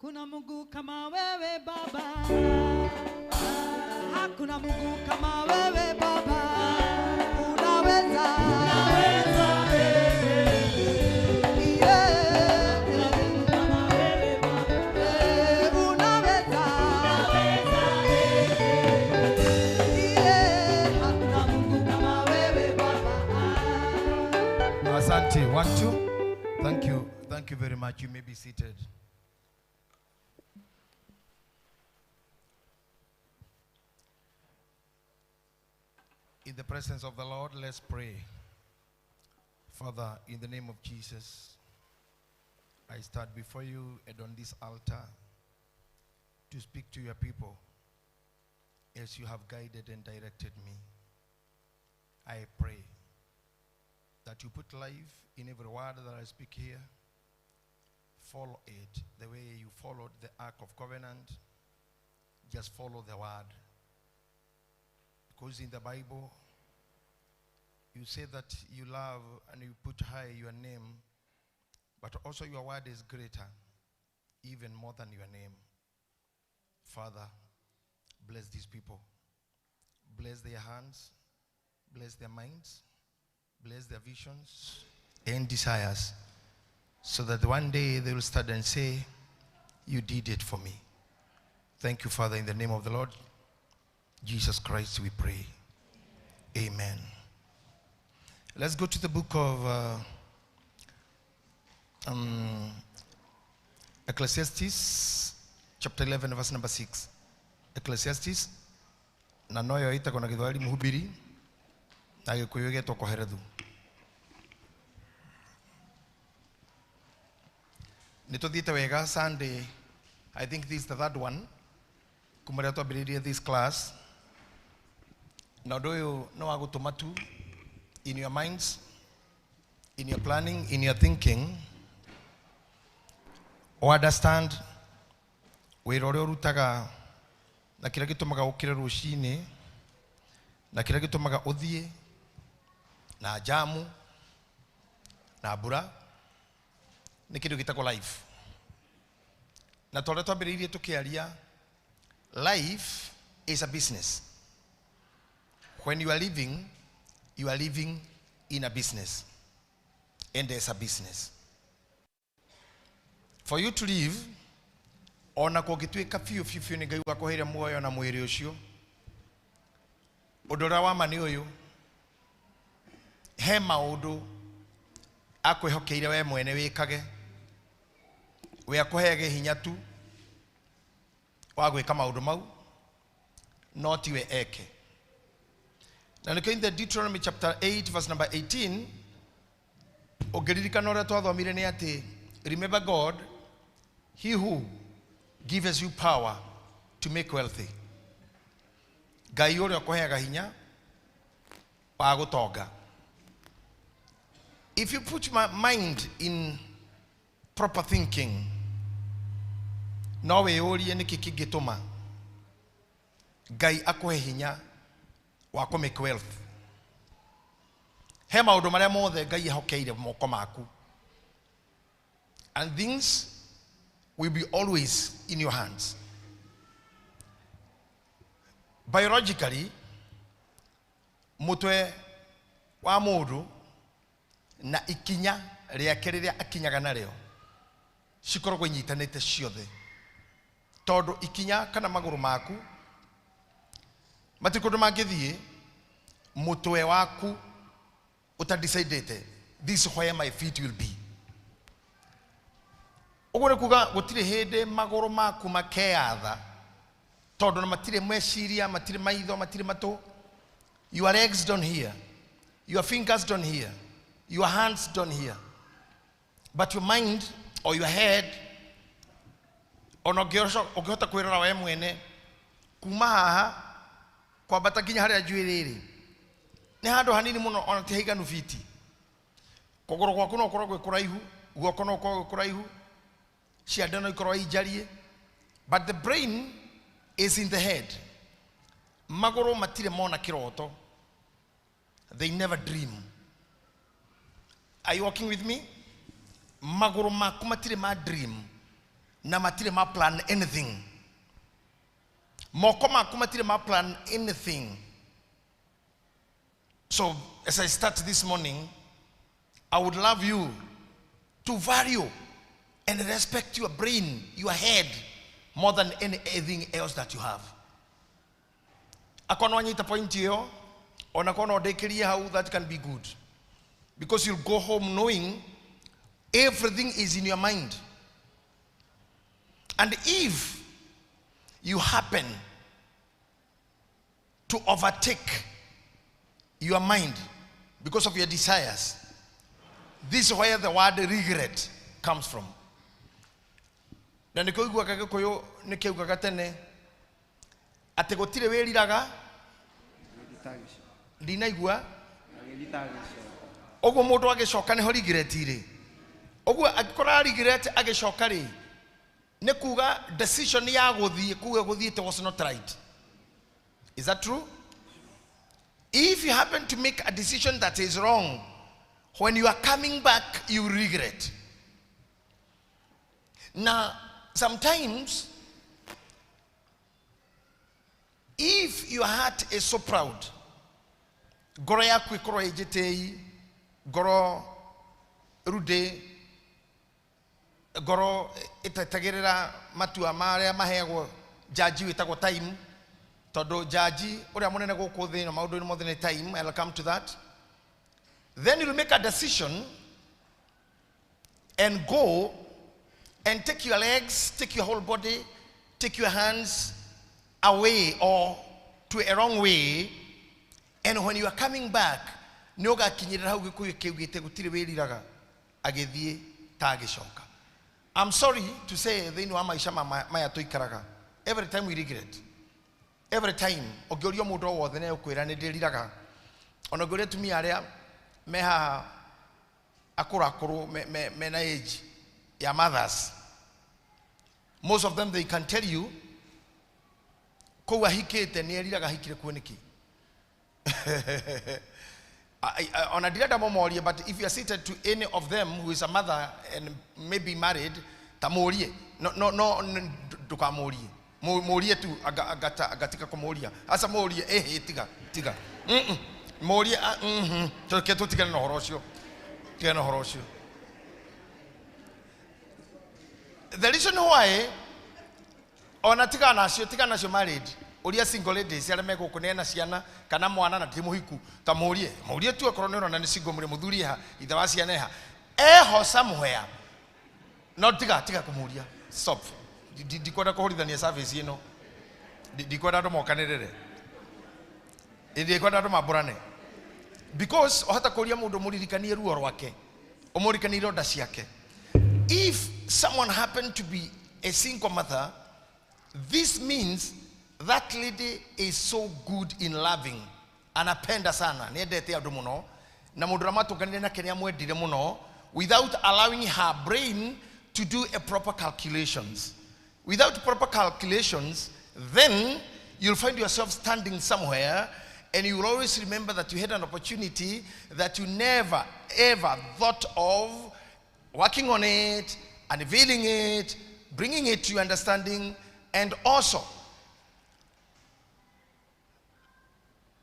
Hakuna Mungu kama wewe Baba. Hakuna Mungu kama wewe Baba. Unaweza. Unaweza. Yeah. Unaweza. Yeah. Hakuna Mungu kama wewe Baba. Asante. 1, 2. Thank you. Thank you very much. You may be seated. In the presence of the Lord, let's pray. Father, in the name of Jesus, I stand before you and on this altar to speak to your people as you have guided and directed me. I pray that you put life in every word that I speak here. Follow it the way you followed the Ark of Covenant. Just follow the word. Because in the Bible, you say that you love and you put high your name, but also your word is greater, even more than your name. Father, bless these people. Bless their hands, bless their minds, bless their visions and desires, so that one day they will stand and say, you did it for me. Thank you, Father, in the name of the Lord Jesus Christ, we pray. Amen. Let's go to the book of Ecclesiastes, chapter 11, verse number 6. Ecclesiastes, na noyo ĩtagwo na Gĩthwaĩri Mũhubiri, na Gĩkũyũ ĩgetwo Koherethu. Nĩ tũthiĩte wega Sunday. I think this is the third one kuma rĩrĩa twambĩrĩirie this class, na ũndũ ũyũ nĩ wa gũtũma tu in your minds, in your planning, in your thinking, understand wĩra ũrĩa ũrutaga na kĩrĩa gĩtũmaga ũkĩre rũcinĩ na kĩrĩa gĩtũmaga ũthiĩ na jamu na mbura nĩ kĩndũ gĩtagwo life. Na tondũ twambĩrĩirie tũkĩaria, life is a business. When you are living, you are living in a business. And there's a business. For you to live, ona kũngĩtuĩka biũ biũ biũ nĩ Ngai wakũheire muoyo na mwĩrĩ ũcio, ũndũ ũrĩa wa ma nĩ ũyũ, he maũndũ akwĩhokeire we mwene wĩkage, we akũheage hinya tu wa gwĩka maũndũ mau, no tiwe eke. Na nĩkĩo in the Deuteronomy chapter 8 verse number 18, ũngĩririkana ũrĩa twathomire nĩ atĩ, remember God, he who gives you power to make wealthy. Ngai ũrĩa ũkũheaga hinya wa gũtonga. If you put my mind in proper thinking, no wĩyũrie nĩkĩ kĩngĩtũma Ngai akũhe hinya wa kũ make wealth. He maũndũ marĩa mothe Ngai ehokeire moko maku. And things will be always in your hands. Biologically, mutwe wa mũndũ na ikinya rĩake rĩrĩa akinyaga narĩo cikoragwo inyitanĩte ciothe, tondũ ikinya kana magũrũ maku matirĩ kũndũ mangĩthiĩ mũtwe waku ũtadecidĩte, this is where my feet will be. Ũguo nĩ kuga gũtirĩ hĩndĩ magũrũ maku makeyatha, tondũ matirĩ meciria, matirĩ maitho, matirĩ matũ. Your legs don't hear, your fingers don't hear, your hands don't hear, but your mind or your head, ona ũngĩhota kwĩrora we mwene kuma haha kwambata nginya harĩa njuĩrĩ ĩrĩ nĩ handũ hanini mũno, ona ti haiganu fiti. Kũgũrũ gwaku no gũkorwo gwĩ kũraihu, guoko no gũkorwo gwĩ kũraihu, ciande no ikorwo injarie, but the brain is in the head. Magũrũ matirĩ mona kĩroto, they never dream. Are you walking with me? Magũrũ maku matirĩ ma dream. Na matirĩ ma plan anything. Moko maku matirĩ ma plan anything. So as I start this morning, I would love you to value and respect your brain, your head, more than anything else that you have. Akorwo wanyita point ĩyo, ona korwo no ndĩkĩrie hau, that can be good. Because you'll go home knowing everything is in your mind. And if you happen to overtake your mind because of your desires, this is where the word regret comes from. Na nĩkĩo ũiguaga Gĩkũyũ nĩkĩaugaga tene atĩ gũtirĩ wĩriraga. Ndinaigua ũguo mũndũ agĩcoka nĩho regret rĩ. Ũguo angĩkorwo regret agĩcoka rĩ, nĩ kuga decision ya gũthiĩ kuga gũthiĩte was not right. Is that true? If you happen to make a decision that is wrong, when you are coming back, you regret. Now, sometimes, if your heart is so proud, ngoro yaku ĩkorwo ĩnjĩtĩi, ngoro rude, ngoro ĩtetagĩrĩra matua marĩa maheagwo jaji wĩtagwo time, tondũ jaji ũrĩa mũnene gũkũ thĩ ĩno maũndũ-inĩ mothe nĩ time. I'll come to that. Then you'll make a decision and go and take your legs, take your whole body, take your hands away or to a wrong way. And when you are coming back, nĩ ũgakinyĩrĩra hau Gĩkũyũ kĩugĩte gũtirĩ wĩriraga agĩthiĩ ta agĩcoka. I'm sorry to say, thĩinĩ wa maica maya tũikaraga, every time we regret. Every time ũngĩũria mũndũ o wothe nĩ egũkwĩra nĩ ndĩriraga. Ona ũngĩũria atumia arĩa me haha akũrũ akũrũ mena age ya mothers, most of them, they can tell you kũu ahikĩte nĩ eriraga ahikire kuo nĩkĩ. Ona ndirenda mũmorie, but if you are seated to any of them who is a mother and maybe married, ta mũrie. No, no, no, ndũkamũrie. Mũrie tu agatika kũmũria. Aca mũrie, ĩhĩ, tiga tiga. Mũrie, Reke tũtigane na ũhoro ũcio, tigane na ũhoro ũcio. The reason why, ona tigana nacio, tigana nacio married, ũria single ladies arĩa me gũkũ nĩ ena ciana kana mwana na ti mũhiku, ta mũrie, mũrie tu akorwo nĩ ũrona nĩ single, mũrĩ mũthuri ha ithe wa ciana eha eho somewhere. No tiga, tiga kũmũria, stop. Ndikwenda kũhũrithania service ĩno. Ndikwenda andũ mokanĩrĩre, ndikwenda andũ mambũrane, because wahota kũria mũndũ mũririkanie ruo rwake, ũmũririkanie ironda ciake. If someone happened to be a single mother, this means that lady is so good in loving. Anapenda sana, niendete andũ mũno, na mũndũ ũrĩa matũnganire nake nĩ amwendire mũno, without allowing her brain to do a proper calculations. Without proper calculations, then you'll find yourself standing somewhere and you will always remember that you had an opportunity that you never ever thought of working on it, unveiling it, bringing it to your understanding, and also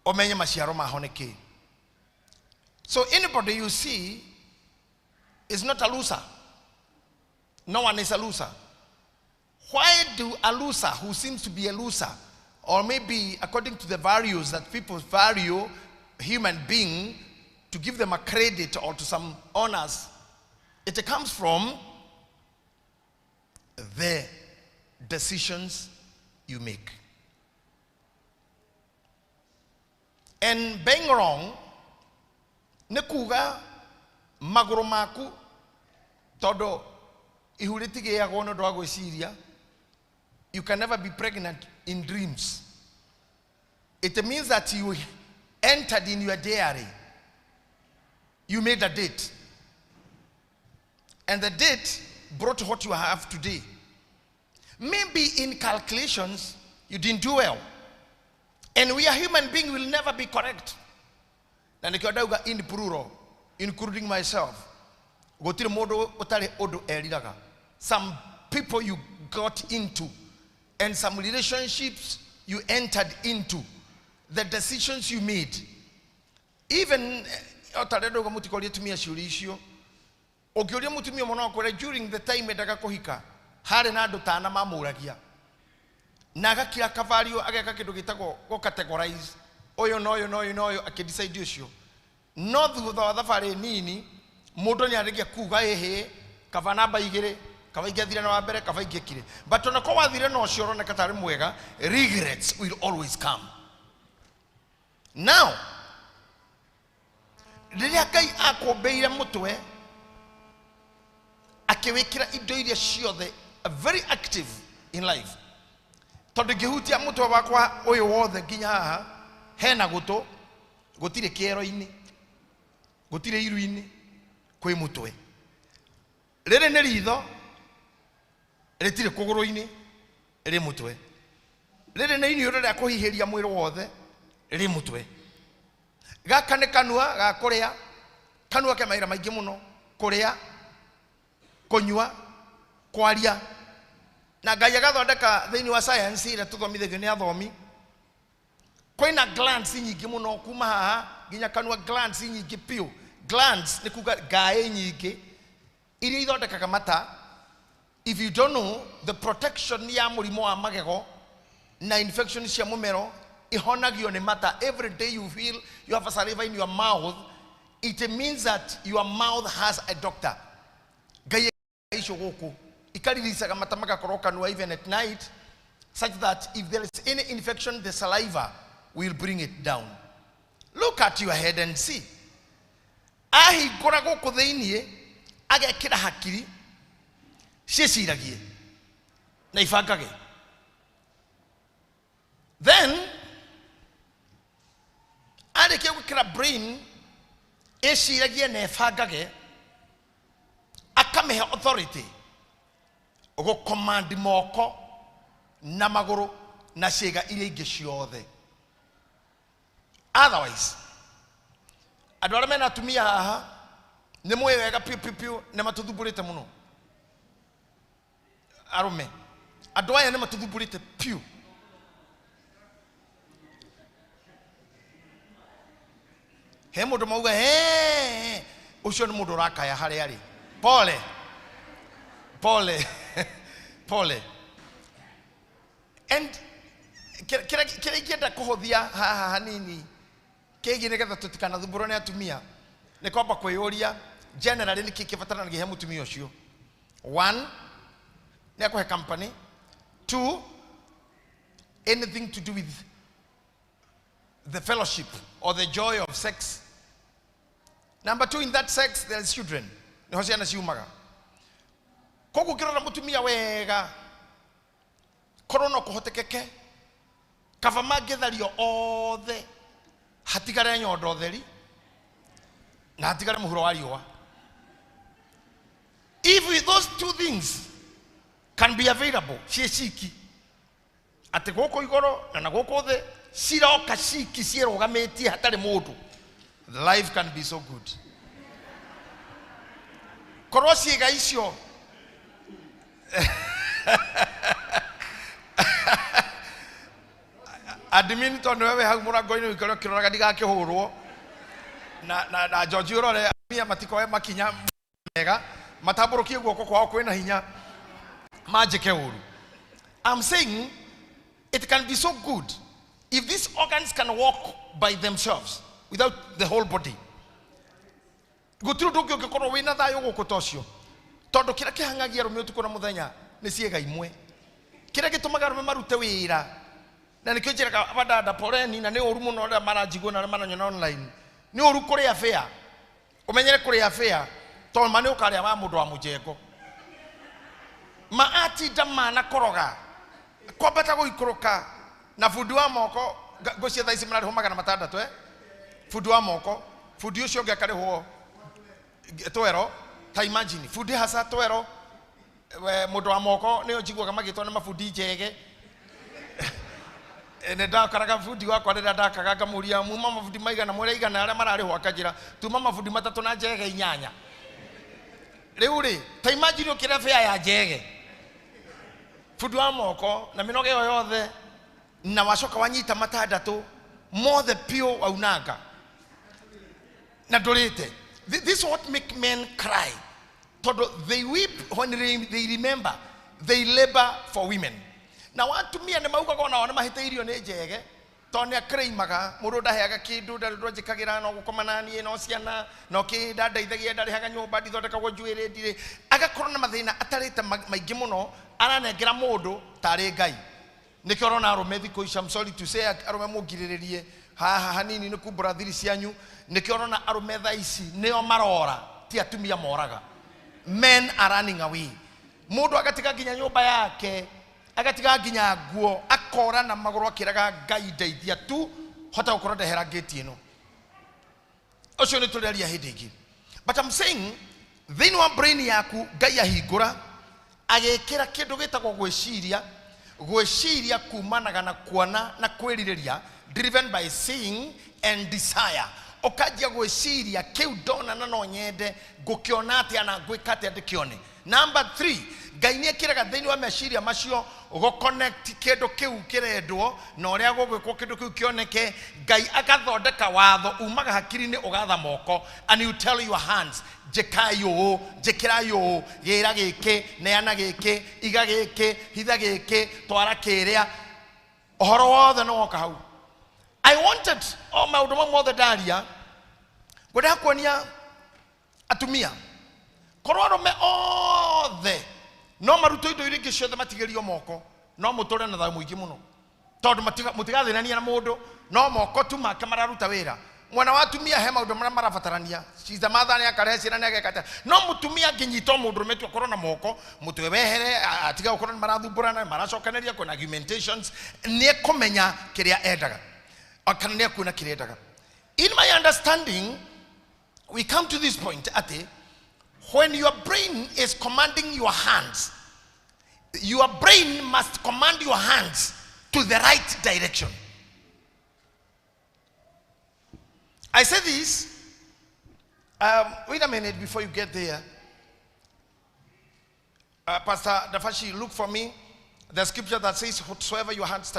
omenye maciaro maho nĩ kĩ. So anybody you see is not a loser. No one is a loser. Why do a loser who seems to be a loser, or maybe according to the values that people value human being, to give them a credit or to some honors, it comes from the decisions you make. And being wrong, nĩ kuga magũrũ maku, tondũ ihu rĩtigĩagwo nĩ ũndũ wa gwĩciria. You can never be pregnant in dreams. It means that you entered in your diary. You made a date. And the date brought what you have today. Maybe in calculations, you didn't do well. And we are human beings, will never be correct. Na nĩkĩo ndauga in plural, including myself. Gũtirĩ mũndũ ũtarĩ ũndũ eriraga. Some people people you got into and some relationships you entered into, the decisions you made. Even o ta rä ndauga mũtikorie atumia ciũria icio. Ũngĩũria mũtumia mũno akwĩre during the time endaga kũhika harĩ na andũ tana mamũragia na agakira kavario, ageka kĩndũ gĩtagwo gũ categorize ũyũ na ũyũ na ũyũ na ũyũ, akĩdecide ũcio. No thutha wa thabarĩ nini mũndũ nĩ arĩgia kuga ĩhĩ, kaba namba igĩrĩ, kaba ingĩathire na wa mbere, kaba ingĩkire. But ona ko wathire na ũcio ũroneka tarĩ mwega, regrets will always come. Now rĩrĩa Ngai akũmbĩire mũtwe akĩwĩkĩra indo iria ciothe very active in life, tondũ ingĩhutia mũtwe wakwa ũyũ wothe nginya haha hena gũtũ, gũtirĩ kĩero-inĩ, gũtirĩ iru-inĩ, kwĩ mũtwe. Rĩrĩ nĩ ritho, rĩtirĩ kũgũrũ-inĩ, rĩ mũtwe. Rĩrĩ nĩ iniũrũ rĩa kũhihĩria mwĩrĩ wothe, rĩ mũtwe. Gaka nĩ kanua ga kũrĩa, kanua ke mawĩra maingĩ mũno, kũrĩa, kũnyua, kwaria. Na Ngai agathondeka thĩinĩ wa science ĩrĩa tũthomithagio nĩ athomi, kwĩna glands nyingĩ mũno kuma haha nginya kanua, glands nyingĩ piũ. Glands nĩ kuga ngaĩ nyingĩ iria ithondekaga mata. If you don't know, the protection ya mũrimũ wa magego na infection cia mũmero ihonagio nĩ mata. Every day you feel you have a saliva in your mouth, it means that your mouth has a doctor. Ngai icio gũkũ ikariricaga mata magakorwo kanua even at night, such that if there is any infection, the saliva will bring it down. Look at your head and see. Ahingũra gũkũ thĩiniĩ agekĩra hakiri ciĩciragie na ibangage. Then arĩkia gwĩkĩra brain ĩciragie na ĩbangage, akamĩhe authority gũcommand moko na magũrũ na ciĩga iria ingĩ ciothe. Otherwise andũ arĩa mena atumia haha nĩ mũĩ wega piũ piũ piũ nĩ matũthumbũrĩte mũno. Arũme, andũ aya nĩ matũthumbũrĩte piũ. He mũndũ mauga "Hey," ũcio nĩ mũndũ ũrakaya harĩa arĩ. Pole pole pole. And kĩrĩa ingĩenda kũhũthia haha hanini kĩgiĩ nĩgetha tũtikanathumbũrwo nĩ atumia nĩ kwamba kwĩyũria generally nĩkĩ kĩbataranagia he mũtumia ũcio. One, nĩ akũhe company. Two, anything to do with the fellowship or the joy of sex. Number two, in that sex there is children, nĩho ciana ciumaga. Koguo ũngĩrora mũtumia wega, korwo no kũhotekeke kaba mangĩthario othe hatigare nyondo theri na hatigare mũhuro wa riũa. If those two things can be available ciĩ ciki, atĩ gũkũ igũrũ na na gũkũ thĩ ciroka ciki ciĩrũgamĩtie hatarĩ mũndũ, life can be so good. Korwo ciĩga icio admin, tondũ nĩwe wĩ hau mũrango-inĩ ũikare ũkĩroraga ndigakĩhũrwo na George, ũrore atumia matikoe makinya mega matambũrũkie guoko kwao kwĩna hinya manjĩke ũru. I'm saying it can be so good if these organs can walk by themselves without the whole body. Gũtirĩ ũndũ ũngĩ ũngĩkorwo wĩna thayũ gũkũ ta ũcio, tondũ kĩrĩa kĩhang'agia arũme ũtukũ na mũthenya nĩ ciĩga imwe, kĩrĩa gĩtũmaga arũme marute wĩra. Na nĩkĩo njĩraga wadada poleni, na nĩ ũru mũno arĩa maranjigua na arĩa maranyona online, nĩ ũru kũrĩa bĩa. Ũmenyere kũrĩa bĩa, tondũ ma nĩ ũkarĩa wa mũndũ wa mũjengo ma atinda mana koroga kwambata gũikũrũka na bundi wa moko. Ngũcia thaa ici mararĩhwo 600, eh? Bundi wa moko, bundi ũcio ũngĩ akarĩhwo twero. Ta imagine bundi haca twero. We, mũndũ wa moko nĩo njiguaga magĩtwo nĩ mabundi njege. Nĩ ndakaraga bundi wakwa rĩrĩa ndakaga, ngamũria, "Muma mabundi maigana?" Mwĩra igana arĩa mararĩhwo, akanjĩra tuma mabundi matatũ na njege inyanya. Rĩu rĩ, ta imagine ũkĩrĩa bĩa ya njege. Bundi wa moko na mĩnoga ĩyo yothe na wacoka wanyita matandatũ mothe piũ waunanga na ndũrĩte. This is what make men cry, tondũ they weep when they remember they labor for women. Na watumia nĩ maugaga onao nĩ mahĩtĩirio nĩ njege, tondũ nĩ akreimaga mũndũ ndaheaga kĩndũ, ndarĩ ũndũ anjĩkagĩra, no gũkoma na niĩ, no ciana, no kĩ, ndandeithagia, ndarĩhaga nyũmba, ndithondekagwo njuĩrĩ, ndirĩ. Agakorwo na mathĩna atarĩte maingĩ mũno, aranengera mũndũ tarĩ Ngai. Nĩkĩo ũrona arũme thikũ ici, I'm sorry to say, arũme mũngirĩrĩrie haha hanini nĩ kumbũra thiri cianyu. Nĩkĩo ũrona arũme thaa ici nĩo marora, ti atumia moraga. Men are running away. Mũndũ agatiga nginya nyũmba yake, agatiga nginya nguo, akora na magũrũ akĩraga Ngai ndeithia tu hota gũkorwo ndehera ngĩti ĩno. Ũcio nĩ tũrĩaria hĩndĩ ĩngĩ, but I'm saying thĩinĩ wa brain yaku Ngai ahingũra agĩkĩra kĩndũ gĩtagwo gwĩciria. Gwĩciria kumanaga na kuona na kwĩrirĩria, driven by seeing and desire. Ũkanjia gwĩciria kĩu ndona na no nyende, ngũkĩona atĩa na ngwĩka atĩa ndĩkĩone. Number 3, Ngai nĩ ekĩraga thĩinĩ wa meciria macio gũconnect kĩndũ kĩu kĩrendwo na ũrĩa gũgwĩkwo kĩndũ kĩu kĩoneke. Ngai agathondeka watho umaga hakiri-inĩ ũgatha moko, and you tell your hands, njĩkai ũũ, njĩkĩrai ũũ, gĩra gĩkĩ, neana gĩkĩ, iga gĩkĩ, hitha gĩkĩ, twara kĩrĩa. Ũhoro wothe nĩ woka hau. I wanted o maũndũ mau mothe ndaria, ngwendaga kuonia atumia korwo arũme othe no marutwo indo iria ingĩ ciothe matigĩrio moko, no mũtũre na thayũ mũingĩ mũno, tondũ mũtigathĩnania na mũndũ, no moko tu make mararuta wĩra. Mwena wa atumia he maũndũ marĩa marabatarania, she's the mother, nĩ akarehe ciana, nĩ ageka atĩa. No mũtumia angĩnyita o mũndũ ũrũme tu akorwo na moko, mũtwe wehere, atiga gũkorwo nĩ marathumbũrana, nĩ maracokanĩria, kwĩna argumentations, nĩ ekũmenya kĩrĩa endaga kana nĩ ekuona kĩrĩa endaga. In my understanding, we come to this point atĩ when your brain is commanding your hands, your brain must command your hands to the right direction. I say this, wait a minute before you get there. Pastor Dafashi, look for me the scripture that says, whatsoever your hands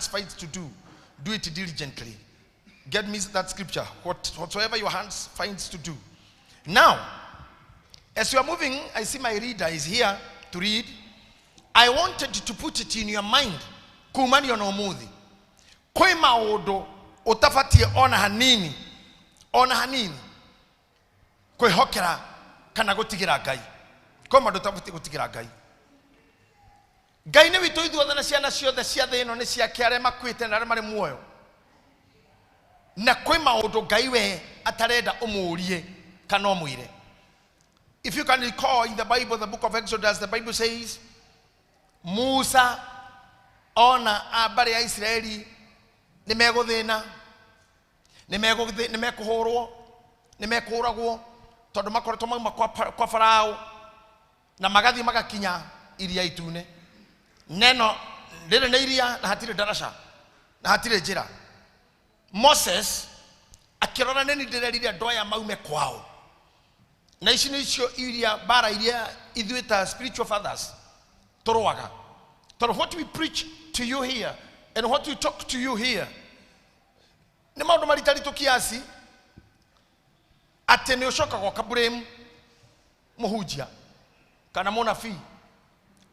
fight to do, do it diligently. Get me that scripture. Whatsoever your hands finds to do. Now, as you are moving, I see my reader is here to read. I wanted to put it in your mind. Kumanio na umuthi. Kwĩ maũndũ ũtabatiĩ ona hanini, ona hanini kwĩhokera kana gũtigĩra Ngai. Kwĩ maũndũ ũtabatiĩ gũtigĩra Ngai. Ngai nĩ witũ ithuothe na ciana ciothe cia thĩ ĩno nĩ ciake, arĩa makuĩte na arĩa marĩ muoyo. Na kwĩ maũndũ Ngai we atarenda ũmũrie kana ũmwĩre. If you can recall in the Bible, the book of Exodus, the Bible says, Musa ona a mbarĩ ya Isiraeli nĩ megũthĩna, nĩ mekũhũrwo, nĩ mekũragwo, tondũ makoretwo mauma kwa Farao na magathiĩ magakinya iria itune. Neno rĩrĩ nĩ iria na hatirĩ ndaraca na hatirĩ njĩra. Moses akĩrora, nĩ ndĩrerire andũ aya maume kwao, na ici nĩcio iria mbara iria ithuĩ ta spiritual fathers tũrũaga, tondũ what we preach to you here and what we talk to you here nĩ maũndũ maritaritũ kiasi atĩ nĩ ũcokaga ũkablame mũhunjia kana mũnabii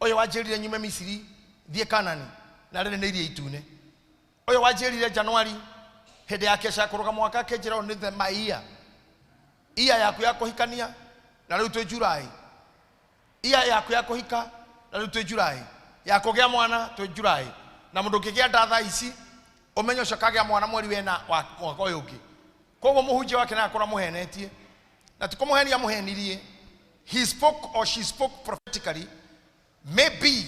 ũyũ wanjĩrire nyume Misiri thiĩ Kanani na rĩrĩ nĩ iria itune, ũyũ wanjĩrire Januari hĩndĩ ya kesha kũrũga mwaka akĩnjĩra ũyũ nĩ the my year, iya yaku ya kũhikania, na rĩu twĩ July, iya yaku ya kũhika, na rĩu twĩ July, ya kũgĩa mwana twĩ July, na mũndũ ũngĩgĩa nda thaa ici ũmenye ũcio akagĩa mwana mweri wena wa mwaka ũyũ ũngĩ. Koguo mũhunjia wake no akorwo amũhenetie, na ti kũmũhenia amũhenirie. He spoke or she spoke prophetically. Maybe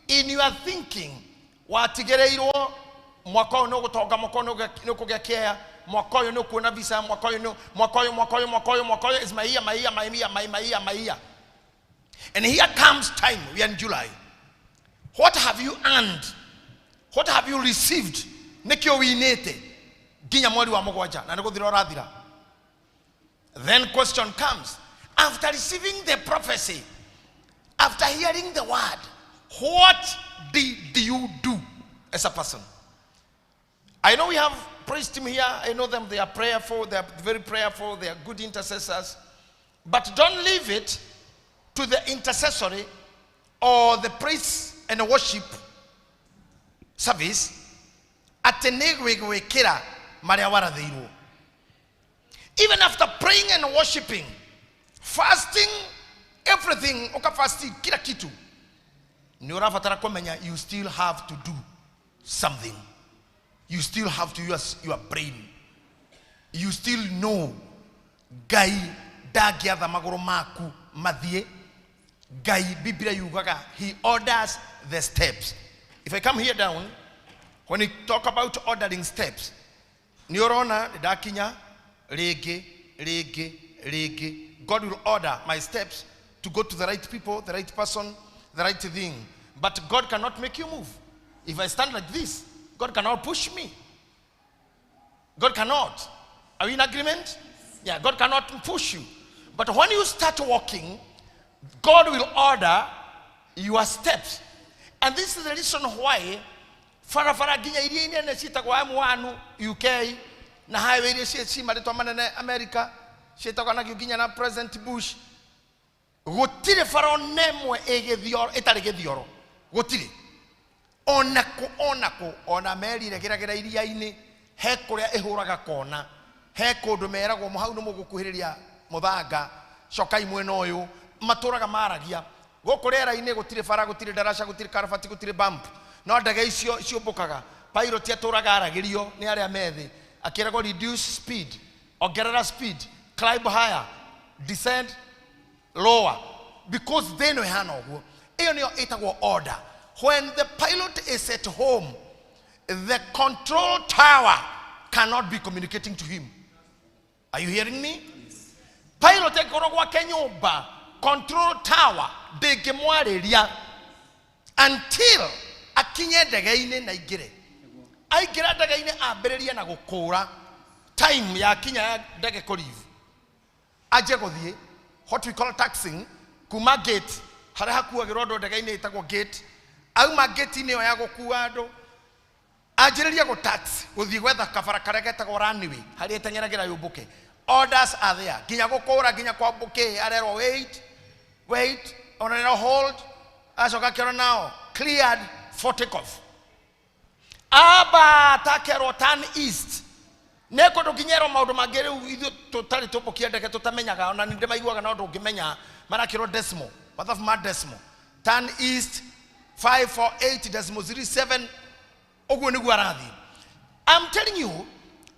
in your thinking watigĩrĩirwo mwaka ũyũ nĩ ũgũtonga, mwaka ũyũ nĩ ũkũgĩa kĩea, mwaka ũyũ nĩ ũkuona visa, mwaka ũyũ nĩ mwaka ũyũ, mwaka ũyũ, mwaka ũyũ, mwaka ũyũ is my year, my year, my year, my year, my year. And here comes time, we are in July. What have you earned? What have you received? Nĩkĩo winĩte nginya mweri wa mũgwanja na nĩ gũthira ũrathira. Then question comes, after receiving the prophecy, after hearing the word, What did you do as a person? I know we have praise team here. I know them. They are prayerful. They are very prayerful. They are good intercessors. But don't leave it to the intercessory or the praise and worship service atĩ nĩ gwĩkĩra marĩa warathĩirwo. Even after praying and worshiping, fasting, everything, ukafasti kila kitu, nĩ ũrabatara kũmenya you still have to do something. You still have to use your brain. You still know Ngai ndangĩatha magũrũ maku mathiĩ. Ngai, Biblia yugaga he orders the steps. If I come here down, when you talk about ordering steps, nĩ ũrona ndakinya rĩngĩ rĩngĩ rĩngĩ. God will order my steps to go to the right people, the right person, the right thing. But God cannot make you move. If I stand like this, God cannot push me. God cannot. Are we in agreement? Yeah, God cannot push you. But when you start walking, God will order your steps. And this is the reason why barabara nginya iria inene ciĩtagwo M1 UK na highway iria ci marĩtwa manene America ciĩtagwo nakĩo nginya na President Bush, gũtirĩ bara ona ĩmwe ĩ gĩthioro ĩtarĩ gĩthioro, gũtirĩ onakũ onakũ. Ona meri ĩgeragĩra iria-inĩ, he kũrĩa ĩhũraga kona, he kũndũ meragwo hau nĩ mũgũkuhĩrĩria mũthanga, cokai mwena ũyũ. Matũraga maragia gũkũ rĩera-inĩ gũtirĩ bara, gũtirĩ ndaraca, gũtirĩ karabati, gũtirĩ bump, no ndege icio ciũmbũkaga, pilot atũraga aragĩrio nĩ arĩa methĩ akĩragwo reduce speed, ongerera speed, climb higher, descend lower, because thĩ ĩno ĩhana ũguo. Ĩyo nĩyo ĩtagwo order. When the pilot is at home, the control tower cannot be communicating to him. Are you hearing me? Pilot angĩkorwo gwake nyũmba, control tower ndĩngĩmwarĩria until akinye ndege-inĩ na aingĩre. Aingĩra ndege-inĩ, ambĩrĩrie na gũkũra time yakinya ya ndege kũleave, anjie gũthiĩ what we call taxiing, kuma gate harĩa hakuagĩrwo andũ ndege-inĩ ĩtagwo gate. Auma gate-inĩ ĩyo ya gũkua andũ, anjĩrĩrie gũ tax gũthiĩ gwetha kabara karĩa getagwo runway, harĩa ĩteng'eragĩra yũmbũke. Orders are there, nginya gũkũra, nginya kwambũke, arerwo wait, wait, onarerwo hold, acoka akĩrwo nao cleared for take off, amba takerwo turn east, nĩ kũndũ nginya maũndũ mangĩ rĩu ithuĩ tũtarĩ tũmbũkia ndege tũtamenyaga, ona nĩ ndĩmaiguaga no ndũngĩmenya marakĩrwo decimal, mathabu ma decimal, turn east 548 decimal 07, ũguo nĩguo arathiĩ. I'm telling you,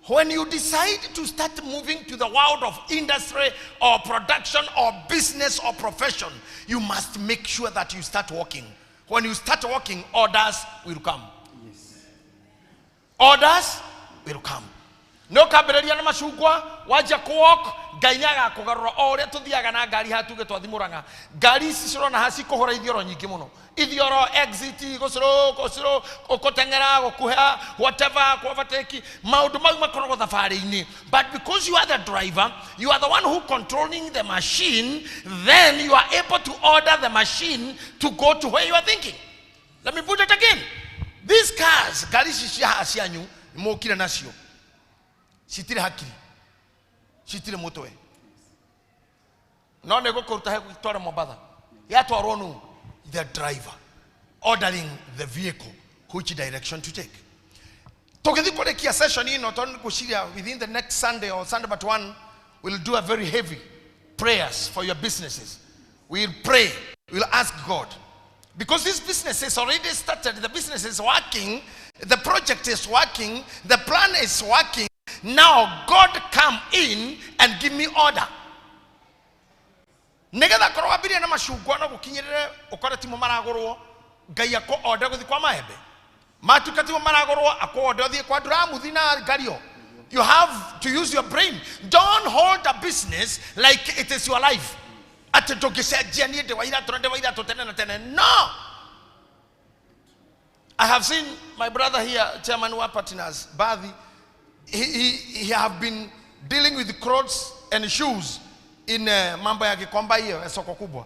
when you decide to start moving to the world of industry or production or business or profession, you must make sure that you start working. When you start working, orders will come. Orders will come. No kambĩrĩria na macungwa, wanjia kũwalk, Ngai nĩ agakũgarũra o ũrĩa tũthiaga na ngari haha, tuge twathi Mũrang'a, ngari ici cirona haha cikũhũra ithioro nyingĩ mũno, ithioro, exit, gũcirũ gũcirũ, gũteng'era, gũkuha, whatever, kũ-overtake, maũndũ mau makoragwo thabarĩ-inĩ. But because you are the driver, you are the one who controlling the machine, then you are able to order the machine to go to where you are thinking. Let me put it again. These cars, ngari ici cia haha cianyu mũkire nacio, citirĩ hakiri, citirĩ mũtwe, no nĩ gũkũruta he gũtwara Mombatha, yatwarwo nũ? The driver ordering the vehicle which direction to take. Tũgĩthiĩ kũrĩkia session ĩno, tondũ ngwĩciria within the next Sunday or Sunday but one, we'll do a very heavy prayers for your businesses. We'll pray, we'll ask God, because this business is already started, the business is working, the project is working, the plan is working. Now God come in and give me order, nigetha korwo wambirie na macungwa no gũkinyĩrĩre ũkore timo maragũrwo, Ngai akũ order gũthiĩ kwa maembe, matuka timo maragũrwo, akũ order ũthiĩ kwa nduramuthi na ngario. You have to use your brain. Don't hold a business like it is your life, atĩ ndũngĩcenjia, niĩ ndĩ wa iratũ na ndĩ wa iratũ tene na tene. No. I have seen my brother here, chairman wa partners, Bathi. He have been dealing with clothes and shoes in mambo ya Gikomba hiyo ya soko kubwa.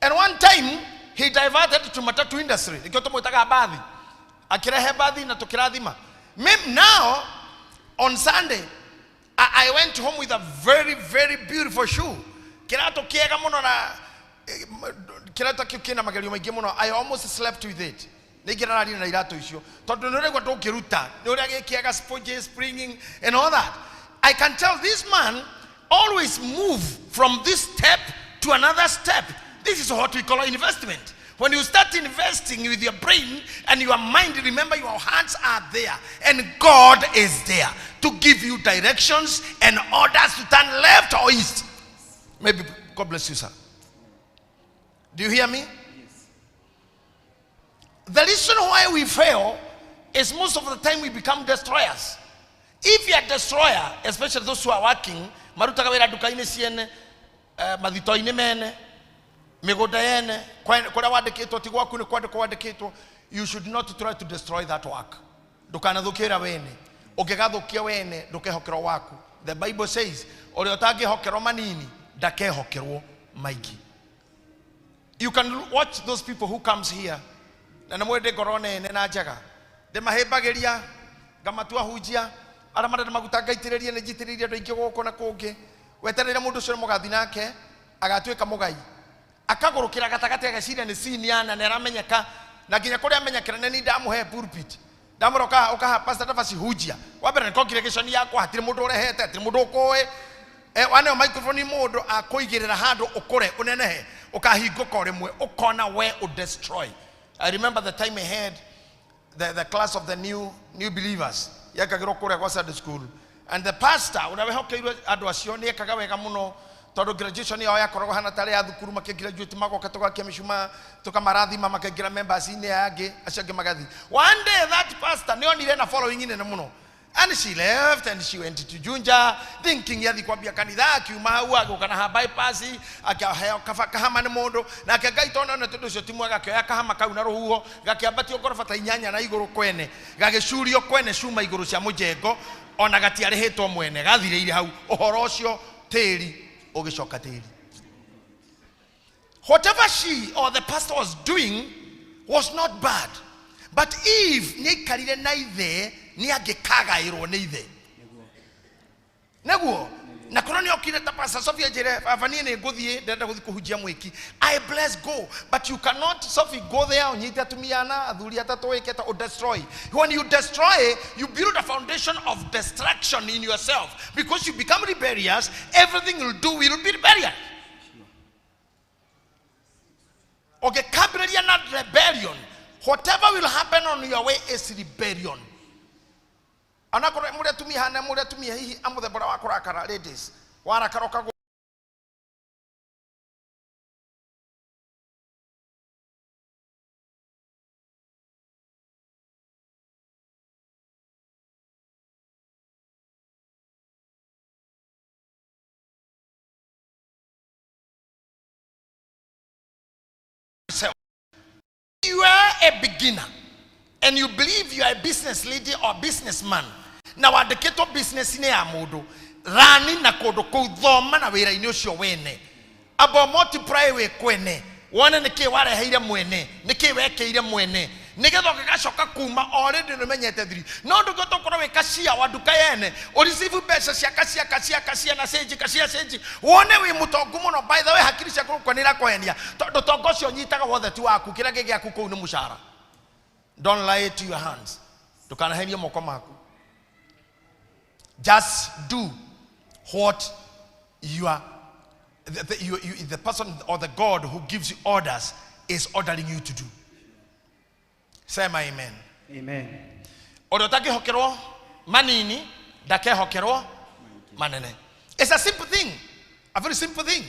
And one time he He diverted to matatu industry. Nikio tumwitaga bathi. Akirehe bathi na tukirathima. Now on Sunday I went home with a very very beautiful shoe. Kirato kiega muno na kirato kiu kina magerio maingi muno. I almost slept with it. Ningirararire na irato icio tondu ni uraigua ndungiruta ni uria gikiaga sponge springing and all that. I can tell this man always move from this step to another step. This is what we call investment. When you start investing with your brain and your mind, remember your hands are there and God is there to give you directions and orders to turn left or east. Maybe God bless you, sir. Do you hear me? Yes. The reason why we fail is most of the time we become destroyers. If you are a destroyer, especially those who are working, marutaga wira nduka-inĩ ciene, mathito-inĩ mene, mĩgũnda yene, kũrĩa wandĩkĩtwo ti gwaku nĩ kwandĩkwo wandĩkĩtwo, you should not try to destroy that work. Ndũkanathũkie wĩra wene. Ũngĩgathũkia wene, ndũkehokerwo waku. The Bible says, ũrĩa ũtangĩhokerwo manini, ndakehokerwo maingĩ. You can watch those people who comes here. Na nĩ mwende ngoro nene na njega. Ndĩmahĩmbagĩria, ngamatua hunjia, arĩa marenda maguta ngaitĩrĩria, nĩ njitĩrĩirie andũ aingĩ gũkũ na kũngĩ. Weterere mũndũ ũcio mũgathi nake, agatuĩka mũgai. Akagũrũkĩra gatagatĩ ageciria nĩ senior na nĩ aramenyeka, na nginya kũrĩa amenyekera nĩ niĩ ndamũhe pulpit. Ndamwĩra ũkaha Pastor Dabaci hunjia. Wa mbere nĩ congregation yakwa, hatirĩ mũndũ ũrehete, hatirĩ mũndũ ũkũĩ. Waneo microphone mũndũ akũigĩrĩra handũ ũkũre ũnenehe, ũkahingũka o rĩmwe, ũkona we ũdestroy. I remember the time I had the class of the new believers yekagĩrwo kũrĩa gwa Sunday school, and the pastor ũrĩa wehokeirwo andũ acio nĩ ekaga wega mũno tondũ graduation yao yakoragwo hana tarĩ ya thukuru, makĩgraduate magoka tũgakia mĩcumaa tũkamarathima makaingĩra members-inĩ aya angĩ, acio angĩ magathiĩ. One day that pastor nĩ onire na following nene mũno, and she left and she went to Junja thinking yathi kwambia kanitha. Akiuma hau agĩũka na ha bypass, akĩheo kahama nĩ mũndũ, nake Ngai tondũ ona tondũ ũcio ti mwega, akĩoya kahama kau na rũhuho gakĩambatio ngoroba ta inyanya na igũrũ kwene, gagĩcurio kwene cuma igũrũ cia mũjengo, ona gatiarĩhĩtwo mwene, gathirĩire hau. Ũhoro ũcio tĩri ũgĩcoka tĩri. Whatever she or the pastor was doing was not bad, but if nĩaikarire na ithe, nĩ angĩkagaĩrwo nĩ ithe. Nĩguo na korwo nĩ okire ta Pastor Sophie njĩre, baba niĩ nĩ ngũthiĩ, ndĩrenda gũthiĩ kũhunjia mwĩki. I bless go, but you cannot, Sophie, go there ũnyite atumia ana, athuri atatũ, wĩke ta destroy. When you destroy, you build a foundation of destruction in yourself, because you become rebellious. Everything you'll do will be rebellious. Okay, Cabrerian rebellion. Whatever will happen on your way is rebellion. Anakorwo mũrĩ atumia hana, mũrĩ atumia hihi a mũthemba ũrĩa wa kũrakara, ladies, warakara ũkagũ You are a beginner and you believe you are a business lady or businessman. Na wandĩkĩtwo business-inĩ ya mũndũ, rani na kũndũ kũu, thoma na wĩra-inĩ ũcio wene, amba multiply wĩ kwene, wone nĩkĩ wareheire mwene, nĩkĩ wekĩire mwene, nĩgetha ũgĩgacoka kuma already nĩũmenyete thiri. No ndũngĩhota gũkorwo wĩ cashier wa nduka yene, ũreceive mbeca cia cashier, cashier, cashier na change, cashier, change, wone wĩ mũtongu mũno. By the way, hakiri ciaku gũkua nĩ irakũhenia, tondũ tongo ũcio ũnyitaga wothe ti waku, kĩrĩa kĩ gĩaku kũu nĩ mũcara. Don't lie to your hands. Ndũkanahenie moko maku. Just do what you are, the person or the God who gives you orders is ordering you to do. Say my amen. Amen. Ũrĩa ũtangĩhokerwo manini ndakehokerwo manene. It's a simple thing, a very simple thing.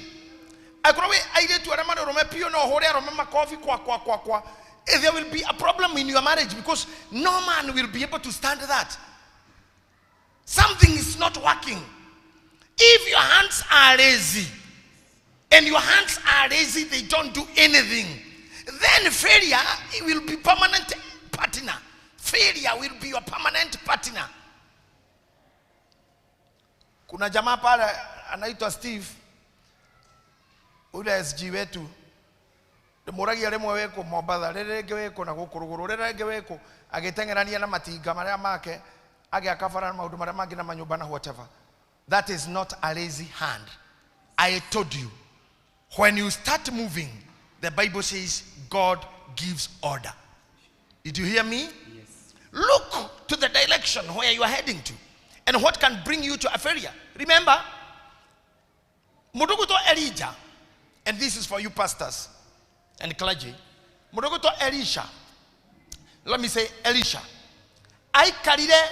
Angĩkorwo wĩ airĩtu arĩa marĩ ũrũme biũ, no ũhũre arũme makobi kwa kwa kwa kwa. There will be a problem in your marriage, because no man will be able to stand that. Something is not working. If your hands are lazy, and your hands are lazy, they don't do anything, then failure will be permanent partner. Failure will be your permanent partner. Kuna jamaa pale anaitwa Steve, ule SG wetu. Ndĩmũragia rĩmwe wĩkũ Mombatha, rĩrĩ rĩngĩ wĩkũ na gũkũ rũgũrũ, rĩrĩ rĩngĩ wĩkũ, agĩteng'erania na matinga marĩa make, agĩaka bara na maũndũ marĩa mangĩ na manyũmba na whatever. That is not a lazy hand. I told you, when you start moving, the Bible says God gives order. Did you hear me? Yes. Look to the direction where you are heading to and what can bring you to a failure. Remember, Muduguto Elijah, and this is for you pastors and clergy, Muduguto Elisha, let me say Elisha, aikarire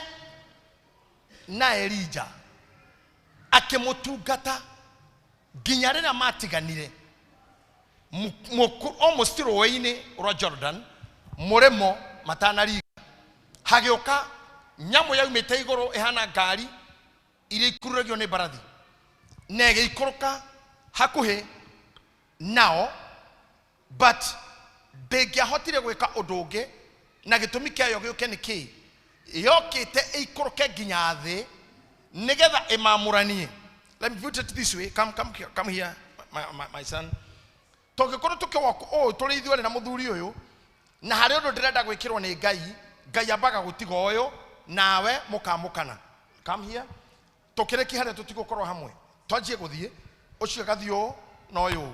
na Elijah, akĩmũtungata nginya rĩrĩa matiganire almost rũĩ-inĩ rwa Jordan, mũrĩmo matanariga, hagĩũka nyamũ yaumĩte igũrũ ĩhana ngari iria ikururagio nĩ mbarathi, na ĩgĩikũrũka hakuhĩ nao, but ndĩngĩahotire gwĩka ũndũ ũngĩ, na gĩtũmi kĩayo gĩũke nĩ kĩĩ? Yokĩte ĩikũrũke nginya thĩ nĩgetha ĩmamũranie. Let me put it this way. Come, come here, come here, my son. Tũngĩkorwo tũkĩwalk ũũ tũrĩ ithuerĩ na mũthuri ũyũ, na harĩ ũndũ ndĩrenda gwĩkĩrwo nĩ Ngai, Ngai ambaga gũtiga ũyũ nawe mũkamũkana. Come here. Tũkĩrĩkia harĩa tũtigũkorwo hamwe, twanjie gũthiĩ, ũcio agathiĩ ũũ na ũyũ ũũ.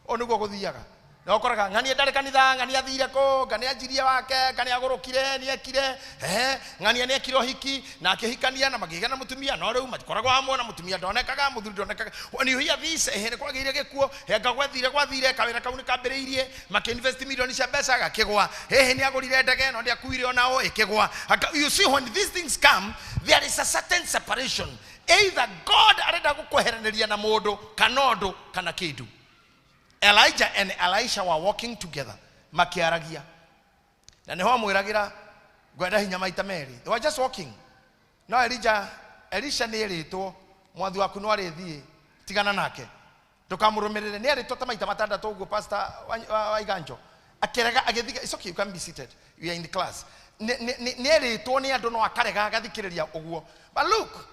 Ũũ nĩguo gũthiaga. Na ũkoraga ng'ania ndarĩ kanitha, ng'ania athire kũ, ng'ania anjirie wake, ng'ania agũrũkire, nĩekire, ehe, ng'ania nĩekire ũhiki, na akĩhikania na makĩgĩa na mũtumia, no rĩu matikoragwo hamwe na mũtumia ndonekaga, mũthuri ndonekaga. When you hear this, ehe, nĩ kwagĩire gĩkuũ, anga gwathire, gwathire, kawĩra kau nĩ kambĩrĩirie, makĩinvest milioni cia mbeca, gakĩgwa. Hehe, nĩ agũrire ndege, no ndĩakuire onao, ĩkĩgwa. Anga, you see, when these things come, there is a certain separation. Either God arenda gũkweheranĩria na mũndũ, kana ũndũ, kana kĩndũ. Elijah and Elisha were walking together, makiaragia. Na nĩho amwĩragĩra ngwenda hinya maita merĩ. They were just walking. No Elijah, Elisha nĩ erĩtwo, mwathi waku no arĩthiĩ, tigana nake. Ndũkamũrũmĩrĩre. Nĩ erĩtwo ta maita matandatũ ũguo, Pastor wa Iganjo. Akĩrega, agĩthiĩ, it's okay, you can be seated. You are in the class. Nĩ erĩtwo nĩ andũ no akarega agathikĩrĩria ũguo. But look,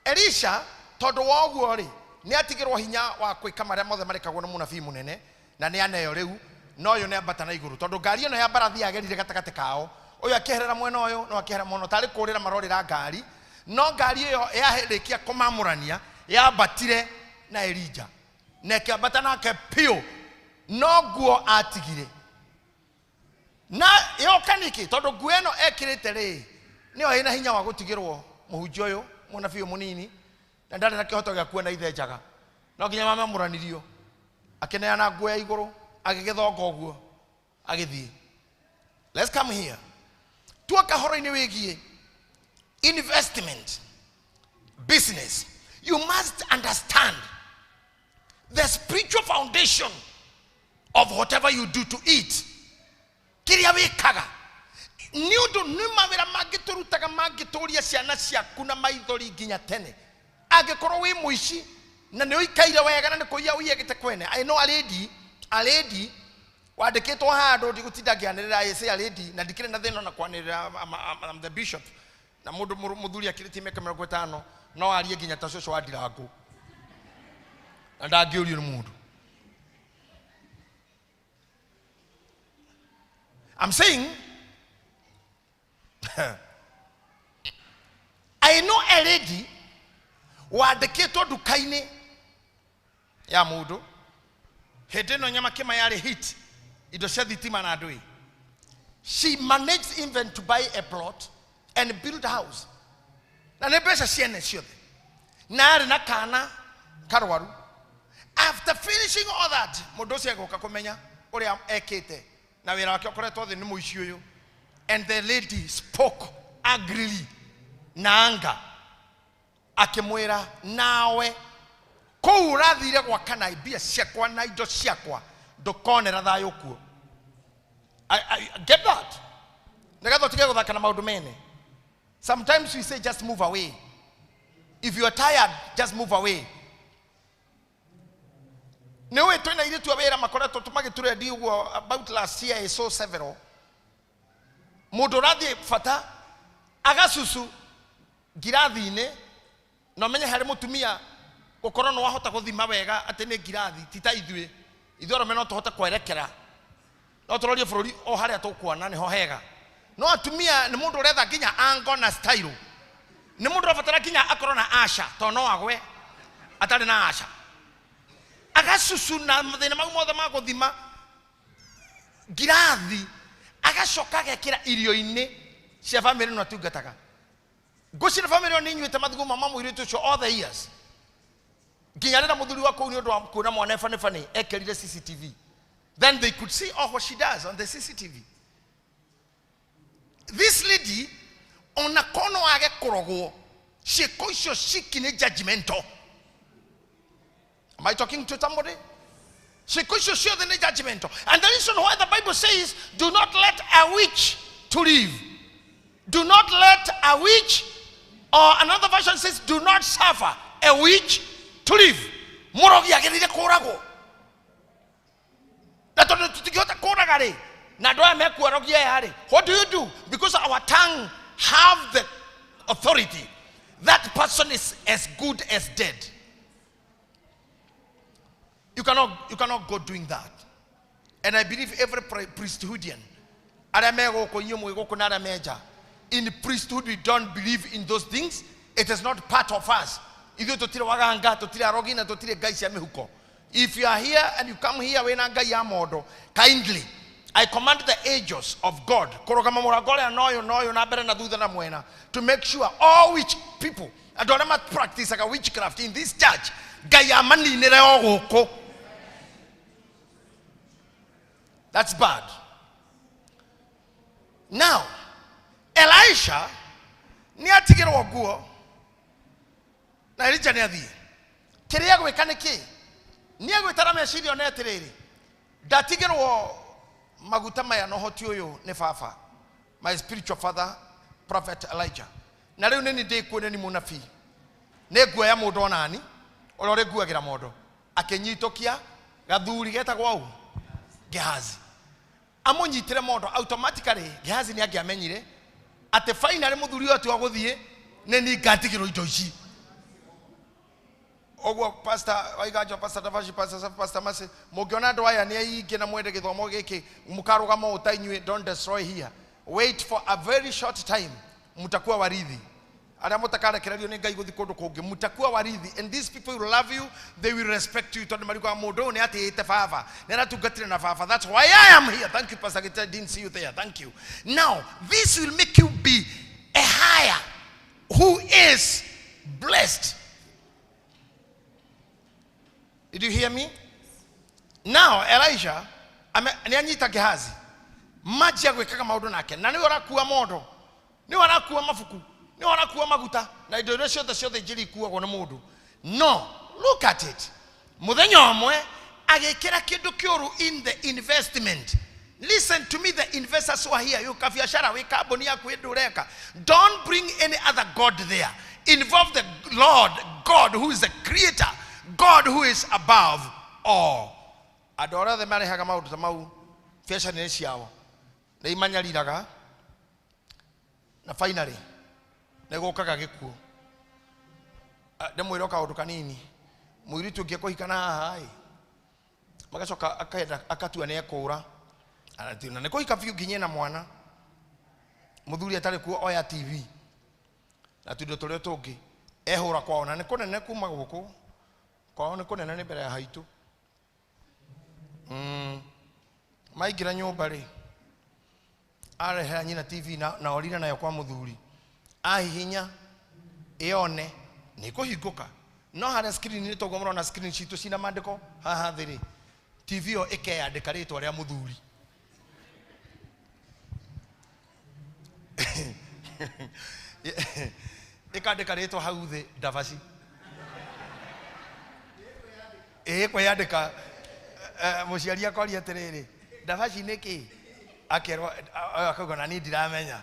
Elisha, tondũ wa ũguo rĩ, nĩ atigĩrwo hinya wa gwĩka marĩa mothe marekagwo nĩ mũnabii mũnene, na nĩ aneo rĩu, na ũyũ nĩ ambata na igũrũ. Tondũ ngari ĩno ya mbarathi yagerire gatagatĩ kao, ũyũ akĩeherera mwena ũyũ, no akĩeherera mwena ũyũ, tarĩ kũrĩra marorĩra ngari, no ngari ĩyo yarĩkia kũmamũrania, yambatire na Elijah, na ĩkĩambata nake biũ, no nguo atigire. Na yoka nĩkĩ? Tondũ nguo ĩno ekĩrĩte rĩ, nĩyo ĩna hinya wa gũtigĩrwo mũhunjia ũyũ, mũnabii ũyũ mũnini, na ndarĩ na kĩhoto gĩa kuona ithe njaga. No nginya mamamũranirio. Akĩneana nguo ya igũrũ, agĩgĩthonga ũguo, agĩthiĩ. Let's come here. Tuoka horo-inĩ wĩgiĩ investment, business. You must understand the spiritual foundation of whatever you do to eat. Kĩrĩa wĩkaga. Nĩ ũndũ nĩ mawĩra mangĩ tũrutaga mangĩtũria ciana ciaku na maithori nginya tene. Angĩkorwo wĩ mũici na nĩ ũikaire wega na nĩ kũiya ũiyagĩte kwene. I know a lady wandĩkĩtwo handũ ndigũtinda ngĩanĩrĩra, I say a lady, na ndikĩrĩ na thĩna na kwanĩrĩra, I'm the bishop. Na mũndũ mũthuri akĩrĩtie mĩaka mĩrongo ĩtano, no arie nginya ta cũcũ wa ndirangũ. Na ndangĩũrio nĩ mũndũ. I'm saying, I know a lady wandĩkĩtwo nduka-inĩ ya mũndũ hĩndĩ ĩno nyama kĩma yarĩ hit, indo cia thitima na ndũĩ. She managed even to buy a plot and build a house. Na nĩ mbeca ciene ciothe. Na arĩ na kana karwaru. After finishing all that, mũndũ ũcio agĩũka kũmenya ũrĩa ekĩte na wĩra wake ũkoretwo thĩ nĩ mũici ũyũ. And the lady spoke angrily na anger. Akĩmwĩra, nawe kũu ũrathire gwaka na mbia ciakwa na indo ciakwa, ndũkonera thayũ kuo. I get that. Nĩgetha ũtige gũthaka na maũndũ mene. Sometimes we say just move away. If you are tired, just move away. Nĩ ũĩ twĩna airĩtu a wĩra makoretwo magĩtũrendi ũguo about last year I saw several. Mũndũ ũrathiĩ bata agacucu ngirathi-inĩ, na ũmenye harĩ mũtumia gũkorwo nĩ wahota gũthima wega atĩ nĩ ngirathi, ti ta ithuĩ. Ithuĩ arũme no tũhote kwerekera. No tũrorie bũrũri o harĩa tũkuona nĩho hega. No atumia nĩ mũndũ ũretha nginya ango na style. Nĩ mũndũ ũrabatara nginya akorwo na asha tondũ no agwe atarĩ na asha. Agacucuna mathĩna mau mothe ma gũthima ngirathi agacoka agekĩra irio-inĩ cia bamĩrĩ ĩno atungataga. Ngwĩciria bamĩrĩ ĩyo nĩ inyuĩte mathugumo ma mũirĩtu ũcio all the years. Nginya rĩrĩa mũthuri wa kũu nĩ ũndũ wa kuona mwana e funny funny ekĩrire CCTV. Then they could see all what she does on the CCTV. This lady ona kono age kũrogwo ciĩko icio ciki nĩ judgmental. Am I talking to somebody? Ciĩko icio ciothe nĩ judgmental. And the reason why the Bible says do not let a witch to live. Do not let a witch, or another version says do not suffer a witch to live. Mũrogi agĩrĩire kũragwo. Na tondũ tũtingĩhota kũraga rĩ, na andũ aya mekuarogia aya rĩ, what do you do? Because our tongue have the authority. That person is as good as dead. You cannot go doing that. And I believe every priesthoodian, arĩa me gũkũ inyuĩ mwĩ gũkũ na arĩa me nja, in priesthood we don't believe in those things. It is not part of us. Ithuĩ tũtirĩ waganga, tũtirĩ arogi na tũtirĩ ngai cia mĩhuko. If you are here and you come here wĩna ngai ya mondo, kindly, I command the angels of God kũrũgama mũrango ũrĩa na ũyũ na ũyũ na mbere na thutha na mwena to make sure all witch people, andũ arĩa ma-practiceaga witchcraft in this church, Ngai amaninĩre o gũkũ. That's bad. Now, Elisha nĩ atigĩrwo nguo na Elijah nĩ athiĩ. Kĩrĩa agwĩka nĩ kĩ? Nĩ agwĩtara meciria one atĩrĩrĩ, ndatigĩrwo maguta maya na ũhoti ũyũ nĩ baba, my spiritual father, Prophet Elijah. Na rĩu nĩ niĩ ndĩkuo nĩ ni mũnabii. Nĩ nguoya mũndũ onani ũrĩa ũrĩnguagĩra mondo. Akĩnyitũkia gathuri getagwo ũ? Gehazi. Amũnyitĩre mondo automatically Gehazi nĩ angĩamenyire atĩ finally mũthuri ũyũ atua gũthiĩ nĩ niĩ ngatigĩrwo indo ici. Ũguo Pastor Waiganjo, Pastor Davashi, Pastor Safi, Pastor Masi, mũngĩona andũ aya nĩ aingĩ na mwende gĩthomo gĩkĩ mũkarũgama ũũ ta inyuĩ, don't destroy here. Wait for a very short time, mtakuwa warithi. Arĩa mũtakarekererio nĩ Ngai gũthiĩ kũndũ kũngĩ, mtakuwa warithi. And these people will love you, they will respect you tondũ marikuaga mũndũ ũyũ nĩ atĩĩte baba, nĩ aratungatire na baba. That's why I am here. Thank you, Pastor Gita, I didn't see you there. Thank you. Now, this will make you be a higher who is blessed. Did you hear me? Now, Elijah, nĩ anyita Gehazi. Manjia gwĩkaga maũndũ nake. Na nĩwe ũrakua mondo. Nĩwe ũrakua mabuku. Nĩwe ũrakua maguta. Na indo iria ciothe ciothe njĩrĩ ikuagwo nĩ mũndũ. No, look at it. Mũthenya ũmwe, agĩkĩra kĩndũ kĩũru in the investment. Listen to me, the investors who are here. You biashara, wĩ kambuni yaku ĩndũ ũreka. Don't bring any other God there. Involve the Lord, God who is the creator, God who is above all. Andũ arĩa othe marehaga maũndũ ta mau biacara-inĩ ciao nĩ imanyariraga na finally nĩ gũkaga gĩkuũ. Ndĩmwĩre o kaũndũ kanini, mũirĩtu ũngĩ ekũhika na haha ĩ, magacoka akenda akatua nĩ ekũra na nĩ kũhika biũ nginya ena mwana, mũthuri atarĩ kuo oya TV na tũindo tũrĩa tũngĩ ehũra kwao na nĩ kũnene kuma gũkũ kwao nĩ kũnene nĩ mbere ya haitũ. Maingĩra nyũmba rĩ, arehera nyina TV na orire nayo kwa mũthuri, ahihinya ĩone nĩ kũhingũka, no harĩa screen nĩ toguo mũrona screen citũ cina maandĩko haha thĩ rĩ, TV ĩyo ĩkeyandĩka rĩtwa rĩa mũthuri, ĩkandĩka rĩtwa hau thĩ Ndavaci, ĩĩ kwĩyandĩka. Mũciari akoria atĩrĩrĩ, Ndavaci nĩ kĩ? Akerwo akauga na niĩ ndiramenya.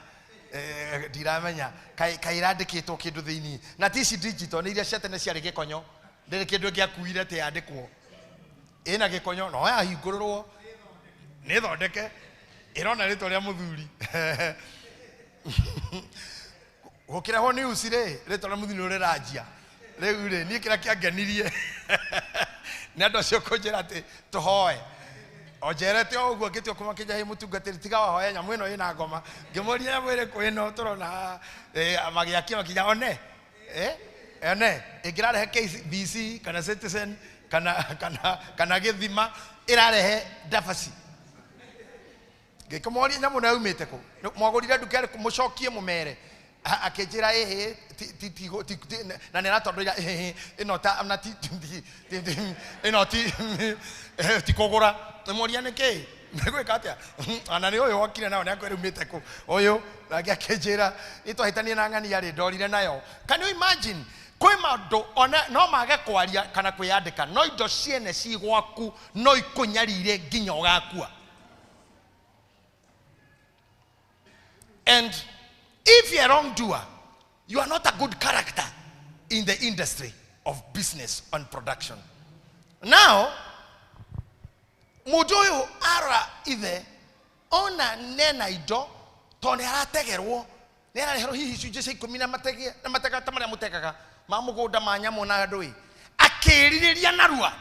Ndiramenya kaĩ kaĩ ĩrandĩkĩtwo kĩndũ thĩinĩ na ti ici digital, nĩ iria cia tene ciarĩ gĩkonyo, ndĩrĩ kĩndũ ĩngĩakuire atĩ yandĩkwo ĩna gĩkonyo, no yahingũrĩrwo nĩ thondeke ĩrona rĩtwa rĩa mũthuri gũkĩrehwo news rĩ, rĩtwa rĩa mũthuri nĩ rĩranjia rĩu rĩ. Niĩ kĩrĩa kĩangenirie nĩ andũ acio kũnjĩra atĩ tũhoe. O njerete o ũguo ngĩtua kũmakĩnja hĩ mũtungatĩri tiga wahoya nyamũ ĩno ĩna ngoma. Ngĩmũria nyamũ ĩrĩkũ ĩno tũrona haha. Magĩakia makinya one. One ĩngĩrarehe KBC kana Citizen kana gĩthima ĩrarehe ndabaci. Ngĩkĩmoria nyamũ ĩno yaumĩte kũ? Mwagũrire nduka ĩrĩkũ? Mũcokie mũmere. Akĩnjĩra ĩhĩ, ti, ti, ti, ti, ti, na nĩ aratondũira ĩhĩ, ĩno ta, na ti, ti, ti, ti, ti, ĩno ti, ti kũgũra. Nĩmworia nĩ kĩ? Nĩ gwĩka atĩa? Ona nĩ ũyũ wokire nao nĩ akwĩra umĩte kũ? Ũyũ, nake akĩnjĩra, nĩ twahĩtania na ng'ania rĩ, ndorire nayo. Can you imagine? Kwĩ maũndũ ona no mage kwaria kana kwĩyandĩka, no indo ciene ci gwaku no ikũnyarire nginya ũgakua. And if you're a wrongdoer, you are not a good character in the industry of business and production. Now, mũndũ ũyũ arora ithe ona nena indo tondũ nĩ arategerwo, nĩ arareherwo hihi icunjĩ cia ikũmi na matege, na matega ta marĩa mũtegaga ma mũgũnda ma nyamũ na andũ ĩ, akĩrirĩria narua.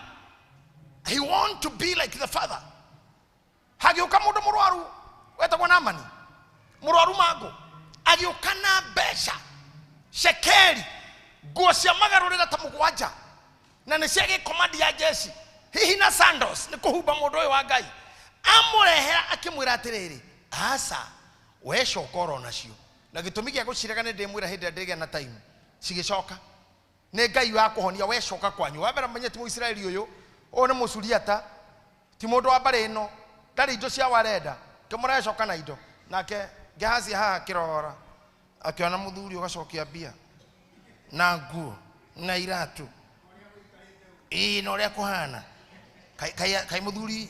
He want to be like the father. Hagĩũka mũndũ mũrwaru wetagwo Naamani, mũrwaru mangũ, agĩũka na mbeca cekeri, nguo cia magarũrĩra ta mũgwanja, na nĩ cia gĩkomandi ya jeshi, hihi na sandals, nĩ kũhumba mũndũ ũyũ wa Ngai. Amũrehera akĩmwĩra atĩrĩrĩ, aca, we coka oro nacio. Na gĩtũmi gĩa gũcirega nĩ ndĩmwĩra hĩndĩ ĩrĩa ndĩgĩa na time. Cigĩcoka. Nĩ Ngai wa kũhonia, we coka kwanyu. Wa mbere menye ti Mũisiraeli ũyũ, ũyũ nĩ Mũsuriata, ti mũndũ wa mbarĩ ĩno, ndarĩ indo cia warenda, kĩmũrehe coka na indo. Nake Gehazi haha akĩrora, akĩona mũthuri ũgacokia mbia na nguo na iratũ, ĩĩ, na ũrĩa kũhana. Kai mũthuri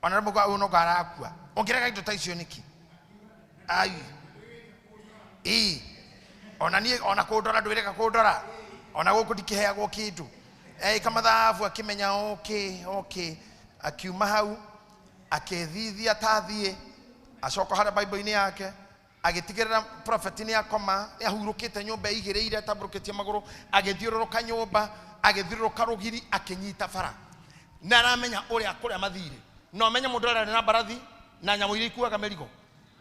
ona rĩmwe ũyũ no arakua, ũngĩrega indo ta icio nĩkĩ? Ai, ĩĩ, ona niĩ ona kũndora ndwĩrega kũndora, ona gũkũ ndikĩheagwo kĩndũ. Eka mathabu akĩmenya okay, okay, akiuma hau akĩthithia ta thiĩ, acoka harĩa Bible-inĩ yake agĩtigĩrĩra prophet nĩ akoma, nĩ ahurũkĩte nyũmba ĩigĩrĩire atambũrũkĩtie magũrũ, agĩthiũrũrũka nyũmba, agĩthiũrũrũka rũgiri, akĩnyita bara. Na aramenya ũrĩa kũrĩa mathire. Na ũmenye mũndũ ũrĩa arĩ na mbarathi na nyamũ iria ikuaga mĩrigo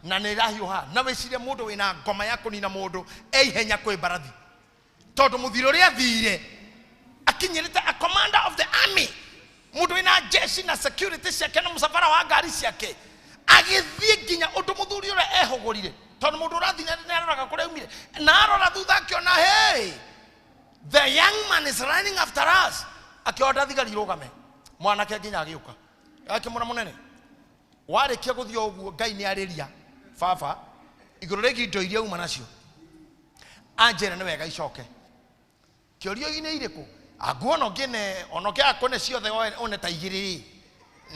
na nĩ ĩrahiũha. Na wĩcirie mũndũ wĩna ngoma ya kũnina mũndũ e ihenya kwĩ mbarathi, tondũ mũthiro ũrĩa athire akinyĩrĩte a commander of the army, mũndũ wĩna jeshi na security ciake na mũcabara wa ngari ciake, agĩthiĩ nginya ũndũ mũthuri ũrĩa ehũgũrire, tondũ mũndũ ũrathiĩ nĩ aroraga kũrĩa aumire, na arora thutha akĩona, hey, the young man is running after us. Akĩonda thigari irũgame, mwanake nginya agĩũka akĩmwĩra, mũnene, warĩkia gũthiĩ ũguo Ngai nĩ arĩria baba igũrũ rĩgiĩ indo iria uma nacio, anjĩra nĩ wega icoke. Kĩũrio-inĩ irĩkũ? Anguona ũngĩne ona ũngĩaga kũne ciothe one ta igĩrĩ rĩ,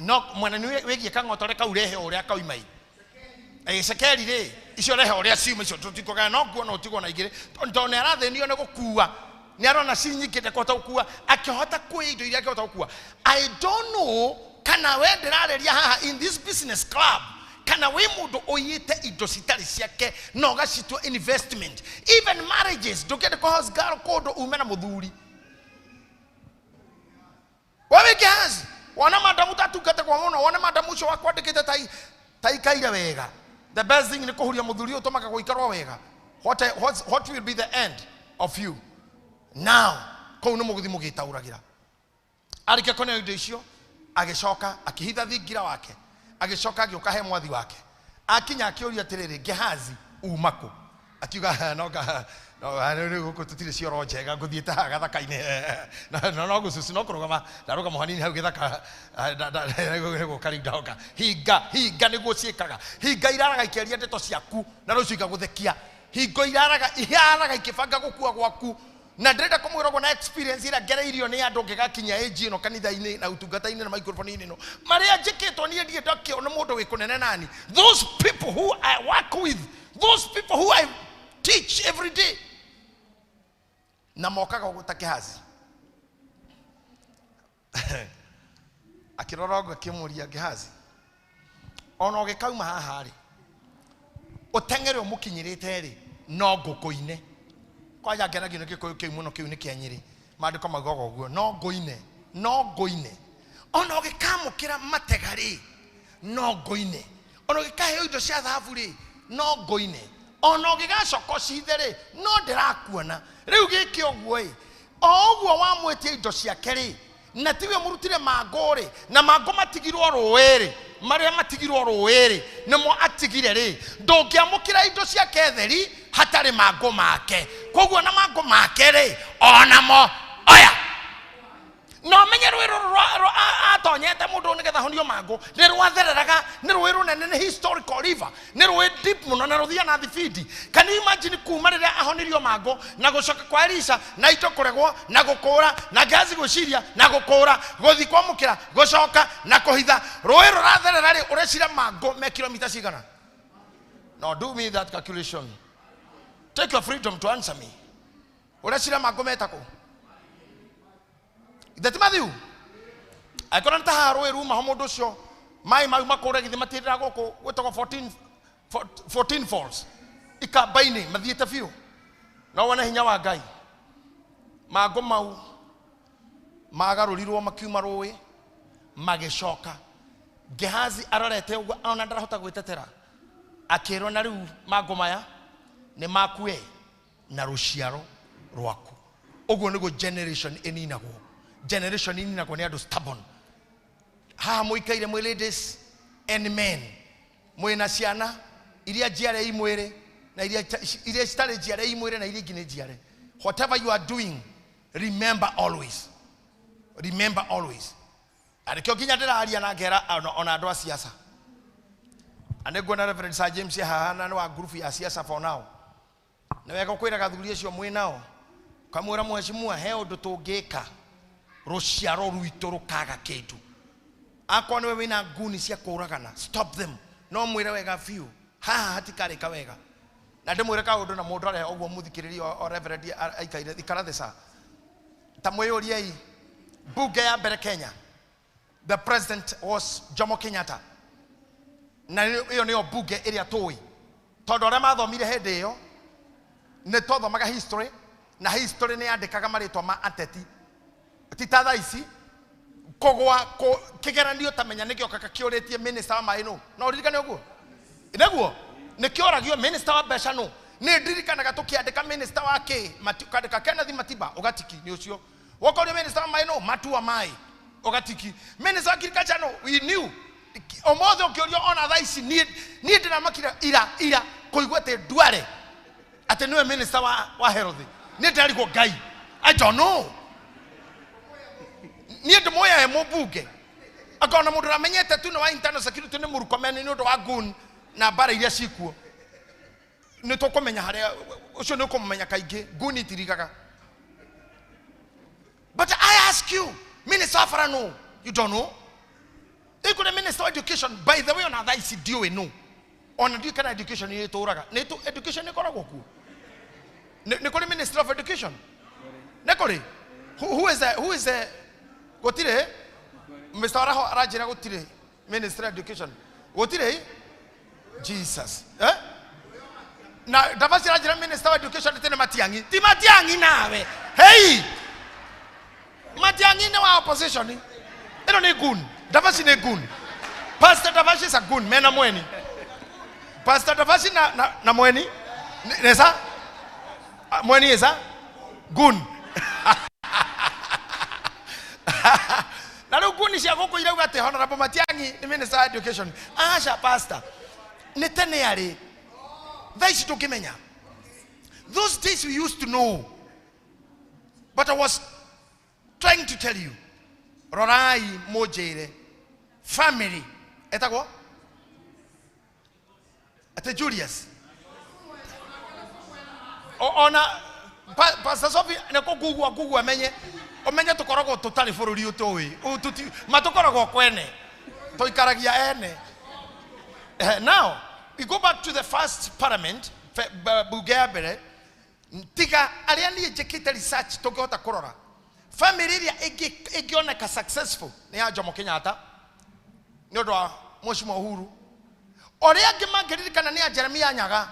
no mwena nĩ wĩgiĩ kang'otore kau rehe ũrĩa kauma ĩ. Cekeri rĩ, icio rehe ũrĩa ciuma icio tũtikũgaya, no nguona ũtigwo na igĩrĩ, tondũ nĩ arathĩnio nĩ gũkua, nĩ arona ci nyingĩ ndekũhota gũkua, akĩhota kuoya indo iria angĩhota gũkua. I don't know kana we ndĩrarĩria haha in this business club, kana wĩ mũndũ ũiyĩte indo citarĩ ciake na ũgacitua investment. Even marriages, ndũngĩenda kũ house girl kũndũ ume na mũthuri. We wĩ Gehazi, wona madamu tatungate kwa mũno, wona madamu ũcio wakwandĩkĩte taikaire wega. The best thing nĩ kũhuria mũthuri ũyũ ũtũmaga gũikarwo wega. What will be the end of you? Now, kũu nĩ mũgũthiĩ mũgĩtaũragĩra. Arĩkia kũneo indo icio, agĩcoka akĩhitha thingira wake, agĩcoka agĩũka he mwathi wake. Akinya akĩũria atĩrĩrĩ, Gehazi, uma kũ? Akiuga, Ha, no nga, no, ha, rĩu gũkũ tũtirĩ cioro njega, ngũthiĩte haha gathaka-inĩ. No, no, no gũcucu, no kũrũgama, ndarũgama hanini hau gĩthaka, gũka rĩu ndoka. Hinga, hinga nĩguo ciĩkaga. Hinga iraraga ikĩaria ndeto ciaku, na rũciũ igagũthekia. Hingo iraraga ikĩbanga gũkua gwaku. Na ndĩrenda kũmwĩra ũguo na experience ĩrĩa ngereirio nĩ andũ ngĩgakinya age ĩno kanitha-inĩ na ũtungata-inĩ na microphone-inĩ ĩno. Marĩa njĩkĩtwo niĩ ndirĩ ndakĩona mũndũ wĩ kũnene nani. Those people who I work with, those people who I teach every day. Na mokaga ũguo ta Gehazi. Akĩrora ũguo akĩmũria Gehazi, ona ũgĩkauma haha rĩ, ũteng'ere ũmũkinyĩrĩte rĩ, no ngũkũine. Kwanja ngenagio nĩ gĩkũyũ kĩu mũno, kĩu nĩ kĩa Nyĩrĩ. Maandĩko maugaga ũguo, no ngũine, no ngũine. Ona ũgĩkamũkĩra matega rĩ, No ngoine. Ona ũgĩkaheo indo cia thahabu rĩ, no ngoine. Ona ũgĩgacoka ũcithe rĩ, no ndĩrakuona. Rĩu gĩke ũguo ĩ, o ũguo wamwĩtia indo ciake rĩ, na tiwe mũrutire mangũ rĩ, na mangũ matigirwo rũĩ rĩ, marĩa matigirwo rũĩ rĩ, nĩmo atigire rĩ, ndũngĩamũkĩra indo ciake theri hatarĩ mangũ make. Koguo na mangũ make rĩ, onamo oya. Na ũmenye rũĩ rũrũ atonyete mũndũ ũyũ nĩgetha ahonio mangũ nĩ rwathereraga, nĩ rũĩ rũnene, nĩ historical river, nĩ rũĩ deep mũno na rũthiaga na thibindi. Can you imagine kuma rĩrĩa ahonirio mangũ na gũcoka kwa Elisha na indo kũregwo na gũkũra na Gehazi gwĩciria na gũkũra gũthiĩ kwamũkĩra gũcoka na kũhitha, rũĩ rũratherera rĩ, ũreciria mangũ me kilomita cigana? No, do me that calculation. Take your freedom to answer me. Ũreciria mangũ metagwo ithe ti mathiu? Angĩkorwo nĩ ta haha rũĩ ruma ho mũndũ ũcio maĩ mau makũre githĩ matirĩra gũkũ gwĩtagwo 14 falls ikamba-inĩ mathiĩte biũ, no wone hinya wa Ngai. Mangũ mau magarũrirwo makiuma rũĩ magĩcoka. Gehazi arorete ũguo ona ndarahota gwĩtetera, akĩrwo na rĩu mangũ maya nĩ maku we na rũciaro rwaku. Ũguo nĩguo generation ĩninagwo. Generation ĩninagwo nĩ andũ stubborn. Haha mũikaire mwĩ ladies and men, mwĩna ciana iria njiare imwĩrĩ na iria citarĩ njiare imwĩrĩ na iria ingĩ nĩ njiare. Whatever you are doing, remember always, remember always. Na nĩkĩo nginya ndĩraria na ngera ona andũ a siasa. Na nĩnguona Reverend Sir James haha na nĩ wa group ya siasa for now. Nĩ wega kwĩraga athuri acio mwĩ nao, ũkamwĩra mheshimiwa, he ũndũ tũngĩka rũciaro rwitũ rũkaga kĩndũ. Akorwo nĩwe wĩna nguni cia kũragana, stop them. No mwĩre wega biũ, haha hatikarĩka wega. Na ndĩmwĩre kaũndũ na mũndũ arĩa ũguo mũthikĩrĩrie o Reverend aikaire, ikara thĩ sa. Ta mwĩyũriei, mbunge ya mbere Kenya, the president was Jomo Kenyatta. Na ĩyo nĩyo mbunge ĩrĩa tũĩ, tondũ arĩa mathomire hĩndĩ ĩyo nĩ twathomaga history, na history nĩ yandĩkaga marĩtwa ma ateti. Ti ta thaa ici kũgwa kĩgeranio ta menya nĩgĩokaga kĩũrĩtie minister wa maĩ nũ. No ũririkane ũguo? Nĩguo nĩkĩoragio minister wa mbeca nũ. Nĩ ndirikanaga tũkĩandĩka minister wa kĩ, ũkandĩka Kenneth Matiba ũgatiki nĩ ũcio. Wokorio minister wa maĩ nũ, Matua maĩ ũgatiki. Minister wa agriculture nũ, we knew. Ũmũthĩ ũngĩũrio ona thaa ici, niĩ ndĩramakire ira kũigua atĩ Duale atĩ nĩwe minister wa health. Niĩ ndĩrarigwo Ngai, I don't know. Niĩ ndĩmũĩ e mũmbunge. Akona mũndũ ũramenyete tu nĩ wa internal security nĩ Murkomen nĩ ũndũ wa gun na mbara iria cikuo. Nĩ tũkũmenya harĩa ũcio nĩ ũkũmũmenya kaingĩ, gun itirigaga. But I ask you, minister wa bara no, you don't know. Ikũrĩ minister wa education, by the way, ona thaa ici ndiũĩ no. Ona ndiũĩ kana education nĩ ĩtũraga. Nĩ education ĩkoragwo kuo. Nĩ kũrĩ minister of education? Nĩ kũrĩ? Who is the, gũtirĩ? Mr. Waraho aranjĩra gũtirĩ minister of education. Gũtirĩ? Jesus. Na Ndavaci aranjĩra minister of education tene Matiang'i. Ti Matiang'i nawe. Hey! Matiang'i nĩ wa opposition. Ĩno nĩ gun. Ndavaci nĩ gun. Pastor Ndavaci is a gun. Mena mweni. Pastor Ndavaci na mweni. Nesa? Mweni is a gun. Na rĩu nguni cia gũkũ irauga atĩ Honorable Matiang'i nĩ minister wa education. Aca pastor, nĩ tene arĩ. Thaa ici ndũngĩmenya. Those days we used to know. But I was trying to tell you, rorai mũnjĩre family etagwo atĩ Julius. Ona Pastor Sophie nĩ kũgugua ngugua menye ũmenye tũkoragwo tũtarĩ bũrũri ũtũĩ matũkoragwo kwene tũikaragia ene. Now we go back to the first parliament, bunge ya mbere. Tiga arĩa niĩ njĩkĩte research tũngĩhota kũrora family ĩrĩa ĩngĩoneka successful nĩ ya Jomo Kenyatta nĩ ũndũ wa Mheshimiwa Uhuru. Ũrĩa angĩ mangĩririkana nĩ ya Jeremiah Nyaga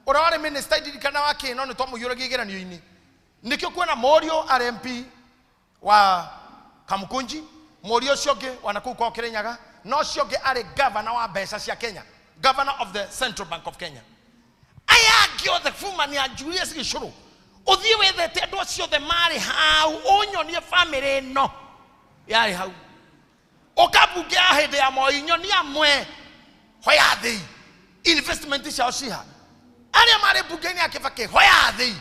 ũrĩa warĩ minister ndirikana wa kĩ, no nĩ twamũhiũragia igeranio-inĩ. Nĩkĩo kuona mũriũ arĩ MP wa Kamukunji, mũriũ ũcio ũngĩ wa nakũu kwao Kĩrĩnyaga, Na ũcio ũngĩ arĩ governor wa mbeca cia Kenya, governor of the Central Bank of Kenya. Aya angĩ othe bumania Julius Gĩcũrũ, ũthiĩ wethete andũ acio othe marĩ hau, ũnyonie bamĩrĩ ĩno yarĩ hau. Ũkambunge ya hĩndĩ ya Moi, nyonie amwe hoya thĩ investment ciao ciha arĩa marĩ mbunge-inĩ ya Kĩbakĩ hoya thĩ.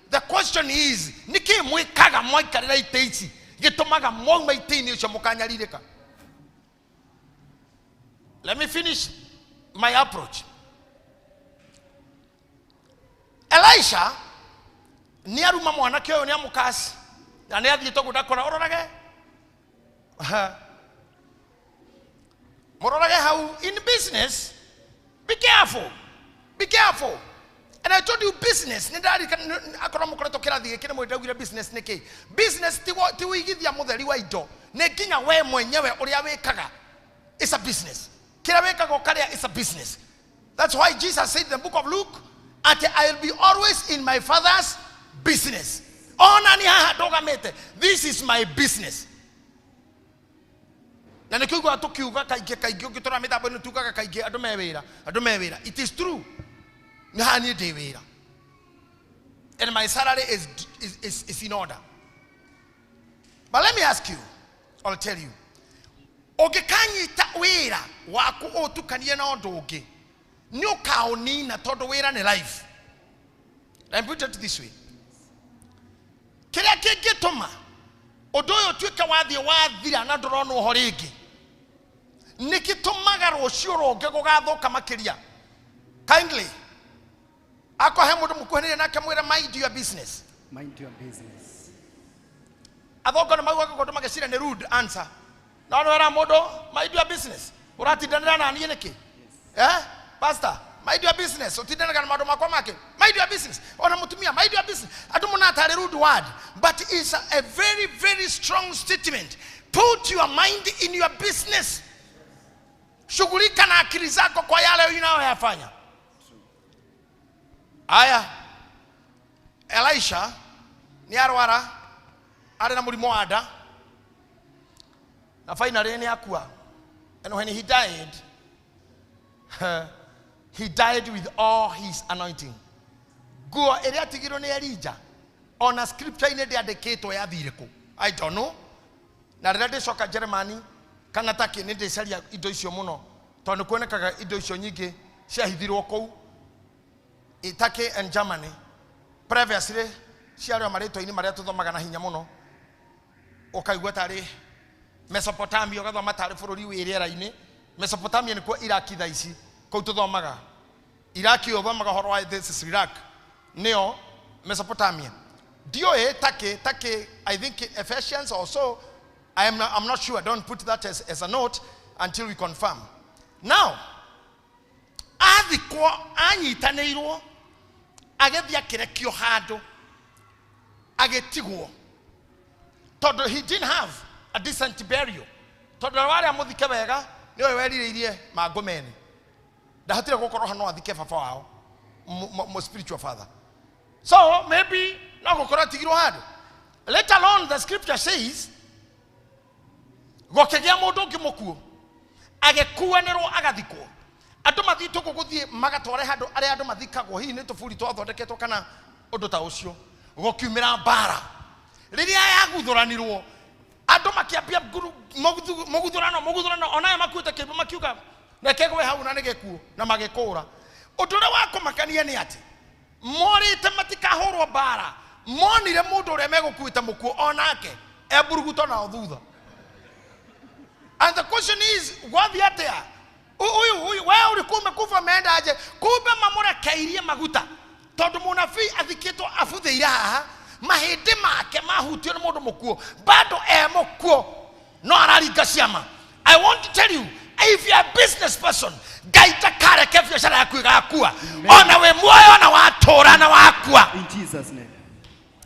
The question is, nĩkĩ mwĩkaga mwaikarĩra itĩ ici gĩtũmaga mwauma itĩ-inĩ icio mũkanyarirĩka? Let me finish my approach. Elisha nĩ aruma mwanake ũyũ, nĩ amũkasi na nĩ athiĩte ũguo ndakora. Ũrorage mũrorage hau. In business, be careful, be careful. And I told you business nĩ ndarikana akorwo mũkoretwo kĩrathi gĩkĩ nĩ mwĩndaugire business nĩ kĩ. Business ti wĩigithia mũtheri wa indo, nĩ nginya we mwenyewe ũrĩa wĩkaga is a business. Kĩrĩa wĩkaga ũkarĩa is a business. That's why Jesus said in the book of Luke at "I will be always in my Father's business." Ona ni haha ndũgamĩte, this is my business. Na nĩkĩo iguaga tũkiuga kaingĩ kaingĩ, ũngĩtũra mĩtambo-inĩ tugaga kaingĩ, andũ me wĩra, andũ me wĩra. It is true. Nĩ haha niĩ ndĩ wĩra and my salary is in order. But let me ask you or tell you, ũngĩkanyita wĩra waku ũtukanie na ũndũ ũngĩ, nĩ ũkaũnina, tondũ wĩra nĩ life. Let me put it this way: kĩrĩa kĩngĩtũma ũndũ ũyũ ũtuĩke wathiĩ wathira na ndũronwo ho rĩngĩ, nĩ gĩtũmaga rũciũ rũngĩ gũgathũka makĩria. Kindly, akorwo he mũndũ mũkuhanĩrĩria nake, mwĩre, "Mind your business." Mind your business. Athongo nĩ maugaga kũndũ magĩcira nĩ rude answer, no nĩ wera mũndũ, "Mind your business." Ũratindanĩra na niĩ nĩkĩ? Eh, pastor, mind your business. Ũtindanaga na maũndũ makwa make. Mind your business. Ona mũtumia, mind your business. Andũ mũna tarĩ rude word, but it's a very, very strong statement. Put your mind in your business. Shughulika na akili zako kwa yale unayoyafanya. Aya, Elisha nĩ arwara, arĩ na mũrimũ wa nda, na finally nĩ akua. And when he died, he died with all his anointing. Nguo ĩrĩa atigirwo nĩ Elija, ona scripture-inĩ ndĩandĩkĩtwo yathire kũ. I don't know. Na rĩrĩa ndĩcoka Germany kana Turkey, nĩ ndĩcaria indo icio mũno, tondũ nĩ kuonekaga indo icio nyingĩ ciahithirwo kũu Turkey and Germany previously, ciarĩ o marĩtwa-inĩ marĩa tũthomaga na hinya mũno, ũkaigua tarĩ Mesopotamia, ũgathoma tarĩ bũrũri wĩ rĩera-inĩ. Mesopotamia nĩkuo Iraki thaa ici, kũu tũthomaga Iraki, ũthomaga ũhoro wa this is Iraq, nĩyo Mesopotamia. Ndiũĩ Turkey. Turkey, I think Ephesians or so. I'm not sure. Don't put that as a note until we confirm. Now athikwo, anyitanĩirwo, agĩthiĩ akĩrekio handũ, agĩtigwo, tondũ he didn't have a decent burial, tondũ warĩa mũthike wega nĩwe werirĩirie mangũ mene, ndahotire gũkorwo ho no athike baba wao, spiritual father. So maybe no gũkorwo atigirwo handũ. Let alone, the scripture says gũkĩgĩa mũndũ ũngĩ mũkuũ, agĩkuanĩrwo, agathikwo. Andũ mathiĩte ũguo gũthiĩ magatware handũ arĩa andũ mathikagwo, hihi nĩ tũburi twathondeketwo kana ũndũ ta ũcio. Gũkiumĩra mbara. Rĩrĩa yaguthũranirwo, andũ makĩambia mũguthũrano, mũguthũrano, onayo makuĩte kĩimbo, makiuga reke gwe hau na nĩ gĩkuũ, na magĩkũra. Ũndũ ũrĩa wa kũmakania nĩ atĩ morĩte matikahũrwo mbara, monire mũndũ ũrĩa megũkuĩte mũkuũ onake emburuguto nao thutha. And the question is, gwathiĩ atĩa? Huyu huyu wewe ulikuwa umekufa, ameenda aje? Kumbe mamũrekeirie maguta, tondũ mũnabii athikĩtwo abuthĩire haha, mahĩndĩ make mahutio nĩ mũndũ mũkuũ, bado e mũkuũ no araringa ciama. I want to tell you, if you are a business person, Ngai ndakareke biacara yaku ĩgakua, ona wĩ muoyo na watũra na wakua. In Jesus' name.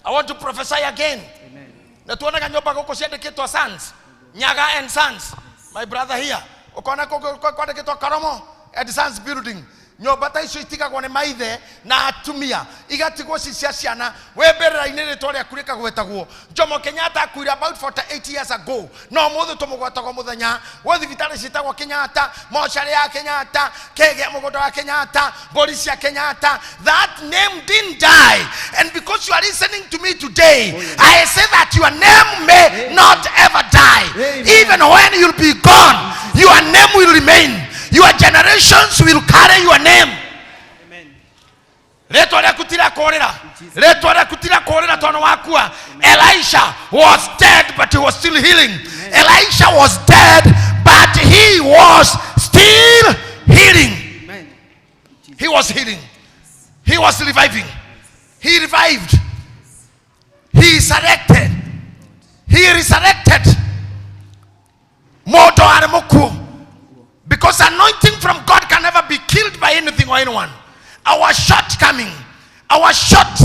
I want to prophesy again. Amen. Na tuonaga nyũmba gũkũ ciandĩkĩtwo Sons, Nyaga and Sons, my brother here. Ũkona kwandĩkĩtwo Karomo and Sons building. Nyũmba ta icio itigagwo nĩ maithe na atumia igatigwo ci cia ciana. Wĩ mbĩrĩra-inĩ rĩtwa rĩaku rĩkagwetagwo. Jomo Kenyatta akuire about 48 years ago, no mũthĩ tũmũgwetagwo mũthenya. Gwĩ thibitarĩ ciĩtagwo Kenyatta, mocarĩ ya Kenyatta, kĩgĩa mũgũnda wa Kenyatta, mbũri cia Kenyatta. That name didn't die, and because you are listening to me today, I say that your name may not ever die. Amen. Even when you'll be gone, your name will remain. Your generations will carry your name. Amen. Rĩtwa rĩaku ti rĩa kũũrĩra. Rĩtwa rĩaku ti rĩa kũũrĩra tondũ wakua. Elisha was dead, but he was still healing. Elisha was dead, but he was still healing. Amen. He was healing. He was reviving. He revived. He resurrected. He resurrected. Mũndũ arĩ mũkuũ. Because anointing from God can never be killed by anything or anyone. Our shortcoming, our short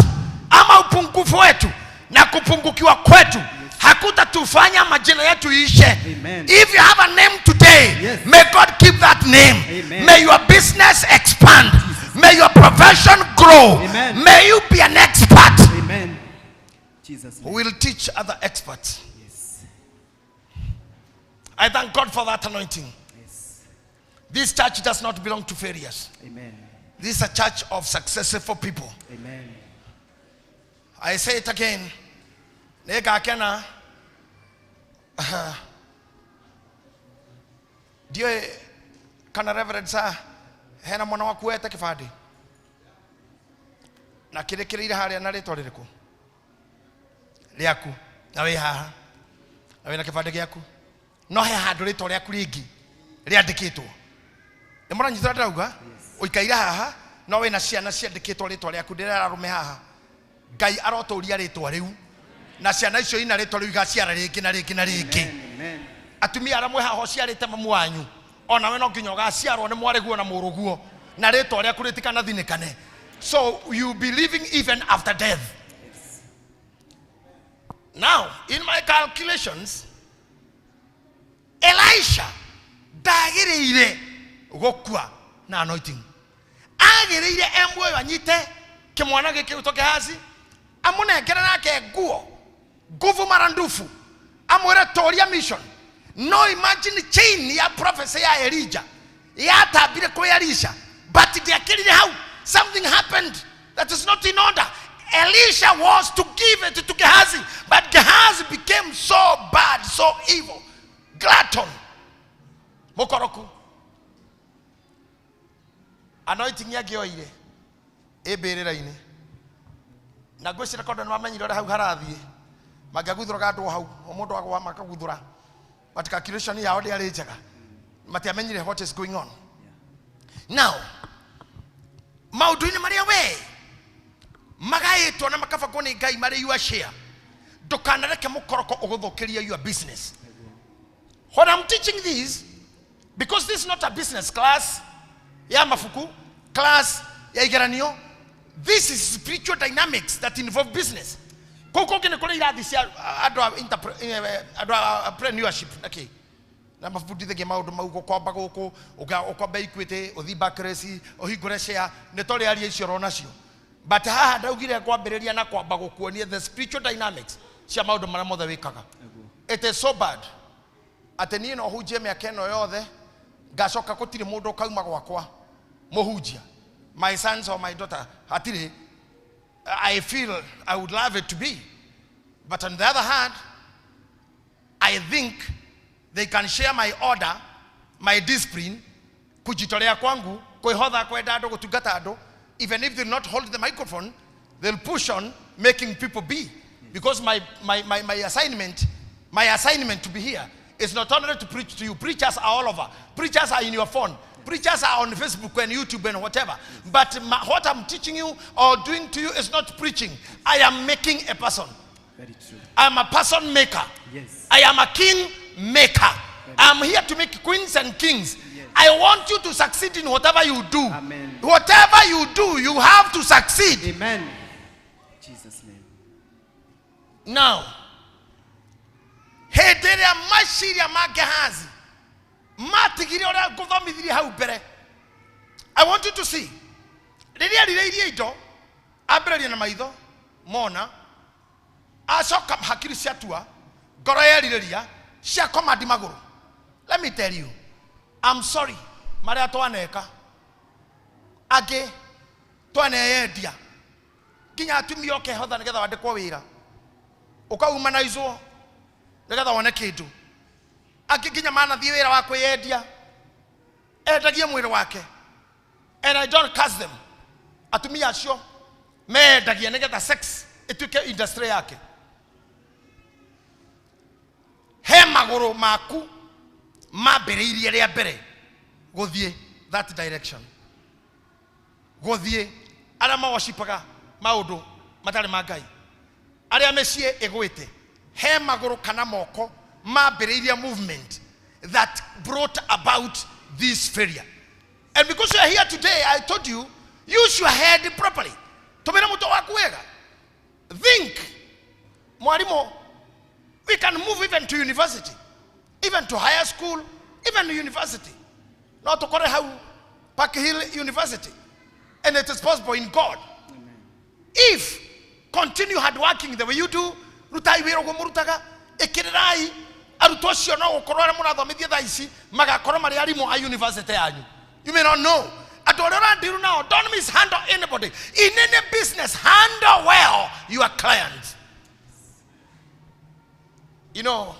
ama upungufu wetu na kupungukiwa kwetu hakutatufanya majina yetu iishe. Amen. If you have a name today, Yes. may God keep that name. Amen. May your business expand. May your profession grow. Amen. May you be an expert Amen. Jesus who name. will teach other experts. Yes. I thank God for that anointing. Yes. This church does not belong to failures. Amen. This is a church of successful people. Amen. I say it again. Nĩngakena ndiũĩ kana Reverend sir hena mwana waku wete kĩbandĩ na kĩrĩkĩrĩire harĩa na rĩtwa rĩrĩkũ rĩaku na wĩ haha na wĩna kĩbandĩ gĩaku no he handũ rĩtwa rĩaku rĩngĩ rĩandĩkĩtwo. Nĩ mũranyita ũrĩa ndĩrauga? Ũikaire haha no wĩna ciana ciandĩkĩtwo rĩtwa rĩaku, ndĩrera arũme haha. Ngai arotũria rĩtwa rĩu na ciana icio ina rĩtwa rĩu igaciara rĩngĩ na rĩngĩ na rĩngĩ. Amen. Atumia arĩa mwĩ haha ũciarĩte mamu wanyu, onawe no nginya ũgaciarwo nĩ mwarĩguo na mũrũguo na rĩtwa rĩaku rĩtikanathinĩkane. So you be living even after death. Now in my calculations, Elisha ndagĩrĩire gũkua na anointing. Agĩrĩire e muoyo anyite kĩmwana gĩkĩ gĩtwo Gehazi, amũnengere nake nguo nguvu marandufu, amwĩre tũria mission. No imagine chain ya prophecy ya Elijah yatambire kwĩ Elisha, but ndĩakĩrire hau. Something happened that is not in order. Elisha was to give it to Gehazi, but Gehazi became so bad, so evil, glutton, mũkoroku. Anointing yangĩoire ĩ mbĩrĩra-inĩ, na ngwĩciria kondo nĩ mamenyire ũrĩa hau harathiĩ, mangĩaguthũraga andũ hau o mũndũ agwa makaguthũra, but calculation yao ndĩarĩ njega, matiamenyire what is going on. Now maũndũ-inĩ marĩa we magaĩtwo na makabangwo nĩ Ngai marĩ your share, ndũkanareke mũkoroko ũgũthũkĩrie your business. When I'm teaching this, because this is not a business class ya mabuku, class ya igeranio, this is spiritual dynamics that involve business. Kũu kũngĩ nĩ kũrĩ irathi cia andũ a andũ a entrepreneurship na kĩ na mabundithagia maũndũ mau, gũkomba gũkũ, ũkombe Equity, ũthiĩ Barclays, ũhingũre share, nĩ tũrĩ aria icio oronacio. But haha ndaugire kwambĩrĩria na kwamba gũkuonia the spiritual dynamics cia maũndũ marĩa mothe wĩkaga. It is so bad atĩ niĩ no hunjie mĩaka ĩno yothe ngacoka gũtirĩ mũndũ ũkauma gwakwa mũhunjia, my sons or my daughter, hatirĩ. I feel I would love it to be, but on the other hand, I think they can share my order, my discipline, kujitolea kwangu, kwĩhotha, kwenda andũ, gũtungata andũ. Even if they not hold the microphone, they'll push on making people be, because my assignment to be here is not only to preach to you. Preachers are all over. Preachers are in your phone. Preachers are on Facebook and YouTube and whatever. But what I'm teaching you or doing to you is not preaching. I am making a person. Very true. I'm a person maker. Yes. I am a king maker. I'm here to make queens and kings. Yes. I want you to succeed in whatever you do. Amen. Whatever you do, you have to succeed. Amen. Jesus name. Now, hĩndĩ ĩrĩa maciria ma Gehazi matigire ũrĩa ngũthomithirie hau mbere. I want you to see rĩrĩa arirĩirie indo ambĩrĩria na maitho mona acoka hakiri ciatua ngoro yerirĩria ciakomandi magũrũ. Let me tell you, I'm sorry marĩa twaneka angĩ twaneyendia nginya atumia ũkehotha nĩgetha wandĩkwo wĩra ũkaumanaizwo nĩgetha wone kĩndũ angĩ nginya manathiĩ wĩra wa kwĩyendia endagie mwĩrĩ wake. And I don't curse them. Atumia acio mendagia nĩgetha sex ĩtuĩke industry yake. He magũrũ maku mambĩrĩirie rĩa mbere gũthiĩ that direction, gũthiĩ arĩa mawashipaga maũndũ matarĩ ma Ngai, arĩa mĩciĩ ĩgwĩte, he magũrũ kana moko mambĩrĩirie movement that brought about this failure. And because you are here today, I told you, use your head properly. Tũmĩra mũtwe waku wega. Think. Mwalimu, we can move even to university, even to higher school, even to university. No tũkore hau Park Hill University. And it is possible in God. If continue hard working the way you do, rutai wĩra ũguo mũrutaga, ĩkĩrĩrai arutwo acio no gũkorwo arĩa mũrathomithia thaa ici magakorwo marĩ arimũ a university yanyu. You may not know. Andũ arĩa ũrandiru nao, don't mishandle anybody. In any business, handle well your clients. You know,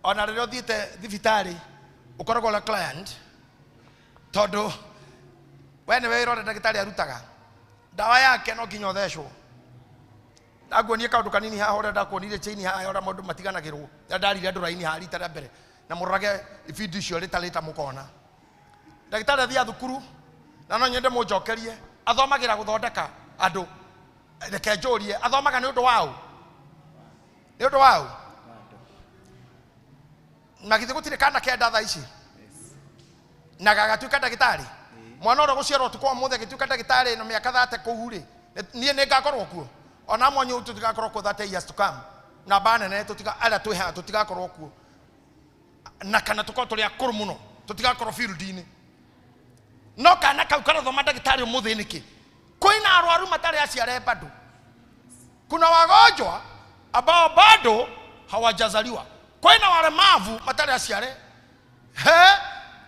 ona rĩrĩa ũthiĩte thibitarĩ ũkoragwo na client tondũ we nĩwe wĩra ũrĩa ndagĩtarĩ arutaga ndawa yake no nginya ũthecwo. Ndaguonie kaũndũ kanini haha ũrĩa ndakuonire chain haha ũrĩa maũndũ matiganagĩrwo. Rĩrĩa ndarire andũ raini haha rita rĩa mbere na mũrorage ibindi icio rĩta rĩta mũkona. Ndagĩtarĩ athiaga thukuru na no nyende mũnjokerie athomagĩra gũthondeka andũ. Reke njũrie athomaga nĩ ũndũ waũ? Nĩ ũndũ waũ? Na githĩ gũtirĩ kana kenda thaa ici na gagatuĩka ndagĩtarĩ? Mwana ũrĩa ũgũciarwo ũtukũ wa ũmũthĩ agĩtuĩka ndagĩtarĩ na mĩaka 30 kũu rĩ, niĩ nĩ ngakorwo kuo? Ona amwe anyu tũtigakorwo kuo 30 years to come. Namba nene tũtiga arĩa twĩ haha tũtigakorwo kuo. Na kana tũkorwo tũrĩ akũrũ mũno tũtigakorwo field-inĩ. No kana kau karathoma ndagĩtarĩ ũmũthĩ nĩkĩ? Kwĩna arwaru matarĩ aciare bado. Kuna wagonjwa ambao bado hawajazaliwa. Kwĩna walemavu matarĩ aciare. He?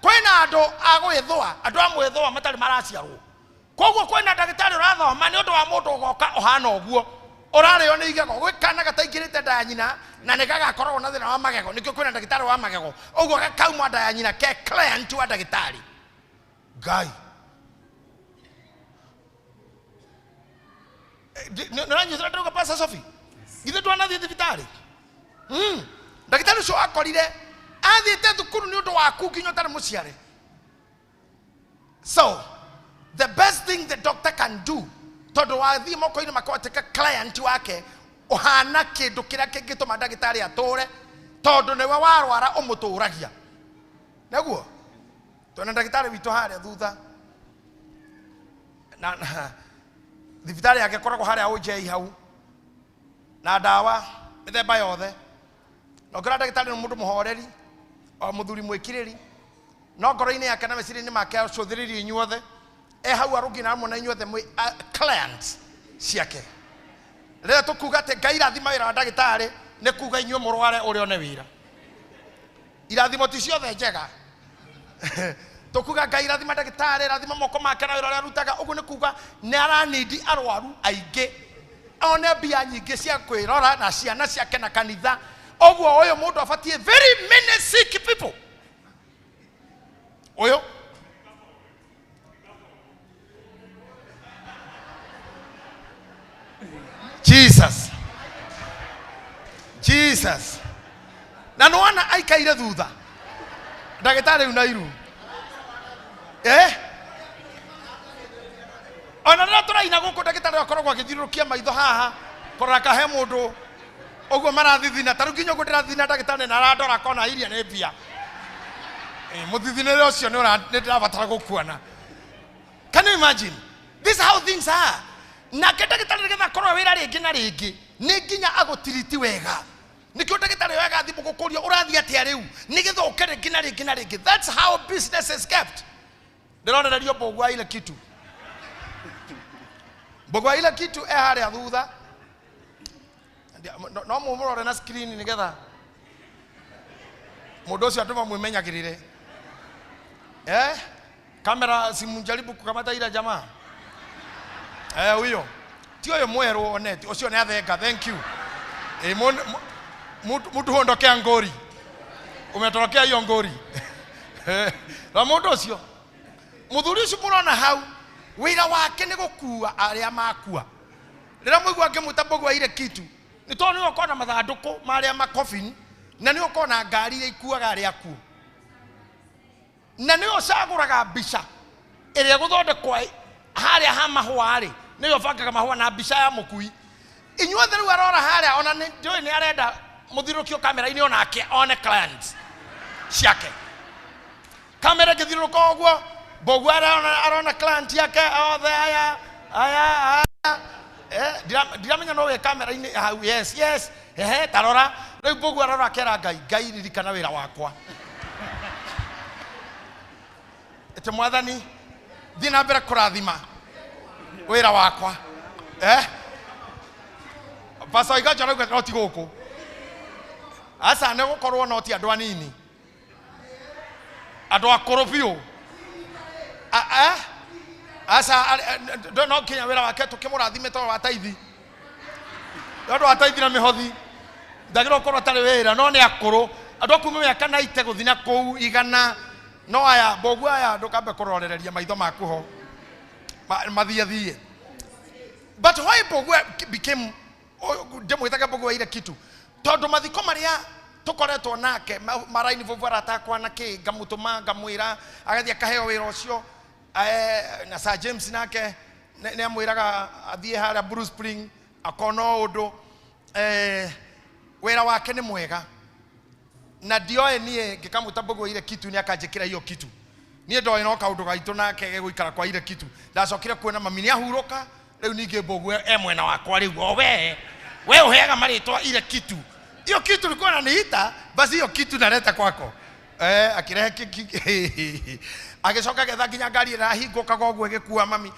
Kwĩna andũ a gwĩthũa, andũ a mwĩthũa matarĩ maraciarwo. Koguo kwĩna ndagĩtarĩ ũrathoma nĩ ũndũ wa mũndũ ũgoka ũhana ũguo ũrarĩo nĩ igego. Gwĩ kana gataingĩrĩte nda ya nyina na nĩ gagakoragwo na thĩna wa magego, nĩkĩo kwĩna ndagĩtarĩ wa magego. Ũguo gakauma nda ya nyina ke client wa ndagĩtarĩ. Ngai. Nĩ ũranyitĩra ndĩrauga Pastor Sophie? Githĩ ndwanathiĩ thibitarĩ? Ndagĩtarĩ ũcio akorire athiĩte thukuru nĩ ũndũ waku nginya ũtarĩ mũciare. So the best thing the doctor can do, tondũ wathiĩ moko-inĩ makawatĩka client wake ũhana kĩndũ kĩrĩa kĩngĩtũma ndagĩtarĩ atũre, tondũ nĩwe warwara ũmũtũragia. Nĩguo twĩna ndagĩtarĩ witũ harĩa thutha na thibitarĩ yake ĩkoragwo harĩa OJ hau na ndawa mĩthemba yothe. Na ũngĩona ndagĩtarĩ nĩ mũndũ mũhoreri o mũthuri mwĩkirĩri, no ngoro-inĩ yake na meciria-inĩ make acũthĩrĩirie inyuothe, e hau arũngiĩ na amwe na inyuothe mwĩ clients ciake. Rĩrĩa tũkuga atĩ Ngai rathima wĩra wa ndagĩtarĩ, nĩ kuga inyuĩ mũrware ũrĩa one wĩra. Irathimo ti ciothe njega. Tũkuga Ngai rathima ndagĩtarĩ, rathima moko make na wĩra ũrĩa arutaga, ũguo nĩ kuga nĩ aranindi arwaru aingĩ, one mbia nyingĩ cia kwĩrora na ciana ciake na kanitha. Ũguo ũyũ mũndũ abatiĩ very many sick people. Ũyũ Jesus. Jesus. Na nĩwona aikaire thutha ndagĩtarĩ rĩu na iru. Ona rĩrĩa tũraina gũkũ ndagĩtarĩ akoragwo agĩthiũrũrũkia maitho haha kũrora kahe mũndũ ũguo marathithina. Ta rĩu nginya ũguo ndĩrathithina ndagĩtarĩ na arandora akona iria nĩ mbia. Mũthithinĩre ũcio nĩ ndĩrabatara gũkuona. Can you imagine? This is how things are. Nake ndagĩtarĩ nĩgetha akorwo wĩra rĩngĩ na rĩngĩ nĩ nginya agũtiriti wega. Nĩkĩo ndagĩtarĩ wega thimũ gũkũria ũrathiĩ atĩa rĩu nĩgetha ũke rĩngĩ na rĩngĩ na rĩngĩ. That's how business is kept. Ndĩronererio mbũgua ile kitu, mbũgua ile kitu e harĩa thutha. No mũmũrore na screen nĩgetha mũndũ ũcio andũ mamwĩmenyagĩrĩre. Eh, kamera simjaribu kukamata ila jamaa eh, huyo ti ũyũ mwerũ oneti ũcio nĩ athenga. Thank you. Eh, mtu huondokea ngori, umetorokea hiyo ngori. Na mũndũ ũcio, mũthuri ũcio mũrona hau, wĩra wake nĩ gũkua arĩa makua. Rĩrĩa mũigua ngĩmwĩta mbũgua ile kitu, nĩ tondũ nĩwe ũkoragwo na mathandũkũ marĩa makobin, na nĩwe ũkoragwo na ngari iria ikuaga arĩa akuũ, na nĩwe ũcagũraga mbica ĩrĩa ĩgũthondekwo harĩa ha mahũa rĩ, nĩwe ũbangaga mahũa na mbica ya mũkui. Inyuothe rĩu arora harĩa, ona nĩ ndiũĩ nĩ arenda mũthiũrũrũkio kamera-inĩ onake one clients ciake. Kamera ĩngĩthiũrũrũka ũguo, mbũgua arona client yake othe aya aya aya. Eh, ndiramenya no wĩ kamera-inĩ hau. Yes, ehe, tarora rĩu, mbũgua arora akera Ngai, Ngai, ririkana wĩra wakwa. Ĩtĩ Mwathani, thiĩ na mbere kũrathima wĩra wakwa. Eh, Pastor Iganjo arauga no ti gũkũ, aca nĩ gũkorwo no ti andũ anini, andũ akũrũ biũ. Eh? Aca no nginya wĩra wake tũkĩmũrathime tondũ wa taithi, tondũ wa taithi na mĩhothi ndagĩrĩirwo gũkorwo atarĩ wĩra, no nĩ akũrũ, andũ a kuma mĩaka 90 gũthiĩ na kũu 100. No aya mbogu aya ndũkambe kũrorereria maitho maku ho mathiĩ thiĩ. But why mbogu became ndĩmwĩtaga mbogu ile kitu? Tondũ mathiko marĩa tũkoretwo nake maraini bovu aratakwa na kĩ, ngamũtũma, ngamwĩra agathiĩ akaheo wĩra ũcio. Eh, na Sir James nake nĩ amwĩraga athiĩ harĩa Blue Spring akona ũndũ. Eh, wĩra wake nĩ mwega na ndioĩ niĩ ngĩkamwĩta mbũgũ ile kitu nĩ akanjĩkĩra hiyo kitu. Niĩ ndoĩ no kaũndũ gaitũ nake gegũikara kwa ile kitu. Ndacokire kuona mami nĩ ahurũka rĩu, ningĩ mbũgũ e mwena wakwa rĩu, o we ũheaga marĩtwa ile kitu, hiyo kitu ulikuwa unaniita, basi hiyo kitu naleta kwako. Eh, akirehe agĩcoka getha nginya ngari ĩrahingũkaga ũguo ĩgĩkua mami.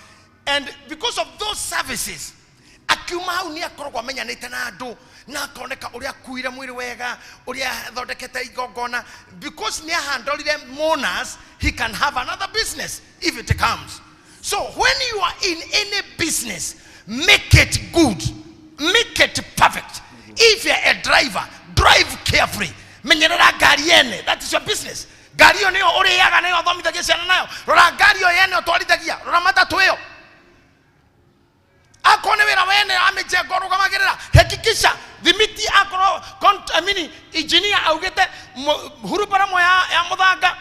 And because of those services, akiuma hau nĩ akoragwo amenyanĩte na andũ na akoneka ũrĩa akuire mwĩrĩ wega, ũrĩa athondekete igongona. Because nĩ ahandorire mourners, he can have another business if it comes. So when you are in any business, make it good, make it perfect. If you're a driver, drive carefully, menyerera ngari yene. That is your business. Ngari ĩyo nĩyo ũrĩaga, nĩyo ũthomithagia ciana nayo. Rora ngari ĩyo yene ũtwarithagia, rora matatũ ĩyo. Akorwo nĩ wĩra wene wa mĩjengo ũrũgamagĩrĩra, hakikisha thimiti, akorwo I mean, engineer augĩte hurubara ĩmwe ya mũthanga,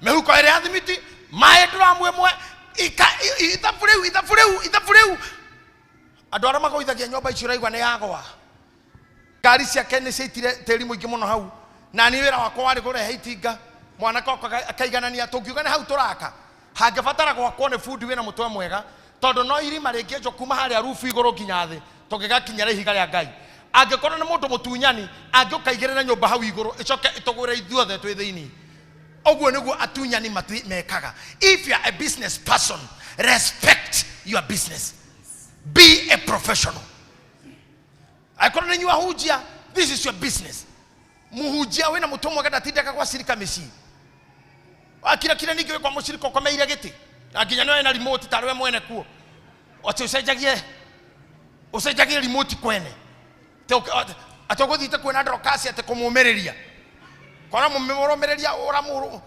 mĩhuko ĩrĩ ya thimiti, maĩ nduramu ĩmwe, ithabu rĩu, ithabu rĩu, ithabu rĩu. Andũ arĩa magũithagia nyũmba icio ũraigua nĩ yagwa, ngari ciake nĩ ciaitire tĩri mũingĩ mũno hau. Na niĩ wĩra wakwa warĩ kũrehe itinga, mwanake wakwa akaiganania. Tũngiuga nĩ hau tũraka, hangĩbatara gwakwo nĩ bundi wĩna mũtwe mwega, tondũ no irima rĩngĩenjwo kuma harĩa rubu igũrũ nginya thĩ tũngĩgakinyĩra ihiga rĩa Ngai. Angĩkorwo nĩ mũndũ mũtunyani, angĩũka igĩrĩre nyũmba hau igũrũ, ĩcoke ĩtũgũre ithuothe twĩ thĩinĩ. Ũguo nĩguo atunyani mekaga. If you are a business person, respect your business, be a professional. Angĩkorwo nĩ inyuĩ ahunjia, this is your business. Mũhunjia wĩna mũtwe mwega ndatindaga gwa cirika mĩciĩ wakirakira. Ningĩ wĩ kwa mũcirika ũkomeire gĩtĩ na nginya nĩwe na remote tarĩ we mwene kuo, atĩ ũcenjagie ũcenjagie remote kwene. Atĩ ũgũthiĩte kuona ndorokasi atĩ kũmũmĩrĩria kora mũmũrũmĩrĩria ũramũ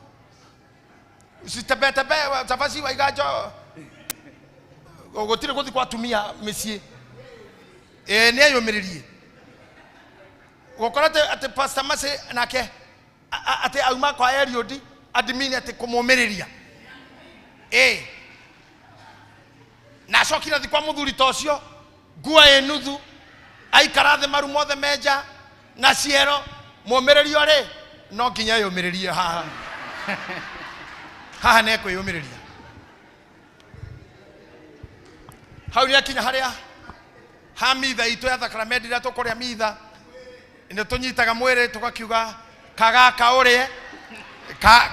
usitembetembee cabaci waiganjo gũtirĩ gũthi kwa atumia mĩciĩ. Ĩĩ, nĩ eyũmĩrĩrie gũkora atĩ Pastor Mercy nake atĩ auma kwa Eliud admin atĩ kũmũmĩrĩria. Ĩĩ, na acokire athi kwa mũthuri ta ũcio, nguo ĩ nuthu, aikara thĩ, maru mothe menja na ciero. Mũmĩrĩrio rĩ, no nginya eyũmĩrĩrie haha haha nĩ ekwĩyũmĩrĩria. Hau nĩ akinya harĩa ha mitha itũ ya thakramenti ĩrĩa tũkũrĩa mitha, nĩ tũnyitaga mwĩrĩ tũgakiuga kagaka ũrĩe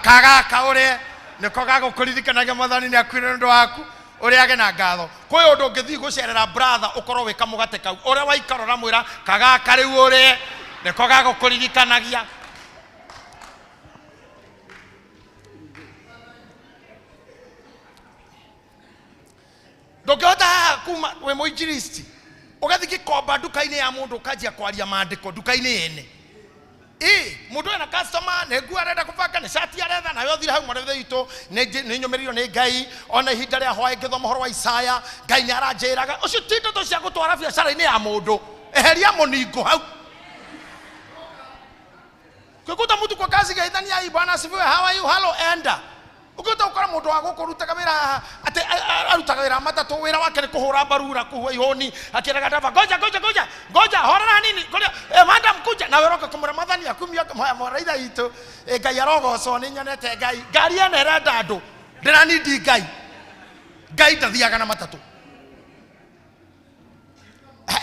kagaka ũrĩe. Nĩko gagũkũririkanagia mwathani nĩ akuire nĩ ũndũ waku ũrĩage na ngatho. Kwĩ ũndũ ũngĩthiĩ gũcerera brother ũkorwo wĩ kamũgate kau ũrĩa waikara ũramwĩra kagaka rĩu ũrĩe, nĩko gagũkũririkanagia. Ndũngĩhota haha kuma wĩ mũinjilisti ũgathiĩ gĩkomba nduka-inĩ ya mũndũ ũkanjia kwaria maandĩko nduka-inĩ yene. Ĩ mũndũ ena customer nĩ nguo arenda kũbanga, nĩ cati aretha, nawe ũthire hau mwarĩ witũ, nĩ nyũmĩrĩirio nĩ Ngai, ona ihinda rĩa hwaĩ ngĩthoma ũhoro wa Isaya, Ngai nĩ aranjĩraga. Ũcio ti ndeto cia gũtwara biacara-inĩ ya mũndũ, eheria mũningo hau. Ukikuta mtu kwa kazi geithania, "Ai, Bwana asifiwe, how are you? Hello," enda. Ukikuta ukora mũndũ wa gũkũ ũrutaga wĩra haha, atĩ arutaga wĩra matatũ, wĩra wake nĩ kũhũra mbarura, kũhua ihũni, akĩraga ndaba, ngoja ngoja ngoja ngoja, horera hanini, ngoja, madam kuja, nawe ũroka kũmwĩra mwathani akumio, mwaraitha itũ, Ngai arogocwo, nĩ nyonete Ngai, ngari ĩno ĩrenda andũ, ndĩranindi Ngai, Ngai ndathiaga na matatũ.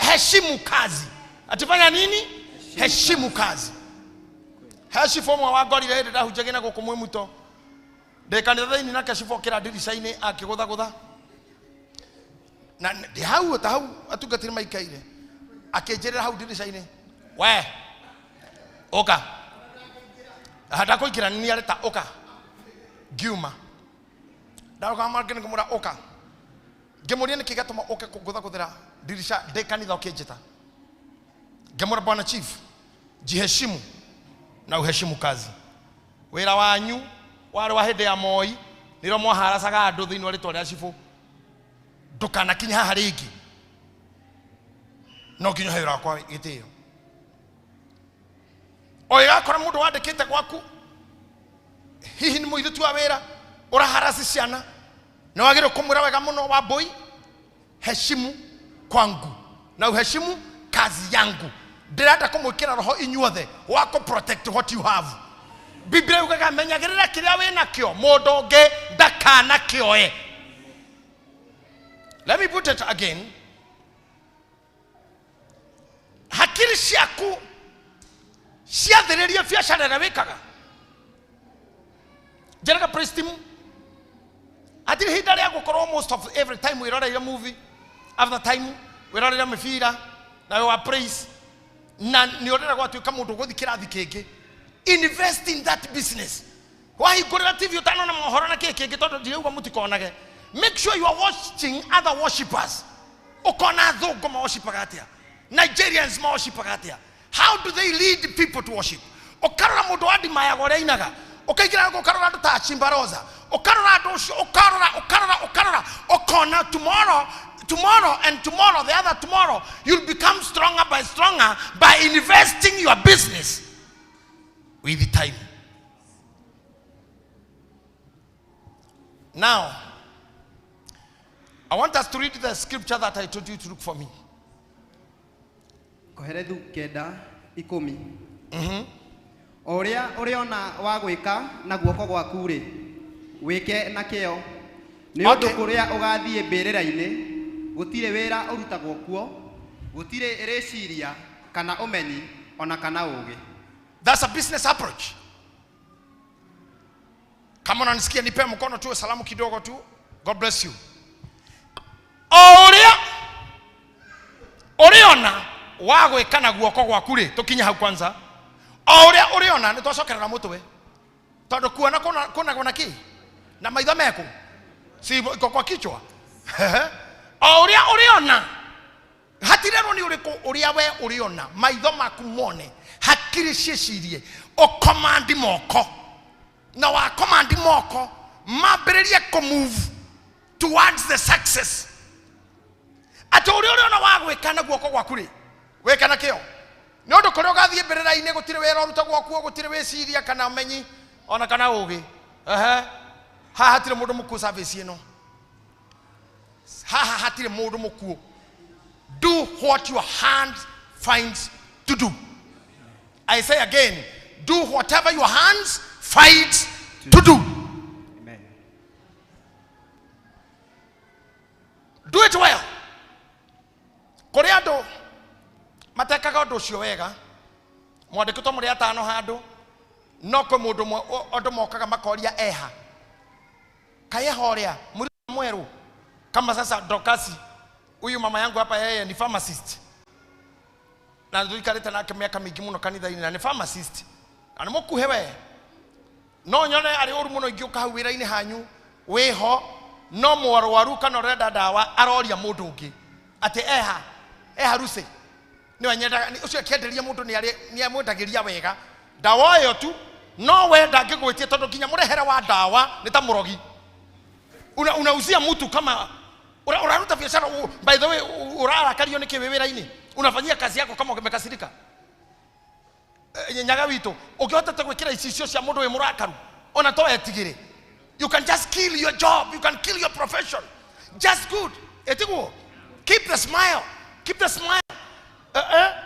Heshimu kazi. Atifanya nini? Heshimu kazi. He cibũ ũmwe wangorire hĩndĩ ndahunjagia na gũkũ mwĩ muto, ndĩ kanitha thĩinĩ nake cibũ okĩra ndirica-inĩ akĩgũthagũtha, na ndĩ hau ta hau atungatĩri maikaire, akĩnjĩrĩra hau ndirica-inĩ, we ũka, ndakũingĩra nĩ areta ũka, ngiuma ndarũgama ngĩmwĩra ũka, ngĩmũria nĩkĩ gĩatũma ũke kũngũthagũthĩra ndirica ndĩ kanitha ũkĩnjĩta, ngĩmwĩra bwana chief, jiheshimu na uheshimu kazi. Wĩra wanyu warĩ wa hĩndĩ ya Moi, nĩrĩo mwaharacaga andũ thĩinĩ wa rĩtwa rĩa cibũ, ndũkanakinye haha rĩngĩ, no nginya ũhe wĩra wakwa gĩtĩo. O ĩgakora mũndũ wandĩkĩte gwaku, hihi nĩ mũirĩtu wa wĩra ũraharasi ciana, nĩ wagĩrĩirwo kũmwĩra wega mũno, wa mbũi, heshimu kwangu na uheshimu kazi yangu. Ndĩrenda kũmwĩkĩra roho inyuothe wa kũ protect what you have. Biblia yugaga menyagĩrĩra kĩrĩa wĩnakĩo, mũndũ ũngĩ ndakanakĩoe. Let me put it again. Hakiri ciaku ciathĩrĩrie biacara ĩrĩa wĩkaga. Njĩraga praise team, hatirĩ ihinda rĩa gũkorwo most of every time wĩroreire movie, after time wĩroreire mĩbira nawe wa praise, na nĩ ũrenda gwatuĩka mũndũ ũgũthiĩ kĩrathi kĩngĩ. Invest in that business. Wahingũrĩra TV ũtanona mohoro na kĩĩ kĩngĩ, tondũ ndirauga mũtikonage. Make sure you are watching other worshipers. Ũkona athũngũ maworshipaga atĩa, Nigerians maworshipaga atĩa, how do they lead people to worship. Ũkarora mũndũ wa ndimayaga ũrĩa ainaga, ũkaingĩra ũkarora andũ ta Chimbaroza, ũkarora andũ ũcio, ũkarora ũkarora ũkarora, ũkona tomorrow, tomorrow and tomorrow, the other tomorrow, you'll become stronger by stronger by investing your business with the time. Now I want us to read the scripture that I told you to look for me. Koherethu 9:10. O ũrĩa ũrĩona wa gwĩka na guoko gwaku rĩ, wĩke na kĩyo, nĩ ũndũ kũrĩa ũgathiĩ mbĩrĩra-inĩ gũtirĩ wĩra ũrutagwo kuo, gũtirĩ rĩciria kana ũmenyi ona kana ũũgĩ. That's a business approach. Kama unanisikia nipe mkono tu, salamu kidogo tu. God bless you. O ũrĩa ũrĩona wa gwĩka na guoko gwaku rĩ, tũkinye hau kwanza. O ũrĩa ũrĩona nĩ twacokerera mũtwe, tondũ kuona kuonagwo na kĩ? Na maitho meku, si iko kwa kichwa. O ũrĩa ũrĩona, hatirerwo nĩ ũrĩkũ, ũrĩa we ũrĩona, maitho maku mone, hakiri ciĩcirie, ũkomandi moko, na wakomandi moko mambĩrĩrie kũmove towards the success. Atĩ ũrĩa ũrĩona wa gwĩka na guoko gwaku rĩ, wĩke na kĩo, nĩ ũndũ kũrĩa ũgathiĩ mbĩrĩra-inĩ gũtirĩ wĩra ũrutagwo kuo, gũtirĩ wĩciria kana ũmenyi ona kana ũgĩ. Ehe, haha hatirĩ mũndũ mũkuũ, service ĩno haha hatirĩ mũndũ mũkuũ. Do what your hand finds to do. I say again, do whatever your hands find to do. Amen. Do it well. Kũrĩ andũ matekaga ũndũ ũcio wega, mwandĩkĩtwo mũrĩ atano handũ, no kwĩ mũndũ ũmwe andũ mokaga makoria eha. Kaĩ horia mweru kama sasa Dokasi, huyu mama yangu hapa, yeye ni pharmacist na tuikarĩte nake mĩaka mĩingĩ mũno kanitha-inĩ, na nĩ pharmacist na nĩ mũkuhĩ we. No nyone arĩ ũru mũno ingĩũka hau wĩra-inĩ hanyu wĩho, no mwarwaru kana ũrenda ndawa aroria mũndũ ũngĩ atĩ eha Lucy nĩwe nyendaga ũcio akĩenderia mũndũ nĩ amwendagĩria wega ndawa ĩyo tu, no we ndangĩgwĩtia tondũ nginya mũrehere wa ndawa nĩ ta mũrogi. Unauzia mtu kama unaruta biashara. By the way, urarakario nĩkĩ wĩ wĩra-inĩ? Unafanyia kazi yako kama umekasirika. Nyaga witũ ũngĩhotete gwĩkĩra icicio cia mũndũ wĩ mũrakaru ona to etigĩre. You can just kill your job, you can kill your profession. Just good. Etiguo, keep the smile, keep the smile.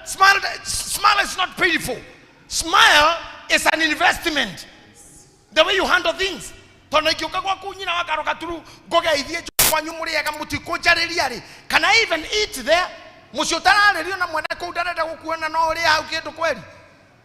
Smile, smile is not painful. Smile is an investment. The way you handle things. Tondũ ingĩũka gwaku nyina wa karo gaturu ngũgeithie kwanyu mũrĩega mũtikũnjarĩria rĩ, can I even eat there? Mũciĩ ũtararĩrio na mwene kũu ndarenda gũkuona no ũrĩa hau kĩndũ kweri.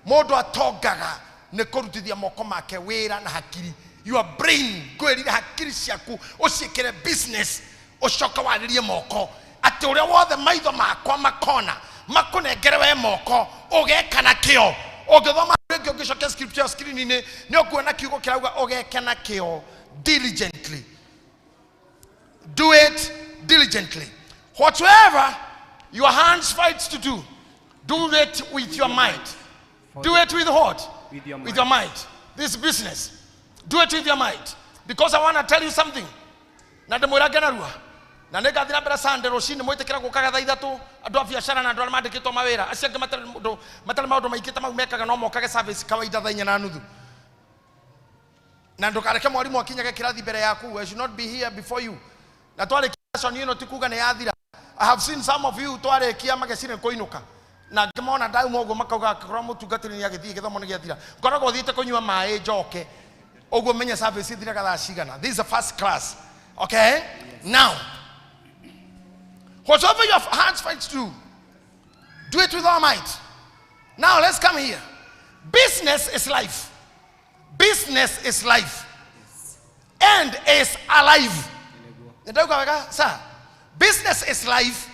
Mũndũ atongaga nĩ kũrutithia moko make wĩra na hakiri. Your brain, ngwĩrire hakiri ciaku ũciĩkĩre business, ũcoke warĩrie moko atĩ ũrĩa wothe maitho makwa makona makũnengere we moko ũgeka na kĩo. Ũngĩthoma rĩngĩ ũngĩcokia scripture screen-inĩ nĩ ũkuona kiugo kĩrauga ũgeke na kĩo, diligently. Do it diligently. Whatsoever your hands fight to do, do it with your might. Do it with what? With your With your might. This business. Do it with your might. Because I want to tell you something. Na ndĩmwĩra ngenarua. Na nĩ ngathiĩ na mbere Sunday rũcinĩ mwĩtĩkĩra gũkaga thaa ithatũ andũ a biacara na andũ arĩa mandĩkĩtwo mawĩra acio angĩ matarĩ maũndũ maingĩ ta mau mekaga no mokage service kawaida thaa inya na nuthu. Na ndũkareke mwarimũ akinyage kĩrathi mbere yaku. I should not be here before you. Na twarĩkia lesson ĩno ti kuga nĩ yathira. I have seen some of you twarĩkia mageciria kũinũka. Na ngĩmona ndauma ũguo makauga angĩkorwo mũtungatĩri nĩ agĩthiĩ gĩthomo nĩ gĩathira. Ngoragwo thiĩte kũnyua maĩ njoke. Ũguo menye service ĩthiraga thaa cigana. This is a first class. Okay? Yes. Now, whatever your hands fight to do, do it with all might. Now let's come here. Business is life. Business is life. And is alive. Ndauga wega sir. Business is life.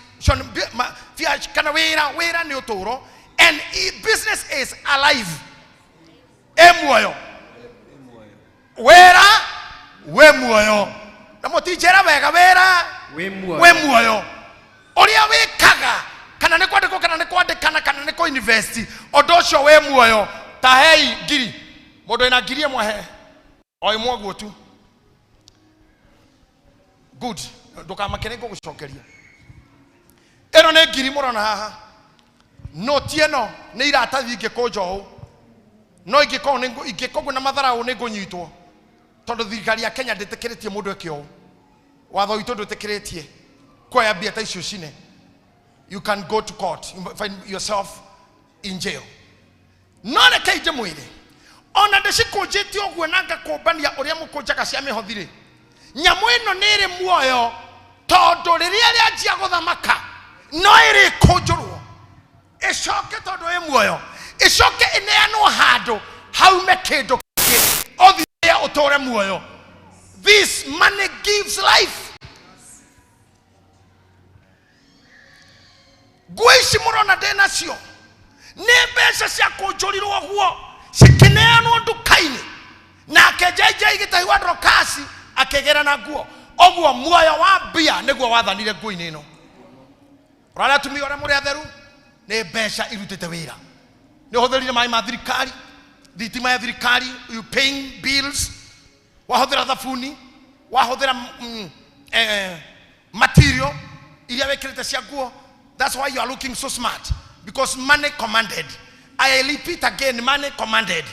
Kana wĩra, wĩra nĩ ũtũũro. And business is alive. Ĩ muoyo. Wĩra wĩ muoyo. Na mũtinjĩra wega, wĩra Wĩ muoyo. wĩ muoyo. Ũrĩa wĩkaga kana nĩ kwandĩkwo kana nĩ kwandĩkana kana nĩ kũ-invest, ũndũ ũcio wĩ muoyo. Ta hei ngiri, mũndũ wĩna ngiri ĩmwe he o ĩmwe ũguo tu. Good, ndũkamake nĩ ngũgũcokeria. Ĩno nĩ ngiri mũrona haha. Noti ĩno nĩ iratathi ingĩkũnja ũũ, no ingĩkorwo nĩ ingĩkũgwo na matharaũ nĩ ngũnyitwo, tondũ thirikari ya Kenya ndĩtĩkĩrĩtie mũndũ eke ũũ. Watho witũ ndwĩtĩkĩrĩtie kuoya mbia ta icio cine. You can go to court, you find yourself in jail. No reke ndĩmwĩre, ona ndĩcikũnjĩte ũguo na ngakũmbania ũrĩa mũkũnjaga cia mĩhothi rĩ, nyamũ ĩno nĩ ĩrĩ muoyo, tondũ rĩrĩa rĩanjia gũthamaka no ĩrĩkũnjũrwo ĩcoke, tondũ ĩ muoyo, ĩcoke ĩneanwo handũ haume kĩndũ kĩngĩ ũthiĩ ũtũre muoyo. This money gives life. Nguo ici mũrona ndĩ nacio nĩ mbeca ciakũnjũrirwo guo cikĩneanwo nduka-inĩ, nake JJ Gĩtahi wa Dorokasi akĩgĩra na nguo. Ũguo muoyo wa mbia nĩguo wathanire nguo-inĩ ĩno. Ũrarĩa atumia ũrĩa mũrĩ atheru, nĩ mbeca irutĩte wĩra. Nĩ ũhũthĩrire maĩ ma thirikari, thitima ya thirikari, you paying bills, wahũthĩra thabuni, wahũthĩra material iria wĩkĩrĩte cia nguo. That's why you are looking so smart, because money commanded. I repeat again, money commanded.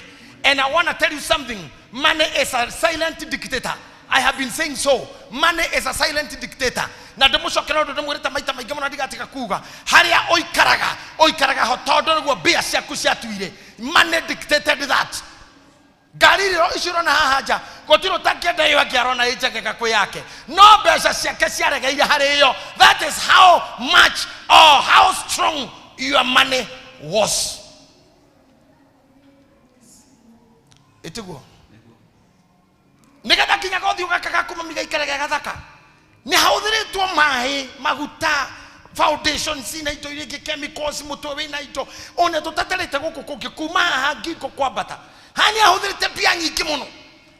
And I want to tell you something. Money is a silent dictator. I have been saying so. Money is a silent dictator. Na ndĩmũcokera ũndũ ndĩmwĩrĩte maita maingĩ mũno ndigatiga kuga. Harĩa ũikaraga, ũikaraga ho tondũ nĩguo mbia ciaku ciatuire. Money dictated that. Ngari icio icio ũrona haha nja, gũtirĩ ũtangĩenda ĩyo ĩngĩ arona ĩ njegega kwĩ yake, no mbeca ciake ciaregeire harĩ ĩyo. That is how much or how strong your money was. Ĩtiguo nĩgetha Nginya gothiũ gaka gaku mami gaikare ge gathaka nĩ hahũthĩrĩtwo maĩ, maguta, foundations na indo iria ingĩ, chemicals, mũtwe wĩna indo ona tũtatarĩte gũkũ kũngĩ kuma haha ngingo kwambata. Haha nĩ ahũthĩrĩte mbia nyingĩ mũno.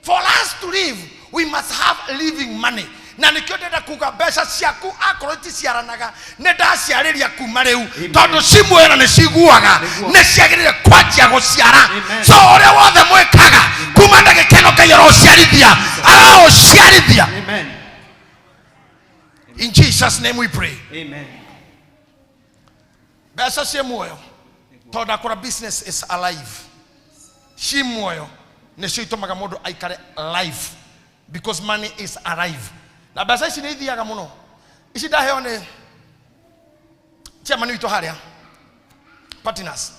For us to live, we must have living money. Na nĩkĩo ndĩrenda kuga mbeca ciaku akorwo iticiaranaga, nĩ ndaciarĩria kuma rĩu. Amen. Tondũ cimwĩra nĩ ciguaga. Nĩguo. Nĩ ciagĩrĩire kwanjia gũciara. Amen. So ũrĩa wothe mwĩkaga kuma ndagĩka ĩno, Ngai aroũciarithia, aroũciarithia. Amen. In Jesus' name we pray. Amen. Mbeca ciĩ muoyo tondũ ndakũra, business is alive. Ci muoyo nĩcio itũmaga mũndũ aikare alive, because money is alive. Na mbeca ici nĩ ithiaga mũno. Ici ndaheo nĩ chairman witũ harĩa partners,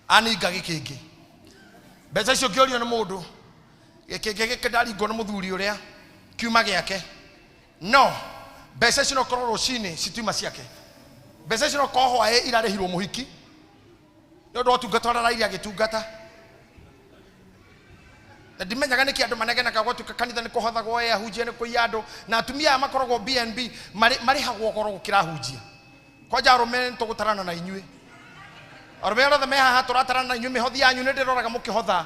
aninga gĩkĩngĩ. Mbeca icio ngĩũrio nĩ mũndũ gĩkĩngĩ gĩkĩ ndaringwo nĩ mũthuri ũrĩa kiuma gĩake. No mbeca icio no korwo rũcinĩ citiuma ciake. Mbeca icio no korwo hwaĩ irarĩhirwo mũhiki nĩ ũndũ wa ũtungata ũrĩa araire agĩtungata. Na ndimenyaga nĩkĩ andũ manegenaga gwatuĩka kanitha nĩ kũhothagwo, ĩ ahunjia nĩ kũiya andũ. Na atumia aya makoragwo BNB marĩhagwo goro gũkĩra ahunjia. Kwanja arũme nĩ tũgũtarana na inyuĩ, arũme arĩa othe me haha tũratarana na inyuĩ. Mĩhothi yanyu nĩ ndĩroraga mũkĩhotha,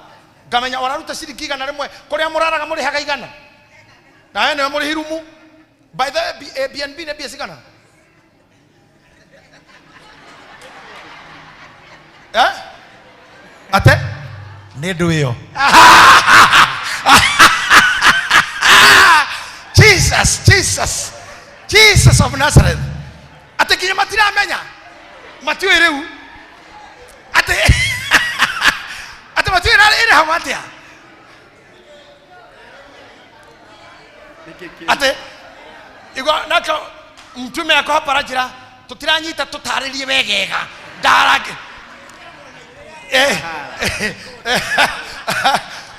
ngamenya ũraruta ciringi 100. Kũrĩa mũraraga mũrĩhaga 100, nawe nĩwe mũrĩhi rumu. By the way, BNB nĩ mbia cigana, eh? Ate Nĩ ndũ ĩyo. Jesus, Jesus, Jesus of Nazareth! Atĩ nginya matiramenya, matiũĩ rĩu atĩ matiũĩ ĩrĩhagwo atĩa. Nĩkĩ kĩu? Atĩ igua nako mtume ako hapa aranjĩra tũtiranyita, tũtarĩrie wegega ndarangĩ.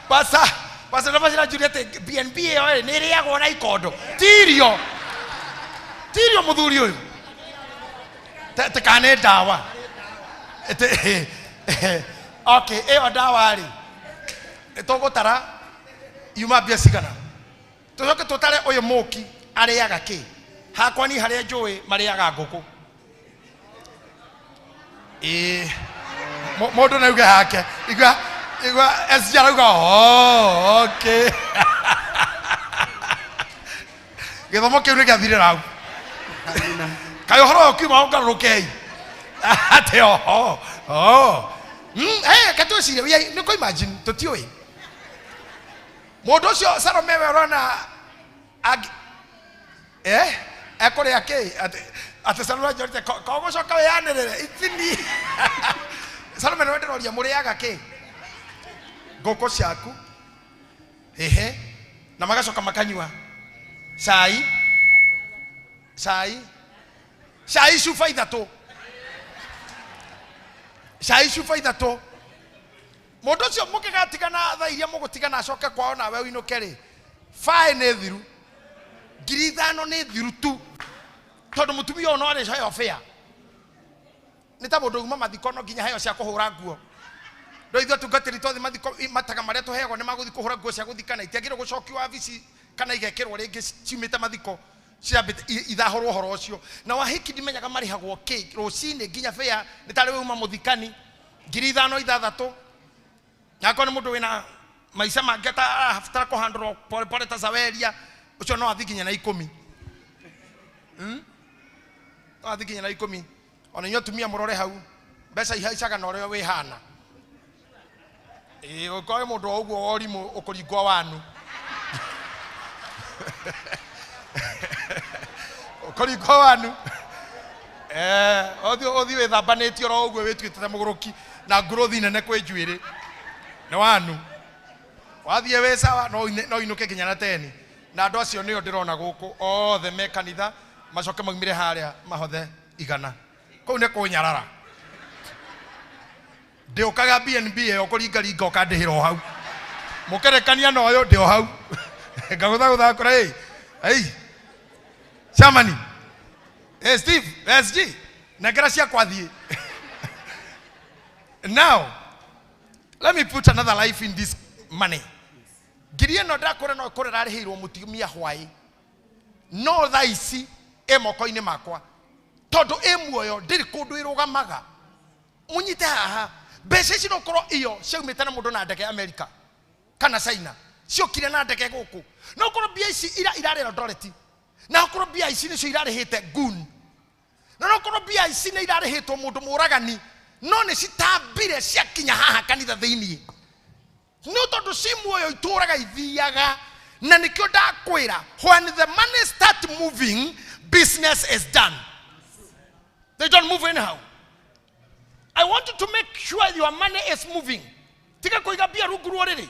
Pasa pasa ndabacira njũria atĩ BNB ĩyo ĩ, nĩ ĩrĩagwo na ikondo? Ti irio, ti irio mũthuri ũyũ. Te kana nĩ ndawa. Okay, ĩyo ndawa rĩ, nĩ tũgũtara yuma mbia cigana, tũcoke tũtare ũyũ mũki arĩaga kĩ. Hakwa ni harĩa njũĩ marĩaga ngũkũ. Ĩĩ, mũndũ nĩ auge hake. Igua igua SG arauga, "Oh, okay." Gĩthomo kĩu nĩ gĩathirĩra hau. Amina. Kaĩ ũhoro ũyũ kiuma ũngarũrũkei atĩ oho oh. Hey, katwĩcirie nĩ kũ imagine tũtiũĩ mũndũ ũcio Salome we ũrona eh ekũrĩa kĩ. Atĩ Salome anjorite kogũcoka wĩyanĩrĩre itini. Salome nĩwe ndĩroria, mũrĩaga kĩ? Ngũkũ ciaku, ehe, na magacoka makanyua cai, cai, cai cuba ithatũ, cai cuba ithatũ. Mũndũ ũcio mũngĩgatigana thaa iria mũgũtigana, acoke kwao nawe ũinũke rĩ, baĩ nĩ thiru, 5,000 nĩ thiru tu, tondũ mũtumia ũyũ no arĩheo bĩa. Nĩ ta mũndũ uma mathiko, no nginya heo cia kũhũra nguo. No ithuĩ atungatĩri twathiĩ mathiko, mataga marĩa tũheagwo nĩ magũthiĩ kũhũra nguo cia gũthikana. Itiagĩrĩirwo gũcokio wabici kana igekĩrwo rĩngĩ ciumĩte mathiko, ciambĩte ithahũrwo ũhoro ũcio. Na wahiki ndimenyaga marĩhagwo kĩ rũcinĩ nginya bĩa nĩ tarĩ wauma mũthikani, 5,000, 6,000. Na akorwo nĩ mũndũ wĩna maica mangĩ atarabatara kũhandũrwo pole pole ta Zaweria ũcio, no athiĩ nginya na 10. No athiĩ nginya na 10. Ona inyuĩ atumia mũrore hau, mbeca ihaicaga na ũrĩa wĩhana. Ĩĩ, ũngĩkorwo wĩ mũndũ wa ũguo wa ũrimũ, ũkũringwo wanu, ũkũringwo wanu. Ũthiĩ wĩthambanĩtie oro ũguo wĩtuĩte ta mũgũrũki na nguruthi nene kwĩ njuĩrĩ nĩ wanu. Wathiĩ wĩ sawa, no inũke nginya na 10. Na andũ acio nĩo ndĩrona gũkũ othe me kanitha, macoke maumire harĩa mahothe 100. Kũu nĩ kũnyarara. Ndĩũkaga BNB ĩyo kũringaringa ũkandĩhĩra o hau, mũkerekania na ũyũ ndĩ o hau ngagũthagũtha kũra. Ĩ ei Chamani, Steve SG, nengera ciakwa thiĩ. Now let me put another life in this money. Ngiri ĩno ndakwĩra no ĩkorwo ĩrarĩhĩirwo mũtumia hwaĩ, no thaa ici ĩ moko-inĩ makwa, tondũ ĩ muoyo, ndĩrĩ kũndũ ĩrũgamaga. Mũnyite haha, mbeca ici no korwo iyo ciaumĩte na mũndũ na ndege America kana China, ciokire na ndege gũkũ. No korwo mbia ici irarĩ Eldoret, na korwo mbia ici nĩcio irarĩhĩte gun, na no korwo mbia ici nĩ irarĩhĩtwo mũndũ mũragani, no nĩ citambire ciakinya haha kanitha thĩiniĩ. No tondũ ci muoyo itũraga ithiaga, na nĩkĩo ndakwĩra, when the money start moving, business is done. They don't move anyhow. I want you to make sure your money is moving. Tiga kũiga mbia rungu rwa ũrĩrĩ.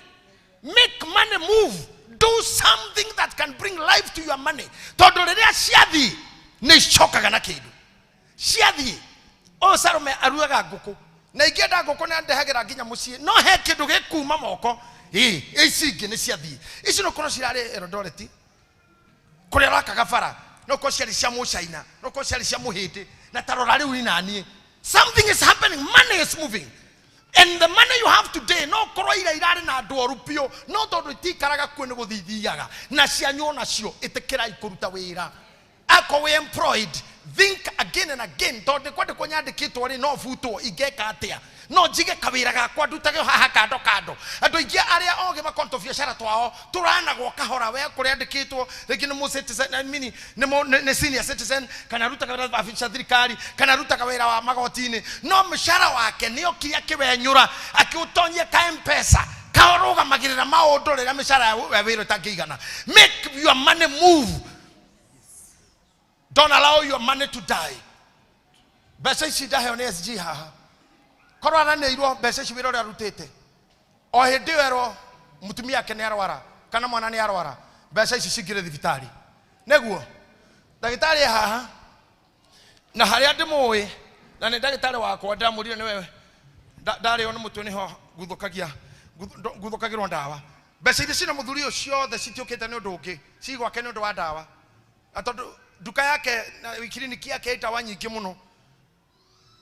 Make money move. Do something that can bring life to your money. Tondũ rĩrĩa ciathiĩ nĩ icokaga na kĩndũ. Ciathiĩ, ũyũ Salome arugaga ngũkũ, na ingĩenda ngũkũ nĩ andehagĩra nginya mũciĩ, no he kĩndũ gĩkuma moko. Ĩ ici ingĩ nĩ ciathiĩ. Ici no korwo cirarĩ Eldoret kũrĩa ũrakaga bara, no korwo ciarĩ cia Mũcaina, no korwo ciarĩ cia Mũhĩndĩ, na ta rora rĩu inaniĩ. Something is happening, money is moving. And the money you have today no korwo ira irarĩ na andũ oru biũ, no tondũ itikaraga kuo nĩ gũthiĩ ithiaga. Na cianyu onacio ĩtĩkĩrai kũruta wĩra. Akorwo wĩ employed, think again and again, tondũ nĩ kwandĩkwo nyandĩkĩtwo rĩ, no butwo ingĩka atĩa? No njige kawĩra gakwa ndutage haha kando kando. Andũ aingĩ arĩa ogĩ makonto biacara twao tũranagwo kahora. We kũrĩa andĩkĩtwo rĩngĩ nĩ mũ citizen, I mean, nĩ senior citizen, kana arutaga wĩra wabici cia thirikari, kana arutaga wĩra wa magoti-inĩ, no mũcara wake nĩ okire akĩwenyũra akĩũtonyia ka M-Pesa karũgamagĩrĩra maũndũ rĩrĩa mĩcara ya wĩra ĩtangĩigana. Make your money move. Don't allow your money to die. Mbeca ici ndaheo nĩ SG haha, korwo aranĩirwo mbeca ici wĩra ũrĩa arutĩte, o hĩndĩ ĩyo erwo mũtumia ake nĩ arwara kana mwana nĩ arwara, mbeca ici cingĩrĩ thibitarĩ. Nĩguo ndagĩtarĩ e haha, na harĩa ndĩmũĩ na nĩ ndagĩtarĩ wakwa, ndĩramũrire nĩwe ndarĩo nĩ mũtwe, nĩho nguthũkagĩrwo ndawa. Mbeca iria cina mũthuri ũyũ ciothe citiũkĩte nĩ ũndũ ũngĩ, ci gwake nĩ ũndũ wa ndawa, na tondũ nduka yake na kiriniki yake ĩ ndawa nyingĩ mũno.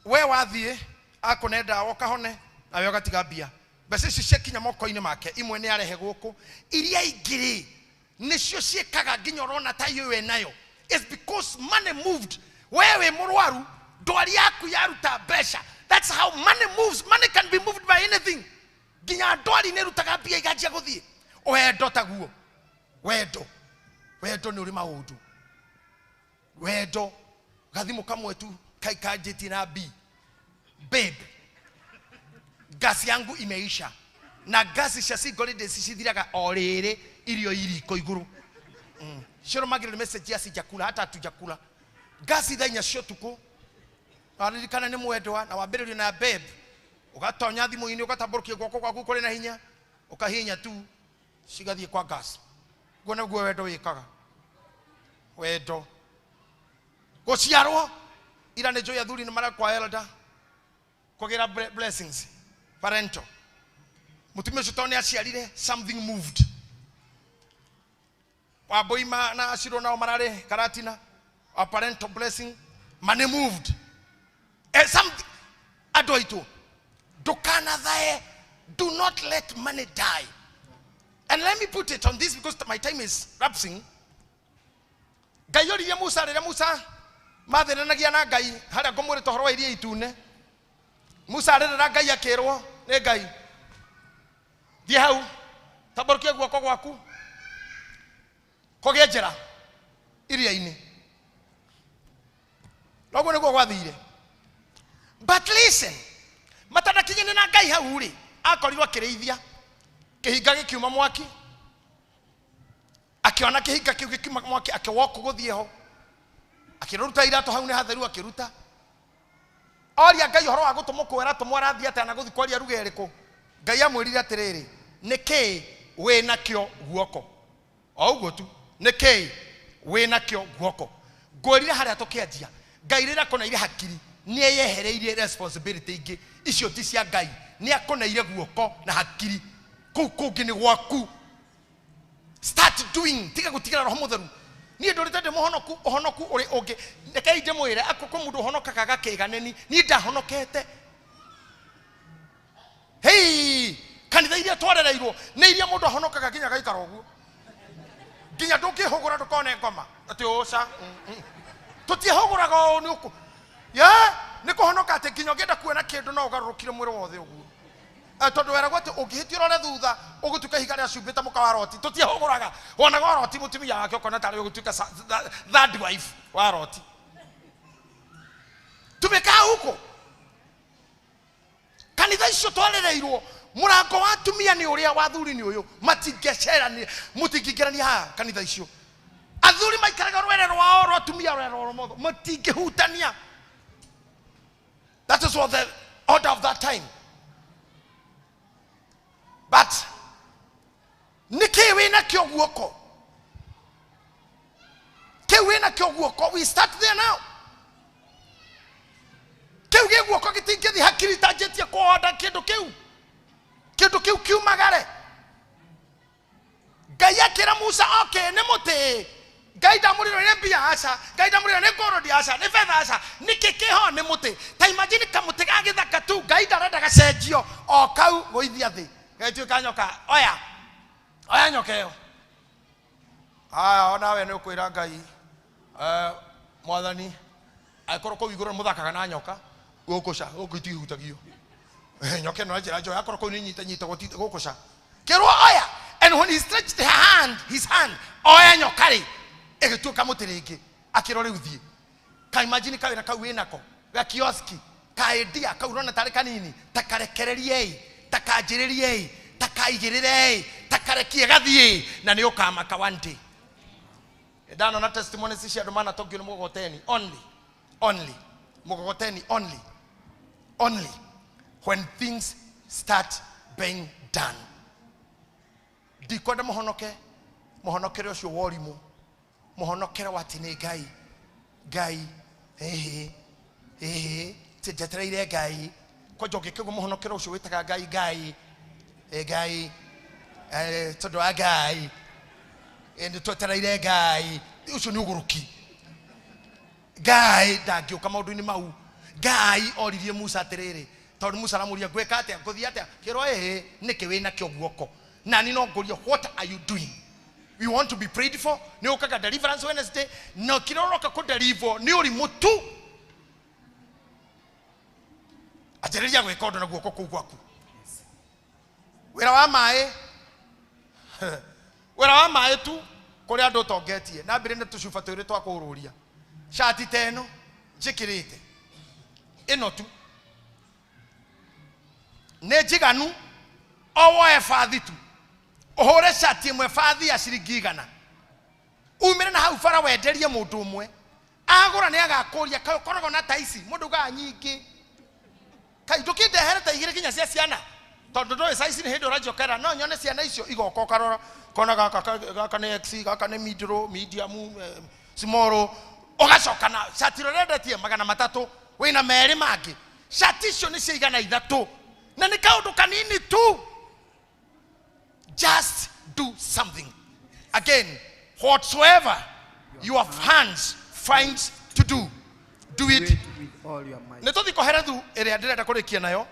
We wathiĩ akũne ndawa ũkahone, nawe ũgatiga mbia. Mbeca icio ciakinya moko-inĩ make, imwe nĩ arehe gũkũ, iria ingĩ rĩ nĩcio ciĩkaga nginya ũrona ta ũyũ enayo. It's because money moved. We wĩ mũrwaru, ndwari yaku yaruta mbeca. That's how money moves. Money can be moved by anything. Nginya ndwari nĩ ĩrutaga mbia iganjia gũthiĩ. Wendo taguo, wendo, wendo nĩ ũrĩ maũndũ. Wendo gathimũ kamwe tu kaikanjĩtie na B, babe, gas yangu imeisha. Na gasi cia single ladies cithiraga o rĩrĩ irio iriko igũrũ. Cirũmagĩrĩra message ya sijakula, hata hatujakula. Gasi thaa 4 cia ũtukũ, waririkana nĩ mwendwa na wambĩrĩrio na babe, ũgatonya thimũ-inĩ, ũgatambũrũkia guoko gwaku kũrĩ na hinya, ũkahihinya tu, cigathiĩ kwa gas. Guo nĩguo wendo wĩkaga. Wendo gũciarwo ira nĩ njũĩ athuri nĩ marakwa elder kũgĩra blessings parental. Mũtumia ũcio tondũ nĩ aciarire, something moved. Wambũi na Acirwo nao mararĩ Karatina, a parental blessing, money moved. Something, andũ aitũ, ndũkanathae. Do not let money die. And let me put it on this because my time is lapsing. Ngai oririe Musa rĩrĩa Musa mathĩnanagia na Ngai harĩa ngũmwĩrĩte ũhoro wa iria itune. Musa arĩrĩra Ngai, akĩrwo nĩ Ngai, thiĩ hau tambũrũkie guoko gwaku kũgĩe njĩra iria-inĩ. Noguo nĩguo gwathire. But listen, matanakinyane na Ngai hau rĩ, akorirwo akĩrĩithia, kĩhinga gĩkiuma mwaki, akĩona kĩhinga kĩu gĩkiuma mwaki, akĩwalk gũthiĩ ho, akĩruta iratũ, hau nĩ hatheru, akĩruta. Oria Ngai ũhoro wa gũtũmwo kwĩra tũmwo, arathiĩ atĩa na gũthiĩ kwaria ruga ĩrĩkũ. Ngai amwĩrire atĩrĩrĩ, nĩ kĩĩ wĩ nakĩo guoko? O ũguo tu, nĩ kĩĩ wĩ nakĩo guoko? Ngwĩrire harĩa tũkĩanjia, Ngai rĩrĩa akũneire hakiri nĩ eyehereirie responsibility ingĩ, icio ti cia Ngai. Nĩ akũneire guoko na hakiri, kũu kũngĩ nĩ gwaku. Start doing. Tiga gũtigĩra Roho Mũtheru. Niĩ ndũrĩte ndĩ mũhonoku, ũhonoku ũrĩ ũngĩ. Rekei ndĩmwĩre, akũ kwĩ mũndũ ũhonokaga agakĩga nĩni. Niĩ ndahonokete hei kanitha. Kanitha iria twarereirwo nĩ iria mũndũ ahonokaga nginya agaikara ũguo, nginya ndũngĩhũgũra ndũkone ngoma atĩ ũca. Tũtiĩhũgũraga ũũ nĩ ũkũ ya nĩ kũhonoka atĩ nginya ũngĩenda kuona kĩndũ no ũgarũrũkire mwĩrĩ wothe ũguo. Tondũ weragwo atĩ ũngĩhĩtia ũrore thutha ũgũtuĩka ihiga rĩa cumbĩ ta mũka wa Roti. Tũtiĩhũgũraga, wonaga o Roti mũtumia wake ũkona tarĩ ũgũtuĩka third wife wa Roti. Tumekaa huko kanitha icio twarereirwo, mũrango wa atumia nĩ ũrĩa wa athuri nĩ ũyũ, matingĩcerania, mũtingĩingĩrania haha. Kanitha icio athuri maikaraga rwere rwao rwa atumia rwere rwa rũmotho, matingĩhutania. That is what the order of that time. But nĩkĩ wĩna kĩo guoko kĩu wĩna kĩo guoko? We start there now. Kĩu gĩ guoko gĩtingĩthiĩ hakiri itanjĩtie kũhonda kĩndũ kĩu, kĩndũ kĩu kiumagare. Ngai akĩra Musa, okay, nĩ mũtĩ. Ngai ndamũrĩrwo nĩ mbia, aca. Ngai ndamũrĩrwo nĩ gold, aca. Nĩ betha, aca. Nĩkĩ kĩho? Nĩ mũtĩ. Ta imagine kamũtĩ ga gĩthaka tu, Ngai ndarenda gacenjio, o kau gũithia thĩ gagĩtuĩka nyoka. Oya, oya nyoka ĩyo. Aya, onawe nĩ ũkwĩra Ngai, mwathani, angĩkorwo kũu igũrũ mũthakaga na nyoka, gũkũ ca gũkũ itigihutagio. Nyoka ĩno njĩra njoya, akorwo kũu nĩ nyita nyitagwo gũkũ ca kĩrwo oya. And when he stretched her hand, his hand, oya nyoka rĩ, ĩgĩtuĩka mũtĩ rĩngĩ. Akĩrwo rĩu thiĩ. Ka imagine kawĩra kau wĩnako ga kioski kaendia kau ũrona tarĩ kanini, ta karekererie-ĩ, ta kanjĩrĩrie-ĩ, ta kaigĩrĩre-ĩ, ta karekie gathiĩ, na nĩ ũkamaka one day. Ndanona testimonies cia andũ manatongio nĩ mũgogoteni only, only mũgogoteni, only, only when things start being done. Ndikwenda mũhonoke mũhonokere ũcio wa ũrimũ, mũhonokere wa atĩ nĩ Ngai, Ngai, ĩhĩ ĩhĩ, ti njetereire Ngai. Kwanja ũngĩkĩgwo mũhonokere ũcio wĩtaga Ngai, Ngai, ĩ Ngai, tondũ wa Ngai, nĩ twetereire Ngai, ũcio nĩ ũgũrũki. Ngai ndangĩũka maũndũ-inĩ mau. Ngai oririe Musa atĩrĩrĩ, tondũ Musa aramũria, ngwĩka atĩa, ngũthiĩ atĩa? Kĩrwo ĩhĩ, nĩkĩ wĩna kĩo guoko? Nani no ngũrie, what are you doing? We want to be prayed for. Nĩ ũkaga deliverance Wednesday, no kĩrĩa ũroka kũ deliver nĩ ũrimũ tu. Anjĩrĩria gwĩka ũndũ na guoko kũu gwaku. Wĩra wa maĩ, wĩra wa maĩ tu, kũrĩa andũ ũtongetie na mbere nĩ tũcuba twĩrĩ twa kũũrũria. Cati ta ĩno njĩkĩrĩte ĩno tu nĩ njiganu. O woe bathi tu, ũhũre cati ĩmwe bathi ya ciringi 100, umĩre na hau bara wenderie mũndũ ũmwe. Agũra nĩ agakũria, kaĩ ũkoragwo na ta ici? Mũndũ ugaga nyingĩ, kai ndũkĩndehere ta igĩrĩ nginya cia ciana, tondũ ndũĩ size nĩ hĩndĩ ũranjokera no nyone ciana icio igoka ũkarora kona gaka gaka nĩ X, gaka nĩ middle, medium, small. Ũgacoka na cati ĩrĩa ũrendetie 300, wĩna merĩ mangĩ. Cati icio nĩ cia 300, na nĩ kaũndũ kanini tu. Just do something. Again, whatsoever your hands finds to do, do it Do it with all your might. Nĩ tũthi Koherethu ĩrĩa ndĩrenda kũrĩkia nayo.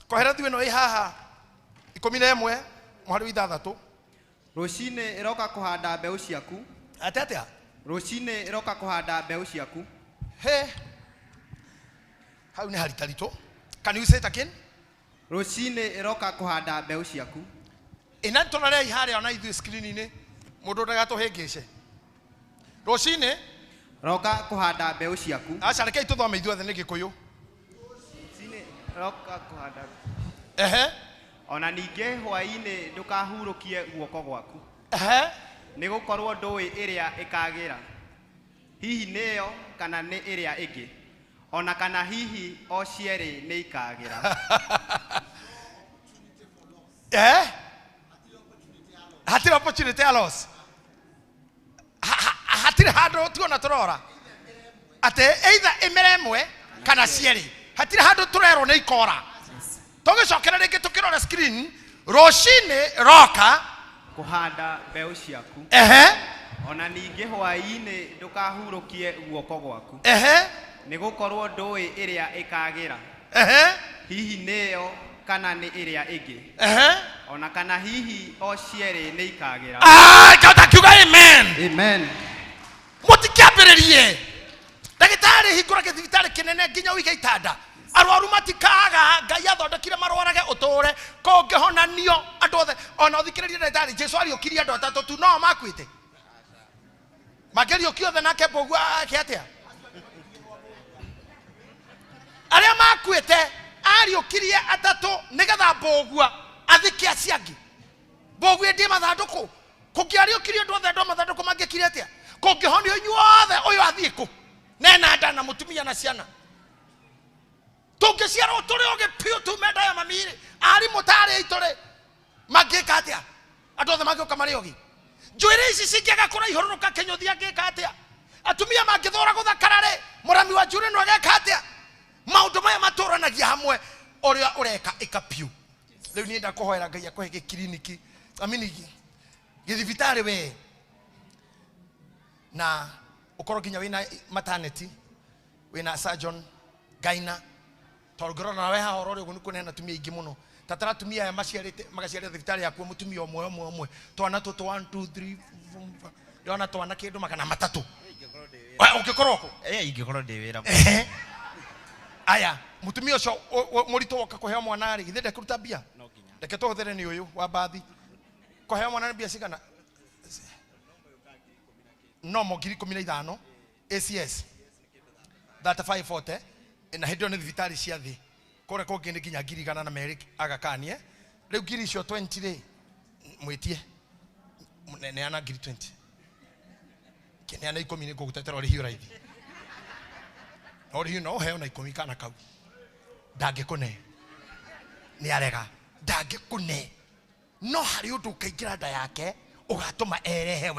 Koherethu ĩno ĩ haha 11 mũhari wa 6. Rũcinĩ ĩroka kũhanda mbeũ ciaku. Atĩ atĩa? Rũcinĩ ĩroka kũhanda mbeũ ciaku. He hau nĩ haritaritũ. Can you say it again? Rũcinĩ ĩroka kũhanda mbeũ ciaku. Ĩna tũrorei harĩa ona ithuĩ screen-inĩ, mũndũ ndagatũhĩngĩce. Rũcinĩ roka kũhanda mbeũ ciaku. Aca, rekei tũthome ithuothe nĩ Gĩkũyũ. Rũcinĩ roka kũhanda. Ehe. Ona ningĩ hwaĩ-inĩ ndũkahurũkie guoko gwaku, Ehe. nĩ gũkorwo ndũĩ ĩrĩa ĩkagĩra, hihi nĩyo kana nĩ ĩrĩa ĩngĩ, ona kana hihi o cierĩ nĩ ikagĩra. Hatirĩ opportunity ya loss. Hatirĩ handũ tuona tũrora atĩ either ĩmere ĩmwe kana cierĩ. Hatirĩ handũ tũrerwo nĩ ikora. Tũgĩcokera rĩngĩ tũkĩrora screen, rũcinĩ roka kũhanda mbeũ ciaku. Ehe. Ona ningĩ hwaĩ-inĩ ndũkahurũkie guoko gwaku, Ehe. nĩ gũkorwo ndũĩ ĩrĩa ĩkagĩra, Ehe. hihi nĩyo Kana nĩ ĩrĩa ĩngĩ. Ehe. Ona kana hihi o cierĩ nĩ ikagĩra. Ah, ngahota kiuga amen. Amen. Mũtikĩambĩrĩrie ndagĩtarĩ, hingũra gĩthibitarĩ kĩnene nginya ũige itanda, arwaru matikaga. Ngai athondekire marwarage ũtũre kũngĩhonanio andũ othe. Ona ũthikĩrĩrie ndagĩtarĩ, Jesu ariũkirie andũ atatũ tu, no makuĩte makĩriũkio othe nake mbũguo ake atĩa? Arĩa makuĩte ariũkirie atatũ nĩgetha mbũgua athike acio angĩ. Mbũgua ĩndĩ mathandũkũ, kũngĩariũkirie andũ othe, andũ a mathandũkũ mangĩkire atĩa? Kũngĩhonio inyuothe, ũyũ athiĩ kũ nena nda na mũtumia na ciana? Tũngĩciarwo tũrĩ ogĩ biũ tume nda ya mami-rĩ, arimũ tarĩ aitũ rĩ, mangĩka atĩa? Andũ othe mangĩũka marĩ ogĩ, njuĩrĩ ici cingĩaga kũraihũrũrũka, kĩnyũthi angĩka atĩa? Atumia mangĩthũra gũthakara rĩ, mũrami wa njuĩrĩ no ageka atĩa? Maũndũ maya matũranagia hamwe. Ũrĩa ũreka, ĩka biũ. Rĩu niĩ ndakũhoera Ngai akũhe gĩkiriniki, amini gĩthibitarĩ we, na ũkorwo nginya wĩna maternity, wĩna surgeon gaina, tondũ ngĩrora nawe haha ũrore ũguo nĩ kuona atumia aingĩ mũno. Tatara atumia aya maciarĩte magaciarĩra thibitarĩ yaku, mũtumia ũmwe ũmwe ũmwe, twana tũtũ, 1 2 3 4 5, ndĩrona twana kĩndũ 300. We, ũngĩkorwo kũ? Ingĩkorwo ndĩ wĩra. Ehe. Aya, mũtumia ũcio mũritũ woka kũheo mwana rĩ, githĩ ndekũruta mbia? No nginya. Reke tũhũthĩre nĩ ũyũ wa mbathi kũheo mwana nĩ mbia cigana? No mo 15,000, ACS 3540, na hĩndĩ ĩyo nĩ thibitarĩ cia thĩ. Kũrĩa kũngĩ nĩ nginya 200,000. Agakanie rĩu ngiri icio 20 rĩ, mwĩtie neana ngiri 20, kĩneana 10, nĩ ngũgũtetera ũrĩhio raithi. No ũrĩhio no ũheo na 10. Kana kau ndangĩkũne, nĩ arega, ndangĩkũne, no harĩ ũndũ ũkaingĩra nda yake ũgatũma erehe.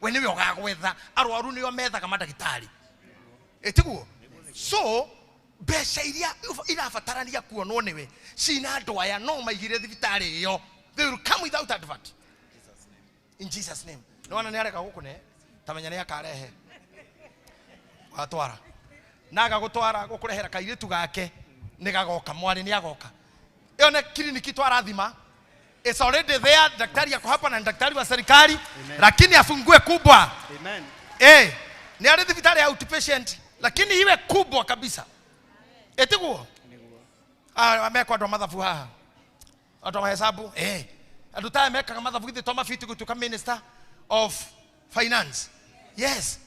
We nĩwe ũgagwetha. Arwaru nĩo methaga mandagĩtarĩ, ĩtiguo? So mbeca iria irabatarania kuonwo nĩwe cina andũ aya no maigire thibitarĩ ĩyo, they will come without advert in Jesus name. Nĩwona nĩ arega gũkũne, tamenya nĩ akarehe watwara na agagũtwara gũkũrehera kairĩtu gake, nĩ gagoka, mwarĩ nĩ agoka. Ĩyo nĩ kiriniki twarathima. It's already there. Daktari ako hapa na ni daktari wa serikali, lakini afungue kubwa. Amen. Eh, ni arĩ thibitarĩ ya outpatient, lakini iwe kubwa kabisa, ĩtiguo? Ah, mekwo andũ a mathabu haha, andũ a mahesabu, eh, andũ taya mekaga mathabu, githĩ to mabiti gũtuĩka minister of finance? Yes,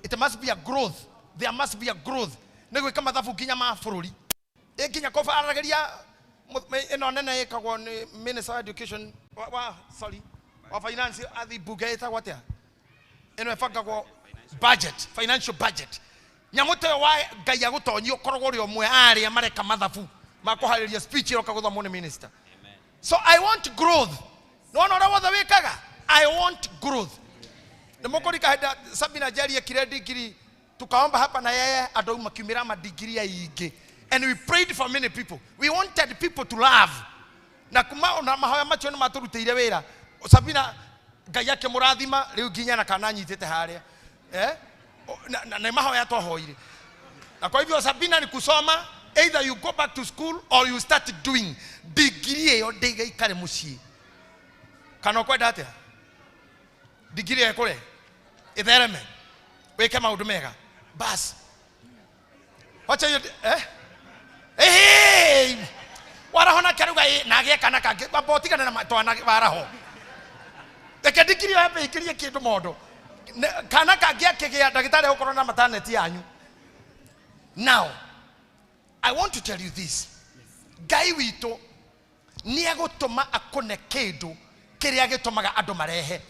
it must be a growth, there must be a growth. Nĩ gwĩka mathabu nginya ma bũrũri, ĩ nginya kũbaragĩria ĩno nene ĩkagwo nĩ minister wa education wa sorry, wa finance, athi mbunge ĩtagwo atĩa ĩno ĩbangagwo budget, financial budget, nyamũ ta ĩyo wa Ngai agũtonyia ũkoragwo ũrĩ ũmwe arĩa mareka mathabu makũharĩria speech ĩroka gũthomwo nĩ minister. So I want growth. Nĩwona ũrĩa wothe wĩkaga, I want growth. Nĩ mũkũrika hĩndĩ Sabina Njeri ekire ndigiri, tukaomba hapa na yeye, andũ makiumĩra madigiri aingĩ, and we prayed for many people. We wanted people to love, na kuma na mahoya macio nĩ matũrutĩire wĩra. Sabina Ngai akĩmũrathima rĩu nginya na kana anyitĩte harĩa, eh? Na nĩ mahoya twahoire. Na kwa hivyo Sabina ni kusoma, either you go back to school or you start doing degree. Ĩyo ndĩgaikare mũciĩ, kana ũkwenda atĩa? Degree ĩkũre, ĩthereme, wĩke maũndũ mega. Bas, wacha hiyo, eh? Hey! Waraho nake arauga ĩ na agĩe kana kangĩ. Wamba ũtigane na twana waraho, reke ndikiri ĩyo yambe ĩingĩrie kĩndũ mondo. Kana kangĩ akĩgĩa, ndagĩtarĩ egũkorwo na maternity yanyu. Now I want to tell you this: Ngai witũ nĩ egũtũma akũne kĩndũ kĩrĩa gĩtũmaga andũ marehe.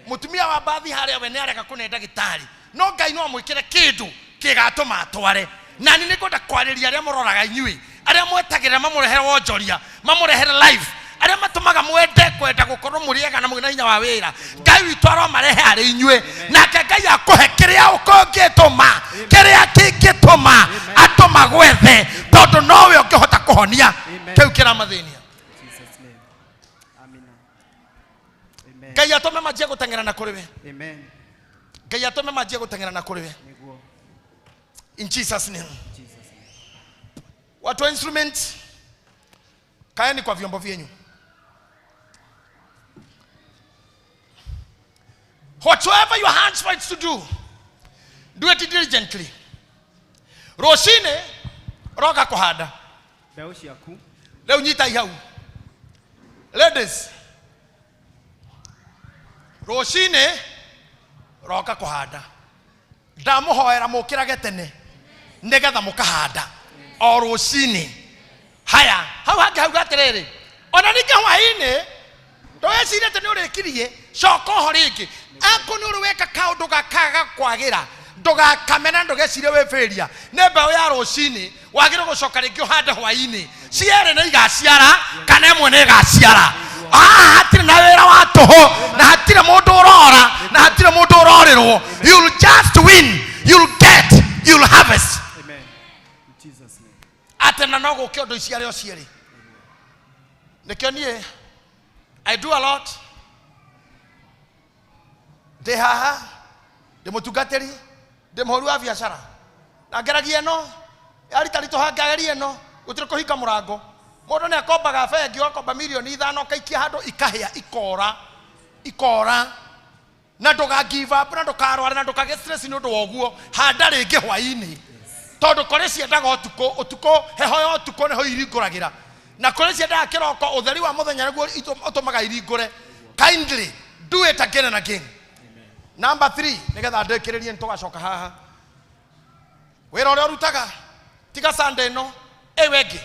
Mũtumia wa mbathi harĩa, we nĩ arega kũne ndagĩtarĩ, no Ngai no amwĩkĩre kĩndũ kĩgatũma atware. Nani nĩ ngwenda kwarĩria arĩa mũroraga inyuĩ, arĩa mwetagĩrĩra mamũrehere wonjoria, mamũrehere life, arĩa matũmaga mwende kwenda gũkorwo mũrĩ ega na mwĩna hinya wa wĩra. Ngai witũ aromarehe harĩ inyuĩ, nake Ngai akũhe kĩrĩa ũkũngĩtũma, kĩrĩa kĩngĩtũma andũ magwethe, tondũ nowe ũngĩhota kũhonia Amen. kĩu kĩramathĩnia. Jesus name. Amina. Amen. Ngai atũme manjie gũteng'era na kũrĩ we. Amen. Ngai atũme manjie gũteng'era na kũrĩ we. Nĩguo. In Jesus name. Jesus name. Watu wa instrument, Kaeni kwa vyombo vyenyu. Whatsoever your hands finds to do, do it diligently. Rũcinĩ roka kũhanda. Mbeũ ciaku. Rĩu nyitai hau. Ladies, rũcinĩ roka kũhanda. Ndamũhoera mũkĩrage tene nĩgetha mũkahanda o rũcinĩ. Haya, hau hangĩ hauga atĩrĩrĩ, ona ningĩ hwaĩ-inĩ ndũgecirie atĩ nĩ ũrĩkirie, coka oho rĩngĩ. Akorwo nĩ ũrĩ weka kaũndũ gakaga kwagĩra, ndũgakamena, ndũgecirie wĩ failure. Nĩ mbeũ ya rũcinĩ, wagĩrĩirwo gũcoka rĩngĩ ũhande hwaĩ-inĩ. Cierĩ nĩ igaciara kana ĩmwe nĩ ĩgaciara. Haha hatirĩ na wĩra wa tũhũ, na hatirĩ mũndũ ũrora, na hatirĩ mũndũ ũrorĩrwo. You'll just win, you'll get, you'll harvest. Amen. In Jesus name. Atĩ na no gũke ũndũ iciare o cierĩ. Nĩkĩo niĩ I do a lot. Ndĩ haha, ndĩ mũtungatĩri, ndĩ mũhũri wa biacara. Na ngeragia ĩno, yarita ritũha ngageria ĩno, gũtirĩ kũhinga mũrango. Mũndũ nĩ akombaga bengi, ũgakomba mirioni ithano, ũkaikia handũ ikahĩa, ikora, ikora. Na ndũga give up, na ndũkarware, na ndũkagĩe stress nĩ ũndũ wa ũguo. Handa rĩngĩ hwaĩ-inĩ. Tondũ kũrĩ ciendaga ũtukũ, ũtukũ, heho ya ũtukũ nĩho iringũragĩra. Na kũrĩ ciendaga kĩroko, ũtheri wa mũthenya nĩguo ũtũmaga iringũre. Kindly, do it again and again. Number 3, nĩgetha ndĩkĩrĩrie nĩtũgacoka haha. Wĩra ũrĩa ũrutaga, tiga Sunday ĩno, ĩyo ĩngĩ,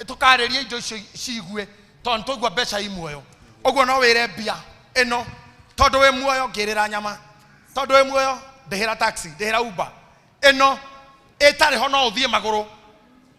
tũkarĩrie indo icio ciigue, tondũ nĩtwaigua mbeca i muoyo. Ũguo no wĩre mbia ĩno, tondũ wĩ muoyo ngĩrĩra nyama, tondũ wĩ muoyo ndĩhĩra taxi, ndĩhĩra Uber. Ĩno ĩtarĩ ho no ũthiĩ magũrũ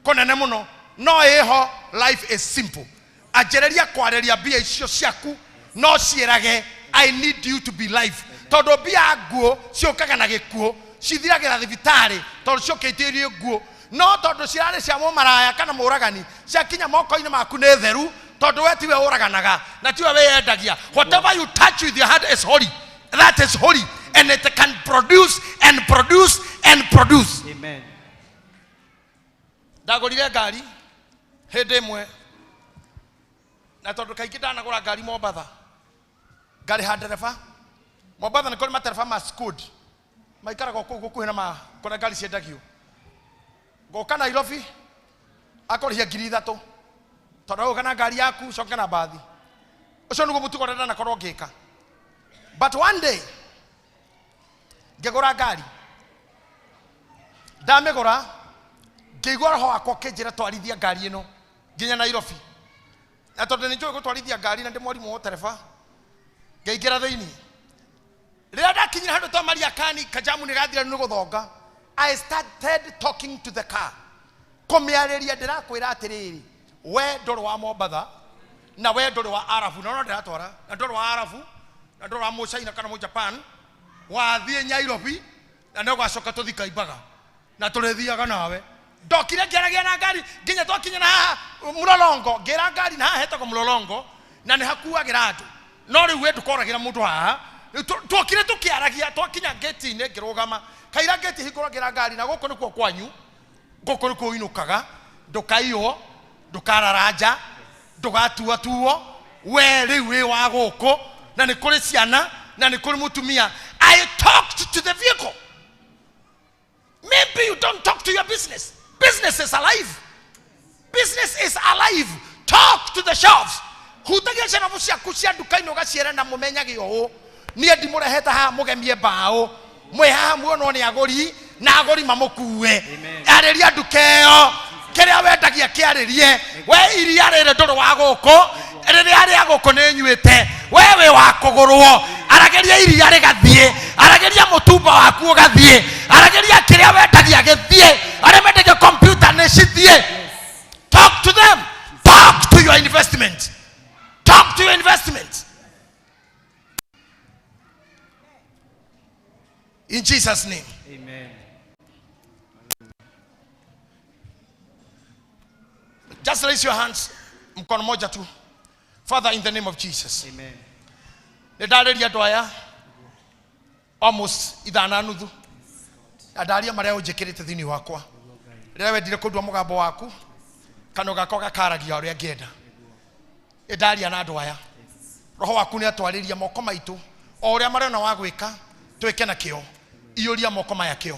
kũnene mũno, no ĩho, life is simple. Anjĩrĩria kwarĩria mbia icio ciaku, no ciĩrage I need you to be live. Tondũ mbia nguũ ciũkaga na gĩkuũ, cithiragĩra thibitarĩ tondũ ciũkĩte irĩ nguũ. No tondũ cirarĩ cia mũmaraya kana mũragani, ciakinya moko-inĩ maku nĩ theru, tondũ we tiwe ũraganaga na tiwe wĩyendagia. Whatever you touch with your hand is holy. That is holy, and it can produce and produce and produce. Amen. Ndagũrire ngari hĩndĩ ĩmwe, na tondũ kaingĩ ndanagũra ngari Mombatha, ngarĩha ndereba. Mombatha nĩ kũrĩ matereba ma Scoot maikaraga kũu gũkuhĩ na kũrĩa ngari ciendagio. Ngoka Nairobi akũrĩhia ngiri ithatũ, tondũ ũgũka na ngari yaku ũcoke na mbathi. Ũcio nĩguo mũtugo ũrĩa ndanakorwo ngĩka. But one day ngĩgũra ngari, ndamĩgũra ngĩigua roho wakwa ũkĩnjĩra twarithia ngari ĩno nginya Nairobi. Na tondũ nĩ njũĩ gũtwarithia ngari na ndĩ mwarimũ wa ũtereba, ngĩingĩra thĩinĩ. Rĩrĩa ndakinyire handũ twa Mariakani, kajamu nĩ gathira nĩ gũthonga, I started talking to the car. Kũmĩarĩria ndĩrakwĩra atĩrĩrĩ, we ndũrĩ wa Mombatha na we ndũrĩ wa Arabu, na no ndĩratwara, na ndũrĩ wa Arabu na ndũrĩ wa Mũcaina kana Mũjapan, wathiĩ Nairobi na nĩ ũgacoka tũthiĩ Kaimbaga na tũrĩthiaga nawe. Ndokire ngĩaragia na ngari nginya twakinya na haha Mlolongo, ngĩra ngari na haha hetagwo Mlolongo na nĩ hakuagĩra andũ, no rĩu we ndũkoragĩra mũndũ haha. Rĩu tuokire tũkĩaragia, twakinya gate-inĩ ngĩrũgama, kaira gate hingũra ngĩra ngari, na gũkũ nĩkuo kwanyu, gũkũ nĩkuo ũinũkaga, ndũkaiywo, ndũkararanja, ndũgatuatuo, we rĩu wĩ wa gũkũ, na nĩ kũrĩ ciana na nĩ kũrĩ mũtumia. I talked to the vehicle. Maybe you don't talk to your business. Business is alive. Business is alive. Talk to the shelves. Hutagia shelves ciaku cia nduka-inĩ ũgaciĩra na mũmenyage ũũ, niĩ ndimũrehete haha mũgemie mbaũ, mwĩ haha muonwo nĩ agũri na agũri mamũkue. Amen. Arĩria nduka ĩyo, kĩrĩa wendagia kĩarĩrie. We iria rĩrĩ ndũrĩ wa gũkũ, rĩrĩa rĩa gũkũ nĩ nyuĩte, we wĩ wa kũgũrwo. Aragĩria iria rĩgathiĩ, aragĩria mũtumba waku ũgathiĩ, aragĩria kĩrĩa wendagia gĩthiĩ, arĩa mendagia computer nĩ cithiĩ. Talk to them. Talk to your investment. Talk to your investment. In Jesus' name. Amen. Just raise your hands. Mkono moja tu. Father, in the name of Jesus. Amen. Nĩndarĩria andũ aya almost ithaa na nuthu. Na ndaria marĩa ũnjĩkĩrĩte thĩinĩ wakwa. Rĩrĩa wendire kũndua mũgambo waku, kanua gakwa gakaragia ũrĩa ngĩenda. Ndaria na andũ aya. Roho waku nĩ atwarĩria moko maitũ o ũrĩa marona wa gwĩka twĩke na kĩo. Iyũria moko maya kĩo.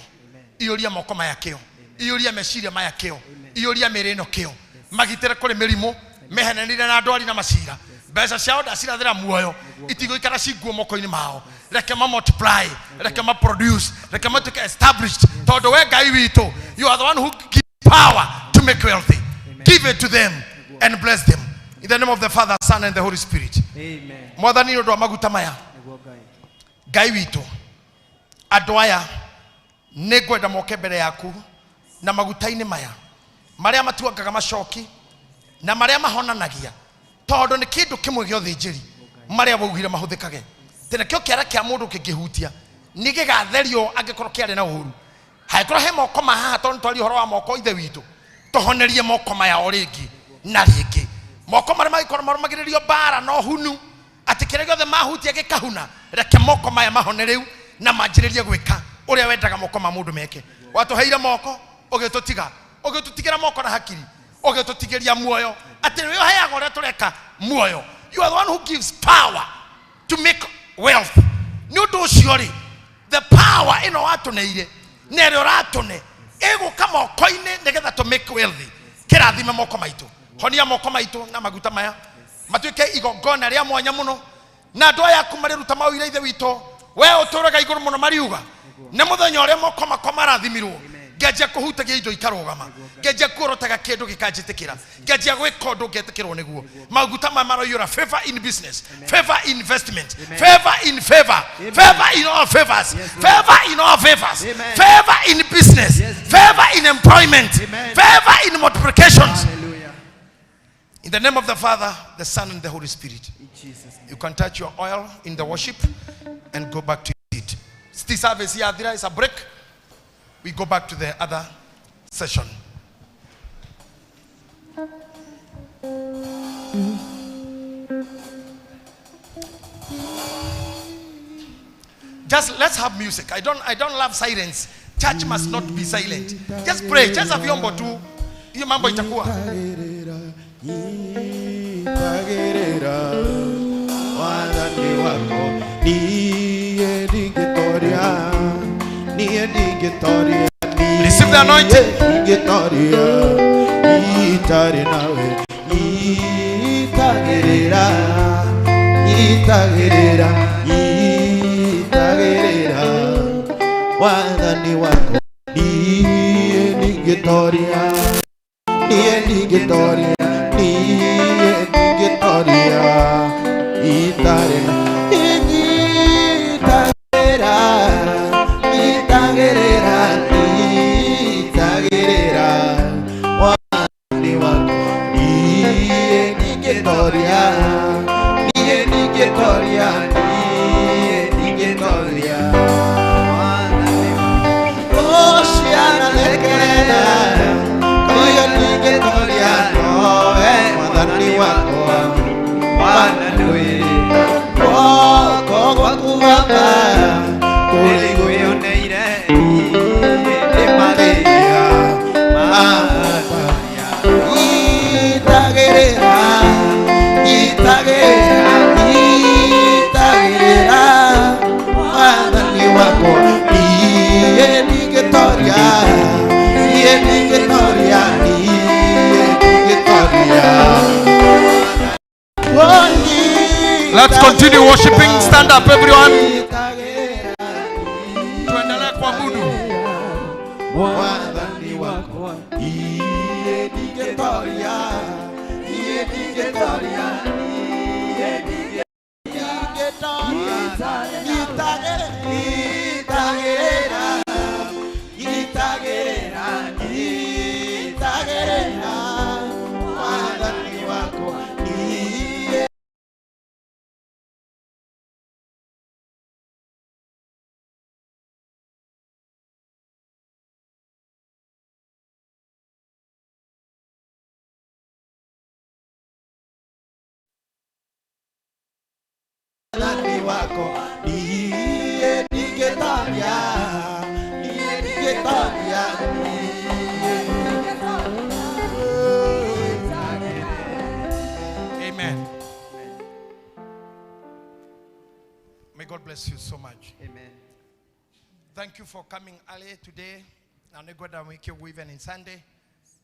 Iyũria moko maya kĩo. Iyũria meciria maya kĩo. Iyũria mĩĩrĩ ĩno kĩo. Magitĩre kũrĩ mĩrimũ, mehenanĩre na ndwari na macira. Mbeca ciao ndacirathĩra muoyo, itigũikara cinguo moko-inĩ mao. Reke ma multiply, reke ma produce, reke matuĩke established. Tondũ we Ngai witũ, you are the one who gives power to make wealthy. Give it to them and bless them. In the name of the Father, Son and the Holy Spirit. Amen. Mwathani nĩ ũndũ wa maguta maya, Nĩguo Ngai. Ngai witũ, andũ aya nĩ ngwenda moke mbere yaku na maguta-inĩ maya marĩa matuangaga macoki na marĩa mahonanagia, tondũ nĩ kĩndũ kĩmwe gĩa ũthĩnjĩri marĩa waugire mahũthĩkage. Tena kĩo kĩara kĩa mũndũ kĩngĩhutia nĩ gĩgatherio angĩkorwo kĩarĩ na ũũru. Hangĩkorwo he moko ma haha, tondũ nĩtwaria ũhoro wa moko, ithe witũ, tũhonerie moko maya o rĩngĩ na rĩngĩ. Moko marĩa mangĩkorwo marũmagĩrĩrio mbara na ũhunu, atĩ kĩrĩa gĩothe mahutia gĩkahuna, reke moko maya mahone rĩu na manjĩrĩrie gwĩka ũrĩa wendaga moko ma mũndũ meke. Watũheire moko ũgĩtũtiga, ũgĩtũtigĩra moko na hakiri, ũgĩtũtigĩria muoyo, atĩ nĩwe ũheaga ũrĩa tũreka muoyo. You are the one who gives power to make wealth. Nĩ ũndũ ũcio rĩ, the power ĩno watũneire na ĩrĩa ũratũne ĩgũka moko-inĩ nĩgetha tũ make wealthy. Kĩrathime moko maitũ, honia moko maitũ na maguta maya matuĩke igongona rĩa mwanya mũno, na andũ aya aku marĩruta maũire ithe witũ, we ũtũraga igũrũ mũno mariuga nĩ mũthenya ũrĩa moko makwa marathimirwo, ngenjia kũhutagia indo ikarũgama, ngenjia kuorotaga kĩndũ gĩkanjĩtĩkĩra, ngenjia gwĩka ũndũ ngetĩkĩrwo nĩguo. Maguta maya maroiyũra favor in business, favor in investment, favor in favor, favor in all favors, favor in all favors, Amen. favor in business, Yes. favor in employment, Amen. favor in multiplications. Hallelujah. In the name of the Father, the Son, and the Holy Spirit. In Jesus' name. You can touch your oil in the worship and go back to it. Still service here, there is a break. We go back to the other session. Just let's have music. I don't love silence. Church must not be silent. Just pray. Just have vyombo tu. Hiyo mambo itakuwa. Nyitagĩrĩra wathani wakwa, niĩ ndingĩtoria, niĩ ndingĩtoria, Receive the anointing. niĩ ndingĩtoria, itarĩ nawe. Nyitagĩrĩra, nyitagĩrĩra, nyitagĩrĩra wathani wakwa, niĩ ndingĩtoria, niĩ ndingĩtoria, niĩ ndingĩtoria, itarĩ na. Nyitagĩrĩra, nyitagĩrĩra, nyitagĩrĩra wathani wakwa, niĩ ndingĩtoria, niĩ ndingĩtoria, niĩ ndingĩtoria. Oh, ciana lekerera, koyo ndingĩtoria, nowe mwathani wakwa, Bwana nĩwe. Guoko gwaku Baba, kũrĩ Wĩyoneire nĩ mageria mahoya. Nyitagĩrĩra, nyitagĩrĩra, nyitagĩrĩra wathani wakwa, niĩ ndingĩtoria, niĩ ndingĩtoria, niĩ ndingĩtoria. Let's continue worshiping. Stand up, everyone. Tuendelee kuabudu. Mwathani wakwa, niĩ ndingĩtoria, niĩ ndingĩtoria, niĩ ndingĩtoria. Nyitagĩrĩra, nyitagĩrĩra, nyitagĩrĩra mwathani wakwa, niĩ mwathani wakwa, niĩ ndingĩtoria, niĩ ndingĩtoria, niĩ Amen. May God bless you so much. Amen. Thank you for coming early today. Na nĩngwenda mwĩke ũguo even in Sunday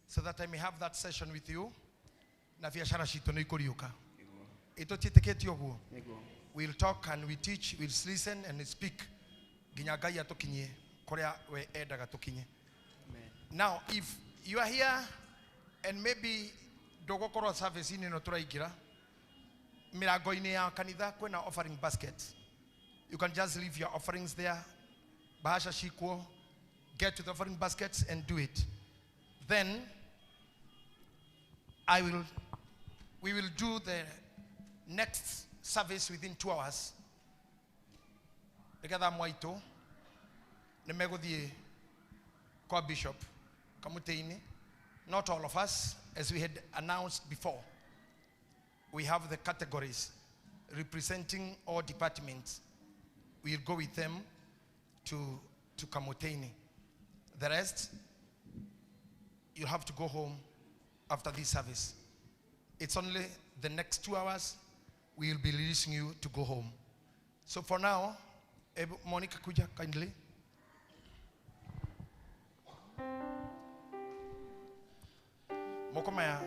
so that I may have that session with you. Na biacara citũ nĩ ikũriũka. Ĩtũtiĩtĩkĩtie ũguo. Nĩguo. We'll talk and we teach, we'll listen and speak. Nginya Ngai atũkinyie kũrĩa we endaga tũkinye. Amen. Now, if you are here and maybe ndũgũkorwo service-inĩ ĩno tũraingĩra, mĩrango-inĩ ya kanitha kwĩna offering baskets. You can just leave your offerings there. Bahasha shikuo. Get to the offering baskets and do it. Then we will do the next service within 2 hours. Nĩgetha mwaitũ nĩmegũthiĩ kwa Bishop Kamutĩ-inĩ. Not all of us, as we had announced before. We have the categories representing all departments. We'll go with them to Kamutĩ-inĩ. The rest, you'll have to go home after this service. It's only the next 2 hours we will be releasing you to go home. So for now, Monica Kuja, kindly. Moko maya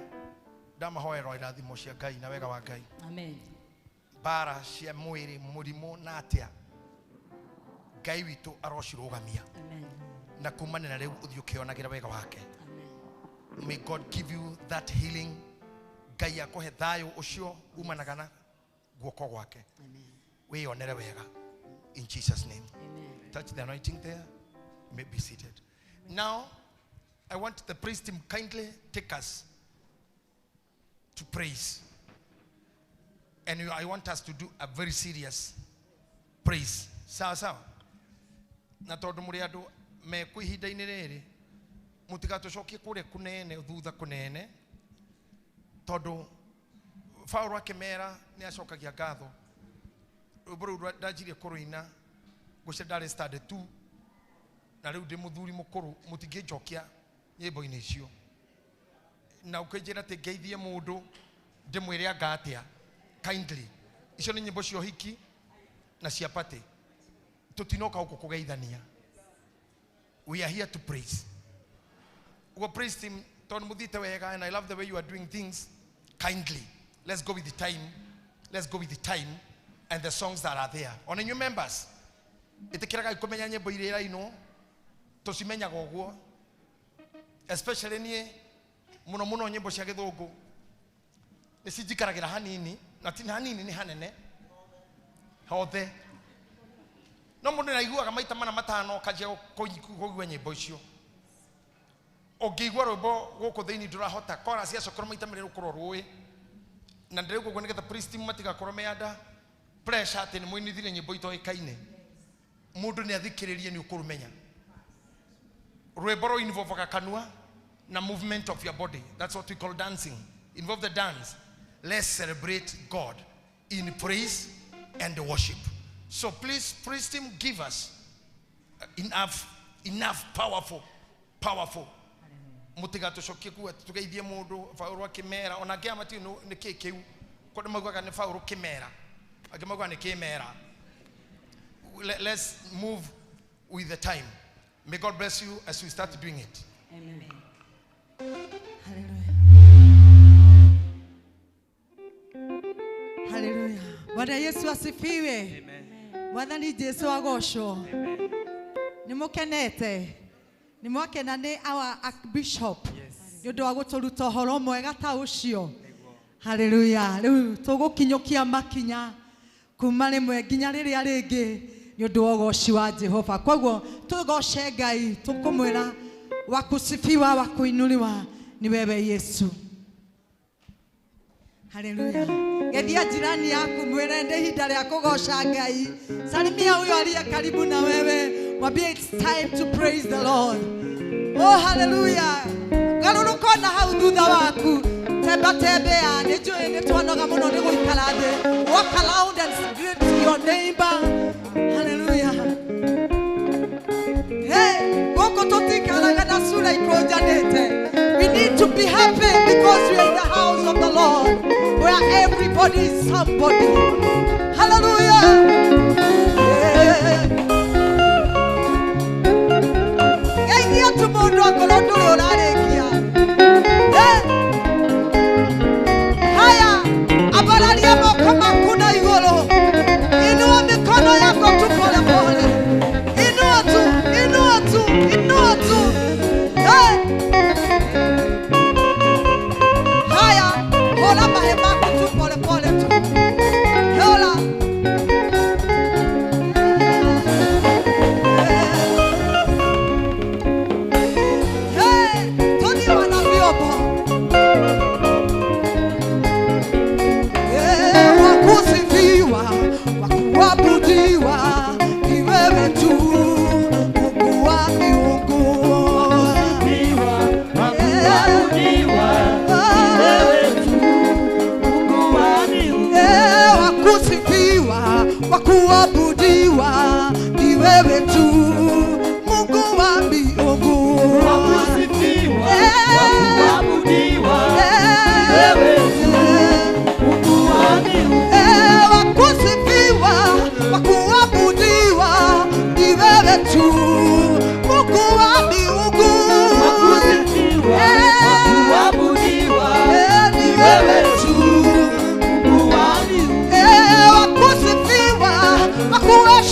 ndamahoerwo irathimo cia Ngai na wega wa Ngai. Amen. Mbara cia mwĩrĩ, mũrimũ na atĩa, Ngai witũ arocirũgamia. Amen. Na kumana na rĩu ũthiĩ ũkĩonagĩra wega wake. Amen. May God give you that healing. Ngai akũhe thayũ ũcio umanaga na guoko gwake. Amen. Wĩyonere wega. In Jesus' name. Amen. Touch the anointing there. You may be seated. Now, I want the priest to kindly take us to praise. And I want us to do a very serious praise. Sawa sawa. Na tondu muri andu mekwo ihinda-inĩ rĩrĩ, mũtigatũcokie kũrĩa kũnene, thutha kũnene, tondũ Paũlũ akĩmera nĩ acokagia ngatho. Rwĩmbo rũu ndanjirie kũrũina ngũcia ndarĩ study 2, na rĩu ndĩ mũthuri mũkũrũ, mũtingĩnjokia nyĩmbo-inĩ icio. Na ũkĩnjĩra atĩ ngeithie mũndũ ndĩmwĩre anga atĩa, kindly. Icio nĩ nyĩmbo cia ũhiki na cia party. Tũtinoka gũkũ kũgeithania. We are here to praise. We praise him. Tondũ mũthiĩte wega, and I love the way you are doing things kindly. Let's go with the time. Let's go with the time and the songs that are there. On the new members, ĩtĩkĩraga kũmenya nyĩmbo iria irainwo, tũcimenyaga ũguo. Especially niĩ, mũno mũno nyĩmbo cia gĩthũngũ nĩ cinjikaragĩra hanini, na ti hanini nĩ hanene hothe. No mũndũ nĩaiguaga maita mana matano akanjia kũigua nyĩmbo icio. Ũngĩigua rwĩmbo gũkũ thĩinĩ ndũrahota, chorus yacokerwo maita merĩ rũkorwo rũĩ. Na ndĩrauga ũguo nĩgetha praise team matigakorwo me under pressure atĩ nĩ mũinithire nyĩmbo itoĩkaine. Mũndũ nĩ athikĩrĩrie nĩ ũkũrũmenya. Rwĩmbo rũ involve kanua na movement of your body. That's what we call dancing. Involve the dance. Let's celebrate God in praise and worship. So please, praise team, give us enough powerful, powerful. Mũtigatũcokie kuga atĩ tũgeithie mũndũ Paũlũ akĩmera, ona angĩ aya matiũĩ nĩ kĩĩ kĩu. Kũrĩ maugaga nĩ Paũlũ kĩmera, angĩ maugaga nĩ kĩmera. Let's move with the time. May God bless you as we start doing it. Amen. Hallelujah. Hallelujah. Bwana Yesu asifiwe. Amen. Mwathani Jesu agocwo. Amen. Nĩ mũkenete? Nĩ mwakena nĩ our Archbishop. Yes. Nĩ ũndũ wa gũtũruta ũhoro mwega ta ũcio. Nĩguo. Hallelujah. Rĩu tũgũkinyũkia makinya kuma rĩmwe nginya rĩrĩa rĩngĩ nĩ ũndũ wa ũgoci wa Jehova. Koguo tũgoce Ngai tũkũmwĩra wa kusifiwa wa kuinuliwa ni wewe Yesu. Haleluya. Geithia jirani yaku mwĩre nĩ ihinda rĩa kũgoca Ngai. Salimia huyo aliye karibu na wewe, mwambie it's time to praise the Lord. Oh, haleluya. Garũrũka ona hau thutha waku. Temba tembea, nĩ njũĩ nĩ twanoga mũno nĩ gũikara thĩ. Walk around and greet your neighbor. Haleluya. Hey, gũkũ tũtikaraga na cura ikũnjanĩte. We need to be happy because we are in the house of the Lord, where everybody is somebody. Hallelujah. Geithia tu mũndũ akorwo ndũrĩ ũrarĩkia. Haya, ambararia moko maku na igũrũ. Inua mikono yako tu pole pole. Inua tu, inua tu, inua tu. Haya, hola mahe maku tu pole pole tu. Hola. Hey, Tony wana vyombo. Wakusifiwa, wakuabudiwa, ni wewe tu, Mungu wa miungu. Wakusifiwa, wakuabudiwa, ni wewe tu, Mungu wa miungu. Wakusifiwa, wakuabudiwa, ni wewe tu, Mungu wa miungu. Ni wewe tu. Wakusifiwa, wakuheshimiwa,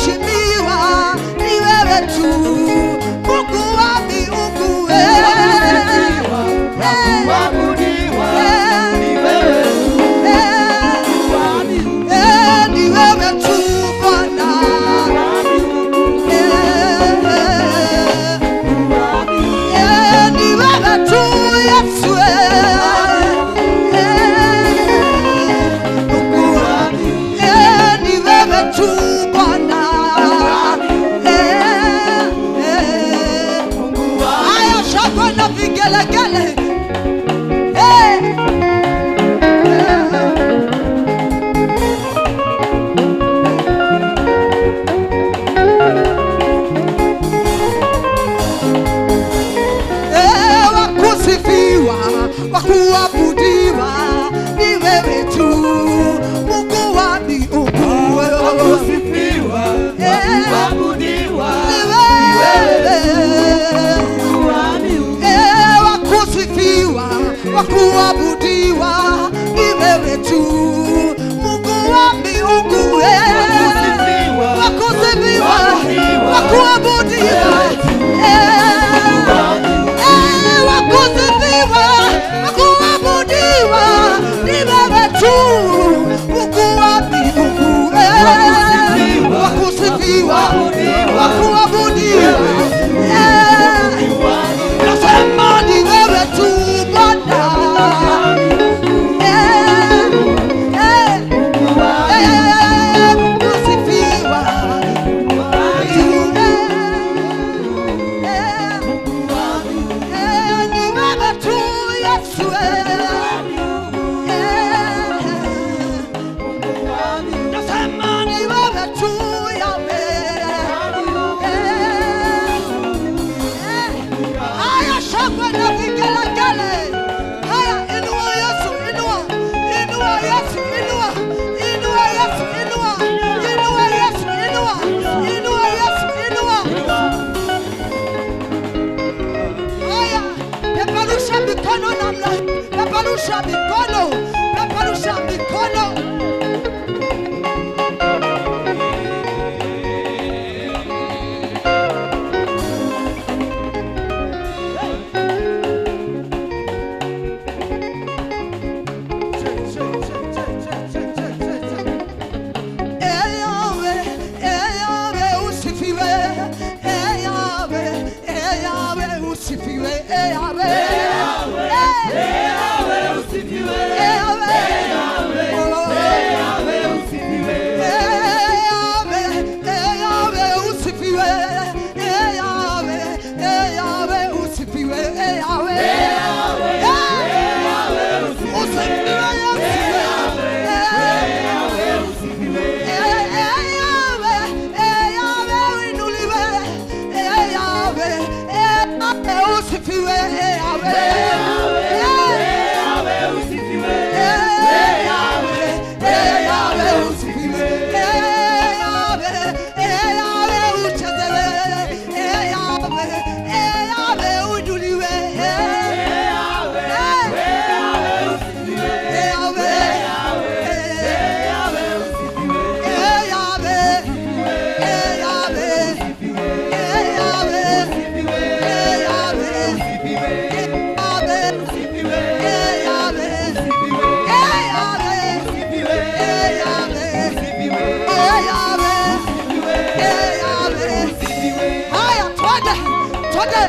Twende,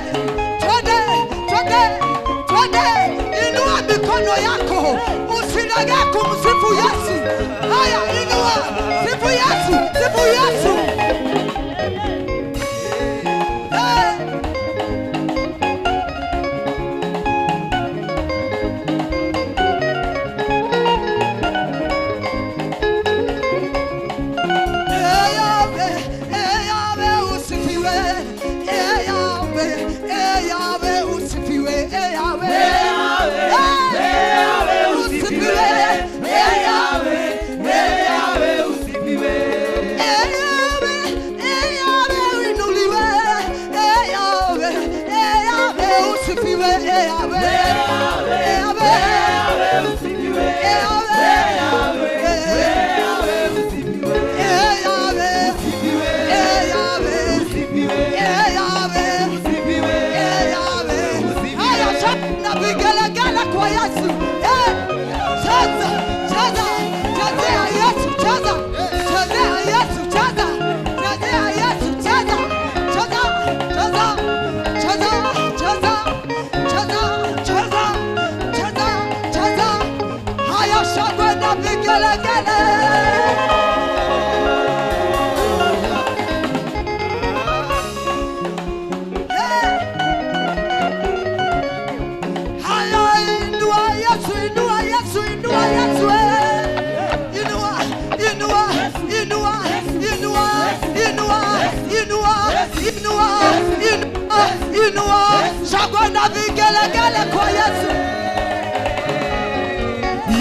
twende, twende, twende. Inua mikono yako, usilegee kumsifu Yesu. Haya, inua, sifu Yesu, sifu Yesu. Hey.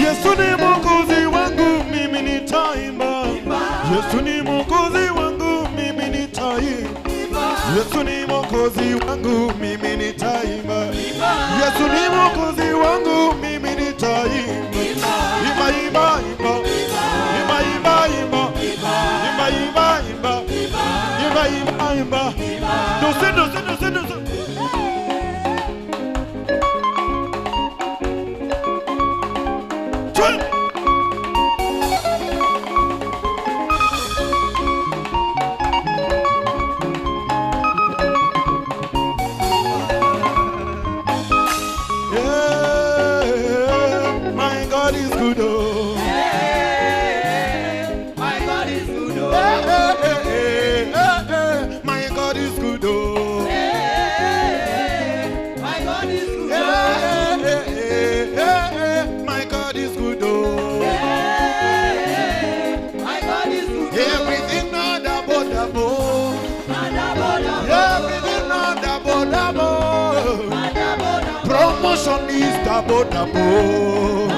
Yesu ni Mwokozi wangu, mimi nitaimba. Yesu ni Mwokozi wangu, mimi nitaimba. Yesu ni Mwokozi wangu, mimi nitaimba. Yesu ni Mwokozi wangu, mimi nitaimba. Imba, imba, imba. Imba, imba, imba. Imba, imba, imba. Imba, imba, imba. Dose, dose, dose, dose. Promotion is double, double.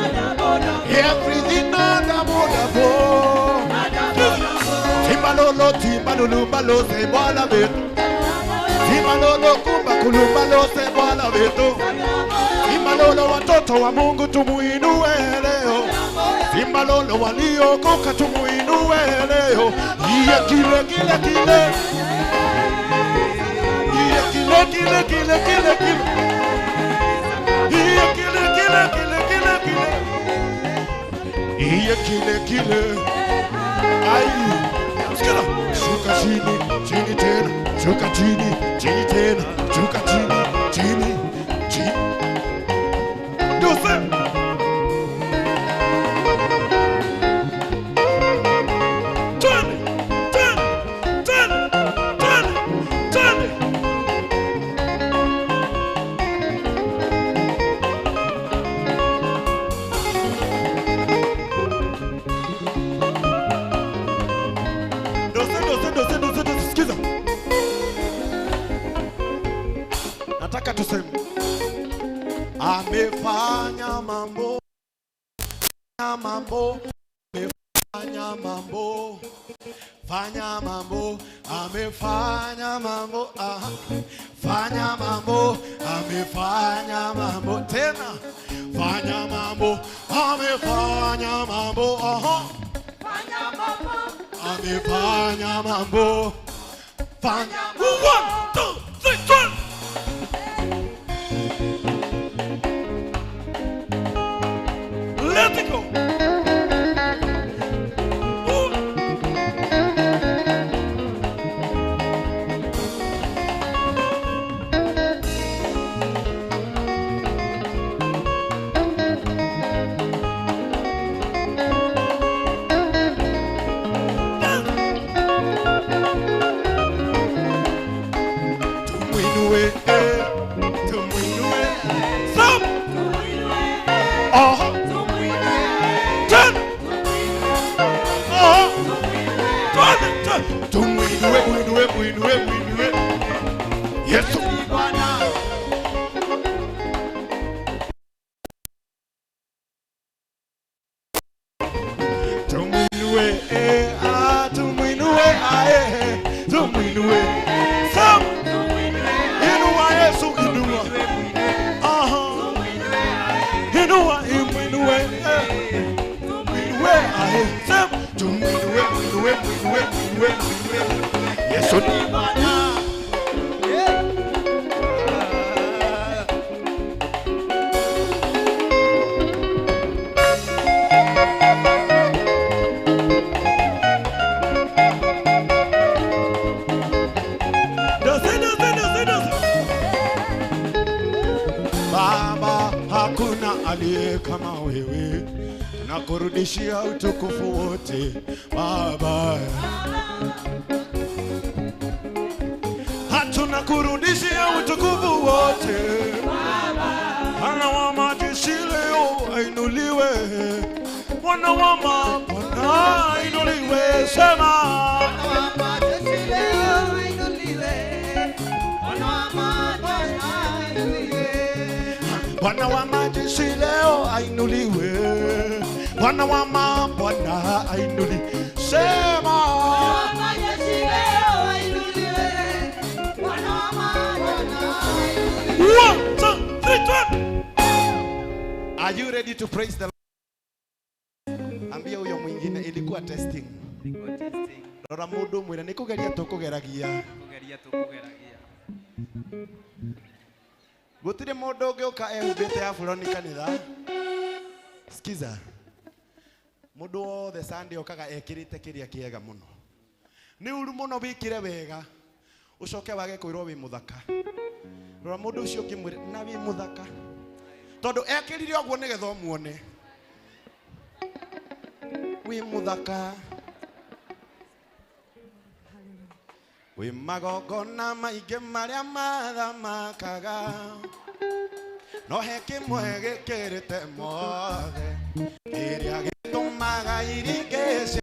Everything double, double. Timbalolo, timbalolo, balo, se bola veto. Timbalolo, kumba, kulumbalo, se bola veto. Timbalolo, watoto wa Mungu tumuinue leo. Timbalolo, waliokoka tumuinue leo. Iye kile, kile, kile. Iye kile, kile, kile, kile, kile. Iye kile kile kile kile kile. Iye kile kile. Ai. Sikiza. Shuka chini, chini tena. Shuka chini, chini tena. Shuka chini, chini, chini. Dose. Twende, twende, twende, twende, twende. Sikiza. Nataka tuseme amefanya mambo, mambo, amefanya mambo, fanya mambo, amefanya mambo, aha, fanya mambo, amefanya mambo tena, fanya mambo, amefanya mambo, aha, fanya mambo, amefanya mambo. Fanya 1, 2, 3, 4. Let it go. Ooh. Tumuinue, ah, tumuinue, ae, tumuinue. Sam, inua Yesu, inua. Aha. Inua, imuinue, tumuinue, ae. Sam, tumuinue, muinue, muinue, muinue, muinue. Yesu ni Bwana. Baba, hakuna aliye kama wewe, tunakurudishia utukufu wote Baba. Hatunakurudishia utukufu wote Baba. Bwana wa majeshi leo ainuliwe, Bwana wa mabwana ainuliwe, sema Bwana wa majeshi leo ainuliwe, Bwana wa mabwana ainuliwe, sema One, two, three, two. Are you ready to praise the Lord? Ambia huyo mwingine ilikuwa testing. Rora mundu mwire ni kugeria tukugeragia. Gutire mundu ungiuka ehumbite aburoni kanitha. Sikiza. Mundu wothe Sunday okaga ekirite kiria kiega muno. Ni uru muno wikire wega. Ucoke wage kwirwo wi muthaka. Rora mundu ucio ukimwire na wi muthaka. Tondu ekirire uguo nigetha umuone. Wi muthaka. Wi magongona maingi maria mathamakaga, no he kimwe gikirite mothe, kiria gitumaga iringe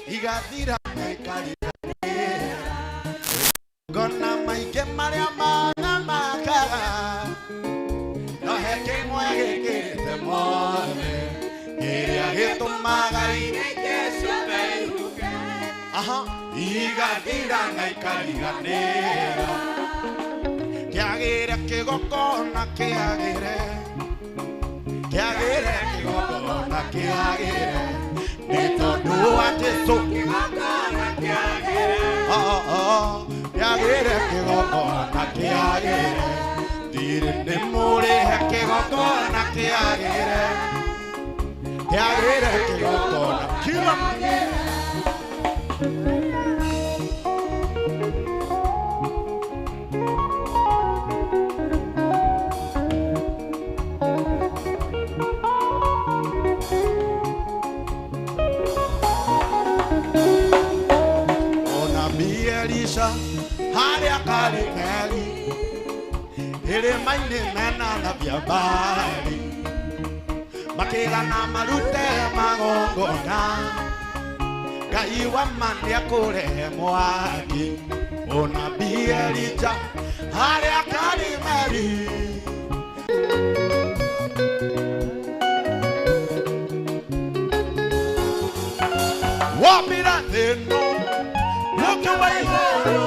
igathira na ikariganĩra. Magongona maingi maria mathamakaga, no he kimwe gikirite mothe, kiria gitumaga iringe. Aha, igathira na ikariganĩra. Kĩagĩre kĩgongona kĩagĩre, kĩagĩre kĩgongona kĩagĩre, nĩ tondũ wa Jesũ. Oh, oh, kĩagĩre kĩgongona kĩagĩre, ndirĩ nĩ mũrĩhe kĩgongona kĩagĩre, kĩagĩre kĩgongona kila. Onabii Elisha harĩa Karimeli, irĩma-inĩ mena na Biabari, makĩrana marute magongona, Ngai wa ma nĩekũrehe mwaki. Onabii Elija harĩa Karimeli. Wambira thĩno ũkĩ wa igũrũ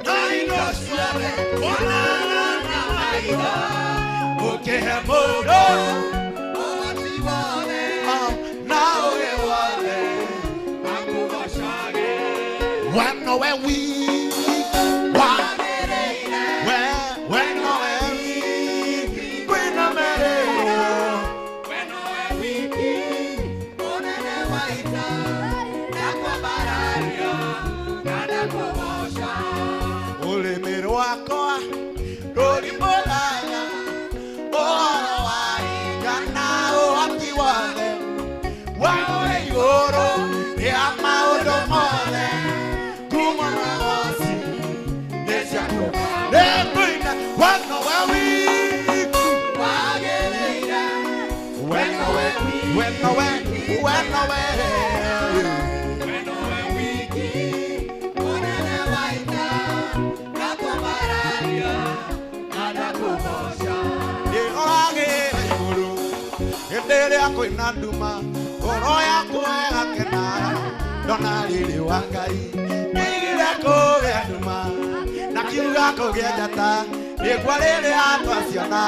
na indo ciothe onana na maitho, ũkĩhe mũndũ na ũgĩ wothe akũgocage. We nowe wiki wagĩrĩire, we nowe wiki kwĩna merĩro, we nowe wiki mũnene wa ita ndakwambararia na ndakũgoca. Rũrĩmĩ rwakwa rũrimbũraga ũhoro wa hinya na ũhoti wothe wa ũrĩ igũrũ rĩa maũndũ mothe, ngumo na ũgoci nĩ ciaku. Nĩngũina we nowe wiki wagĩrĩire, we nowe, we nowe, we nowe, we nowe wiki mũnene wa ita ndakwambararia na ndakũgoca. Ndĩroragĩra igũrũ hĩndĩ ĩrĩa kwĩna nduma, Ndona riri wa Ngai nĩigire kũgĩa nduma na kiuga kũgĩa njata nĩguo rĩrĩa twaciona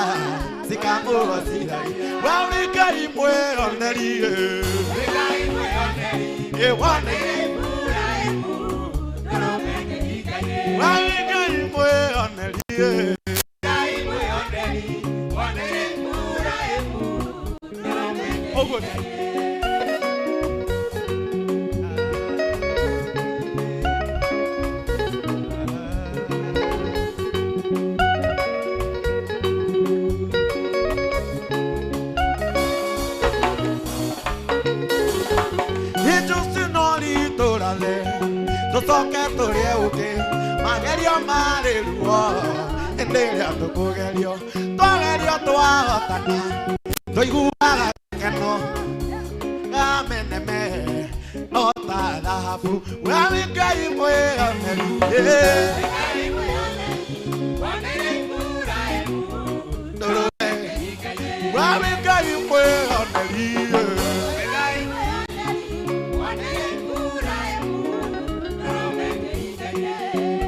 cikamũgocithari we nĩ Ngai mwĩoneri ĩwone we nĩ Ngai mwĩoneri ũguo. Tũcoke tũrĩe ũkĩ magerio marĩ ruo ĩndĩ ĩrĩa tũkũgerio twagerio twahotana tũiguaga gĩkeno gameneme no ta thahabu we nĩ Ngai mwĩoneri we nĩ Ngai mwĩoneri.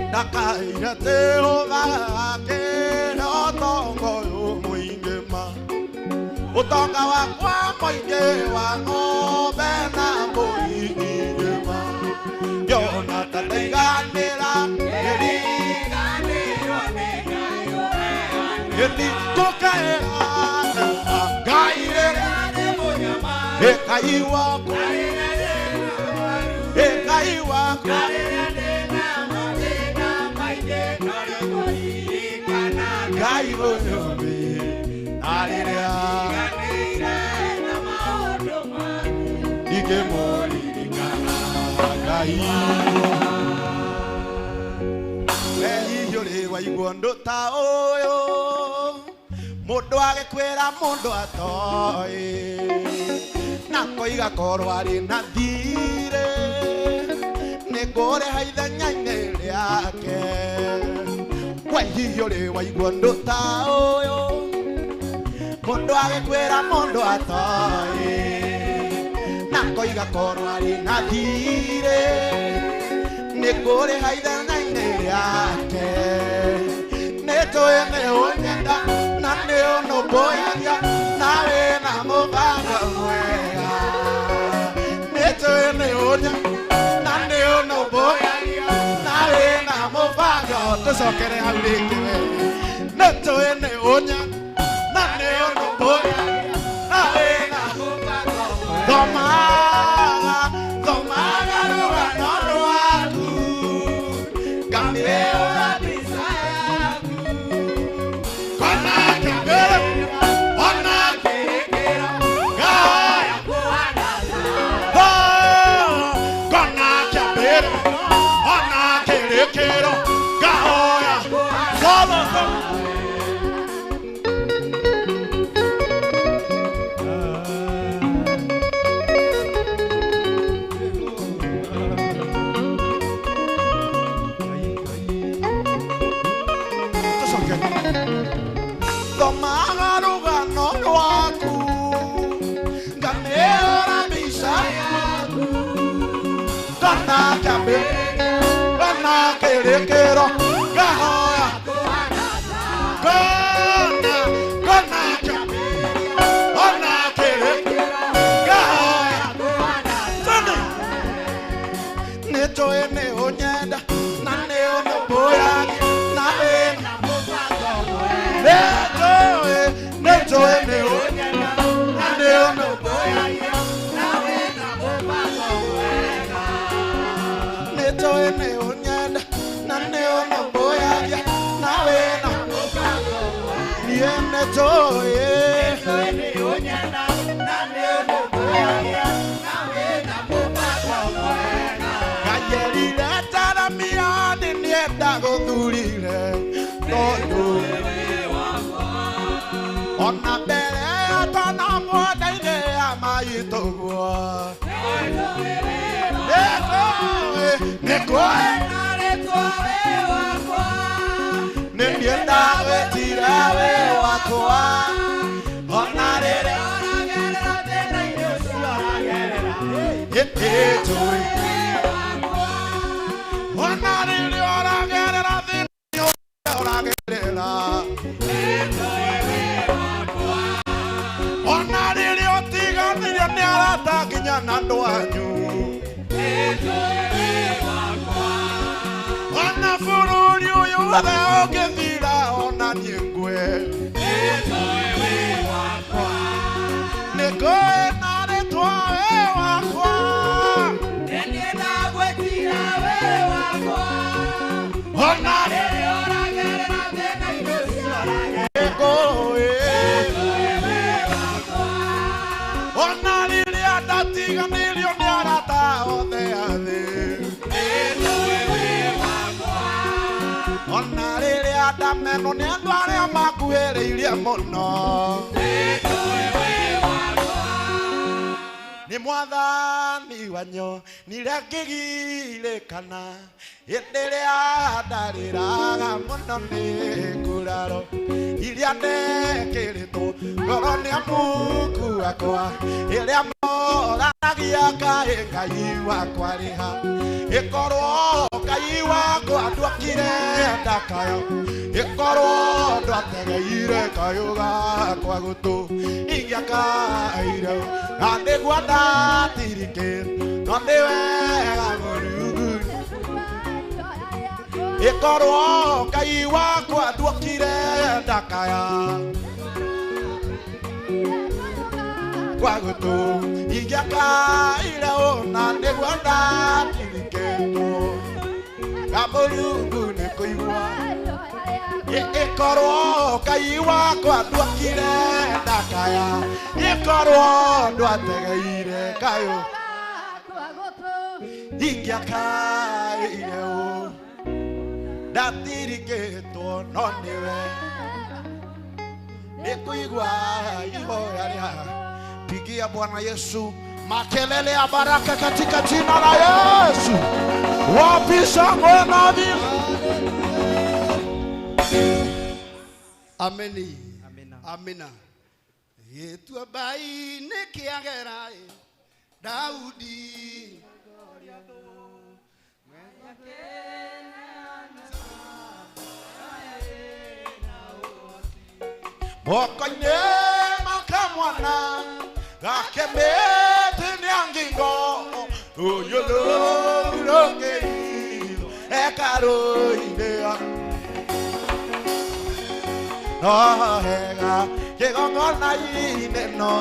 Ndakaire Jehova akĩre ũtonga ũyũ mũingĩ ma ũtonga wakwa mũingĩ wa ng'ombe na mbũri nyingĩ ma ngĩona ta ndaiganĩra ĩni tũkaĩra Ngai rĩ Ngai wakwa Ngai wakwa Ngai mũnyũmbi arĩrĩa ingĩmũririkana Ngai we hihi ũrĩ waigua ũndũ ta ũyũ mũndũ agĩkwĩra mũndũ atoĩ na koiga korwo arĩ na thirĩ nĩngũrĩha ithenya-inĩ rĩake we hihi ũrĩ waigua ũndũ ta ũyũ mũndũ agĩkwĩra mũndũ atoĩ na koiga korwo arĩ na thirĩ nĩngũrĩha ithenya-inĩ rĩake nĩtũĩ nĩ ũnyenda na nĩ ũnũmbũyagia na wĩna mũbango mwega nĩtũĩ nĩ ũnyenda na nĩ ũnũmbũyagia na wĩna mũbango tũcokere hau rĩngĩ we nĩtũĩ nĩ ũnyenda na nĩ ũnũmbũyagia na wĩna mũbango thomaga thomaga rũgano rwaku ngamĩũra mbica yaku kona kĩambĩrĩria ona kĩrĩkĩro ngaya kona kĩambĩrĩria ona kĩrĩkĩro ngahoya solo solo. Thomaga rũgano rwaku ngamĩũra mbica yaku kona kĩambĩrĩria kona kĩrĩkĩro ngahoya kona kona kĩambĩrĩria ona kĩrĩkĩro ngahoya tene nĩtũĩ nĩ ũnyenda na nĩ ũnũmbũyagia na wĩna nĩtũĩ nĩ ũnyenda na nĩ ũnũmbũyagia na wĩna mũbango mwega nĩtũĩ nĩ ũnyenda na nĩ ũnũmbũyagia na wĩna mũbango mwega niĩ nĩtũĩ nĩ ũnyenda na nĩ ũnũmbũyagia na wĩna mũbango mwega Ngai erire Jeremia nĩ nienda gũthurire tondũ ona mbere atanamwenda-inĩ ya maitũguo nĩkũĩ nĩkũĩ nĩ niĩ ndagwĩtire wĩ wakwa ona rĩrĩa ũragerera thĩna-inĩ ũcio ũragerera ĩtĩtũĩ Ona rĩrĩa ũragerera thĩna ũragerera. Ona rĩrĩa ũtiganĩirio nĩ arata nginya na andũ anyu. Ona bũrũri ũyũ wothe ũngĩthira ona niĩ ngue. Nĩngũĩ na rĩtwa we wakwa. Ona rĩrĩa nĩngũĩ. Ona rĩrĩa ndatiganĩirio nĩ arata othe a thĩ. Ona rĩrĩa ndamenwo nĩ andũ arĩa makuhĩrĩirie mũno. Nĩ mwathani wanyo nire ngĩgirĩkana hĩndĩ ĩrĩa ndarĩraga mũno nĩ nguraro iria ndekĩrĩtwo ngoro nĩ amuku akwa ĩrĩa moranagia kaĩ Ngai wakwa rĩ ha. Ĩkorwo Ngai wakwa ndwakire ndakayo, ĩkorwo ndwategeire kayũ gakwa gũtũ ingĩakaire na nĩguo ndatirikĩ no nĩ wega Mũrungu. Ĩkorwo Ngai wakwa nduokire ndakaya kwa gũtũ ingĩakaire na nĩguo ndatirikĩtwo na Mũrungu nĩ kũigua. Ĩkorwo Ngai wakwa nduokire ndakaya, ĩkorwo ndwategeire kayũ ingĩakaire ũ ndatirikĩtwo no nĩwe nĩ kũigua ihoya rĩa. Pigia Bwana Yesu makelele ya baraka katika jina la Yesu. Wapi shangwe na vigelegele? Ameni. Amina. Amina. Gĩtuamba-inĩ kĩa Gera Daudi moko-inĩ makamwana gake mĩtĩ nĩ ngingo ũyũ rũrũngĩirwo hekarũ-inĩ no hega kĩgongona-inĩ no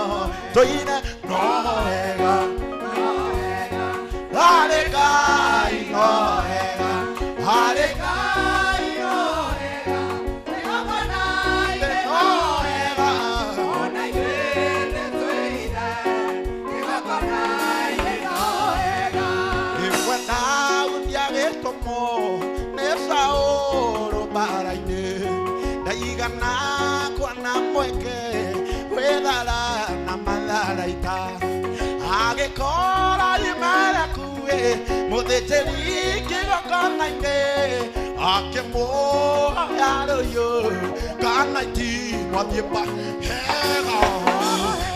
tũine no hega harĩ Ngai no hega harĩ Ngai no hega no hega. Rĩmwe Daudi agĩtũmwo nĩ Saũlũ mbaara-inĩ ndaigana kuona mweke gwĩthara na matharaita agĩkora Imelekuĩ mũthĩnjĩri kĩgongona-inĩ akĩmũhoya rũhiũ kana itimũ athiĩ mba hega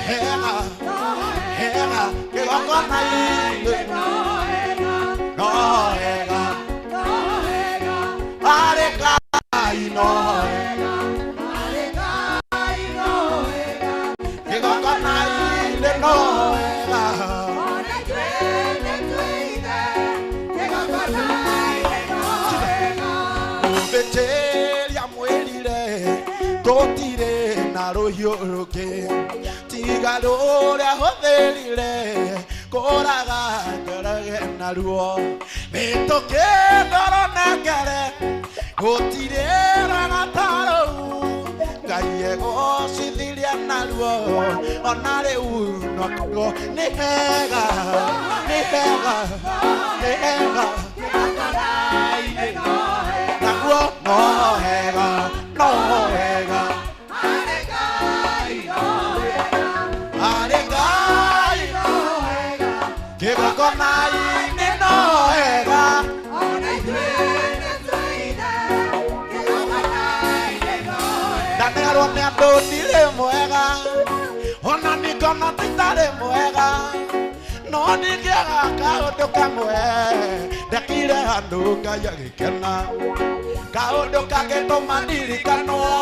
hega hega kĩgongona-inĩ no hega harĩ Ngai no hega kĩgongona-inĩ no hega. Mũthĩnjĩri amwĩrire tũtirĩ na rũhiũ rũngĩ tiga rũrĩa hũthĩrire kũraga ngorage naruo mĩtũkĩ ngoro nengere gũtirĩ rwega ta rũu Ngai egũcithiria naruo ona rĩu no korwo nĩ hega nĩ hega nĩ hega naguo no hega no hega harĩ Ngai kĩgongona-inĩ no hega. Ndanerwo nĩ andũ ndirĩ mwega ona ningona ta itarĩ mwega no ningĩaga kaũndũ kamwe ndekire Andũ Ngai agĩkena kaũndũ kangĩtũma ndirikanwo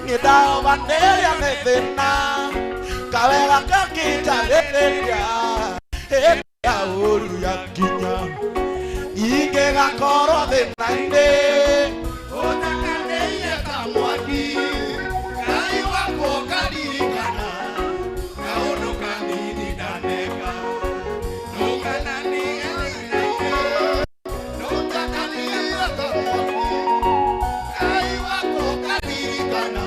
nĩ ndahobanĩria nĩ thĩna kawega kakĩnjarĩrĩria hĩndĩ ya ũru yakinya ingĩgakorwo thĩna-inĩ ũnyakanĩire ta mwaki Ngai wakwa ũkaririkana kaũndũ kanini ndaneka ndũkananie thĩna-inĩ ndũnjakanĩire ta mwaki Ngai wakwa ũkaririkana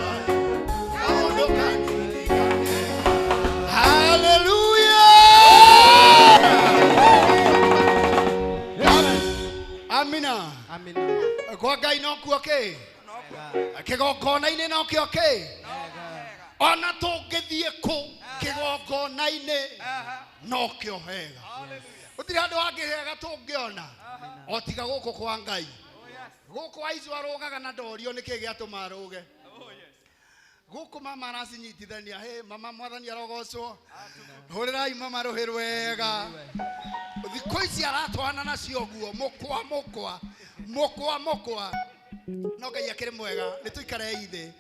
kaũndũ kanini ndaneka. Hallelujah! Amina. Amina. Kwa Ngai no kuo kĩ? Kĩgongona-inĩ no kĩo kĩ? Ona tũngĩthiĩ kũ kĩgongona-inĩ no kĩo hega. Gũtirĩ handũ hangĩ hega tũngĩona o tiga gũkũ kwa Ngai. Gũkũ aicu arũgaga na ndorio nĩkĩ gĩatũma arũge. Gũkũ mama aracinyitithania. Hey, mama mwathani arogocwo. Hũrĩrai mama rũhĩ rwega. Thikũ ici aratwana nacio guo mũkwa mũkwa mũkwa mũkwa. No Ngai akĩrĩ mwega. Nĩ tũikarei thĩ.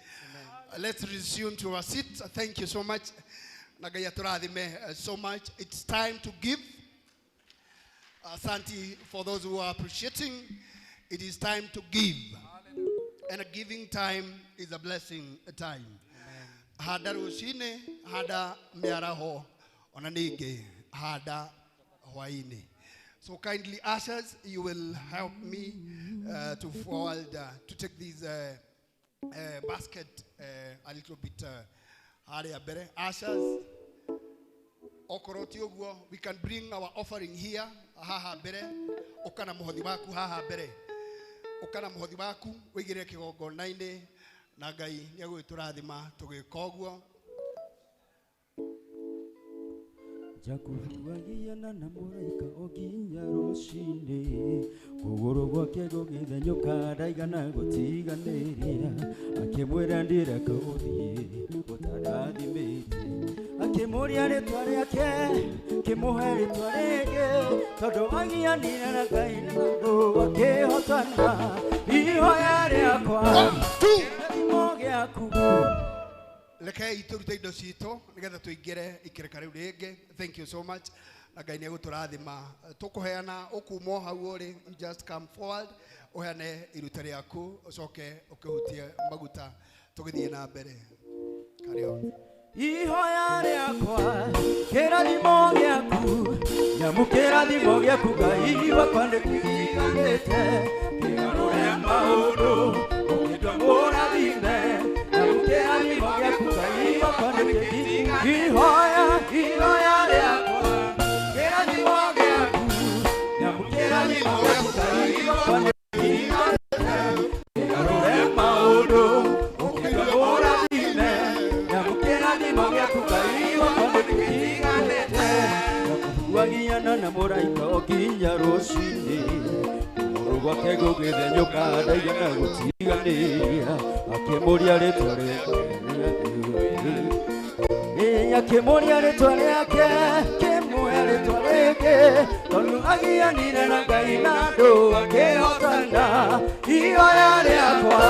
Let's resume to our seat. Thank you so much. Na Ngai atũrathime so much. It's time to give. Asante for those who are appreciating. It is time to give. And a giving time is a blessing time. Handa rũcinĩ, handa mĩaraho, ona ningĩ handa hwaĩ-inĩ. So kindly, ushers, you will help me to forward, to take this basket a little bit harĩa mbere. Ushers, okorwo ti ũguo, we can bring our offering here, haha mbere, ũka na mũhothi waku haha mbere. Ũka na mũhothi waku ũigĩrĩre kĩgongona-inĩ na Ngai nĩ egũgĩtũrathima tũgĩka ũguo. Jakubu agĩana na mũraika o nginya rũcinĩ, kũgũrũ gwake gũgĩthenyũka ndaigana gũtiganĩria, akĩmwĩra ndireka ũthiĩ ũtandathimĩte, akĩmũria rĩtwa rĩake, akĩmũhe rĩtwa rĩngĩ, tondũ agianire na Ngai na andũ akĩhotana, ihoya rĩakwa kĩrathimo gĩaku. Rekei tũrute indo citũ nĩgetha tũingĩre ikĩrĩka rĩu rĩngĩ. Thank you so much. Na Ngai nĩ egũtũrathima. Tũkũheana ũkuma o hau ũrĩ, you just come forward, ũheane iruta rĩaku, ũcoke ũkĩhutie maguta tũgĩthiĩ na mbere. Carry on. Ihoya rĩakwa kĩrathimo gĩaku, nyamũ kĩrathimo gĩaku Ngai wakwa nĩkĩriganĩte, kĩgarũre maũndũ ũkĩtua mũrathime, nyamũ kĩrathimo gĩaku Ngai wakwa nĩkĩriganĩte. Ihoya, ihoya rĩakwa kĩrathimo gĩaku, nyamũ kĩrathimo gĩaku Ngai wakwa nĩkĩriganĩte, kĩgarũre maũndũ ũkĩtua mũrathime, nyamũ kĩrathimo gĩaku Ngai wakwa nĩkĩriganĩte. Jakubu agiana na mũraika o nginya rũcinĩ, kũgũrũ gwake gũgĩthenyũka ndaigana gũtiganĩria, akĩmũria rĩtwa rĩake, akĩmũria rĩtwa rĩake, akĩmũhe rĩtwa rĩngĩ, tondũ agianire na Ngai na andũ akĩhotana. Ihoya rĩakwa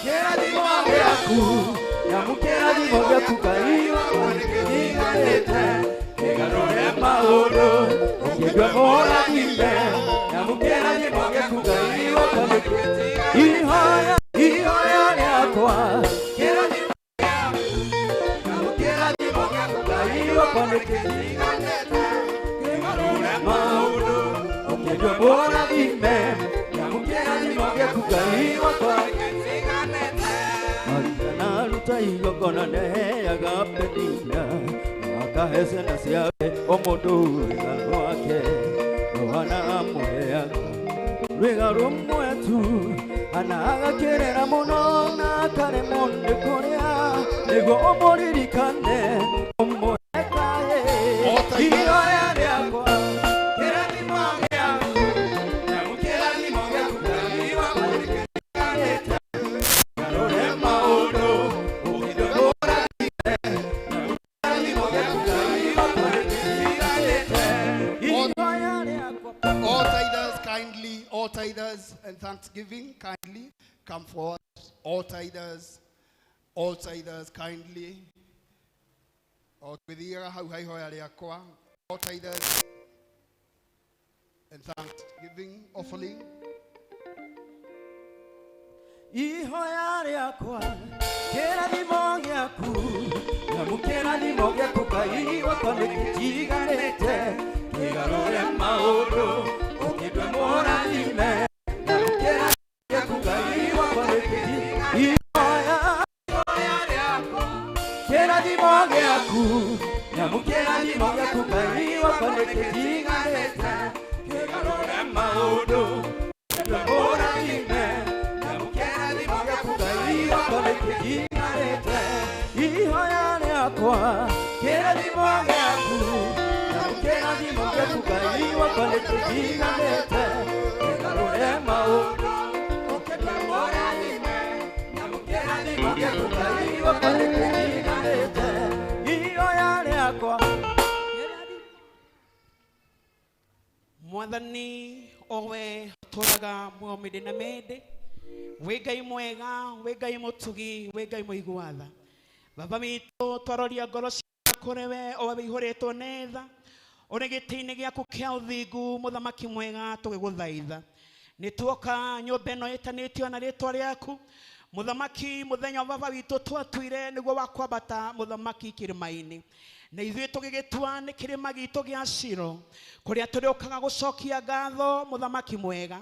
kĩrathimo gĩaku, nyamũ kĩrathimo gĩaku Ngai wakwa nĩkĩriganĩte, kĩgarũre maũndũ ũkĩndua mũrathime, nyamũ kĩrathimo gĩaku Ngai wakwa nĩkĩriganĩte. Ihoya, ihoya rĩakwa kĩrathimo gĩaku, nyamũ kĩrathimo gĩaku Ngai wakwa nĩkĩriganĩte, kĩgarũre maũndũ ũkĩndua mũrathime, nyamũ kĩrathimo gĩaku Ngai wakwa nĩkĩriganĩte. Maria aruta igongona nĩaheaga Penina, akahe ciana ciake o mũndũ rwĩga rwake, Yohana amũheaga rwĩga rũmwe tu, ana agakĩrĩra mũno na akaremwo nĩ kũrĩa, nĩguo ũmũririkane ũmũhe kaĩ. Ihoya rĩakwa kĩrathimo gĩaku, nyamũ kĩrathimo gĩaku Ngai wakwa nĩkĩriganĩte, garũre maũndũ ũkĩndua mũrathime, nyamũ kĩrathimo gĩaku Ngai wakwa nĩkĩriganĩte. Ihoya rĩakwa. All tithers kindly, all All tithers and thanksgiving, kindly come forward. All tithers, kindly. O twithiaga hau ha ihoya rĩakwa. All tithers and thanksgiving offering. Ihoya rĩakwa kĩrathimo gĩaku nyamũkĩrathimo gĩaku Ngai wakwa nĩkĩnjiganĩte kĩgarũre maũndũ ũkĩndue mũrathime nyamũkĩrathimo gĩaku Ngai wakwa nĩkĩnjiganĩte ihoya rĩakwa kĩrathimo gĩaku nyamũkĩrathimo gĩaku Ngai wakwa nĩkĩnjiganĩte kĩgarũre maũndũ ũkĩndue mũrathime ihoya rĩakwa kĩrathimo gĩaku kĩrathimo gĩaku Ngai wakwa nĩkĩnjiganĩte kĩgarũre maũndũ ũkĩndue mũrathime kĩrathimo gĩaku Ngai wakwa nĩkĩnjiganĩte ihoya rĩakwa. Mwathani owe ũtũũraga muoyo mĩndĩ na mĩndĩ, wĩ Ngai mwega, wĩ Ngai mũtugi, wĩ Ngai mũigua tha. Baba witũ twaroria ngoro ciakwa kũrĩ we, o we wĩihũrĩtwo nĩ tha, ũrĩ gĩtĩ-inĩ gĩaku kĩa ũthingu, mũthamaki mwega tũgĩgũthaitha. Nĩ tuoka nyũmba ĩno ĩtanĩtio na rĩtwa rĩaku, mũthamaki. Mũthenya wa baba witũ twatuire nĩguo wa kwambata mũthamaki kĩrĩma-inĩ, na ithuĩ tũgĩgĩtua nĩ kĩrĩma gitũ gĩa Shilo, kũrĩa tũrĩũkaga gũcokia ngatho mũthamaki mwega,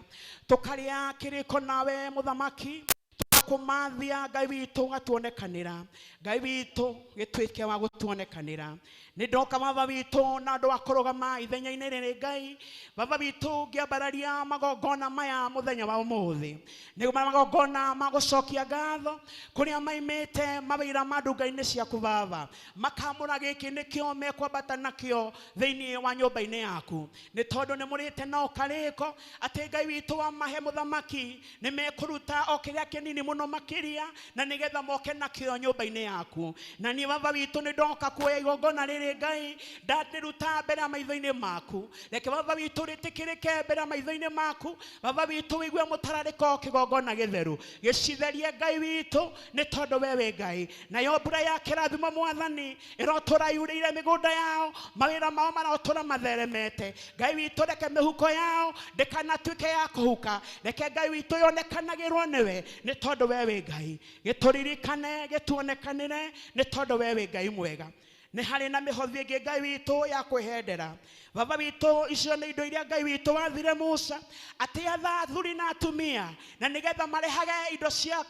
tũkarĩa kĩrĩko nawe mũthamaki, tũkũmathia Ngai witũ ũgatuonekanĩra, Ngai witũ gĩtuĩke wa gũtuonekanĩra. Nĩ ndoka baba witũ na andũ a kũrũgama ithenya-inĩ rĩrĩ Ngai baba witũ ngĩambararia magongona maya mũthenya wa ũmũthĩ, nĩ magongona ma gũcokia ngatho kũrĩa maimĩte mawĩra ma ndunga-inĩ ciaku baba, makamũra gĩkĩ nĩkĩo mekwambata nakĩo thĩinĩ wa nyũmba-inĩ yaku, nĩ tondũ nĩ mũrĩte nao karĩko atĩ Ngai witũ wamahe mũthamaki nĩ mekũruta o kĩrĩa kĩnini mũno makĩria, na nĩgetha moke nakĩo nyũmba-inĩ yaku. Na niĩ baba witũ nĩ ndoka kuoya igongona rĩrĩ Ngai, ndandĩruta mbere ya maitho-inĩ maku. Reke baba witũ rĩtĩkĩrĩke mbere ya maitho-inĩ maku. Baba witũ wĩigue mũtararĩko kĩgongona gĩtheru gĩcitherie Ngai witũ, nĩ tondũ we wĩ Ngai. Nayo mbura ya kĩrathimo mwathani ĩrotũra yurĩire mĩgũnda yao, mawĩra mao marotũra matheremete. Ngai witũ reke mĩhuko yao ndĩkanatuĩke ya kũhuka, reke Ngai witũ yonekanagĩrwo nĩwe, nĩ tondũ we wĩ Ngai. Gĩtũririkane, gĩtuonekanĩre, nĩ tondũ we wĩ Ngai mwega. Nĩ harĩ na mĩhothi ĩngĩ Ngai witũ ya kwĩhendera. Baba witũ icio nĩ indo iria Ngai witũ wathire Musa atĩ atha athuri na atumia, na nĩgetha marehage indo cia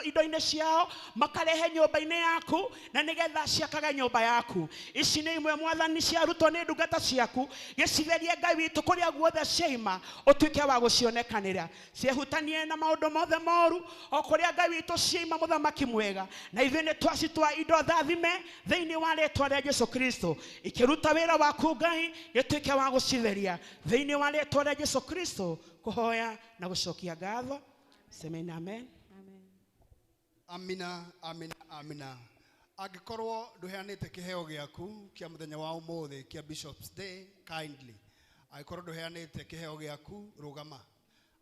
indo-inĩ ciao makarehe nyũmba-inĩ yaku, na nĩgetha ciakage nyũmba yaku. Ici nĩ imwe mwathani ciarutwo nĩ ndungata ciaku, gĩcitherie Ngai witũ kũrĩa guothe ciaima ũtuĩke wa gũcionekanĩra, ciehutanie na maũndũ mothe moru o kũrĩa Ngai witũ ciaima mũthamaki mwega. Na ithuĩ nĩ twacitwa indo thathime thĩinĩ wa rĩtwa rĩa Jesu Kristo, ikĩruta wĩra waku Ngai gĩtuĩke wa gũcitheria thĩinĩ wa rĩtwa rĩa Jesu Kristo, kũhoya na gũcokia ngatho. Semeni amen. Amina, amina, amina. Angĩkorwo ndũheanĩte kĩheo gĩaku kĩa mũthenya wa ũmũthĩ kĩa Bishop's Day, kindly. Angĩkorwo ndũheanĩte kĩheo gĩaku, rũgama.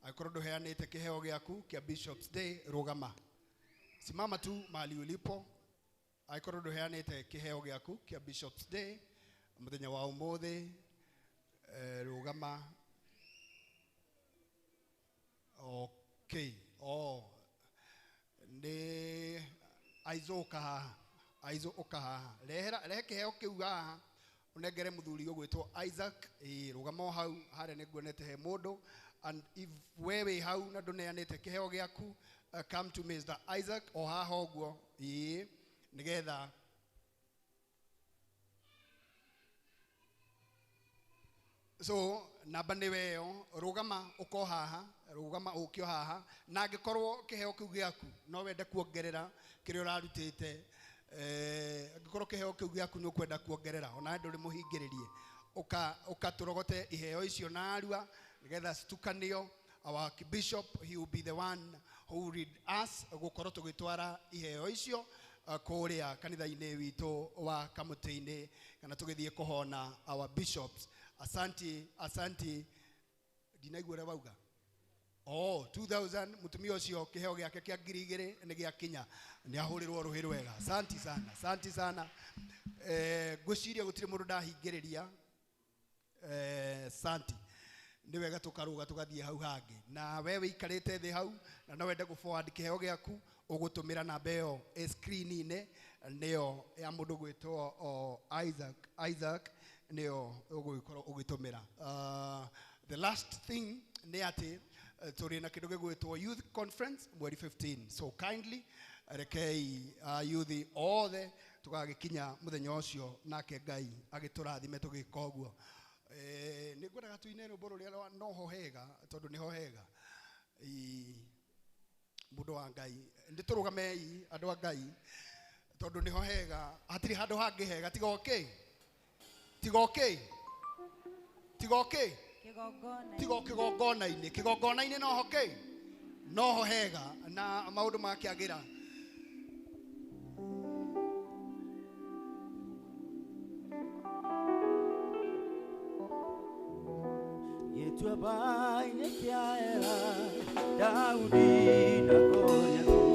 Angĩkorwo ndũheanĩte kĩheo gĩaku kĩa Bishop's Day, rũgama. Simama tu mahali ulipo. Angĩkorwo ndũheanĩte kĩheo gĩaku kĩa Bishop's Day mũthenya wa ũmũthĩ, rũgama. Okay. Oh. Nĩ Aizo ũka haha, Aizo ũka haha, rehera rehe kĩheo kĩu haha ũnengere mũthuri ũgwĩtwo Isaac. Ĩĩ, rũgama o hau harĩa nĩ nguonete he mũndũ. And if we wĩ hau na ndũneanĩte kĩheo gĩaku, come to Mr. Isaac o haha ũguo. Ĩĩ, nĩgetha so namba nĩ weyo, rũgama ũko haha, rũgama ũkio haha. Na angĩkorwo kĩheo kĩu gĩaku no wende kuongerera kĩrĩa ũrarutĩte, angĩkorwo kĩheo kĩu gĩaku nĩ ũkwenda kuongerera, ona ndũrĩ mũhingĩrĩrie, ũka tũrogote iheo icio na arua nĩgetha citukanio. Our bishop, he will be the one who will lead us gũkorwo tũgĩtwara iheo icio kũrĩa kanitha-inĩ witũ wa kamũtĩ-inĩ, kana tũgĩthiĩ kũhona our bishops. Asanti, asanti. Ndinaigua ũrĩa wauga. Oh, 2000 mutumia ucio kiheo giake kia 2000 ni giakinya ni ahurirwo ruhi rwega. Asante sana, asante sana. Ngwiciria gutiri mundu ndahingiriria. Asante. Ni wega tukaruga tugathie hau hangi na we wikarite thi hau na no wende forward kiheo giaku ugutumira namba iyo screen-ini niyo ya mundu gwitwo Isaac niyo ugugikorwo ugitumira. The last thing ni ati turi na kindu gigwitwo youth conference mweri 15, so kindly rekei youth othe tugagikinya muthenya ucio nake Ngai agiturathime tugika uguo. Nĩ ngwendaga tuine rwĩmbo rũrĩa noho hega tondũ nĩho hega. Mũndũ wa Ngai nĩ tũrũgamei andũ a Ngai tondũ nĩho hega, hatirĩ handũ hangĩ hega tiga okay, tiga okay, tiga okay, tiga kĩgongona-inĩ. Kĩgongona-inĩ noho kĩ noho hega na maũndũ makĩagĩra.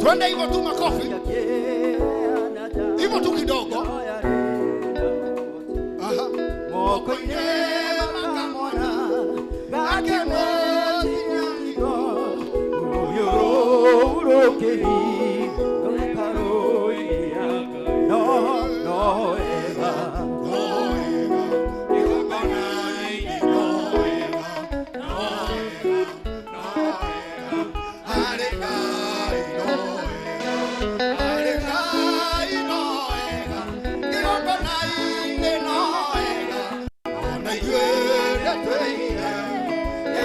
Twende hivyo tu makofi. Hivyo tu kidogo. Aha. Mokoine makamona akemo no no eva No.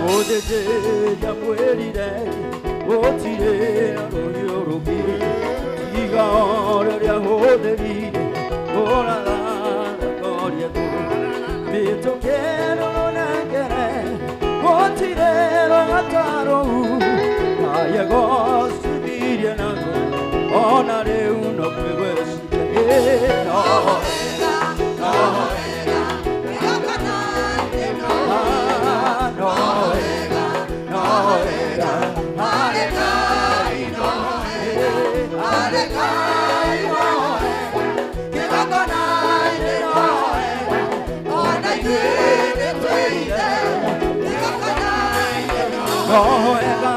Mũthĩnjĩri amwĩrire gũtirĩ na rũhiũ rũngĩ tiga o rũrĩa ahũthĩrire kũratha Goliathũ. Mĩtũkĩ rũnengere gũtirĩ rũgata rũu naye gocithirie naguo ona rĩu no kwĩgweciria no wega no wega no wega no wega harĩ Ngai no wega harĩ Ngai no wega kĩgongona-inĩ no wega ona ithuĩ nĩtwĩire kĩgongona-inĩ no wega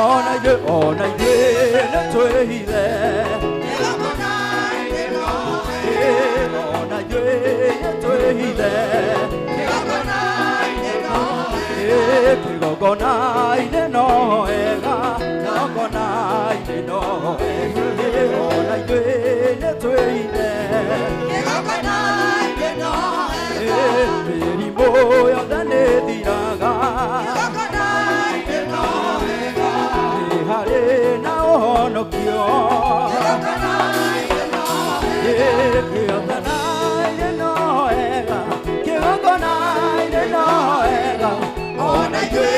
ona ithuĩ nĩtwĩhithe ona ithuĩ nĩtwĩhithe kĩgongona-inĩ no wega kĩgongona-inĩ no wega ona ithuĩ nĩtwĩhithe kĩgongona-inĩ no wega mĩrimũ yothe nĩthiraga kĩgongona-inĩ no wega harĩ na ũhonokio kĩgongona-inĩ no wega kĩgongona-inĩ no wega kĩgongona-inĩ no wega ona ithuĩ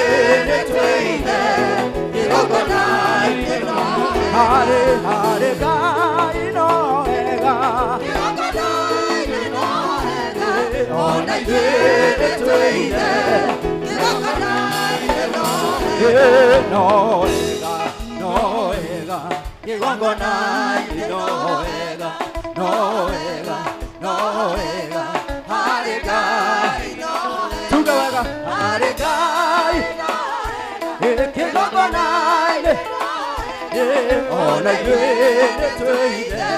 nĩtwĩhithe kĩgongona-inĩ no wega harĩ harĩ Ngai no wega kĩgongona-inĩ no wega ona ithuĩ nĩtwĩhithe kĩgongona-inĩ no wega no wega no wega kĩgongona-inĩ no wega no wega no wega harĩ Ngai tuga wega harĩ Ngai kĩgongona-inĩ ona ithuĩ nĩtwĩhithe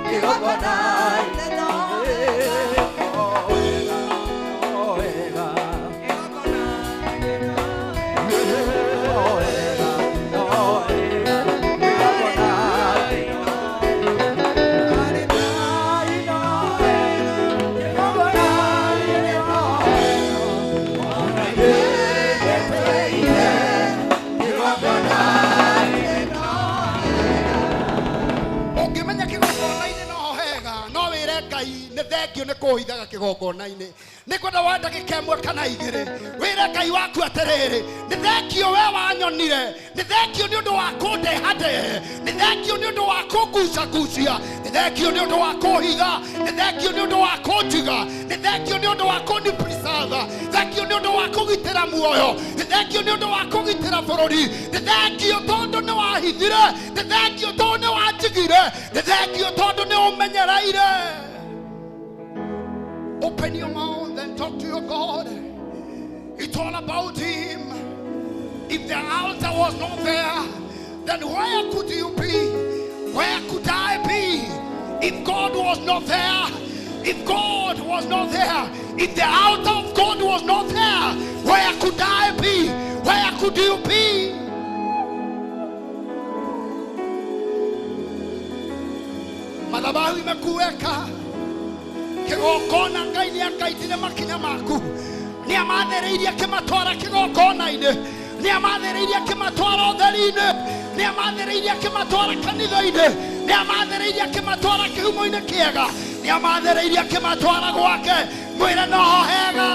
kĩgongona-inĩ no wega no wega Ũngĩmenya kĩgongona-inĩ no hega no wĩre Ngai nĩ thengio nĩ kũhithaga kĩgongona-inĩ nĩ kwenda wa ndagĩka ĩmwe kana igĩrĩ wĩre Ngai waku atĩrĩrĩ nĩ thengio we wanyonire nĩ thengio nĩ ũndũ wa kũndehandehe nĩ thengio nĩ ũndũ wa kũngucagucia nĩ thengio nĩ ũndũ wa kũhitha nĩ thengio nĩ ũndũ wa kũnjiga nĩ thengio nĩ ũndũ wa kũnipreserve thengio nĩ ũndũ wa kũgitĩra muoyo nĩ thengio nĩ ũndũ wa kũgitĩra bũrũri nĩ thengio tondũ nĩ wahithire nĩ thengio tondũ nĩ wanjigire nĩ thengio tondũ nĩ ũmenyereire. Open your mouth and talk to your God. It's all about Him. If the altar was not there, then where could you be? Where could I be? If God was not there, if God was not there, if the altar of God was not there, where could I be? Where could you be? Madhabahu imekuweka kĩgongona Ngai nĩakaitire makinya maku nĩamathĩrĩirie akĩmatwara kĩgongona-inĩ nĩamathĩrĩirie akĩmatwara ũtheri-inĩ nĩamathĩrĩirie akĩmatwara kanitha-inĩ nĩamathĩrĩirie akĩmatwara kĩhumo-inĩ kĩega nĩamathĩrĩirie akĩmatwara gwake mwĩre noho hega.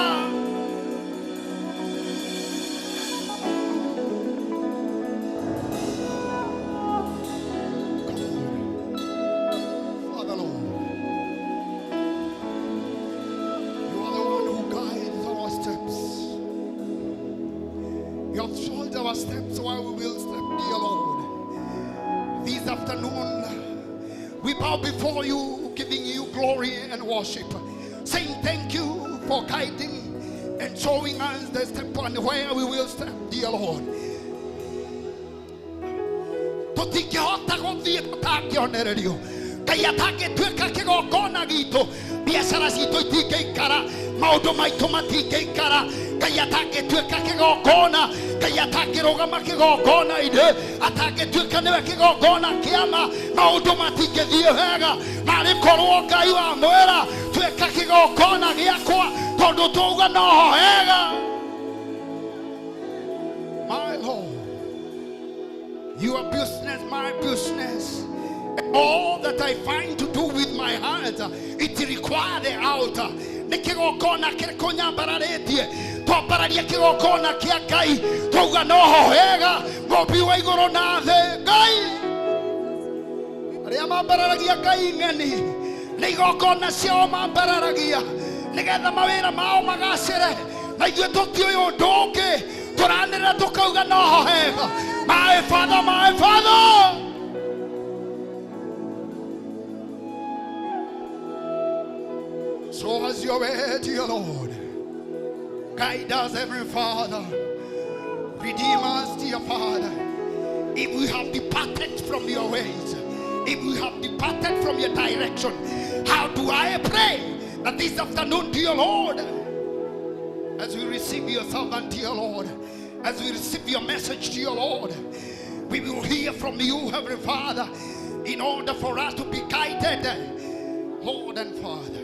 Father Lord, you are the one who guides our steps. You have shown our steps while we will step, dear Lord. This afternoon, we bow before you, giving you glory and worship, saying thank you for guiding and showing us the step and where we will step, dear Lord. Tũtingĩhota gũthiĩ tũtangĩonererio Ngai atangĩtuĩka kĩgongona gitũ, biacara citũ itingĩikara, maũndũ maitũ matingĩikara. Ngai atangĩtuĩka kĩgongona, Ngai atangĩrũgama kĩgongona-inĩ, atangĩtuĩka nĩwe kĩgongona kĩama, maũndũ matingĩthiĩ wega. Narĩ korwo Ngai wamwĩra tuĩka kĩgongona gĩakwa, tondũ twauga noho hega. My Lord, your business, my business, all that I find to do with my heart, it requires the altar. Nĩ kĩgongona kĩrĩkũ nyambararĩtie? Twambararie kĩgongona kĩa Ngai, twauga noho hega, mũmbi wa igũrũ na thĩ. Ngai arĩa mambararagia Ngai ng'eni nĩ igongona ciao mambararagia nĩgetha mawĩra mao magacĩre, na ithuĩ tũtiũĩ ũndũ ũngĩ, tũranĩrĩra tũkauga noho hega. My Father, my Father. So as your way, dear Lord, guide us, Heavenly Father, redeem us, dear Father. If we have departed from your ways, if we have departed from your direction, how do I pray that this afternoon, dear Lord, as we receive your servant, dear Lord, as we receive your message, dear Lord, we will hear from you, Heavenly Father, in order for us to be guided, Lord and Father.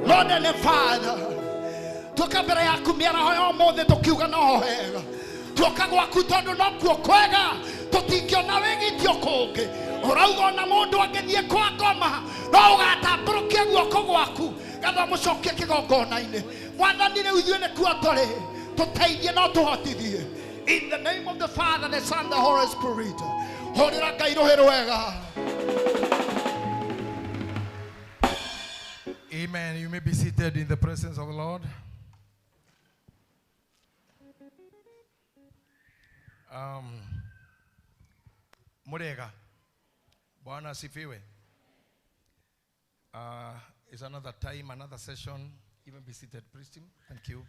Lord and Father, tuoka mbere yaku mĩaraho ya ũmũthĩ tũkiuga noho hega, tuoka gwaku tondũ nokuo kwega, tũtingĩona wĩgitio kũngĩ. Ũrauga ona mũndũ angĩthiĩ kwa ngoma no ũgatambũrũkia guoko gwaku getha mũcokie kĩgongona-inĩ. Mwathani, rĩu ithuĩ nĩkuo tũrĩ, tũteithie no tũhotithie. In the name of the Father, the Son, the Holy Spirit. Hũrĩra Ngai rũhĩ rwega. Amen. You may be seated in the presence of the Lord. Murega. Bwana asifiwe. It's another time, another session. Even be seated, please, team. Thank you.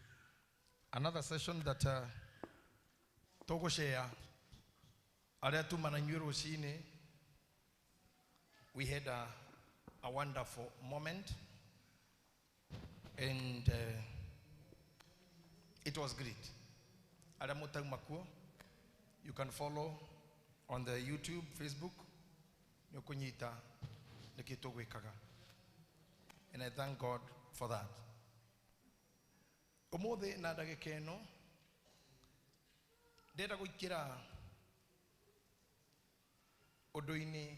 Another session that togoshare. Aria tuma na inyuĩ rũcinĩ. We had a wonderful moment, and it was great. Aria mutauma kuo, you can follow on the YouTube, Facebook. Nĩ ũkũnyita nĩkĩ tũgwĩkaga. And I thank God for that. Ũmũthĩ na ndagĩka ĩno ndĩrenda gũikĩra ũndũ-inĩ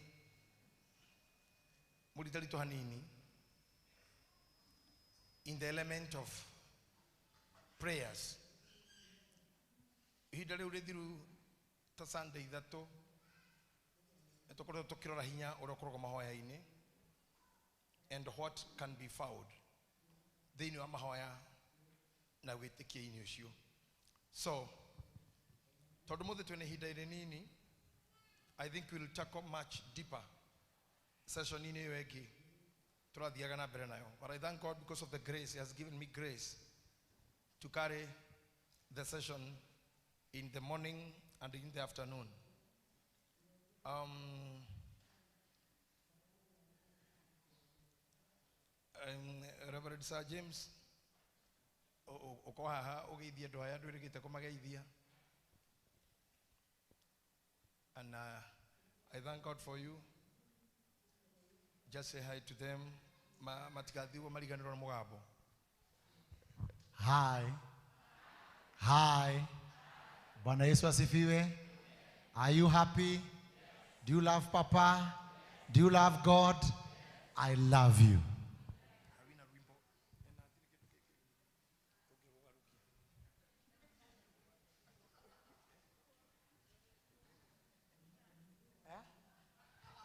mũritaritũ hanini in the element of prayers. Ihinda rĩu rĩthiru ta Sunday ithatũ nĩ tũkoretwo tũkĩrora hinya ũrĩa ũkoragwo mahoya-inĩ and what can be found thĩinĩ wa mahoya na wĩtĩkia-inĩ ũcio. So tondũ mũthĩ twĩna ihinda rĩnini, I think we'll tackle much deeper session inĩ ĩyo ĩngĩ tũrathiaga na mbere nayo. But I thank God because of the grace. He has given me grace to carry the session in the morning and in the afternoon. Reverend Sir James, ũko haha ũgeithie andũ aya ndwĩrĩgĩte kũmageithia. And I thank God for you. Just say hi to them. Matigathiwo mariganirwo na mugambo. Hi. Hi. Bwana Yesu asifiwe. Are you happy? Do you love Papa? Do you love God? I love you.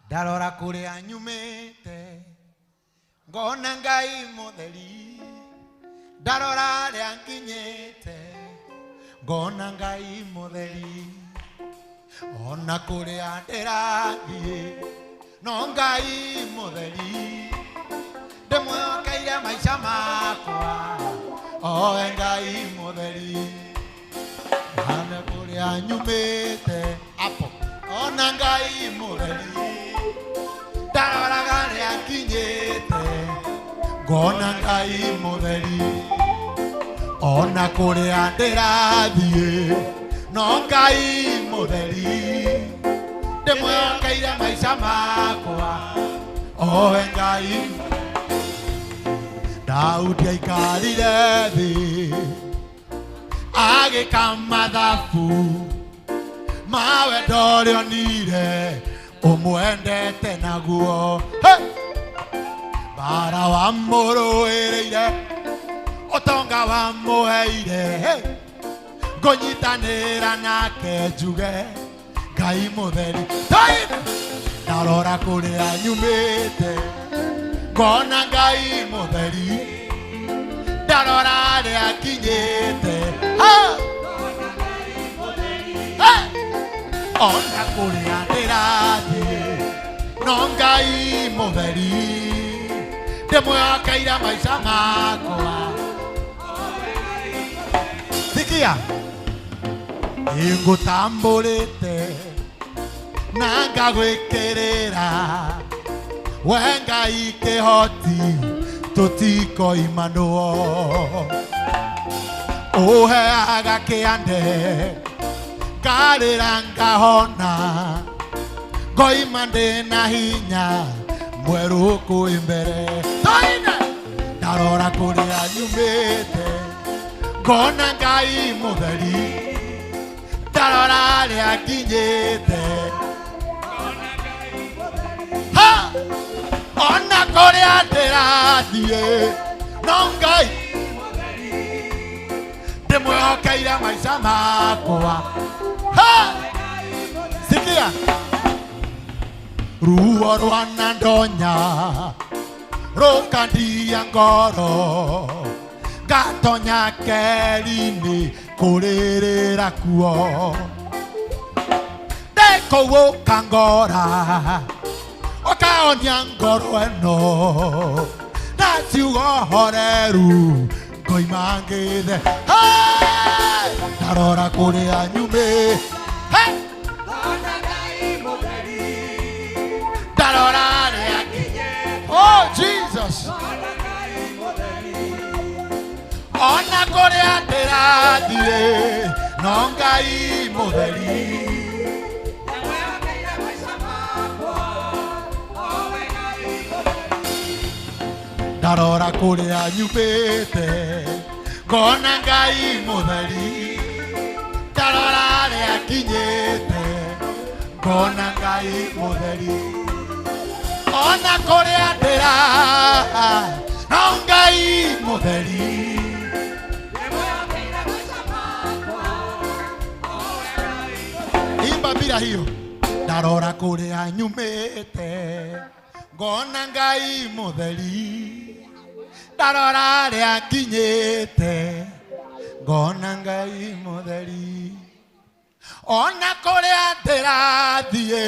Ndarora kuria nyumite ngona Ngai mutheri, ndarora aria nginyite ngona Ngai mutheri, ona kuria ndirathie no Ngai mutheri, ndimwĩhokeire maica makwa oe Ngai mutheri, ona kuria nyumite apo ona Ngai mutheri, ndaroraga aria nginyite ngona Ngai mutheri, ona kuria ndirathie no Ngai mutheri, ndimwĩhokeire maica makwa oe Ngai. Daudi aikarire thi agĩka mathabu mawe ndorionire umwendete naguo. Bara wamũrũĩrĩire ũtonga wamũheire, ngũnyitanĩra nake njuge Ngai mũtheri. Ndarora kũrĩa nyumĩte ngona Ngai mũtheri, ndarora harĩa nginyĩte ona kũrĩa ndĩrathiĩ no Ngai mũtheri, ndĩmwĩhokeire maica makwa. Sikia, ngũtambũrĩte na ngagwĩkĩrĩra we Ngai kĩhoti tũtikoimanwo, ũheaga kĩande ngarĩra ngahona, ngoima ndĩna hinya mwerũ kwĩ mbere. Ndarora kũrĩa nyumĩte ngona Ngai mũtheri, ndarora harĩa nginyĩte ona kũrĩa ndĩrathiĩ no Ngai ndĩmwĩhokeire maica makwa. Sikia, ruo rwa ndonya rũkandia ngoro, ngatonya keri-inĩ kũrĩrĩra kuo, ndĩkũu ũkangora ũkaonia ngoro ĩno na ciugo horeru ngoima ngĩthe. Ndarora kũrĩa nyumĩ ndarora harĩa nginyĩte. Oh Jesus, ona kũrĩa ndĩrathiĩ no Ngai mũtheri, ndarora kũrĩa nyumĩte ngona Ngai mũtheri, ndarora harĩa nginyĩte ngona Ngai mũtheri, ona kũrĩa ndĩra no Ngai mũtheri. Imba bila hiyo, ndarora kũrĩa nyumĩte ngona Ngai mũtheri, ndarora harĩa nginyĩte ngona Ngai mũtheri, ona kũrĩa ndĩrathiĩ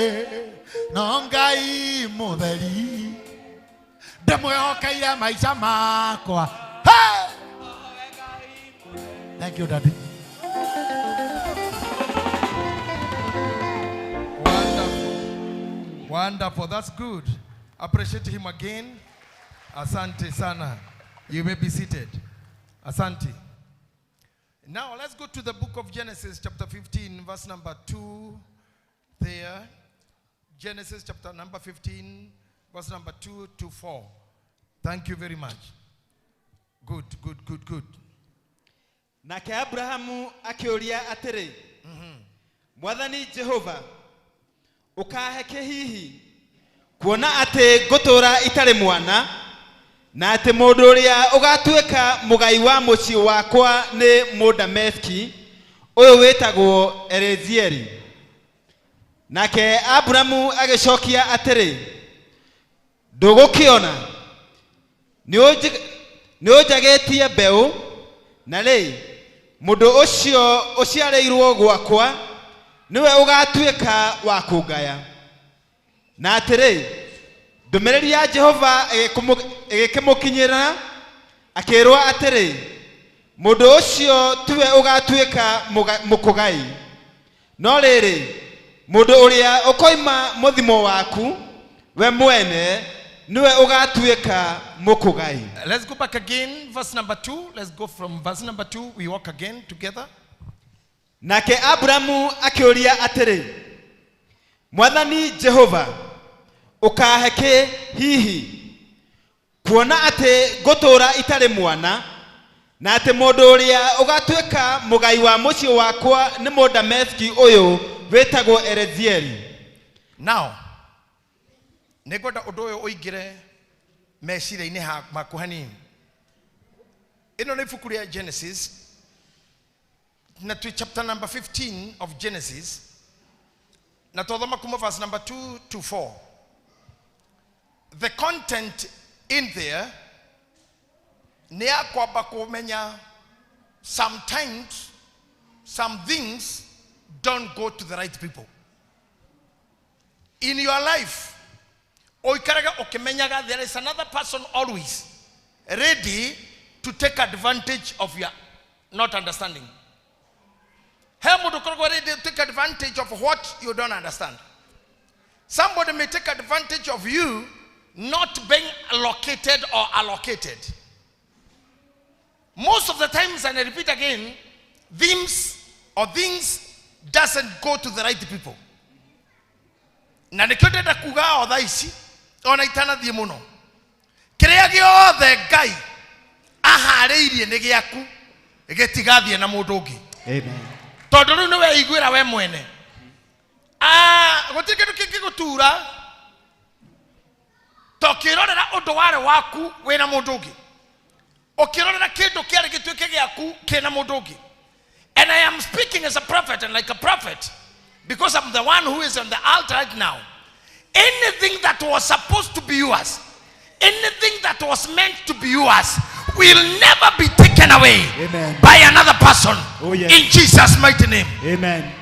no Ngai mũtheri, ndĩmwĩhokeire maica makwa. Thank you, Daddy. Wonderful. Wonderful. That's good. Appreciate him again. Asante sana. You may be seated. Asante. Now let's go to the book of Genesis, chapter 15, verse number 2 there. Genesis chapter number 15, verse number 2 to 4. Thank you very much. Good, good, good, good. Nake Abrahamu akĩũria atĩrĩ, Mwathani Jehova, ũkahe kĩ hihi kuona atĩ ngũtũũra itarĩ mwana, na atĩ mũndũ ũrĩa ũgatuĩka mũgai wa mũciĩ wakwa nĩ Mũdameski ũyũ wĩtagwo Eliezeri? Nake Aburamu agĩcokia atĩrĩ, ndũgũkĩona nĩũnjagĩtie mbeũ, na rĩ, mũndũ ũcio ũciarĩirwo gwakwa nĩwe ũgatuĩka wa kũngaya. Na atĩrĩ, ndũmĩrĩri ya Jehova ĩgĩkĩmũkinyĩra, akĩĩrwo atĩrĩ, mũndũ ũcio tiwe ũgatuĩka mũkũgai, no rĩrĩ, mũndũ ũrĩa ũkoima mũthimo waku we mwene nĩwe ũgatuĩka mũkũgai. Let's go back again, verse number 2. Let's go from verse number 2. We walk again together. Nake Abrahamu akĩũria atĩrĩ, Mwathani Jehova, ũkahe kĩ hihi kuona atĩ ngũtũũra itarĩ mwana, na atĩ mũndũ ũrĩa ũgatuĩka mũgai wa mũciĩ wakwa nĩ Mũdameski ũyũ wĩtagwo Eliezeri? Now, nĩngwenda ũndũ ũyũ ũingĩre meciria-inĩ maku hanini. Ĩno nĩ ibuku rĩa Genesis, na twĩ chapter number 15 of Genesis, na twathoma kuma verse number 2 to 4. The content in there nĩ ya kwamba kũmenya sometimes some things don't go to the right people. In your life, ũikaraga ũkĩmenyaga there is another person always ready to take advantage of your not understanding. He mũndũ ũkoragwo ready to take advantage of what you don't understand. Somebody may take advantage of you not being allocated or allocated. Most of the times, and I repeat again, themes or things doesn't go to the right people. Na nĩkĩo ndĩrenda kuga o thaa ici, ona itanathiĩ mũno, kĩrĩa gĩothe Ngai aharĩirie nĩ gĩaku gĩtigathiĩ na mũndũ ũngĩ. Amen. Tondũ rĩu nĩ weiguĩra we mwene. Gũtirĩ kĩndũ kĩngĩgũtura ta ũkĩrorera ũndũ warĩ waku wĩna mũndũ ũngĩ, ũkĩrorera kĩndũ kĩarĩ gĩtuĩke gĩaku kĩna mũndũ ũngĩ. And I am speaking as a prophet and like a prophet because I'm the one who is on the altar right now. Anything that was supposed to be yours, anything that was meant to be yours, will never be taken away. Amen. By another person. Oh, yes. In Jesus' mighty name. Amen.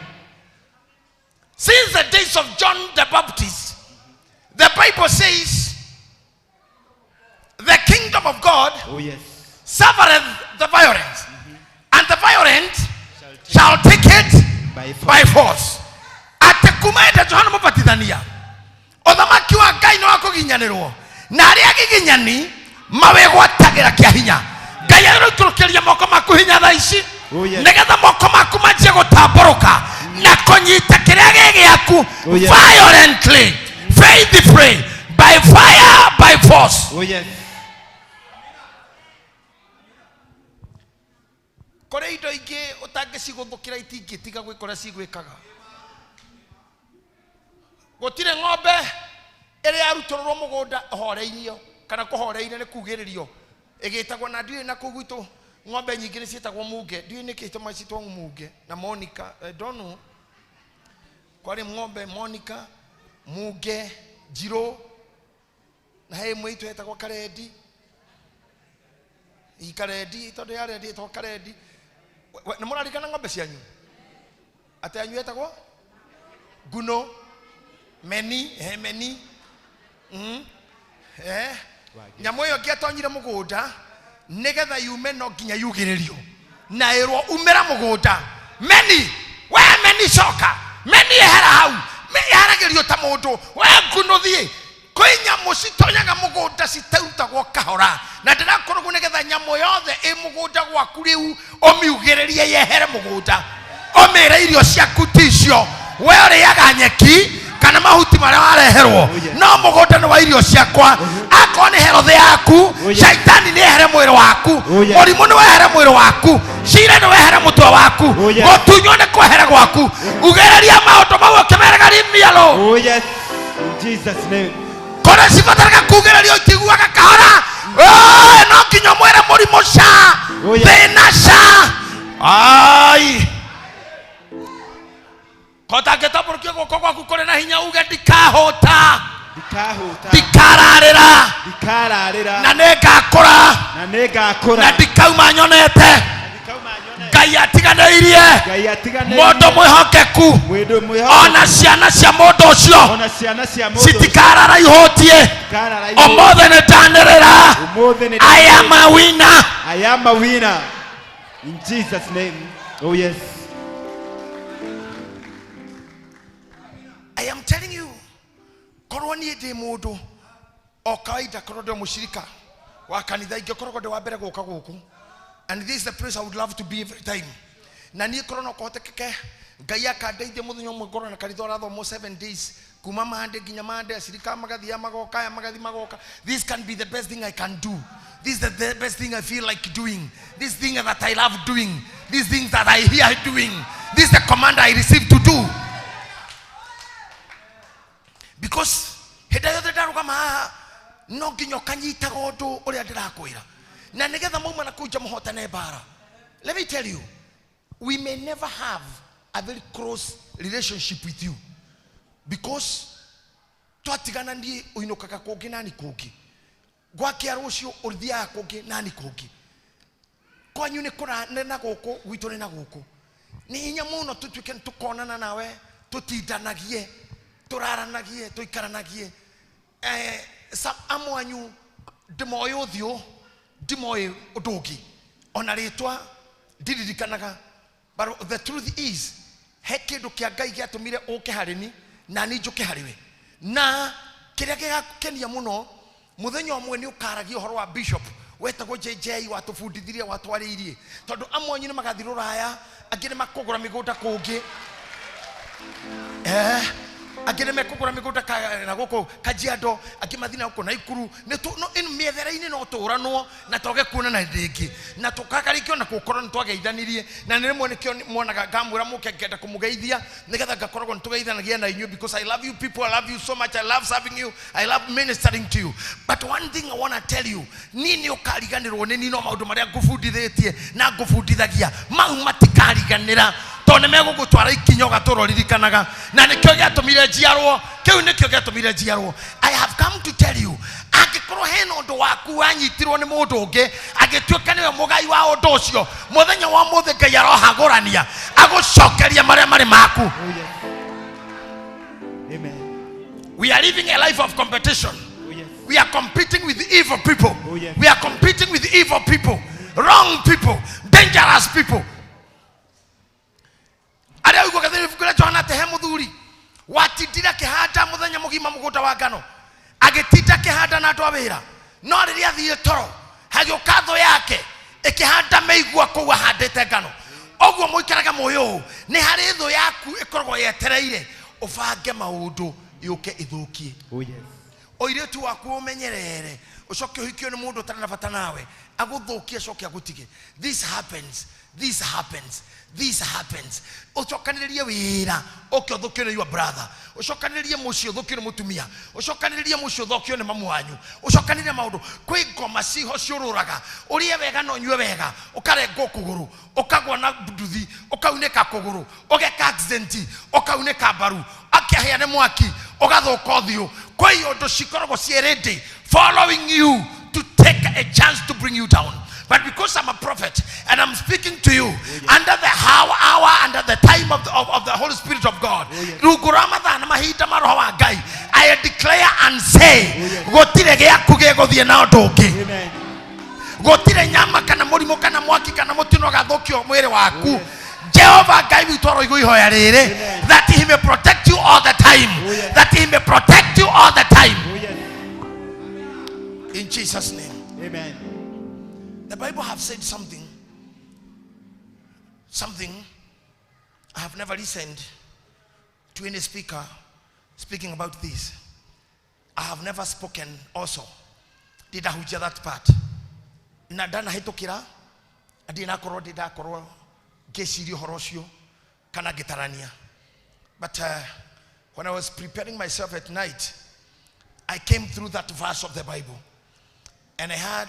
Since the days of John the Baptist, the Bible says, the kingdom of God Oh, yes. suffereth the violence, and the violent shall take it By force. by force. Atĩ kuma hĩndĩ Johana Mũbatithania, ũthamaki wa Ngai nĩ wa kũginyanĩrwo, na arĩa agiginyani mawĩgwatagĩra kĩa hinya. Ngai aroikũrũkĩria moko maku hinya thaa ici, Oh, yes. nĩgetha moko maku manjie gũtambũrũka na kũnyita kĩrĩa gĩ gĩaku. Oh, yes. Violently, faithfully, by fire, by force. Oh, yes. Kũrĩ indo ingĩ ũtangĩcigũthũkĩra itingĩtiga gwĩka ũrĩa cigwĩkaga. Gũtirĩ ng'ombe ĩrĩa yarutũrũrwo mũgũnda ĩhoreirio kana kũhoreire nĩ kugĩrĩrio ĩgĩtagwo, na ndiũĩ na kũu gwitũ ng'ombe nyingĩ nĩ ciĩtagwo munge, ndiũĩ nĩkĩ itũmaga ciĩtwo munge na Monica. I don't know. Kwarĩ ng'ombe Monica, munge, njirũ, na he ĩmwe itũ yetagwo karendi. I karendi tondũ ya rendi ĩtagwo karendi. Nĩ mũrarikana ng'ombe cianyu? Atĩ yanyu yetagwo nguno, meni, he meni. Nyamũ ĩyo ĩngĩatonyire mũgũnda nĩgetha yume no nginya yugĩrĩrio na ĩrwo umĩra mũgũnda, meni, we meni coka, meni ehera hau, yeheragĩrio ta mũndũ, we nguno thiĩ. Kwĩ nyamũ citonyaga mũgũnda citarutagwo kahora, na ndĩrakorwo nĩgetha nyamũ yothe ĩ mũgũnda gwaku rĩu ũmiugĩrĩrie yehere mũgũnda, ũmĩre irio ciaku ticio, we ũrĩaga nyeki Kana mahuti marĩa wareherwo. No mũgũnda nĩ wa irio ciakwa. Akorwo nĩ herothe yaku, shaitani nĩ ehere mwĩrĩ waku. Mũrimũ nĩ wehere mwĩrĩ waku. Cira nĩ wehere mũtwe waku. Gũtunywo nĩ kwehere gwaku. Ugĩrĩria maũndũ mau ũkĩmeraga rimialo. Oh yes. In Jesus name. Kũrĩa cibataraga kugĩrĩrio itiguaga kahora. No nginya mwĩre mũrimũ ca. Thĩna ca. Ai. Kotangĩtambũrũkia guoko gwaku kũrĩ na hinya uge ndikahũta. Ndikahũta. Ndikararĩra. Ndikararĩra. Na nĩngakũra. Na nĩngakũra. Na ndikauma nyonete. Ngai atiganĩirie. Ngai atiganĩirie. Mũndũ mwĩhokeku. Mũndũ mwĩhokeku. Ona ciana cia mũndũ ũcio. Ona ciana cia mũndũ ũcio. Citikarara ihũtie. Citikarara ihũtie. Ũmũthĩ nĩndanĩrĩra. Ũmũthĩ nĩ I am a winner. I am a winner. In Jesus name. Oh yes. I am telling you, korwo niĩ ndĩ mũndũ o kawaida, korwo ndĩ mũcirika wa kanitha ingĩkoragwo ndĩ wa mbere gũka gũkũ. And this is the place I would love to be every time. Na niĩ korwo no kũhotekeke Ngai akandeithia mũthenya ũmwe ngorwo na kanitha ũrathomwo 7 days kuma Monday nginya Monday, acirika magathiĩ magoka, aya magathiĩ magoka. This can be the best thing I can do. This is the best thing I feel like doing. This thing that I love doing. This thing that I hear doing. This is the command I received to do. Because hĩndĩ yothe ndarũgama haha no nginya ũkanyitaga ũndũ ũrĩa ndĩrakwĩra. Na nĩgetha mauma na kũu nja mũhotane mbara. Let me tell you, we may never have a very close relationship with you because twatigana niĩ ũinũkaga kũngĩ nani kũngĩ, gwakĩa rũciũ ũthiaga kũngĩ nani kũngĩ, kwanyu nĩ kũra nĩ na gũkũ gwitũ nĩ na gũkũ. Nĩ hinya mũno tũtuĩke nĩ tũkonana nawe, tũtindanagie, tũraranagie, tũikaranagie. Amwe anyu ndĩmoĩ ũthiũ, ndimoĩ ũndũ ũngĩ, ona rĩtwa ndiririkanaga. But the truth is, he kĩndũ kĩa Ngai gĩatũmire ũke harĩ ni na niĩ njũke harĩ we. Na kĩrĩa gĩgakenia mũno, mũthenya ũmwe nĩ ũkaragia ũhoro wa bishop wetagwo JJ watũbundithirie, watwarĩirie, tondũ amwe anyu nĩ magathiĩ rũraya, angĩ nĩ makũgũra mĩgũnda kũngĩ, angĩ nĩ mekũgũra mĩgũnda na gũkũ Kajiado, angĩ mathiĩ na gũkũ Naikuru. Mĩethere-inĩ no tũranwo na twage kuonana rĩngĩ, na tũkaga rĩngĩ ona gũkorwo nĩ twageithanirie. Na nĩ rĩmwe nĩkĩo muonaga ngamwĩra mũke ngenda kũmũgeithia nĩgetha ngakoragwo nĩ tũgeithanagia na inyuĩ, because I love you people, I love you so much, I love serving you, I love ministering to you. But one thing I wanna tell you, niĩ nĩ ũkariganĩrwo nĩ niĩ no maũndũ marĩa ngũbundithĩtie na ngũbundithagia mau matikariganĩra, tondũ nĩ megũgũtwara ikinya ũgatũra ũririkanaga. Na nĩkĩo gĩatũmire njiarwo, kĩu nĩkĩo gĩatũmire njiarwo. I have come to tell you, angĩkorwo hena ũndũ waku wanyitirwo nĩ mũndũ ũngĩ agĩtuĩka nĩwe mũgai wa ũndũ ũcio, mũthenya wa ũmũthĩ Ngai arohagũrania agũcokeria marĩa marĩ maku. Amen. We are living a life of competition. Oh, yes. We are competing with evil people. Oh, yes. We are competing with evil people, wrong people, dangerous people. Arĩa ũiguaga thĩinĩ ibuku rĩa Johana atĩ he mũthuri watindire akĩhanda mũthenya mũgima mũgũnda wa ngano, agĩtinda akĩhanda na andũ a wĩra, no rĩrĩa athire toro hagĩũka thũ yake ĩkĩhanda mĩigua kũu ahandĩte ngano. Ũguo mũikaraga mũĩ ũũ, nĩ harĩ thũ yaku ĩkoragwo yetereire ũbange maũndũ yũke ĩthũkie. Oh yes. Ũirĩtu waku ũmenyerere, ũcoke ũhikio nĩ mũndũ ũtarĩ na bata nawe, agũthũkie acoke agũtige. This happens, this happens, this happens. Ũcokanĩrĩrie wĩra ũke ũthũkio nĩ your brother, ũcokanĩrĩrie mũciĩ ũthũkio nĩ mũtumia, ũcokanĩrĩrie mũciĩ ũthũkio nĩ mamu wanyu, ũcokanĩrĩrie maũndũ. Kwĩ ngoma ciho ciũrũraga, ũrĩe wega na ũnyue wega, ũkarengwo kũgũrũ, ũkagwa na nduthi, ũkaunĩka kũgũrũ, ũgeka accident, ũkaunĩka mbaru, akĩhĩa nĩ mwaki, ũgathũka ũthiũ. Kwĩ ũndũ cikoragwo ciĩ ready following you to take a chance to bring you down. But because I'm a prophet and I'm speaking to you under the hour, under the time of the Holy Spirit of God, rungu rwa mathaa na mahinda ma Roho wa Ngai, I declare and say, gũtirĩ gĩaku gĩgũthiĩ na ũndũ ũngĩ. Amen. Gũtirĩ nyama kana mũrimũ kana mwaki kana mũtino ũgathũkio mwĩrĩ waku. Jehova Ngai witũ aroigua ihoya rĩrĩ, that he may protect you all the time, that he may protect you all the time. Oh yes. In Jesus' name. Amen. The Bible have said something. Something I have never listened to any speaker speaking about this. I have never spoken also. Ndindahunjia that part. Na ndanahĩtũkĩra ndinakorwo ndindakorwo ngĩciria ũhoro ũcio kana ngĩtarania. But when I was preparing myself at night, I came through that verse of the Bible and I had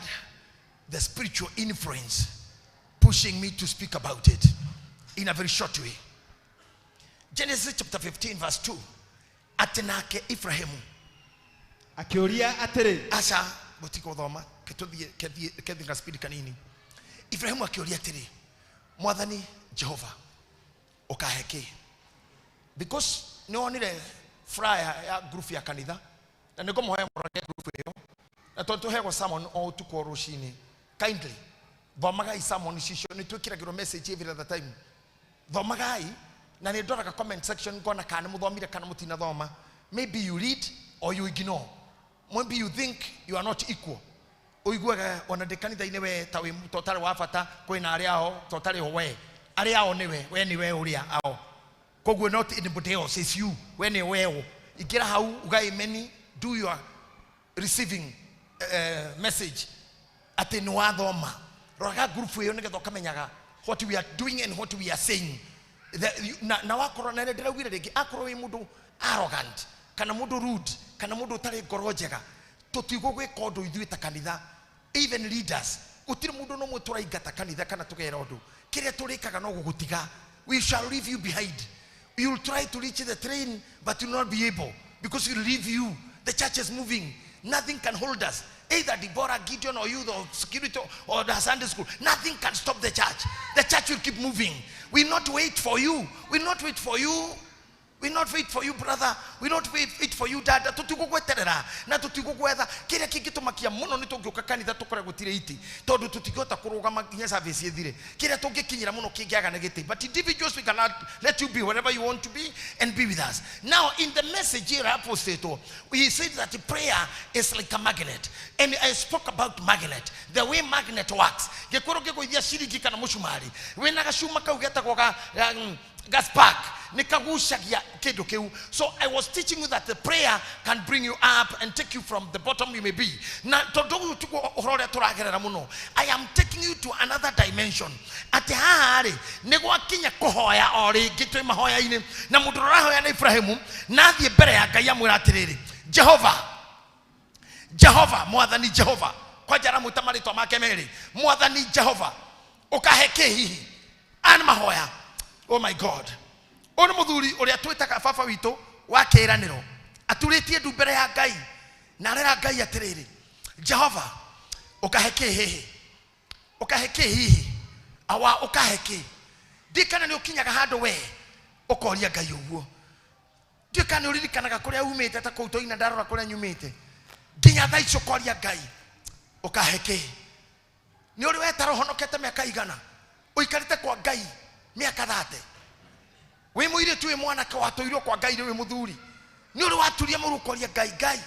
the spiritual influence pushing me to speak about it in a very short way. Genesis chapter 15 verse 2. Atĩ nake Ibrahimu Akĩũria atĩrĩ, aca gũtigũthoma kethiĩ na speed kanini. Ibrahimu akĩũria atĩrĩ, Mwathani Jehova ũkahe kĩ? Because nĩwonire flyer ya group ya kanitha na nĩngũmũhoya mũrore group ĩyo, na tondũ tũheagwo sermon o ũtukũ o rũcinĩ, kindly thomagai sermon icio, nĩ twĩkĩragĩrwo message every other time. Thomagai na nĩ ndoraga comment section ngona kana nĩ mũthomire kana mũtinathoma. Maybe you read or you ignore. Maybe you think you are not equal. Ũiguaga ona ndĩ kanitha-inĩ we ta wĩ ta ũtarĩ wa bata kwĩna arĩa ao ta ũtarĩ ho we. Arĩa ao nĩwe, we nĩwe ũrĩa ao. Koguo not anybody else, it's you. We nĩ weũ. Ingĩra hau uga amen, do your receiving message atĩ nĩ wathoma. Roraga group ĩyo nĩgetha ũkamenyaga what we are doing and what we are saying. Na wakorwo na ndĩraugire rĩngĩ, akorwo wĩ mũndũ arrogant kana mũndũ rude kana mũndũ ũtarĩ ngoro njega, tũtigũgwĩka ũndũ ithuĩ ta kanitha, even leaders, gũtirĩ mũndũ no mwe tũraingata kanitha kana tũgera ũndũ. Kĩrĩa tũrĩkaga no gũgũtiga. We shall leave you behind. You will try to reach the train but you will not be able because we will leave you. The church is moving. Nothing can hold us. Either Deborah, Gideon, or you, or security, or the Sunday school. Nothing can stop the church. The church will keep moving. We will not wait for you. We will not wait for you. We will not wait for you, brother. We will not wait for you, dad. Tũtigũgweterera na tũtigũgwetha. Kĩrĩa kĩngĩtũmakia mũno nĩ tũngĩũka kanitha tũkore gũtirĩ itĩ, tondũ tũtingĩhota kũrũgama nginya service ĩthire. Kĩrĩa tũngĩkinyĩra mũno kĩngĩaga nĩ gĩtĩ. But individuals, we cannot let you be wherever you want to be and be with us. Now, in the message here, Apostle, he said that prayer is like a magnet. And I spoke about magnet, the way magnet works. Gĩkorwo gĩgũithia ciringi kana mũcumarĩ, wĩna gacuma kau getagwo ga spark, nĩkagucagia kĩndũ kĩu. So I was teaching you that the prayer can bring you up and take you from the bottom you may be. Na tondũ ũyũ tiguo ũhoro ũrĩa tũragerera mũno, I am taking you to another dimension. Atĩ haha rĩ, nĩ gwakinya kũhoya o rĩngĩ twĩ mahoya-inĩ, na mũndũ ũrĩa ũrahoya nĩ Ibrahimu, na athiĩ mbere ya Ngai amwĩra atĩrĩrĩ, Jehova, Jehova, Mwathani Jehova, kwanja aramwĩta marĩtwa make merĩ, Mwathani Jehova, ũkahe kĩ hihi? Aya nĩ mahoya. Oh my God. Ũyũ nĩ mũthuri ũrĩa twĩtaga baba witũ wa kĩĩranĩro, aturĩtie ndu mbere ya Ngai na arera Ngai atĩrĩrĩ, Jehova, ũkahe kĩ hihi? Ũkahe kĩ hihi? Awa, ũkahe kĩ? Ndiũĩ kana nĩ ũkinyaga handũ we ũkoria Ngai ũguo. Ndiũĩ kana nĩ ũririkanaga kũrĩa umĩte, ta kũu tũina ndarora kũrĩa nyumĩte, nginya thaa ici ũkoria Ngai ũkahe kĩ? Nĩ ũrĩ wetara ũhonokete mĩaka igana, ũikarĩte kwa Ngai mĩaka 30, wĩ mũirĩtu wĩ mwanake watũirwo kwa Ngai rĩu wĩ mũthuri, nĩ ũrĩ waturia mũru ũkoria Ngai, Ngai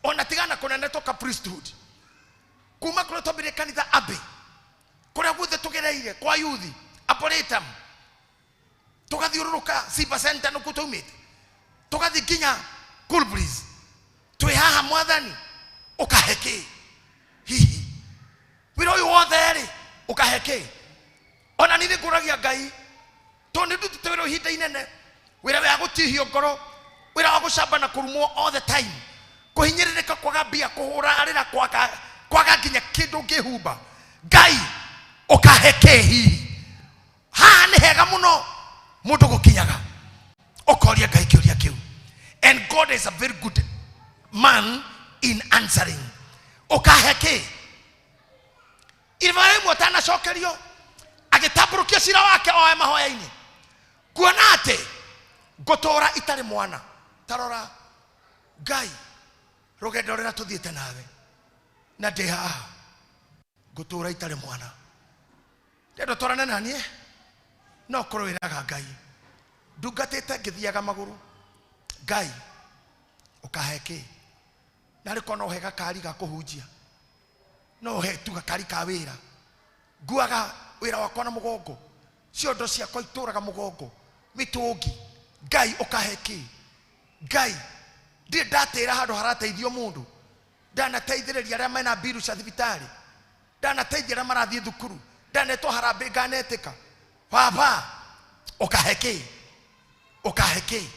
ona tigana kũnene toka priesthood, kuma kũrĩa twambĩrĩrie kanitha Abbey, kũrĩa guothe tũgereire kwa yuthi Arboretum, tũgathiũrũrũka Simba Center nĩkuo twaumĩte, tũgathiĩ nginya Cool Breeze, twĩ haha Mwathani ũkahe kĩ hihi? Wĩra ũyũ wothe rĩ ũkahe kĩ? Ona niĩ nĩngũragia Ngai tondũ nĩ ndutĩte wĩra ihinda inene, wĩra wa gũtihio ngoro, wĩra wa gũcamba na kũrumwo all the time, kũhinyĩrĩrĩka, kwaga mbia, kũhũrarĩra, kwaga nginya kĩndũ ũngĩhumba. Ngai ũkahe kĩ hihi? Haha nĩ hega mũno mũndũ gũkinyaga ũkoria Ngai kĩũria kĩu. And God is a very good man in answering. Ũkahe kĩ? Ibrahimu atanacokerio agĩtambũrũkia cira wake oe mahoya-inĩ, kuona atĩ ngũtũra itarĩ mwana. Tarora Ngai, rũgendo rũrĩa tũthiĩte nawe na ndĩ haha ngũtũra itarĩ mwana, ndenda twarane na niĩ, no korwo wĩraga Ngai ndungatĩte ngĩthiaga magũrũ, Ngai ũkahe kĩ? Narĩ korwo no ũhe gakari ga kũhunjia, no ũhe tu gakari ka wĩra, nguaga wĩra wakwa na mũgongo, ciondo ciakwa itũraga mũgongo, mĩtũngi, Ngai ũkahe kĩ? Ngai ndirĩ ndatĩra handũ harateithio mũndũ, ndanateithĩrĩria arĩa mena mbiru cia thibitarĩ, ndanateithia arĩa marathiĩ thukuru, ndanetwo harambĩ nganetĩka. Baba ũkahe kĩ? Ũkahe kĩ?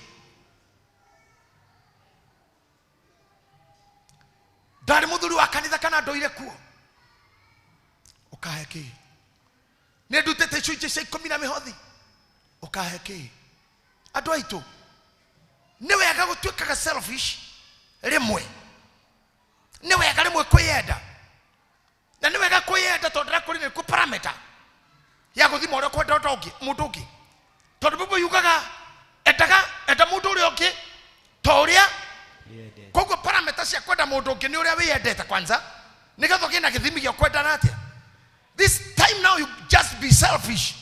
Ndarĩ mũthuri wa kanitha kana ndũire kuo, ũkahe kĩ? Nĩ ndutĩte icunjĩ cia ikũmi na mĩhothi, ũkahe kĩ? Andũ aitũ, nĩ wega gũtuĩkaga selfish rĩmwe, nĩ wega rĩmwe kwĩyenda, na nĩ wega kwĩyenda tondũ ndĩrakũrĩ nĩkuo parameter ya gũthima ũrĩa ũkwenda ũndũ ũngĩ mũndũ ũngĩ, tondũ Bible yugaga endaga enda mũndũ ũrĩa ũngĩ ta ũrĩa. Koguo parameter cia kwenda mũndũ ũngĩ nĩ ũrĩa wĩyendete kwanza, nĩgetha ũgĩe na gĩthimi gĩa kwendana atĩa. This time now you just be selfish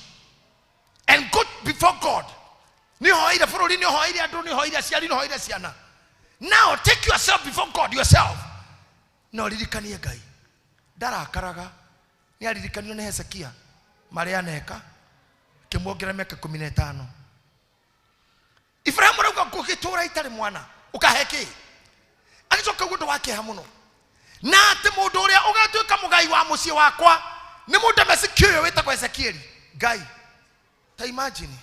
and go before God. Nĩ ũhoeire bũrũri, nĩ ũhoeire andũ, nĩ ũhoeire aciari, nĩ ũhoeire ciana. Now take yourself before God yourself. Na ũririkanie Ngai ndarakaraga, nĩ aririkanio nĩ Hezekia marĩa aneka, kĩmuongerera mĩaka 15. Ibrahimu arauga ngũgĩtũra itarĩ mwana, ũkahe kĩ? Agĩcoka ũguo ũndũ wa kĩeha mũno, na atĩ mũndũ ũrĩa ũgatuĩka mũgai wa mũciĩ wakwa nĩ mũndemesiki ũyũ wĩtagwo Ezekieli. Ngai, ta imagine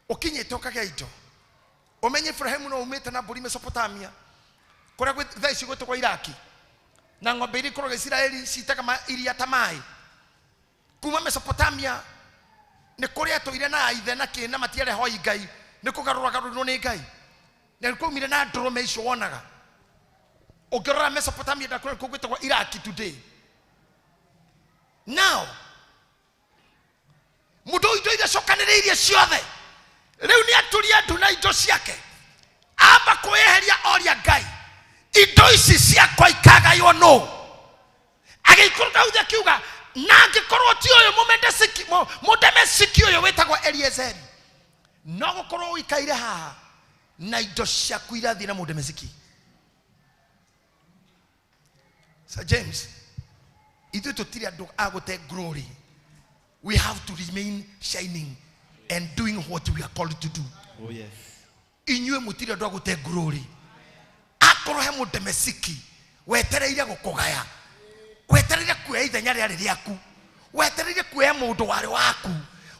ũkinyĩte ũkagĩa indo, ũmenye Ibrahimu no umĩte na mbũri Mesopotamia kũrĩa thaa ici gwĩtagwo Iraki, na ng'ombe iria ikoragwo Isiraeli citaga iria ta maĩ kuma Mesopotamia, nĩ kũrĩa atũire na ithe na kĩ na matiarĩ hoi Ngai, nĩ kũgarũragarũrirwo nĩ Ngai, na nĩ kwaumire na ndũrũme icio wonaga ũngĩrora Mesopotamia ndakũrĩa kũu gwĩtagwo Iraki today. Now mũndũ ũyũ indo iria acokanĩrĩirie ciothe rĩu nĩ aturia ndu na indo ciake, amba kwĩyeheria oria Ngai, indo ici ciakwa ikagaywo nũ? Agĩikũrũka hau thĩ akiuga, na angĩkorwo ti ũyũ mũndemesiki ũyũ wĩtagwo Eliezeri, no gũkorwo ũikaire haha na indo ciaku irathiĩ na mũndemesiki. Sir James, ithuĩ tũtirĩ andũ a gũte glory. We have to remain shining and doing what we are called to do. Oh yes. Inyuĩ mũtirĩ andũ a gũte glory. Akorwo he mũndemesiki wetereire gũkũgaya, wetereire kuoya ithenya rĩarĩ rĩaku, wetereire kuoya mũndũ warĩ waku,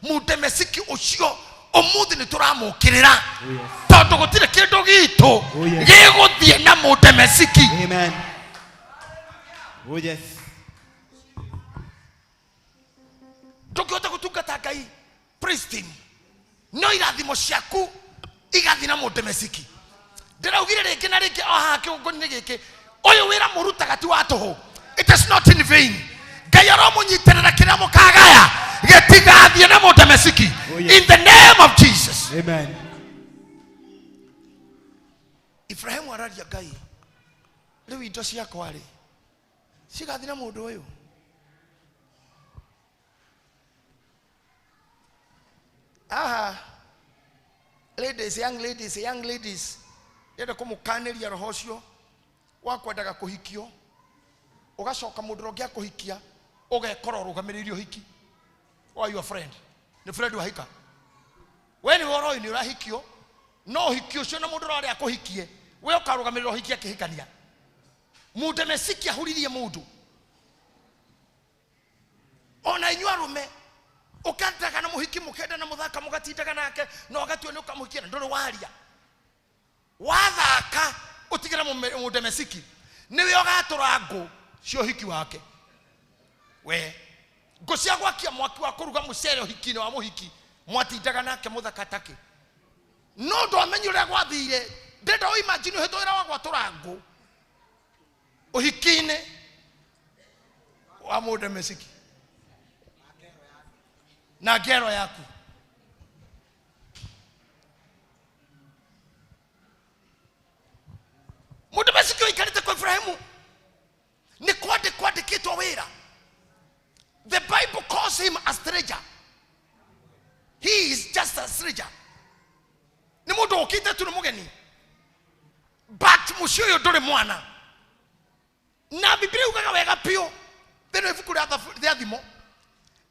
mũndemesiki ũcio ũmũthĩ nĩ tũramũkĩrĩra, tondũ gũtirĩ kĩndũ gitũ Oh, yes. gĩgũthiĩ na mũndemesiki. Amen. Oh yes. Ndũngĩhota gũtungata Ngai pristine, no irathimo ciaku igathiĩ na mũndemesiki. Ndĩraugire rĩngĩ na rĩngĩ o haha kĩgongona-inĩ gĩkĩ, ũyũ wĩra mũrutaga ti wa tũhũ. It is not in vain. Ngai aromũnyitĩrĩra, kĩrĩa mũkagaya gĩtigathiĩ na mũndemesiki. Oh, yes. In the name of Jesus. Amen. Ibrahimu araria Ngai, rĩu indo ciakwa rĩ cigathiĩ na mũndũ ũyũ? Aha, ladies, young ladies, young ladies, ndĩrenda kũmũkanĩria roho ũcio wa kwendaga kũhikio, ũgacoka mũndũ ũrĩa ũngĩ akũhikia ũgekora ũrũgamĩrĩire ũhiki wa your friend. Nĩ friend wahika, we nĩwe ũroĩ nĩ ũrahikio, no ũhiki ũcio na mũndũ ũrĩa arĩa akũhikie, we ũkarũgamĩrĩra ũhiki akĩhikania. Mũndemesiki ahuririe mũndũ. Ona inyuĩ arũme, ũkendaga na mũhiki, mũkenda na mũthaka, mũgatindaga nake, na ũgatua nĩ ũkamũhikia, na ndũrĩ waria wathaka, ũtigĩre mũndemesiki nĩwe ũgatũra ngũ cia ũhiki wake. We ngũ cia gwakia mwaki wa kũruga mũcere ũhiki-inĩ wa mũhiki, mwatindaga nake mũthaka takĩ, no ndwamenye ũrĩa gwathire. Ndĩrenda ũ imagine ũhĩtwo wĩra wa gwatũra ngũ ũhiki-inĩ wa mũndemesiki na ngero yaku. Mũndemesiki ũikarĩte kwa Ibrahimu nĩ kwandĩkwo andĩkĩtwo wĩra. The Bible calls him a stranger. He is just a stranger. Nĩ mũndũ ũkĩte tu, nĩ mũgeni, but mũciĩ ũyũ ndũrĩ mwana. Na Biblia yugaga wega biũ thĩinĩ wa ibuku rĩa Thimo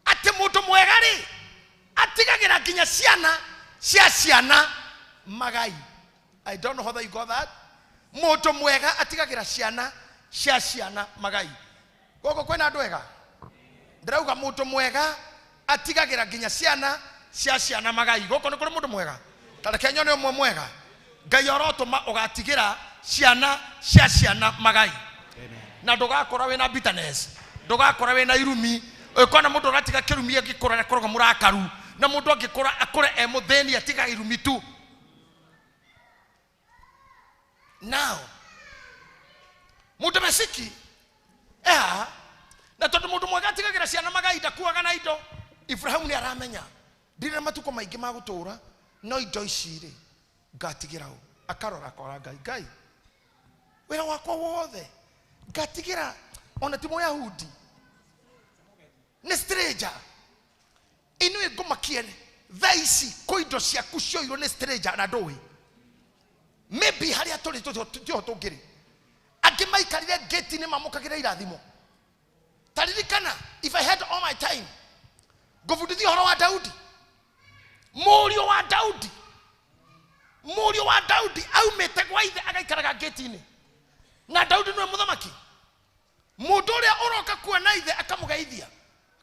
atĩ mũndũ mwega rĩ atigagĩra nginya ciana cia ciana magai. I don't know whether you got that. Mũndũ mwega atigagĩra ciana cia ciana magai. Gũkũ kwĩna andũ ega? Ndĩrauga mũndũ mwega atigagĩra nginya ciana cia ciana magai. Gũkũ nĩ kũrĩ mũndũ mwega? Ta reke nyone ũmwe mwega. Ngai orotũma ũgatigĩra ciana cia ciana magai. Na ndũgakũra wĩna bitterness, ndũgakũra wĩna irumi. Ũkona mũndũ ũratiga kĩrumi angĩkũra akoragwo mũrakaru, na mũndũ angĩkũra akũre e mũthĩni atiga irumi tu. Now mũndũ eha na tondũ mũndũ mwega atigagĩra ciana magai ndakuaga na indo. Ibrahimu nĩ aramenya ndirĩ na matukũ maingĩ ma gũtũũra, no indo ici rĩ ngatigĩra ũ? Akarora akora Ngai, Ngai wĩra wakwa wothe ngatigĩra ona ti Mũyahudi, nĩ stranger. Inuĩ ngũmakie thaa ici kwĩ indo ciaku cioirwo nĩ stranger na ndũĩ. Maybe harĩa tũrĩ tiho tũngĩrĩ. Angĩ maikarire gate-inĩ mamũkagĩra irathimo. Ta ririkana, if I had all my time, ngũbundithia ũhoro wa Daudi. Mũriũ wa Daudi, mũriũ wa Daudi aumĩte gwa ithe agaikaraga gate-inĩ, na Daudi nĩwe mũthamaki. Mũndũ ũrĩa ũroka kuona ithe akamũgeithia,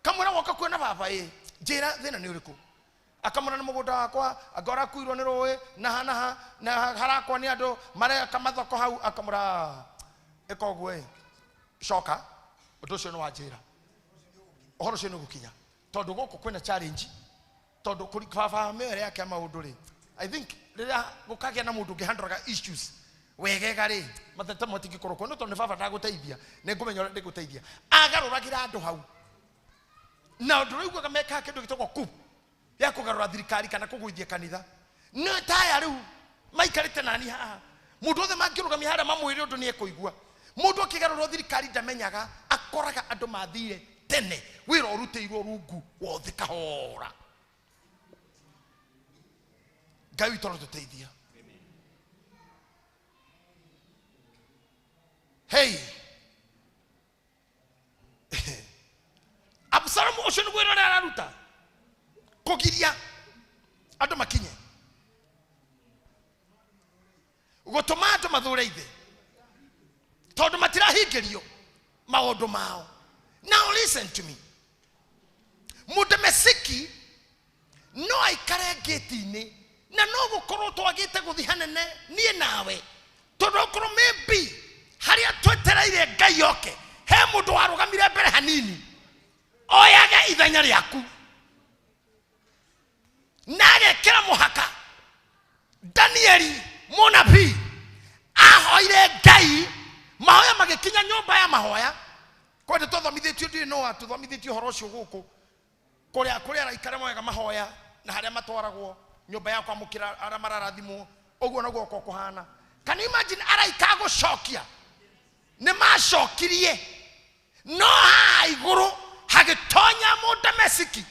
akamwĩra woka kuona baba, ĩ njĩra thĩna nĩ ũrĩkũ? Akamwĩra nĩ mũgũnda wakwa, anga ũrakuirwo nĩ rũĩ na ha na ha na harakwa nĩ andũ mareka mathoko hau. Akamwĩra ĩka ũguo ĩ, coka, ũndũ ũcio nĩ wanjĩra, ũhoro ũcio nĩ ũgũkinya, tondũ gũkũ kwĩna challenge, tondũ baba mĩoere yake ya maũndũ rĩ, I think rĩrĩa gũkagĩa na mũndũ ũngĩhandũraga issues wegega rĩ, mateta matingĩkorwo kuo, no tondũ nĩ baba ndagũteithia, nĩ ngũmenya ũrĩa ndĩgũteithia. Agarũragĩra andũ hau, na ũndũ ũraiguaga mekaga kĩndũ gĩtagwo coup ya kũgarũra thirikari kana kũgũithia kanitha. No taya rĩu maikarĩte nani haha, mũndũ othe mangĩrũgamia harĩa mamwĩre ũndũ nĩ ekũigua. Mũndũ akĩgarũrwo thirikari ndamenyaga, akoraga andũ mathire tene, wĩra ũrutĩirwo rungu wothe kahora. Ngai witũ arotũteithia. Hey, Absalomu ũcio nĩguo wĩra ũrĩa araruta, kũgiria andũ makinye, gũtũma andũ mathũre ithe, tondũ matirahingĩrio maũndũ mao. Now listen to me, Mũndemesiki no aikare ngĩti-inĩ, na no gũkorwo twagĩte gũthiĩ hanene niĩ nawe, tondũ okorwo maybe harĩa twetereire Ngai oke, he mũndũ warũgamire mbere hanini oyage ithenya rĩaku na agekĩra mũhaka. Danieli mũnabii ahoire Ngai, mahoya magĩkinya nyũmba ya mahoya. Kwenda twathomithĩtio, ndiũĩ no atũthomithĩtio ũhoro ũcio gũkũ, kũrĩa kũrĩa araikara moyaga mahoya na harĩa matwaragwo nyũmba ya kwamũkĩra arĩa mararathimwo, ũguo noguo gũkorwo kũhana. Can you imagine araika gũcokia? Nĩ macokirie, no haha igũrũ hagĩtonya Mũndemesiki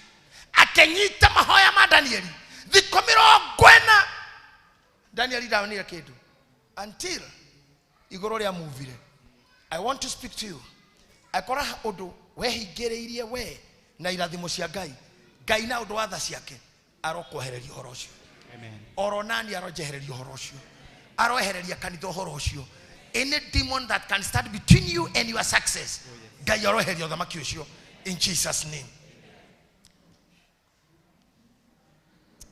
akĩnyita mahoya ma Danieli thikũ 40. Danieli ndonire kĩndũ until igũrũ rĩa muvire. I want to speak to you. Akora ũndũ wehingĩrĩirie we na irathimo cia Ngai, Ngai na ũndũ wa tha ciake arokwehereria ũhoro ũcio. Oro nani aronjehereria ũhoro ũcio, aroehereria kanitha ũhoro ũcio. Any demon that can stand between you and your success, Ngai aroeheria ũthamaki ũcio in Jesus name.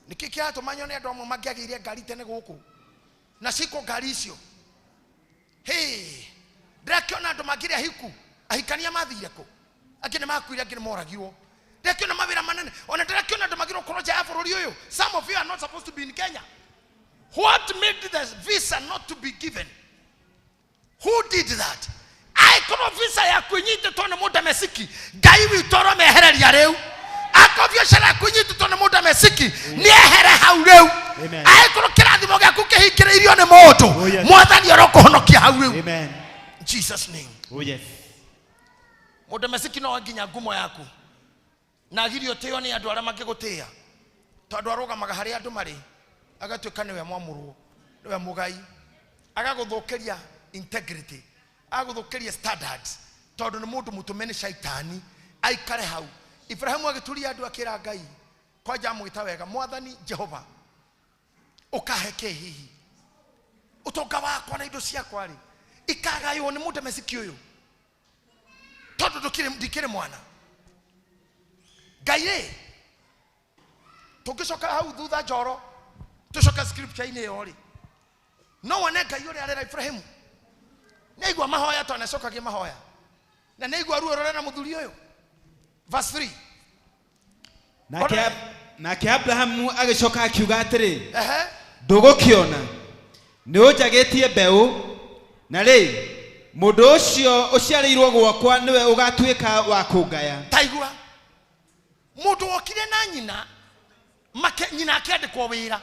Nĩkĩ kĩratũma nyone andũ amwe mangĩagĩire ngari tene gũkũ na ciko ngari icio? Hey, ndĩrakĩona andũ mangĩrĩ ahiku, ahikania mathire kũ? Angĩ nĩ makuire, angĩ nĩ moragirwo. Ndĩrakĩona mawĩra manene, ona ndĩrakĩona andũ magĩrĩirwo gũkorwo nja ya bũrũri ũyũ. Some of you are not supposed to be in Kenya. What made the visa not to be given? Who did that? Angĩkorwo visa yaku ĩnyitĩtwo nĩ Mũndemesiki, Ngai witũ aromehereria rĩu. Angĩkorwo biacara yaku ĩnyitĩtwo nĩ Mũndemesiki, nĩ ehere hau rĩu. Angĩkorwo kĩrathimo gĩaku kĩhingĩrĩirio nĩ mũndũ, Mwathani arokũhonokia hau rĩu. In Jesus name. Oh yes. Mũndemesiki no nginya ngumo yaku na agirio ũtĩo nĩ andũ arĩa mangĩgũtĩĩa, tondũ arũgamaga harĩa andũ marĩ agatuĩka nĩwe mwamũrwo, nĩwe mũgai, agagũthũkĩria integrity, agagũthũkĩria standards, tondũ nĩ mũndũ mũtũme nĩ shaitani aikare hau. Ibrahimu agĩturia andũ akĩra Ngai, kwanja amwĩta wega, Mwathani Jehova, ũkahe kĩ hihi? Ũtonga wakwa na indo ciakwa rĩ ikagaywo nĩ mũndemeciki ũyũ tondũ ndikĩrĩ mwana. Ngai rĩ, tũngĩcoka hau thutha njoro tũcoke scripture-inĩ ĩyo rĩ, no wone Ngai ũrĩa arera Ibrahimu. Nĩaigua mahoya tondũ nĩacokagia mahoya, na nĩaigua ruo rũrĩa na mũthuri ũyũ. Verse 3. Nake Abrahamu agĩcoka akiuga atĩrĩ, ndũgũkĩona nĩ ũnjagĩtie mbeũ, na rĩ mũndũ ũcio ũciarĩirwo gwakwa nĩwe ũgatuĩka wa kũngaya. Taigua mũndũ wokire na nyina nyina akĩandĩkwo wĩra,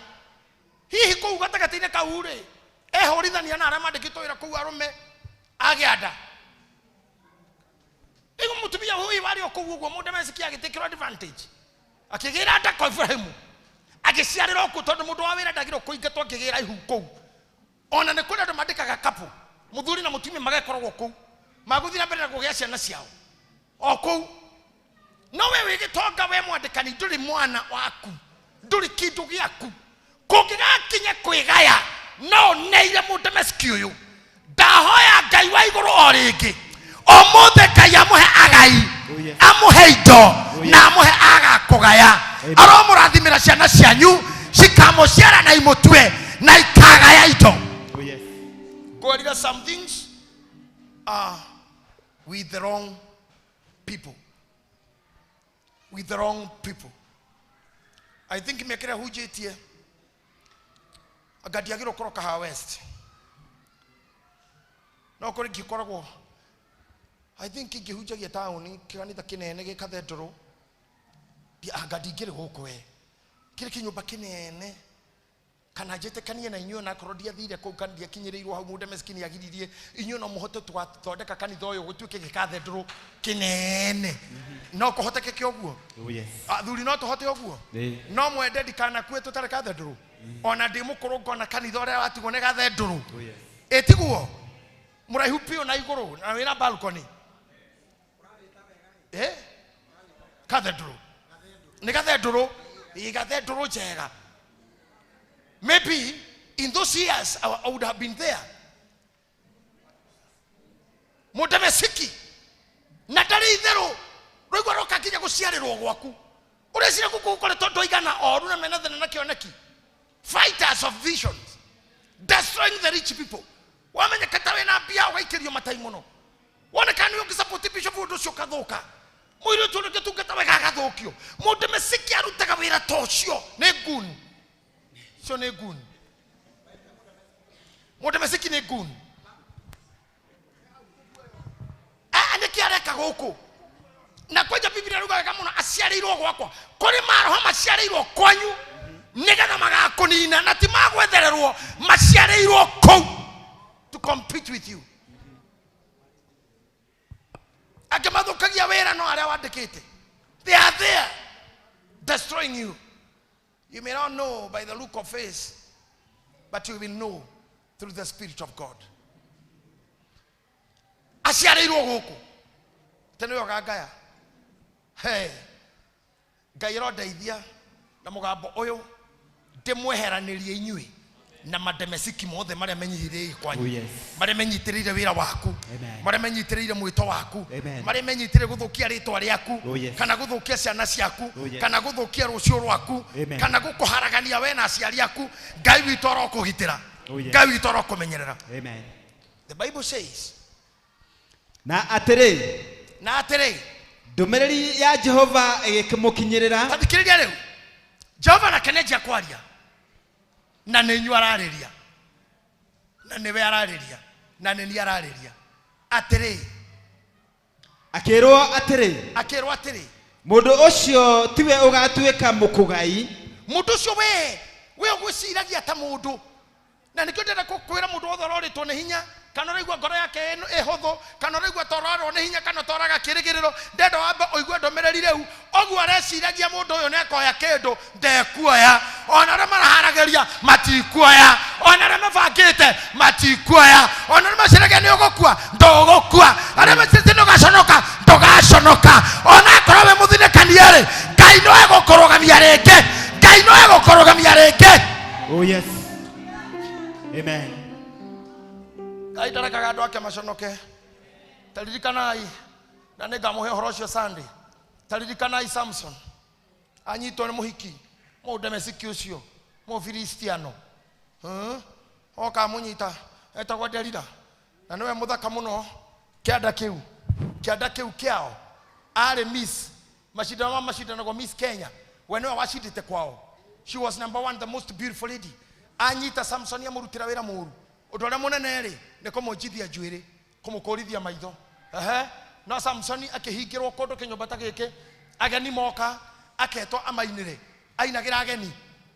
hihi kũu gatagatĩ-inĩ kau rĩ ehũrithania na arĩa mandĩkĩtwo wĩra kũu arũme agĩa nda. Igu mũtumia ũyũ warĩ o kũu ũguo mũndemeciki agĩtĩkĩrwo advantage, akĩgĩra nda kwa Ibrahimu, agĩciarĩra kũu tondũ mũndũ wa wĩra ndagĩrĩirwo kũingatwo akĩgĩra ihu kũu. Ona nĩ kũrĩ andũ mandĩkaga couple, mũthuri na mũtumia magakoragwo kũu, magũthiĩ na mbere na kũgĩa ciana ciao o kũu. No we wĩ gĩtonga, we mwandĩkani, ndũrĩ mwana waku, ndũrĩ kĩndũ gĩaku. Kũngĩgakinya kwĩgaya no ũneire mũndemeciki ũyũ. Ndahoya Ngai wa igũrũ o rĩngĩ ũmũthĩ Ngai amũhe agai, amũhe indo na amũhe agakũgaya. Aromũrathimĩra ciana cianyu cikamũciara na imũtue na ikagaya indo. Ngwĩrire some things are with the wrong people. With the wrong people. I think mĩaka ĩrĩa hunjĩtie anga ndiagĩrĩirwo gũkorwo Kahawa West. No kũrĩ ngĩkoragwo, I think ingĩhunjagia taũni kĩkanitha kĩnene gĩ cathedral, anga ndingĩrĩ gũkũ we. Kĩrĩ kĩnyũmba kĩnene kana njĩtĩkanie na inyuĩ, onakorwo ndiathire kũu kana ndiakinyĩrĩirwo hau mũndemeciki nĩagiririe inyuĩ no mũhote tũgathondeka kanitha ũyũ gũtuĩke gĩkathedral kĩnene. No kũhotekeke ũguo? Athuri no tũhote ũguo? No mwende ndikanakue tũtarĩ cathedral? Ona ndĩ mũkũrũ ngona kanitha ũrĩa watigwo nĩ cathedral. Ĩtiguo mũraihu biũ na igũrũ na wĩna balcony. Cathedral nĩ cathedral, ĩ cathedral njega. Maybe in those years I would have been there. Mũndemeciki na ndarĩ itherũ rũigua roka nginya gũciarĩrwo gwaku. Ũreciria gũkũ gũkoretwo andũ aigana oru na mena thĩna na kĩoneki. Fighters of visions, destroying the rich people. Wamenyeka ta wĩna mbia ũgaikĩrio matai mũno. Woneka nĩ ũngĩsupport bishop ũndũ ũcio ũkathũka. Mũirĩtu ũrĩa ũngĩtungata wega agathũkio. Mũndemeciki arutaga wĩra ta ũcio nĩ goon. Ũcio nĩ goon. Mũndemeciki nĩ goon. Nĩkĩ areka gũkũ? Na kwanja Biblia ruga wega mũno aciarĩirwo gwakwa. Kũrĩ maroho maciarĩirwo kwanyu nĩgetha magakũnina na ti magwethererwo, maciarĩirwo kũu to compete with you. Angĩ mathũkagia wĩra no arĩa wandĩkĩte. They are there destroying you. You may not know by the look of face, but you will know through the Spirit of God. Aciarĩirwo gũkũ tene ũyũ ũgangaya. Hey, Ngai arondeithia na mũgambo ũyũ ndĩmweheranĩrie inyuĩ na mademeciki mothe marĩa menyitĩrĩire kwanyu, marĩa menyitĩrĩire wĩra waku, marĩa menyitĩrĩire mwĩto waku, marĩa menyitĩrĩire gũthũkia rĩtwa rĩaku, kana gũthũkia ciana ciaku, kana gũthũkia rũciũ rwaku, kana gũkũharagania we na aciari aku. Ngai witũ arokũgitĩra, Ngai witũ arokũmenyerera. The Bible says, na atĩrĩ, na atĩrĩ, ndũmĩrĩri ya Jehova ĩgĩkĩmũkinyĩrĩra. Tathikĩrĩria rĩu, Jehova nake nĩanjia kwaria na nĩ inyuĩ ararĩria, na nĩwe ararĩria, na nĩ niĩ ararĩria. Atĩrĩ, akĩrwo atĩrĩ, akĩrwo atĩrĩ, mũndũ ũcio tiwe ũgatuĩka mũkũgai. Mũndũ ũcio we ũgwĩciragia ta mũndũ. Na nĩkĩo ndĩrenda kwĩra mũndũ wothe ũrorĩtwo nĩ hinya, kana ũraigua ngoro yake ĩhũthũ, kana ũraigua ta ũrorwo nĩ hinya, kana ta ũraga kĩrĩgĩrĩro, ndĩrenda wambe ũigue ndũmĩrĩri rĩu. Ũguo areciragia mũndũ ũyũ nĩakoya kĩndũ, ndekuoya. Ona arĩa maraharagĩria matikuoya, ona arĩa mabangĩte matikuoya, ona arĩa meciragia nĩ ũgũkua ndũgũkua, arĩa meciragia nĩ ũgaconoka ndũgaconoka. Ona akorwo wĩ mũthinĩkanie rĩ, Ngai no egũkũrũgamia rĩngĩ, Ngai no egũkũrũgamia rĩngĩ. Oh yes. Amen. Ngai ndarekaga andũ ake maconoke. Taririkanai, na nĩ ngamũhe ũhoro ũcio Sunday. Taririkanai Samson anyitwo nĩ mũhiki mũndemesiki ũcio mũfilistiano. Oka amũnyita, etagwo Delila, na nĩwe mũthaka mũno kĩanda kĩu, kĩanda kĩu kĩao. Arĩ Miss mashindano ma mashindanagwo Miss Kenya, we nĩwe wacindĩte kwao. She was number one, the most beautiful lady. Anyita Samson amũrutĩra wĩra mũru. Ũndũ ũrĩa mũnene rĩ nĩ kũmũnjithia njuĩrĩ, kũmũkũrithia maitho. Ehe, no Samson akĩhingĩrwo kũndũ kĩnyũmba ta gĩkĩ, ageni moka aketwo amainĩre, ainagĩra ageni.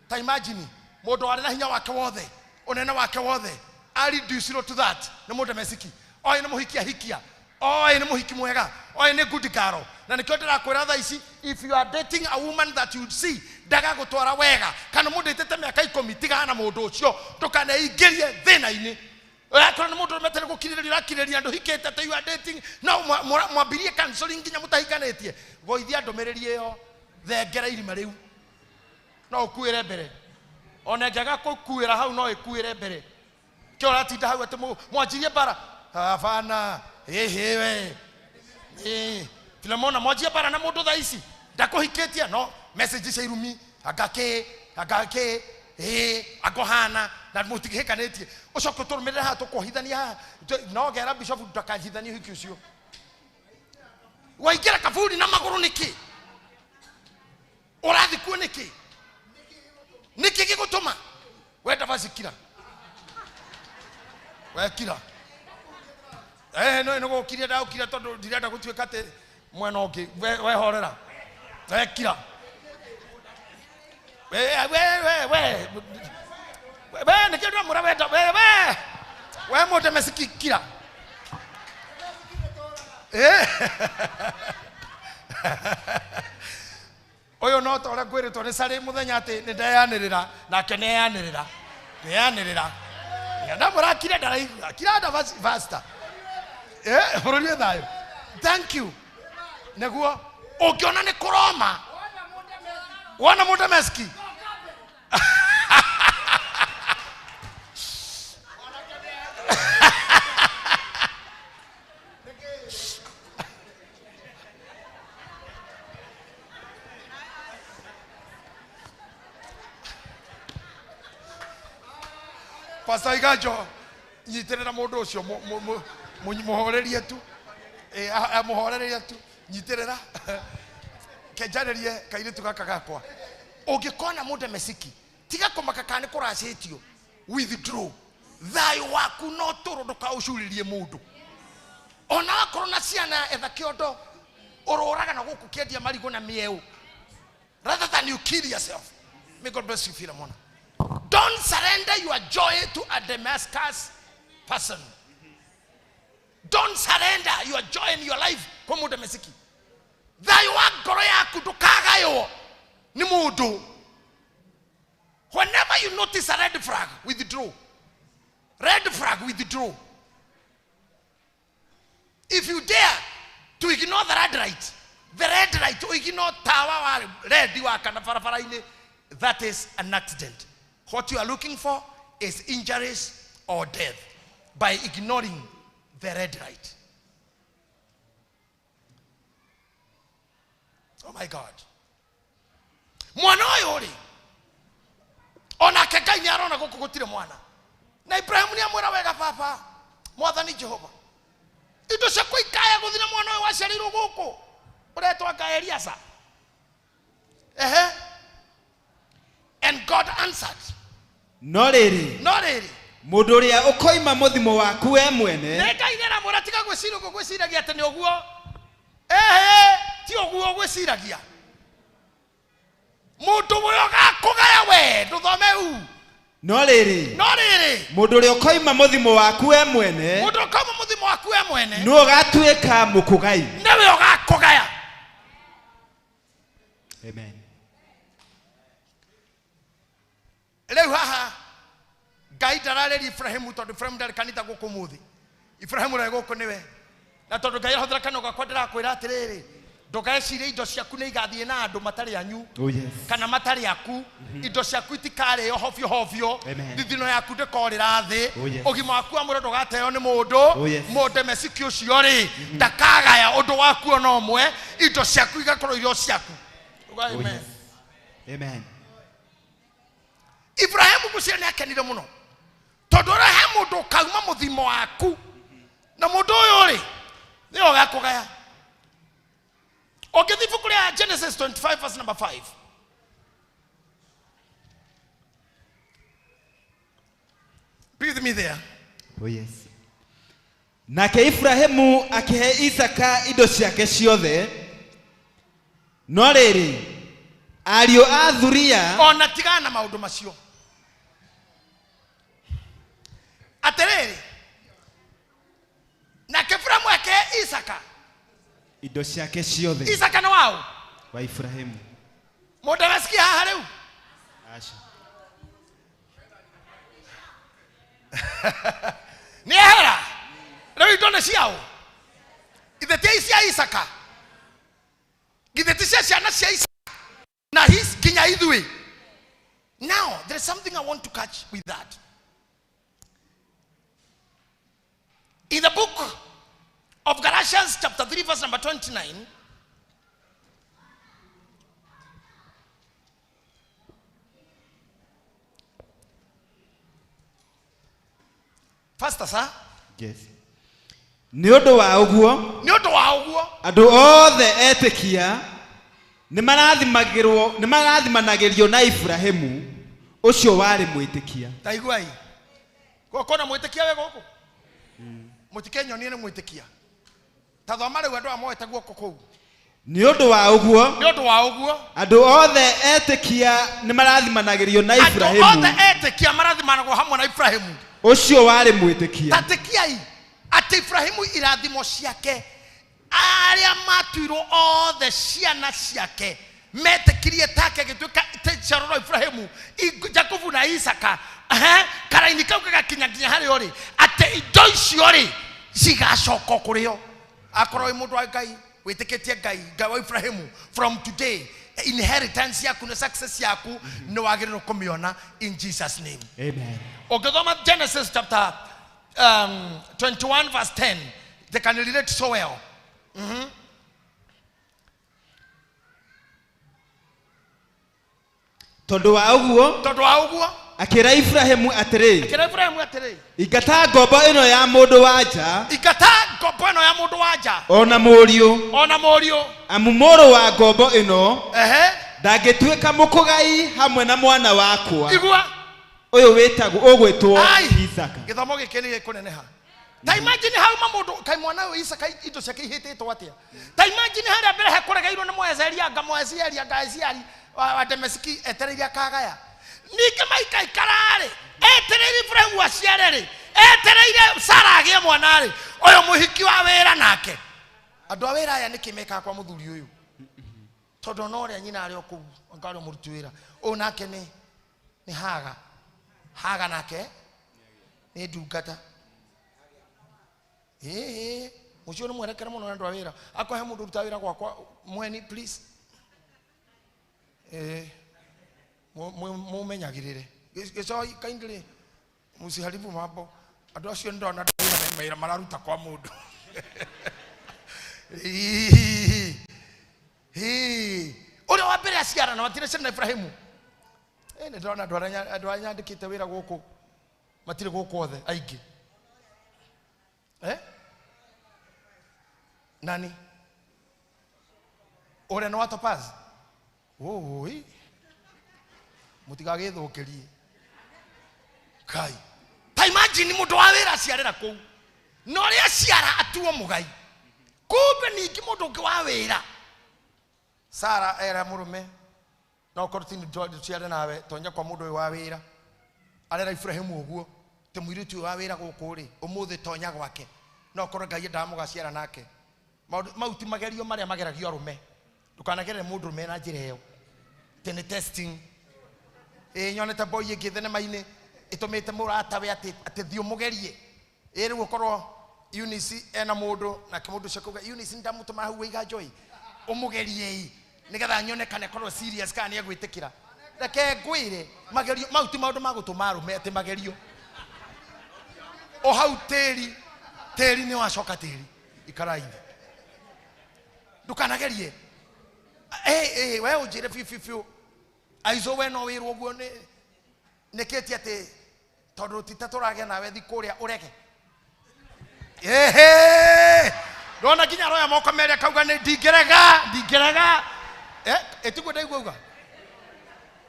Ta imagine mũndũ warĩ na hinya wake wothe, ũnene wake wothe, a reduce to that nĩ mũndemesiki. Oĩ nĩ mũhiki ahikia, oĩ nĩ mũhiki mwega, oĩ nĩ good girl. Na nĩkĩo ndĩrakwĩra thaa ici, if you are dating a woman that you see ndagagũtwara wega, kana mũndũ ĩtĩte mĩaka 10, tigana na mũndũ ũcio, ndũkaneingĩrie thĩna-inĩ. Akorwo nĩ mũndũ ũrũmĩte nĩ gũkirĩrĩria ũrakirĩrĩria ndũhikĩte, atĩ you are dating, no mwambirie counseling nginya mũtahikanĩtie. Goithia ndũmĩrĩri ĩyo, thengera irima rĩu, no ũkuĩre mbere. Ona ĩngĩaga gũkuĩra hau, no ĩkuĩre mbere. Kĩo ũratinda hau atĩ mwanjirie bara. Hapana, ĩhĩ we. Ĩ, Filemona, mwanjie bara na mũndũ thaa ici ndakũhikĩtie, no message cia irumi, anga kĩ, anga kĩ, ĩ, angohana na mũtigĩhĩkanĩtie, ũcoke ũtũrũmĩrĩre haha tũkũhithania haha. No ngera bishop ndakahithanie ũhiki ũcio. Waingĩra kaburi na magũrũ nĩkĩ? Ũrathiĩ kuo nĩkĩ? Nĩkĩ gĩgũtũma wenda bacikira wekira? No nĩ gũkiria ndagũkiria tondũ ndirenda gũtuĩka atĩ mwena ũngĩ wehorera wekira we we we we we nĩkĩo ndĩramwĩra wenda we we we mũndemesiki kira. Ũyũ no ta ũrĩa ngwĩrĩtwo nĩ carĩ mũthenya atĩ nĩ ndeyanĩrĩra, nake nĩeyanĩrĩra, nĩeyanĩrĩra. Ndamwĩra akire, ndaraigua kira nda pastor. Bũrũri wĩ thayũ. Thank you. Nĩguo ũngĩona nĩ kũroma, wona mũndemeski. Pastor Iganjo, nyitĩrĩra mũndũ ũcio, mũhorerie tu. Mũhorerie tu, nyitĩrĩra kenjarĩrie kairĩtu gaka gakwa. Ũngĩkona mũndemesiki, tiga kũmaka kana nĩ kũracĩtio, withdraw. Thayũ waku no tũrũ, ndũkaũcurĩrie mũndũ. Ona wakorwo na ciana, etha kĩondo ũrũraga na gũkũ kĩendia marigũ na mĩeũ, rather than you kill yourself. May God bless you. Philemon, don't surrender your joy to a Damascus person. Don't surrender your joy in your life kwa mũndemesiki. Thayũ wa ngoro yaku ndũkagaywo nĩ mũndũ. Whenever you notice a red flag, withdraw. Red flag, withdraw. If you dare to ignore the red light, the red light, ignore tawa wa red wa kana barabara-inĩ, that is an accident. What you are looking for is injuries or death by ignoring the red light. Oh my God. Mwana ũyũ rĩ, onake Ngai nĩ arona gũkũ gũtirĩ mwana. Na Ibrahimu nĩ amwĩra wega, baba, mwathani Jehova, indo ciakwa ikaya gũthira, mwana ũyũ waciarĩirwo gũkũ ũretwo anga Eliasa. Ehe. And God answered. No rĩrĩ, No rĩrĩ, mũndũ ũrĩa ũkoima mũthimo waku we mwene. Nĩ Ngai nĩaramwĩra tiga gwĩciria ũguo gwĩciragia atĩ nĩ ũguo. Ehe, ti ũguo gwĩciragia. Mũndũ ũyũ ũgakũgaya we, ndũthome u. No rĩrĩ, No rĩrĩ, mũndũ ũrĩa ũkoima mũthimo waku we mwene, mũndũ ũkauma mũthimo waku we mwene, nĩwe ũgatuĩka mũkũgai. Nĩwe ũgakũgaya. Amen. Rĩu haha Ngai ndararĩria Ibrahimu tondũ Ibrahimu ndarĩ kanitha gũkũ mũthĩ. Ibrahimu ũrĩa gũkũ nĩwe, na tondũ Ngai ahũthĩra kanua gakwa ndĩrakwĩra atĩrĩrĩ, Ndũgecirie indo ciaku nĩ igathiĩ na andũ matarĩ anyu. Oh yes. Kana matarĩ aku. Indo ciaku itikarĩo hobio hobio. Amen. Thithino yaku ndĩkorĩra thĩ. Oh, yes. Ũgima waku wa mwĩrĩ ndũgateo nĩ mũndũ. Oh, yes. Mũndemesiki ũcio rĩ ndakagaya ũndũ waku ona ũmwe. Indo ciaku igakorwo irĩ o ciaku. Uga Oh amen. yes. Amen. Ibrahimu ngwĩciria nĩ akenire mũno tondũ ũrĩa he mũndũ ũkauma mũthimo waku na mũndũ ũyũ rĩ nĩwe ũgakũgaya. Ũngĩthiĩ ibuku rĩa Genesis 25 verse number 5. Be with me there. Oh yes. Nake Ibrahimu akĩhe Isaka indo ciake ciothe. No rĩrĩ, ariũ a thuria ona tigana na maũndũ macio. Atĩrĩrĩ, nake Ibrahimu akĩhe Isaka. Indo ciake ciothe. Isaka nĩ waũ? Wa Ibrahimu. Mũndũ arasikia haha rĩu? Aca. Nĩ ehera rĩu indo nĩ ciaũ? Ithe ti cia Isaka, githĩ ti cia ciana cia Isaka na his nginya ithuĩ. Now there is something I want to catch with that. In the book of Galatians chapter 3 verse number 29, Faster, sir. Yes. Nĩ ũndũ wa ũguo, Nĩ ũndũ wa ũguo, andũ othe etĩkia nĩ marathimagĩrwo, nĩ marathimanagĩrio na Ibrahimu ũcio warĩ mwĩtĩkia. Ta iguai. Gũkũ na mwĩtĩkia wĩ gũkũ? Mũtikenyonie nĩ mwĩtĩkia. Ta thoma rĩu andũ aya moete guoko kũu. Nĩ ũndũ wa ũguo, Nĩ ũndũ wa ũguo, andũ othe etĩkia nĩ marathimanagĩrio na andũ Ibrahimu othe etĩkia marathimanagwo hamwe na Ibrahimu. ũcio warĩ mwĩtĩkia. Tatĩkiai atĩ Ibrahimu irathimo ciake arĩa matuirwo othe ciana ciake metĩkirie take gĩtuĩka ciaro rwa Ibrahimu, Jakubu na Isaka. Karaini kau gagakinya nginya harĩa ũrĩ atĩ indo icio rĩ cigacoka kũrĩ o. Akorwo wĩ mũndũ wa Ngai wĩtĩkĩtie Ngai, Ngai wa Ibrahimu, from today inheritance yaku na success yaku nĩ wagĩrĩirwo kũmĩona in Jesus name. Amen. Ũngĩthoma Genesis chapter 21 verse 10, they can relate so well. Tondũ wa ũguo, Tondũ wa ũguo, akĩra Ibrahimu atĩrĩ, akĩra Ibrahimu atĩrĩ, ingata ngombo ĩno ya mũndũ wa nja, ingata ngombo ĩno ya mũndũ wa nja, ona mũriũ, ona mũriũ, amu mũrũ wa ngombo ĩno Ehe. ndangĩtuĩka mũkũgai hamwe na mwana wakwa. Igua. Ũyũ wĩtagwo, ũgwĩtwo Ai. Isaka. Gĩthomo gĩkĩ nĩ gĩkũneneha. Ta imagine hau ma mũndũ, kaĩ mwana ũyũ Isaka indo ciake ihĩtĩtwo atĩa? Ta imagine harĩa mbere hekũregeirwo nĩ Mwezeri anga Mwezieri anga Eziari wa Dameski etereire akagaya. Ningĩ maikaikara-rĩ, etereire Ibrahimu aciare-rĩ, etereire Sara agĩe mwana-rĩ, ũyũ mũhiki wa wĩra nake. Andũ a wĩra aya nĩkĩ mekaga kwa mũthuri ũyũ? Tondũ ona ũrĩa nyina arĩ o kũu, anga ũrĩa mũruti wĩra. Ũyũ nake nĩ Haga. Haga nake nĩ ndungata. Ĩĩ, mũciĩ nĩ mwerekere mũno nĩ andũ a wĩra. Akorwo he mũndũ ũrutaga wĩra gwakwa, mweni please. Ĩĩ, mũmenyagĩrĩre. Gĩcoi kindly mũciharibu mambo. Andũ acio nĩ ndona andũ a wĩra mararuta kwa mũndũ. Ĩĩ, ĩĩ. Ũrĩa wa mbere aciara na matirĩ ciana na Ibrahimu. Ĩĩ, nĩ ndĩrona andũ arĩa nyandĩkĩte wĩra gũkũ matirĩ gũkũ othe aingĩ. Nani? Ũrĩa nĩ wa Topaz? Ũũi. Mũtigagĩthũkĩrie. Kai. Ta imagine mũndũ wa wĩra aciarĩra kũu. Na ũrĩa aciara atuo mũgai. Kumbe ningĩ mũndũ ũngĩ wa wĩra. Sara era mũrũme. No korwo ti nĩ tũciare nawe, tonya kwa mũndũ ũyũ wa wĩra. Arera Ibrahimu ũguo. Te mũirĩtu ũyũ wa wĩra gũkũ rĩ, ũmũthĩ tonya gwake. No korwo Ngai endaga mũgaciara nake. Maũndũ mau ti magerio marĩa mageragio arũme. Ndũkanagerere mũndũ ũrũme na njĩra ĩyo. Tĩ nĩ testing. Ĩĩ, nyonete boy ĩngĩ thenema-inĩ ĩtũmĩte mũratawe atĩ thiĩ ũmũgerie. Ĩĩ, rĩu ũkorwo Eunice ena mũndũ, nake mũndũ ũcio akauga, Eunice nĩ ndamũtũma hau wĩiga Joy. Ũmũgerie-ĩ nĩgetha nyone kana ĩkorwo serious kana nĩ egwĩtĩkĩra. Reke ngwĩre magerio mau ti maũndũ ma gũtũma arũme atĩ magerio. O hau tĩri, tĩri nĩ wacoka tĩri. Ikarai thĩ. Ndũkanagerie. We ũnjĩre biũ biũ biũ. Aico we no wĩrwo ũguo nĩ nĩkĩtie atĩ tondũ ti ta tũragĩa nawe thi kũrĩa ũrege. Ehe! Ndona nginya aroya moko merĩ akauga nĩ ndingĩrega, ndingĩrega. Ĩtiguo ndaigua uga.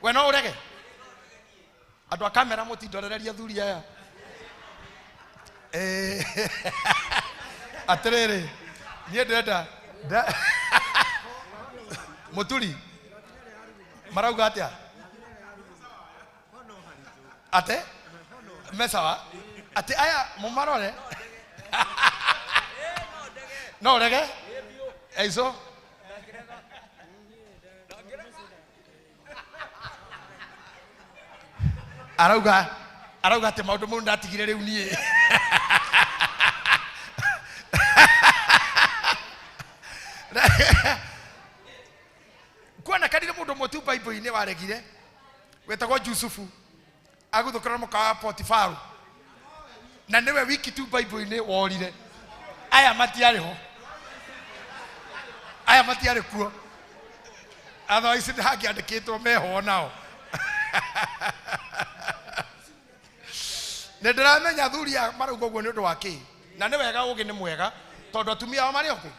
We no ũrege. Andũ a kamera mũtindorereria athuri aya. Atĩrĩrĩ, niĩ ndĩrenda Mũturi marauga atĩa? Ate? Mesawa? Ate aya mumarore? No ũrege? Aico? Arauga atĩ maũndũ mau ndatigire rĩu niĩ. Kuonekanire mũndũ ũmwe tu Bible-inĩ waregire wetagwo Jusufu aguthũkĩra mũka wa Potifaru na nĩwe wiki tu Bible-inĩ worire. Aya matiarĩ ho, aya matiarĩ kuo, otherwise nĩ hangĩandĩkĩtwo meho nao. Nĩ ndĩramenya athuri aya marauga ũguo nĩ ũndũ wa kĩ, na nĩ wega ũgĩ nĩ mwega tondũ atumia ao marĩ o kũ,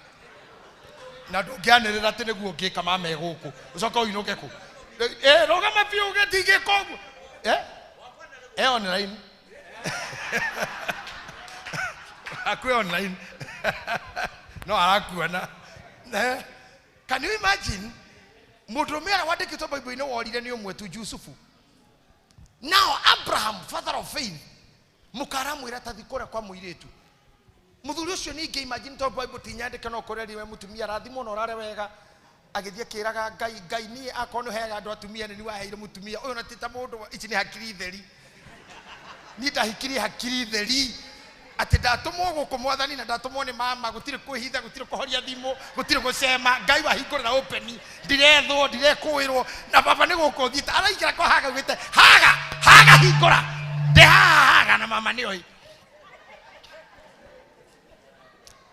na ndũngĩanĩrĩra atĩ nĩguo ũngĩka mame gũkũ ũcoke ũinũke kũ. Rũgama biũ uge ndingĩka ũguo. Online. Akue online. No arakuona. Can you imagine mũndũrũme ũrĩa wandĩkĩtwo Bible-inĩ worire nĩ ũmwe tu, Jusufu. Now Abraham, father of faith, mũkaramwĩra tathi kũrĩa kwa mũirĩtu. Mũthuri ũcio ningĩ imagine tondũ Bible ti nyandĩke no kũrĩa riwe mũtumia rathimwo na ũrare wega. Agĩthiĩ akĩraga Ngai, Ngai niĩ akorwo nĩ ũheaga andũ atumia nĩ niĩ waheire mũtumia ũyũ na ti ta mũndũ, ici nĩ hakiri theri. Niĩ ndahikirie hakiri theri. Atĩ ndatũmwo gũkũ mwathani na ndatũmwo nĩ mama, gũtirĩ kwĩhitha, gũtirĩ kũhoria thimũ, gũtirĩ gũcema. Ngai wahingũrĩra open, ndirethwo, ndirekũĩrwo, na baba nĩ gũkũ ũthiĩte. Araingĩra kwa Haga augĩte, Haga, Haga hingũra. Ndĩ haha Haga na mama nĩoĩ.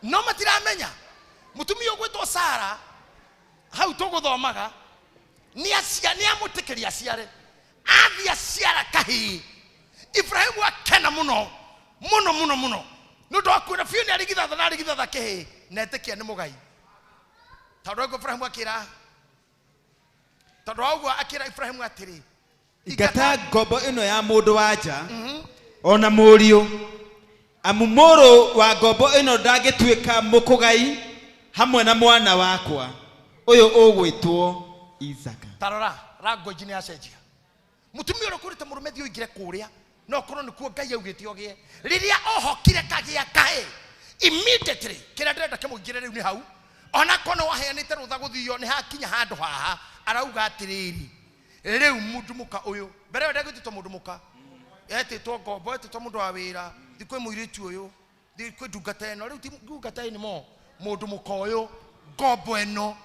No matiramenya mũtumia ũgwĩtwo Sara hau tũgũthomaga nĩ amũtĩkĩria aciare, athiĩ aciara kahĩĩ. Ibrahimu akena mũno mũno mũno mũno nĩ ũndũ wa kuona biũ nĩ arigithatha na arigithatha kĩhĩĩ na etĩkia nĩ mũgai. Tondũ ũguo Ibrahimu akĩra, tondũ wa ũguo akĩra Ibrahimu atĩrĩ, ingata ngombo ĩno ya mũndũ wa nja ona mũriũ, amu mũrũ wa ngombo ĩno ndangĩtuĩka mũkũgai hamwe na mwana wakwa ũyũ ũgwĩtwo Isaka. Tarora language nĩ yacenjia. Mũtumia ũrĩa ũkũrĩte mũrũme thiĩ ũingĩre kũrĩa no korwo nĩkuo Ngai augĩte ũgĩe. Rĩrĩa ohokire kagĩa kahĩ immediately kĩrĩa ndĩrenda kĩmũingĩre rĩu nĩ hau, ona korwo nĩ waheanĩte rũtha gũthio nĩ hakinya handũ haha arauga atĩrĩrĩ, rĩu mũndũ mũka ũyũ mbere ĩyo ndegwĩtĩtwo mũndũ mũka, etĩtwo ngombo, etĩtwo mũndũ wa wĩra, thiĩ kwĩ mũirĩtu ũyũ, thiĩ kwĩ ndungata ĩno, rĩu ti ndungata anymore, mũndũ mũka ũyũ, ngombo ĩno,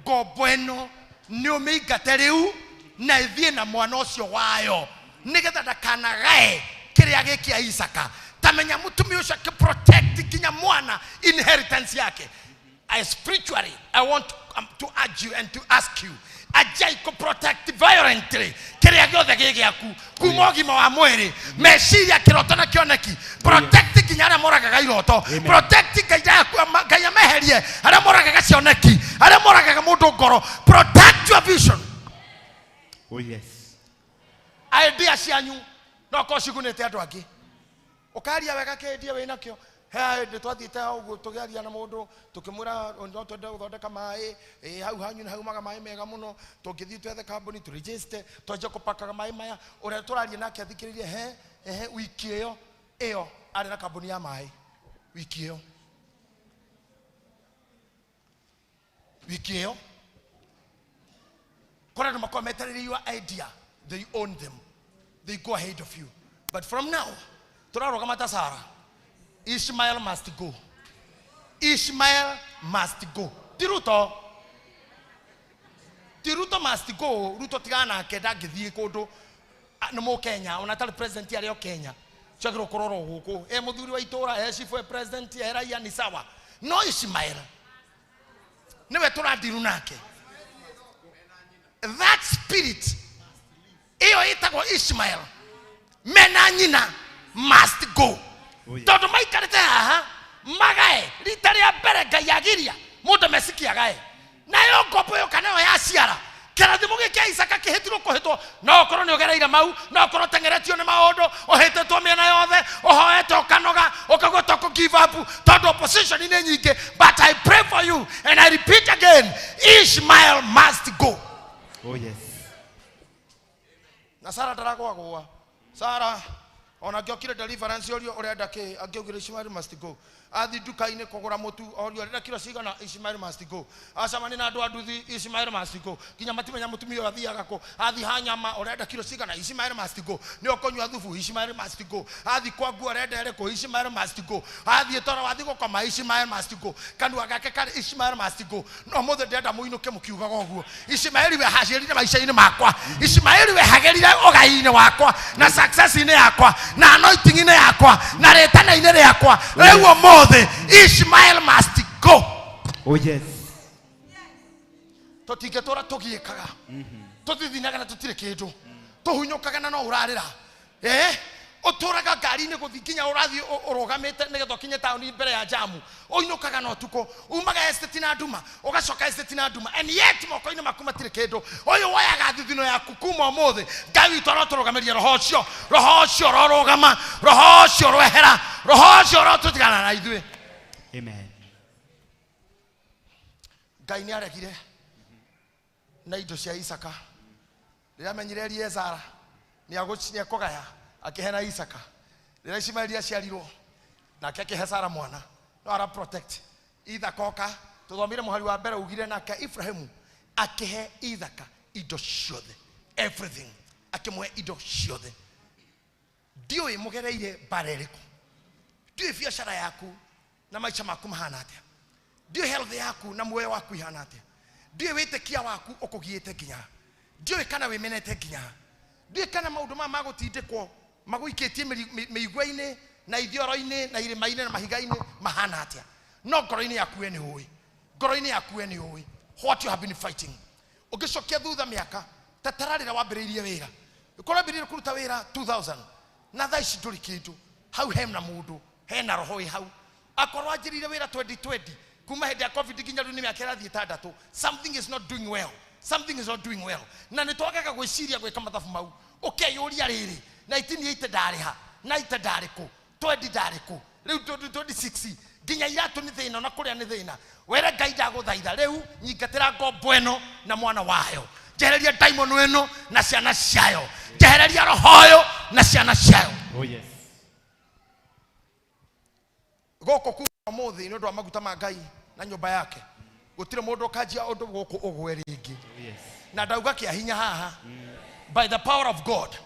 ngombo ĩno nĩ ũmĩingate rĩu na ĩthiĩ na mwana ũcio wayo nĩgetha ndakanagae kĩrĩa gĩkĩa Isaka. Tamenya mũtumia ũcio akĩprotect nginya mwana inheritance yake. I spiritually, I want to urge you and to ask you, ajai ko protect violently kĩrĩa gĩothe gĩ gĩaku kuma ũgima wa mwĩrĩ, meciria, kĩroto na kĩoneki. Protect nginya arĩa moragaga iroto, protect Ngai Ngai ameherie arĩa moragaga cioneki, arĩa moragaga mũndũ ngoro. Protect your vision. Oh yes. Idea cianyu no korwo cigunĩte andũ angĩ. Ũkaria wega kĩendia wĩna kĩo. He hĩndĩ twathiĩte ũguo tũkĩaria na mũndũ tũkĩmwĩra no twende gũthondeka maĩ, hau hanyu nĩ haumaga maĩ mega mũno, tũngĩthiĩ twethe kambuni tũregister twanjie kũpakaga maĩ maya. Ũrĩa tũraria nake athikĩrĩrie, he wiki ĩyo ĩyo arĩ na kambuni ya maĩ wiki ĩyo, wiki ĩyo kũrĩ andũ makoragwo metereire your idea, they own them, they go ahead of you. But from now tũrarũgama ta Sarah, Ishmael must go. Ishmael must go. Ti Ruto. Ti Ruto must go. Ruto tigana nake ndangĩthiĩ kũndũ. Nĩ mũkenya ona atarĩ president arĩ o Kenya. Ciagĩrĩirwo kũrorwo gũkũ. E mũthuri wa itũra, e chief, e president, e raia ni sawa. No Ishmael nĩwe tũrandiru nake. That spirit ĩyo ĩtagwo Ishmael mena nyina must go. Tondũ maikarĩte haha magae rita rĩa mbere Ngai agiria mũndũ meciki agae. Nayo ngombo ĩyo kana ĩyo yaciara kĩrathimo gĩkĩ kĩa Isaka kĩhĩtirwo kũhĩtwo. No ũkorwo nĩ ũgereire mau, no ũkorwo ũteng'eretio nĩ maũndũ, ũhĩtĩtwo mĩena yothe, ũhoete ũkanoga, ũkaigua ta ũkũ give up tondũ opposition nĩ nyingĩ. But I pray for you and I repeat again, Ishmael must go. Oh yes. Na Sara ndaragwagwa. Sara ona angĩokire deliverance orio ũrenda kĩ, angĩaugire Ishmael must go. Athi nduka-inĩ kũgũra mũtu orio ũrenda kiro cigana, Ishmael must go. Acemania na andũ a nduthi, Ishmael must go. Nginya matimenya mũtumia ũyũ athiaga kũ. Athi ha nyama ũrenda kiro cigana, Ishmael must go. Nĩ ũkũnyua thubu, Ishmael must go. Athi kwa nguo ũrenda ĩrĩkũ, Ishmael must go. Athiĩ toro athi gũkoma, Ishmael must go. Kanua gake karĩ Ishmael must go. No mũthĩ ndĩrenda mũinũke mũkiugaga ũguo. Ishmael wehagĩrire maica-inĩ makwa. Ishmael wehagĩrire ũgai-inĩ wakwa na success-inĩ yakwa na anointing-inĩ yakwa na rĩtana-inĩ rĩakwa. Rĩu ũmũthĩ Ishmael must go. Oh yes. Tũtingĩtũra tũgiĩkaga, tũthithinaga na tũtirĩ kĩndũ, tũhunyũkaga na no ũrarĩra. Ũtũraga ngari-inĩ gũthiĩ nginya ũrathiĩ ũrũgamĩte nĩgetha ũkinye taũni mbere ya jamu. Ũinũkaga na ũtukũ, umaga estate na nduma, ũgacoka estate na nduma, and yet moko-inĩ maku matirĩ kĩndũ. Ũyũ woyaga thithino yaku kuma ũmũthĩ. Ngai witũ arotũrũgamĩria roho ũcio, roho ũcio ũrorũgama, roho ũcio ũroehera, roho ũcio ũrotũtigana na ithuĩ. Amen. Ngai nĩ aregire na indo cia Isaka. Rĩrĩa amenyire Eliezara nĩ ekũgaya, akĩhe na Isaka. Rĩrĩa Ishmaeli aciarirwo, nake akĩhe Sara mwana. No ara protect. Ithaka oka, tũthomire mũhari wa mbere ugire nake Ibrahimu akĩhe Ithaka indo ciothe, everything, akĩmũhe indo ciothe. Ndiũĩ mũgereire mbara ĩrĩkũ, ndiũĩ biacara yaku na maica maku mahana atĩa, ndiũĩ health yaku na muoyo waku ihana atĩa, ndiũĩ wĩtĩkia waku ũkũgiĩte nginya, ndiũĩ kana wĩmenete nginya, ndiũĩ kana maũndũ maya magũtindĩkwo magũikĩtie mĩigua-inĩ na ithioro-inĩ na irĩma-inĩ na mahiga-inĩ mahana atĩa. No ngoro-inĩ yaku we nĩ ũĩ, ngoro-inĩ yaku we nĩ ũĩ what you have been fighting. Ũngĩcokia thutha mĩaka ta tara rĩrĩa wambĩrĩirie wĩra, ũkorwo wambĩrĩirie kũruta wĩra 2000 na thaa ici ndũrĩ kĩndũ, hau hena mũndũ, hena roho wĩ hau. Akorwo anjĩrĩire wĩra 2020 kuma hĩndĩ ya COVID nginya rĩu nĩ mĩaka ĩrathiĩ ĩtandatũ, something is not doing well, something is not doing well. Na nĩ twagaga gwĩciria gwĩka mathabu mau, ũkeyũria rĩrĩ, 1980 ndarĩ ha, 90 ndarĩ kũ, 20 ndarĩ kũ, rĩu 2026 nginya iratũ nĩ thĩna na kũrĩa nĩ thĩna. Were Ngai ndagũthaitha rĩu nyingatĩra ngombo ĩno na mwana wayo, njehereria daimon ĩno na ciana ciayo, njehereria roho ũyũ na ciana ciayo. Oh yes. Gũkũ kuma ũmũthĩ nĩ ũndũ wa maguta ma Ngai na nyũmba yake, gũtirĩ mũndũ ũkanjia ũndũ gũkũ ũgwe rĩngĩ. Oh yes. Na ndauga kĩa hinya haha, by the power of God,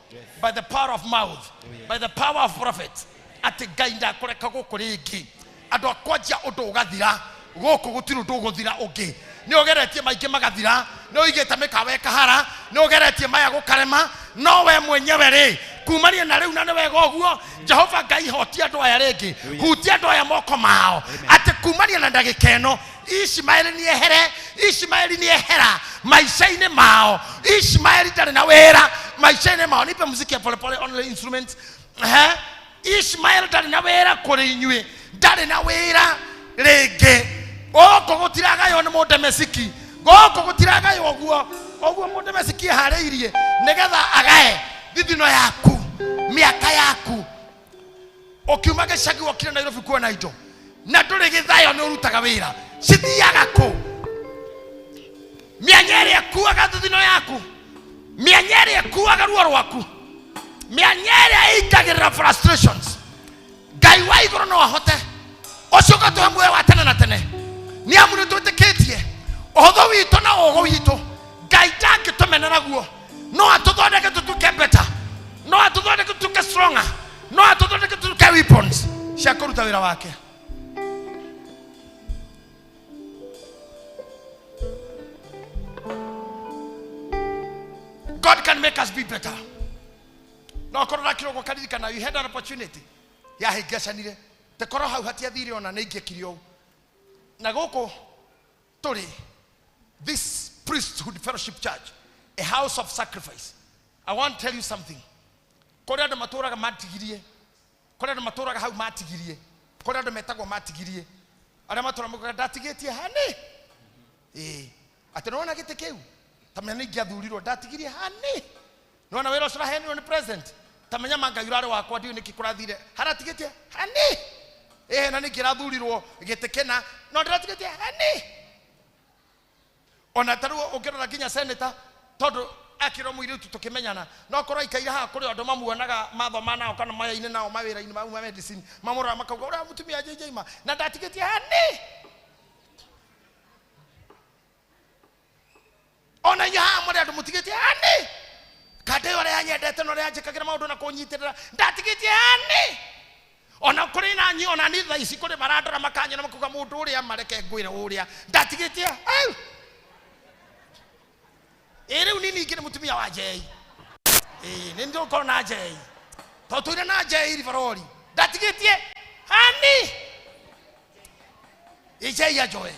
by the power of mouth, by the power of prophet, atĩ Ngai ndakũreka gũkũ rĩngĩ. Andũ a kwanjia ũndũ ũgathira, gũkũ gũtirĩ ũndũ ũgũthira ũngĩ. Nĩ ũgeretie maingĩ magathira, nĩ ũigĩte mĩkawa ĩkahara, nĩ ũgeretie maya gũkarema, no we mwenyewe rĩ, kumania na rĩu na nĩ wega ũguo, Jehova Ngai hotia andũ aya rĩngĩ, hutia andũ aya moko mao, atĩ kumania na ndagĩka ĩno Ishmaeli nĩ ehere, Ishmaeli nĩ ehera maica-inĩ mao. Ishmaeli ndarĩ na wĩra maica-inĩ mao. Nipe muziki ya polepole, only instruments. Ishmael ndarĩ na wĩra kũrĩ inyuĩ, ndarĩ na wĩra rĩngĩ. Gũkũ gũtiragaywo nĩ mũndemesiki, gũkũ gũtiragaywo ũguo ũguo mũndemesiki eharĩirie nĩgetha agae thithino yaku, mĩaka yaku. Ũkiuma gĩcagi wokire Nairobi kuona indo na ndũrĩ gĩthayo nĩ ũrutaga wĩra, cithiaga kũ? Mĩanya ĩrĩa ĩkuaga thithino yaku, mĩanya ĩrĩa ĩkuaga ruo rwaku, mĩanya ĩrĩa ĩingagĩrĩra frustrations, Ngai wa igũrũ no ahote ũcio ũgatũhe muoyo wa tene na tene. Nĩ amu nĩ twĩtĩkĩtie ũhũthũ witũ na ũũgũ witũ, Ngai ndangĩtũmenera guo. No atũthondeke tũtuĩke better, no atũthondeke tũtuĩke stronger, no atũthondeke tũtuĩke weapons cia kũruta wĩra wake. God can make us be better. No korwo rakirwo gũkaririkana you had an opportunity yahĩngĩcanire te korwo hau hatiathire ona nĩ ingĩekire ũũ. Na gũkũ tũrĩ this priesthood fellowship church, a house of sacrifice. I want to tell you something. Kũrĩ andũ matũraga matigirie, kũrĩ andũ matũraga hau matigirie, kũrĩ andũ metagwo matigirie, arĩa matũraga maugaga ndatigĩtie hani. Ĩĩ, atĩ nĩwona gĩtĩ kĩu ta menya nĩ ingĩathurirwo ndatigirie hani. Nĩwona wĩra ũcio ũraheanirwo nĩ president ta menya ma Ngai ũrarĩ wakwa ndiũĩ nĩkĩ kũrathire haratigĩtie hani. Ĩĩ, na nĩkĩ ĩrathurirwo gĩtĩ kĩna no ndĩratigĩtie hani. Ona ta rĩu ũngĩrora nginya senator tondũ akĩrwo mũirĩtu tũkĩmenyana no korwo aikaire haha kũrĩ andũ mamuonaga mathoma nao kana maya-inĩ nao mawĩra-inĩ mau ma medicine mamũroraga makauga ũrĩa mũtumia JJ ma na ndatigĩtie hani. Ona inyuĩ haha mũrĩ andũ mũtigĩtie hani. Kande ũrĩa anyendete na ũrĩa anjĩkagĩra maũndũ na kũnyitĩrĩra ndatigĩtie hani. Ona kũrĩ na niĩ ona niĩ thaa ici kũrĩ marandora makanyona makauga mũndũ ũrĩa mareke ngwĩre ũrĩa ndatigĩtie hau. Ĩ rĩu niĩ ningĩ nĩ mũtumia wa Jay. Ĩ nĩ ndĩgũkorwo na Jay tondũ tũire na Jay Rivaroli ndatigĩtie hani. Ĩ Jay anjoe.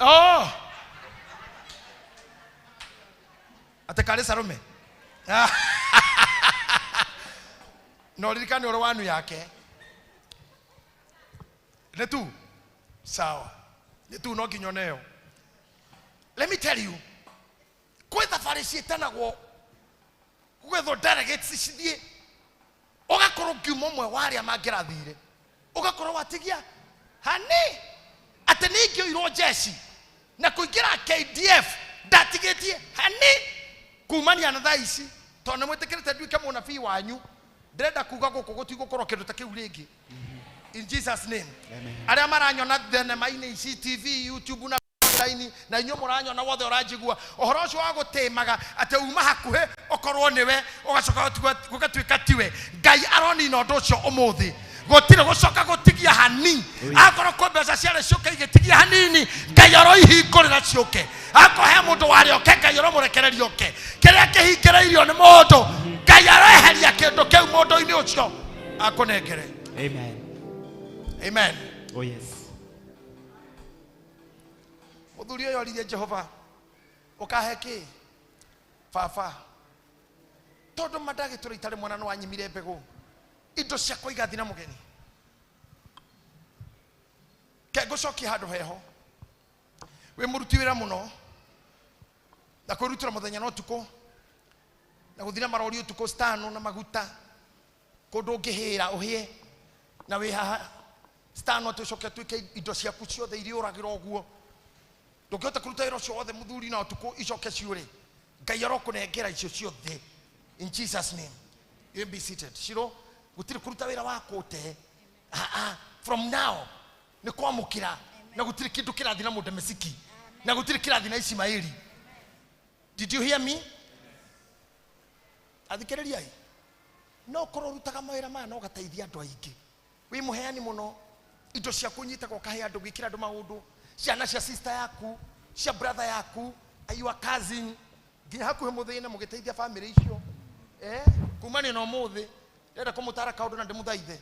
Oh. Ate karĩ Salome. No ririkane ũrĩ wanu yake. Nĩ tu. Sawa. Nĩ tu no nginya oneo. Let me tell you. Kwĩ thabarĩ ciĩtanagwo gwethwo delegates cithiĩ ũgakorwo ngiuma ũmwe wa arĩa mangĩrathire ũgakorwo watigia hani atĩ nĩ ingĩoirwo jeshi na kũingĩra KDF ndatigĩtie hani kumania na thaa ici tondũ nĩ mwĩtĩkĩrĩte nduĩke mũnabii wanyu ndĩrenda kuga gũkũ gũtigũkorwo kĩndũ ta kĩu rĩngĩ. In Jesus name. Arĩa maranyona thenema-inĩ ici TV, YouTube na online na inyuĩ mũranyona wothe ũranjigua ũhoro ũcio wa gũtĩmaga atĩ uma hakuhĩ ũkorwo nĩwe ũgacoka gũgatuĩka tiwe. Ngai aronina ũndũ ũcio ũmũthĩ. Gũtirĩ gũcoka gũtigia hani. Akorwo kwĩ mbeca ciarĩ ciũke igĩtigia hanini Ngai aroihingũrĩra ciũke. Akorwo he mũndũ warĩ oke Ngai aromũrekereria oke. Kĩrĩa kĩhingĩrĩirio nĩ mũndũ Ngai areheria kĩndũ kĩu mũndũ-inĩ ũcio akũnengere. Amen. Amen. Oh yes. Mũthuri ũyũ oririe Jehova ũkahe kĩ baba tondũ mandagĩtũra itarĩ mwana nĩ wanyimire mbegũ indo ciakwa igathiĩ na mũgeni. Ke ngũcokie handũ heho wĩ mũruti wĩra mũno na kwĩrutĩra mũthenya na ũtukũ na gũthiĩ na marori ũtukũ stano na maguta kũndũ ũngĩhĩra ũhĩe na wĩ haha stano atĩ ũcoke ũtuĩke indo ciaku ciothe iriũragĩra ũguo ndũngĩhota kũruta wĩra ũcio wothe mũthuri na ũtukũ icoke ciũre. Ngai arokũnengera icio ciothe in Jesus name. You be seated. Shiro gũtirĩ kũruta wĩra wa kũte. From now nĩ kwamũkĩra na gũtirĩ kĩndũ kĩrathiĩ na mũndemesiki na gũtirĩ kĩrathiĩ na Ismaili. Did you hear me? Athikĩrĩriai. No korwo ũrutaga mawĩra maya no ũgateithia andũ aingĩ. Wĩ mũheani mũno indo ciaku ũnyitaga ũkahe andũ gwĩkĩra andũ maũndũ ciana cia sister yaku cia brother yaku your cousin nginya hakuhĩ mũthĩne mũgĩteithia family icio. Kumania na ũmũthĩ ndĩrenda kũmũtara kaũndũ na ndĩmũthaithe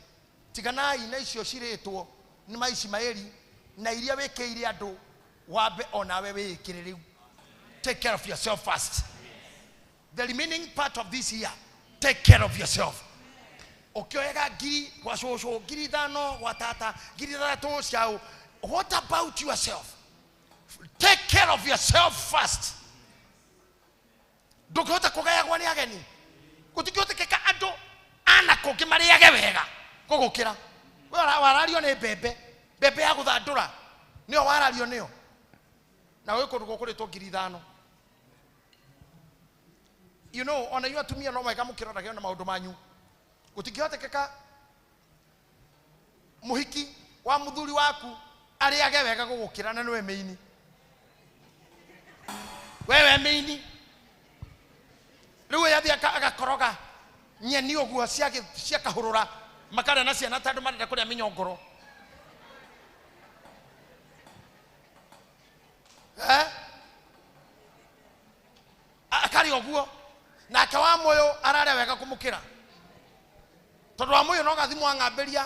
tiganai na icio cirĩtwo nĩ ma Ismaili na iria wĩkĩire andũ wambe onawe wĩĩkĩre rĩu. Take care of yourself first. The remaining part of this year, take care of yourself. Ũkĩoyaga ngiri gwa cũcũ ngiri ithano gwa tata ngiri ithathatũ ciao. What about yourself? Take care of yourself first. Ndũngĩhota kũgayagwo nĩ ageni. Gũtingĩhotekeka andũ ana kũngĩ marĩage wega gũgũkĩra. We warario nĩ mbembe, mbembe ya gũthandũra nĩyo warario nĩyo. Na wĩ kũndũ gũkũrĩtwo ngiri ithano. You know, ona inyuĩ atumia no wega mũkĩrorage ona maũndũ manyu. Gũtingĩhotekeka mũhiki wa mũthuri waku arĩage wega gũgũkĩra na nĩwe mĩini. Wewe mĩini. Rĩu ũyũ athiĩ agakoroga nyeni ũguo cia kahũrũra makarĩa na ciana tondũ marenda kũrĩa mĩnyongoro. Eh? Akarĩa ũguo nake wa mũyũ ararĩa wega kũmũkĩra tondũ wa mũyũ no gathimũ ang'ambĩria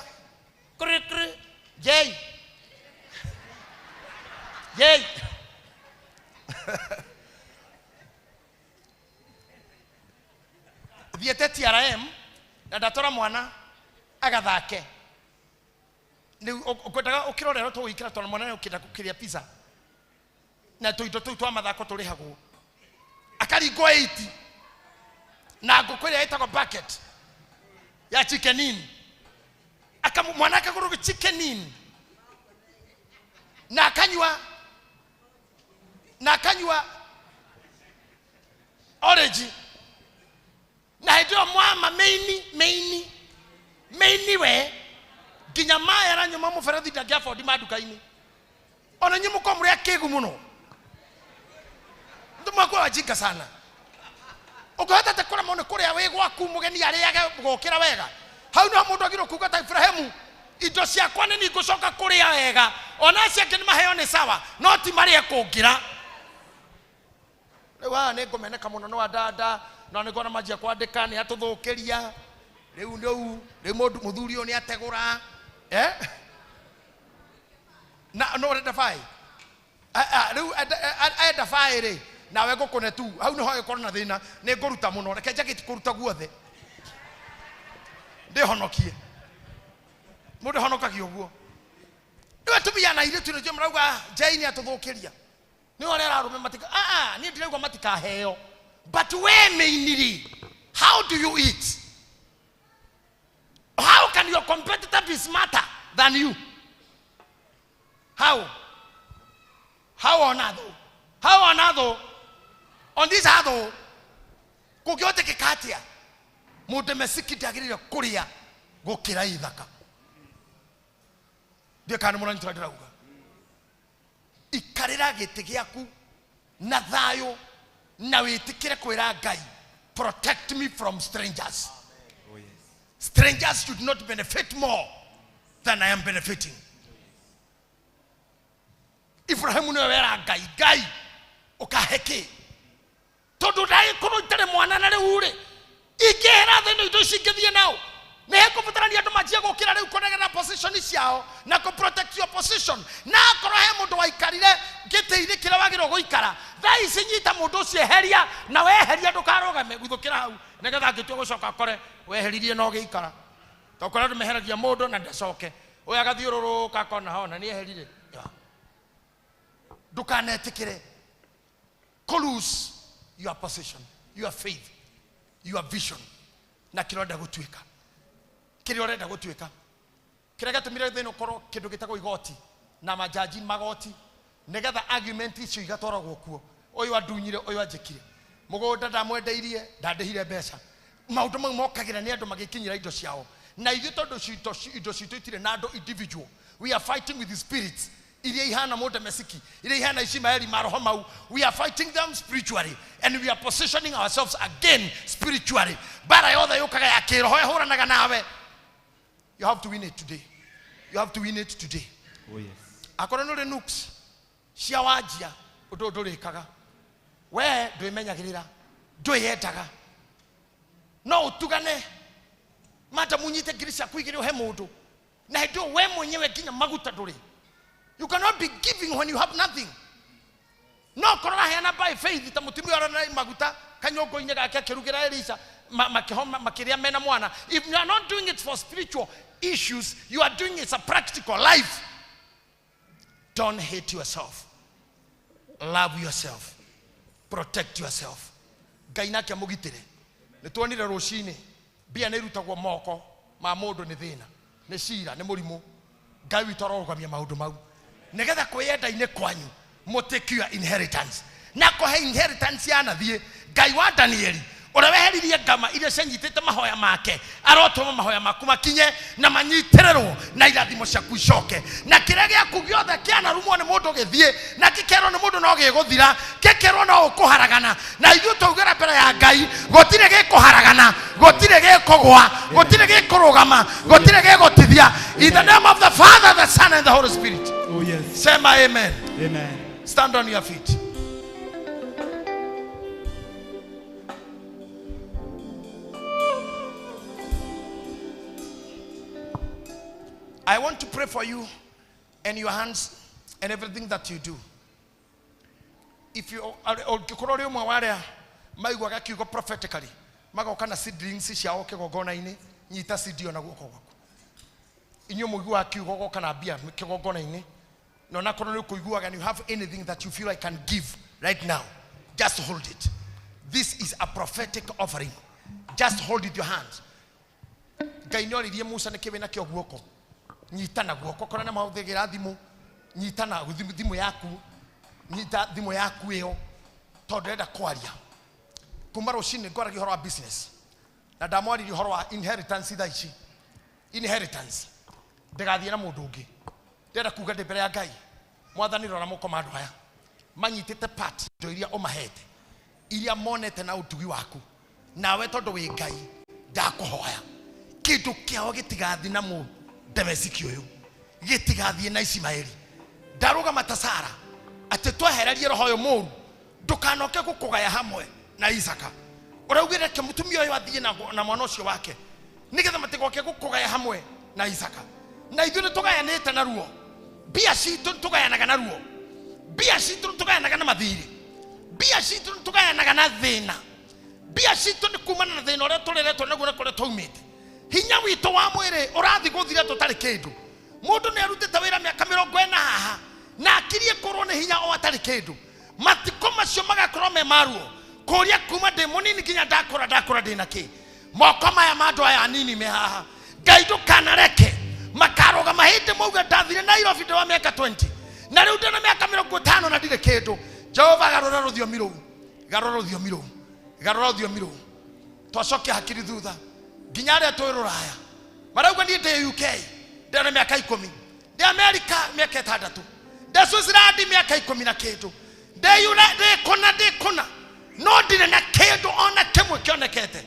kri kri jei jei thiĩte TRM na ndatwara mwana agathake ukwendaga ukirorerwo tũgũikĩra tondũ mwana nĩ ũkĩenda kũkĩrĩa pizza na tũindo tũu twa mathako tũrĩhagwo akaringwo 80 na ngũkũ ĩrĩa ĩtagwo bucket ya chicken inn. Mwana akagũrwo chicken inn na akanyua orange na hĩndĩ ĩyo mwama meini meini meini we nginya maĩ aranyua mũberethi ndangĩabondi ma nduka-inĩ ona inyuĩ mũkorwo mũrĩ akĩgu mũno ndũmwakuwa wajinga sana ũngĩhotete kũremwo nĩ kũrĩa wĩ gwaku mũgeni arĩage gũkĩra wega hau nĩho mũndũ agĩrĩirwo kuga ta Ibrahimu indo ciakwa nĩ ningũcoka kũrĩa wega ona acio angĩ nĩ maheo nĩ sawa no ti marĩe kũngĩra rĩu haha nĩ ngũmeneka mũno nĩ wandanda no nĩ ngona manjia kwandĩka nĩ atũthũkĩria rĩu rĩu rĩu mũndũ mũthuri ũyũ nĩ ategũra eh na no ũrenda baĩ rĩu enda baĩ rĩ nawe ngũkũne tu hau nĩho ĩkorwo na thĩna nĩ ngũruta mũno reke njagĩti kũruta guothe ndĩhonokie mũndũ ahonokagia ũguo rĩu atumia na airĩtu nĩcio marauga Jane nĩ atũthũkĩria nĩ ũrĩa ararũme matika niĩ ndirauga matikaheo but we mĩiniri how do you eat how can your competitor be smarter than you how on earth how on earth on this earth kũngĩhotekeka atĩa mũndũ mesiki ndagĩrĩire kũrĩa gũkĩra ithaka ndiĩ kana nĩ mũranyita ndĩrauga ikarĩra gĩtĩ gĩaku na thayũ na wĩtĩkĩre kwĩra Ngai protect me from strangers. Oh, yes. Strangers should not benefit more than I am benefiting. Ibrahimu nĩwe wera Ngai Ngai ũkahe kĩ tondũ ndagĩkorwo itarĩ mwana na rĩu rĩ ingĩhera thĩ ĩno indo ici ingĩthiĩ nao nĩ hekũbatarania andũ manjie gũkĩra rĩu kũnegera position ciao na kũ protect your position na akorwo he mũndũ waikarire gĩtĩ-inĩ kĩrĩa wagĩrĩirwo gũikara thaa ici nyita mũndũ ũcio eheria na weheria ndũkarũgame guthũkĩra hau nĩgetha angĩtua gũcoka akore weheririe na ũgĩikara tondũ kũrĩa andũ meheragia mũndũ na ndacoke ũyũ agathiũrũrũka akona hona nĩ eherire ndũkanetĩkĩre kũ lose your position your faith your vision na kĩrĩa ũrenda gũtuĩka kĩrĩa ũrenda gũtuĩka kĩrĩa gĩatũmire thĩna ũkorwo kĩndũ gĩtagwo igoti na majaji magoti nĩgetha argument icio igatwaragwo kuo ũyũ andunyire ũyũ anjĩkire mũgũnda ndamwendeirie ndandĩhire mbeca maũndũ mau mokagĩra nĩ andũ magĩkinyĩra indo ciao na ithuĩ tondũ indo citũ itirĩ na andũ individual we are fighting with the spirits iria ihana mũndũ mesiki iria ihana Ishimaeli maroho mau we are fighting them spiritually and we are positioning ourselves again spiritually bara yothe yũkaga ya kĩroho ĩhũranaga nawe you have to win it today you have to win it today. Oh, yes. Akorwo nĩ ũrĩ nooks cia wanjia ũndũ ndũrĩkaga we ndwĩmenyagĩrĩra ndwĩyendaga no ũtugane mata munyite ngiri ciaku igĩrĩ ũhe mũndũ na hĩndĩ ĩyo we mwenyewe nginya maguta ndũrĩ. You cannot be giving when you have nothing. No korwo ũraheana by faith ta mũtumia ũrona maguta kanyũngũ-inĩ gake akĩrugĩra Elisha makĩhoma makĩrĩa mena mwana. If you are not doing it for spiritual issues, you are doing it as a practical life. Don't hate yourself. Love yourself. Protect yourself. Ngai nake amũgitĩre. Nĩ tuonire rũcinĩ mbia nĩ irutagwo moko ma mũndũ nĩ thĩna nĩ cira nĩ mũrimũ. Ngai witũ arorũgamia maũndũ mau nĩgetha kwĩyenda-inĩ kwanyu mũtake your inheritance na kũhe inheritance yanathiĩ. Ngai wa Danieli ũrĩa weheririe ngama iria cianyitĩte mahoya make arotũma mahoya maku makinye na manyitĩrĩrwo na irathimo ciaku icoke na kĩrĩa gĩaku gĩothe kĩanarumwo nĩ mũndũ gĩthiĩ na gĩkerwo nĩ mũndũ no gĩgũthira gĩkerwo no ũkũharagana na ithuĩ twaugĩra mbere ya Ngai gũtirĩ gĩkũharagana gũtirĩ gĩkũgwa gũtirĩ gĩkũrũgama gũtirĩ gĩgũtithia. In the name of the Father, the Son and the Holy Spirit. Oh, yes. Sema amen. Amen. Stand on your feet. I want to pray for you and your hands and everything that you do. If you ũngĩkorwo ũrĩ ũmwe wa arĩa maiguaga kiugo prophetically magoka na seedlings ciao kĩgongona-inĩ, nyita seed na guoko gwaku. Inyuĩ mũiguaga kiugo goka na mbia kĩgongona-inĩ, na onakorwo nĩ ũkũiguaga and you have anything that you feel I can give right now, just hold it. This is a prophetic offering. Just hold it your hands. Ngai nĩ oririe Musa nĩkĩ wĩna kĩo guoko. Nyita na guoko, korwo nĩ mahũthĩgĩra thimũ, nyita na thimũ yaku, nyita thimũ yaku ĩyo tondũ ndĩrenda kwaria. Kuma rũcinĩ ngwaragia ũhoro wa business na ndamwaririe ũhoro wa inheritance thaa ici. Inheritance ndĩgathiĩ na mũndũ ũngĩ. Ndĩrenda kuga ndĩ mbere ya Ngai, Mwathani rora moko ma andũ aya manyitĩte part indo iria ũmahete, iria monete na ũtugi waku, nawe tondũ wĩ Ngai ndakũhoya kĩndũ kĩao gĩtigathiĩ na mũndemesiki ũyũ, gĩtigathiĩ na Ishimaeli. Ndarũgama ta Sara atĩ twehererie roho ũyũ mũru, ndũkanoke gũkũgaya hamwe na Isaka. Ũraugire reke mũtumia ũyũ athiĩ na mwana ũcio wake nĩgetha matigoke gũkũgaya hamwe na Isaka. Na ithuĩ nĩtũgayanĩte na ruo, mbia citũ nĩtũgayanaga na ruo, mbia citũ nĩtũgayanaga na mathirĩ, mbia citũ nĩtũgayanaga na thĩna, mbia citũ nĩ kumana na thĩna ũrĩa tũreretwo naguo na kũrĩa twaumĩte. Hinya witũ wa mwĩrĩ ũrathiĩ gũthira tũtarĩ kĩndũ. Mũndũ nĩ arutĩte wĩra mĩaka 40 haha na akirie kũrwo nĩ hinya o atarĩ kĩndũ. Matukũ macio magakorwo me maruo, kũria kuma ndĩ mũnini nginya ndakũra ndĩ na kĩ. Moko maya ma andũ aya anini me haha, Ngai ndũkanareke makarũgama hĩndĩ mauge ndathire Nairobi ndĩ wa mĩaka 20 na rĩu ndĩna mĩaka 50 na ndirĩ kĩndũ. Jehova garũra rũthiomi rũu, garũra rũthiomi rũu, garũra rũthiomi rũu. Twacokia hakiri thutha nginya arĩa twĩ rũraya marauga niĩ ndĩ UK ndĩna mĩaka 10, ndĩ Amerika mĩaka 6, ndĩ Switzerland mĩaka 10 na kĩndũ, ndĩ kũna no ndirĩ na kĩndũ ona kĩmwe kĩonekete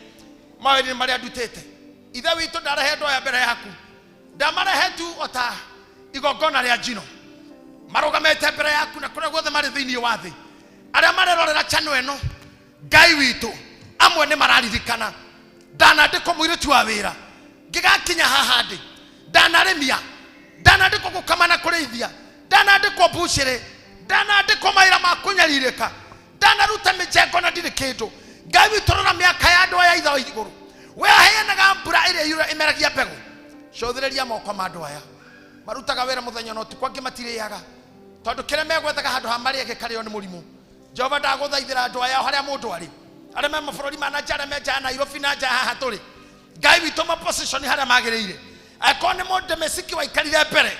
mawĩra-inĩ marĩa ndutĩte. Ithe witũ ndarehe andũ aya mbere yaku, ndamarehe tu o ta igongona rĩa njino, marũgamĩte mbere yaku na kũrĩa guothe marĩ thĩinĩ wa thĩ, arĩa marerorera channel ĩno. Ngai witũ, amwe nĩ mararirikana ndanandĩkwo mũirĩtu wa wĩra ngĩgakinya haha ndĩ, ndanarĩmia, ndanandĩkwo gũkama na kũrĩithia, ndanandĩkwo mbucĩrĩ, ndanandĩkwo mawĩra ma kũnyarirĩka, ndanaruta mĩjengo na ndirĩ kĩndũ. Ngai witũ rora mĩaka ya andũ aya ithe wa igũrũ, we aheanaga mbura ĩrĩa yura ĩmeragia mbegũ. Cũthĩrĩria moko ma andũ aya marutaga wĩra mũthenya na ũtukũ, angĩ matirĩaga tondũ kĩrĩa megwethaga handũ ha marĩe gĩkarĩo nĩ mũrimũ. Jehova ndagũthaithĩra andũ aya o harĩa mũndũ arĩ, arĩa me mabũrũri ma na nja, arĩa me nja ya Nairobi na nja haha tũrĩ, Ngai witũ ma position harĩa magĩrĩire. Angĩkorwo nĩ mũndemesiki waikarire mbere,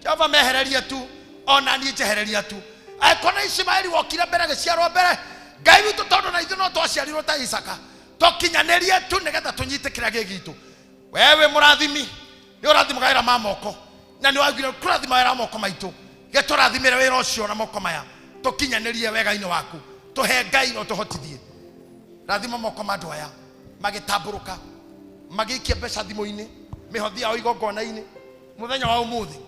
Jehova mehererie tu, ona niĩ njehereria tu. Angĩkorwo nĩ Ishimaeli wokire mbere agĩciarwo mbere, Ngai witũ tondũ na ithuĩ no twaciarirwo ta Isaka, tũkinyanĩrie tu nĩgetha tũnyite kĩrĩa gĩ gitũ. We wĩ mũrathimi, nĩ ũrathimaga wĩra ma moko, na nĩ waugire kũrathima wĩra wa moko maitũ, gĩtũrathimĩre wĩra ũcio na moko maya, tũkinyanĩrie wega-inĩ waku, tũhe Ngai na ũtũhotithie. Rathima moko ma andũ aya magĩtambũrũka, magĩikia mbeca thimũ-inĩ, mĩhothi yao igongona-inĩ. Mũthenya wa ũmũthĩ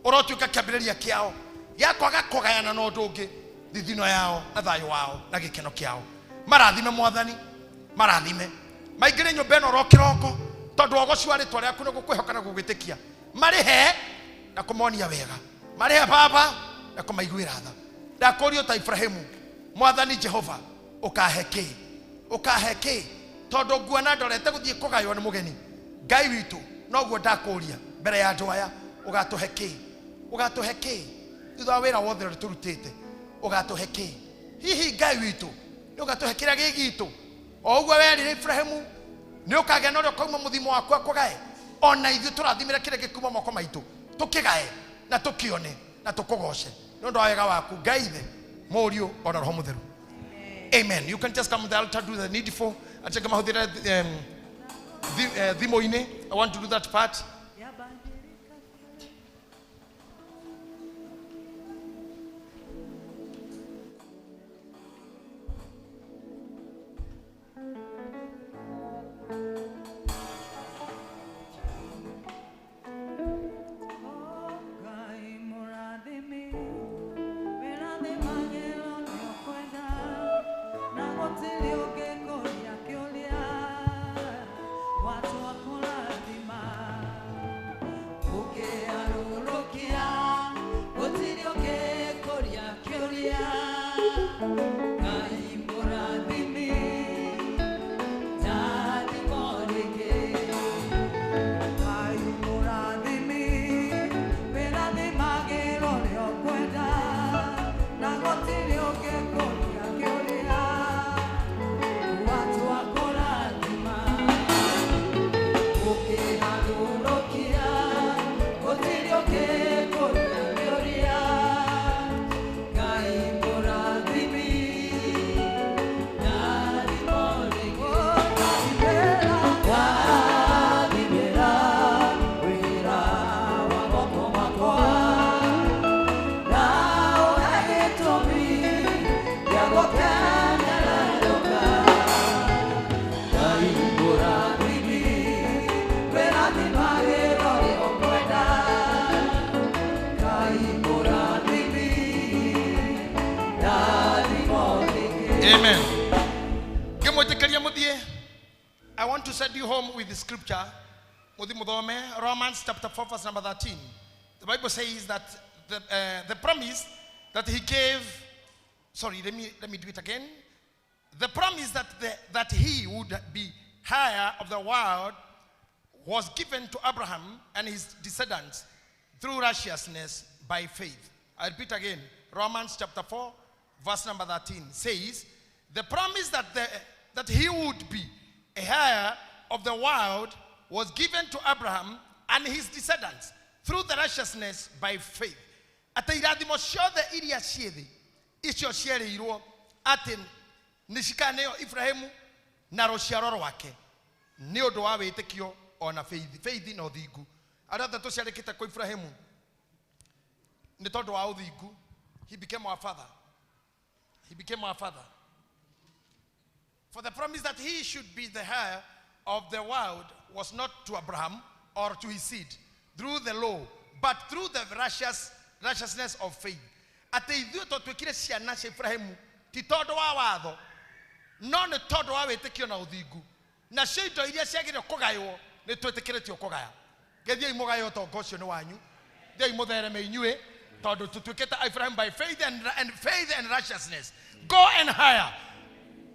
ũrotuĩka kĩambĩrĩria kĩao gĩa kwaga kũgayana na ũndũ ũngĩ, thithino yao na thayũ wao na gĩkeno kĩao. Marathime Mwathani, marathime, maingĩre nyũmba ĩno oro kĩroko, tondũ ũgoci wa rĩtwa rĩaku nĩ gũkwĩhoka na gũgwĩtĩkia. Marĩhe na kũmonia wega, marĩhe Baba na kũmaiguĩra tha. Ndakũrio ta Ibrahimu, Mwathani Jehova ũkahe kĩ, ũkahe kĩ, tondũ nguona ndorete gũthiĩ kũgaywo nĩ mũgeni. Ngai witũ noguo ndakũria mbere ya andũ aya, ũgatũhe kĩ, ũgatũhe kĩ thutha wa wĩra wothe ũrĩa tũrutĩte, ũgatũhe kĩ? Hihi Ngai witũ nĩ ũgatũhe kĩrĩa gĩ gitũ o ũguo werire Ibrahimu nĩ ũkagĩa na ũrĩa ũkauma mũthimo waku akũgae. Ona ithuĩ tũrathimĩre kĩrĩa gĩkuuma moko maitũ, tũkĩgae na tũkĩone na tũkũgoce nĩ ũndũ wa wega waku, Ngai Ithe, Mũriũ ona Roho Mũtheru. Amen. You can just come to the altar, do the needful. Acheke mahũthĩre thimũ-inĩ. I want to do that part. Ngai mũrathime, wĩrathimage. Tũgĩthiĩ, I want to send you home with the scripture. Mũthi mũthome Romans chapter 4 verse number 13. The Bible says that the promise that he gave, sorry, let me do it again. The promise that he would be heir of the world was given to Abraham and his descendants through righteousness by faith. I repeat again, Romans chapter 4, verse number 13 says, the promise that he would be a heir of the world was given to Abraham and his descendants through the righteousness by faith. Atĩ irathimo ciothe iria ciĩ thĩ icio cierĩirwo atĩ nĩcikaneo Ibrahimu na rũciaro rwake nĩ ũndũ wa wĩtĩkio ona faith, faith na ũthingu. Arĩa othe tũciarĩkĩte kwa Ibrahimu nĩ tondũ wa ũthingu. He became our father. He became our father. For the promise that he should be the heir of the world was not to Abraham or to his seed through the law, but through the righteousness of faith. Atĩ ithuĩ twatuĩkire ciana cia Ibrahimu ti tondũ wa watho, no nĩ tondũ wa wĩtĩkio na ũthingu. Nacio indo iria ciagĩrĩire kũgaywo nĩ twĩtĩkĩrĩtio kũgaya. Gĩthiĩi mũgaye ũtonga ũcio nĩ wanyu, thiĩi mũthereme inyuĩ, tondũ tũtuĩkĩte Ibrahim by faith and faith and righteousness. Go and hire.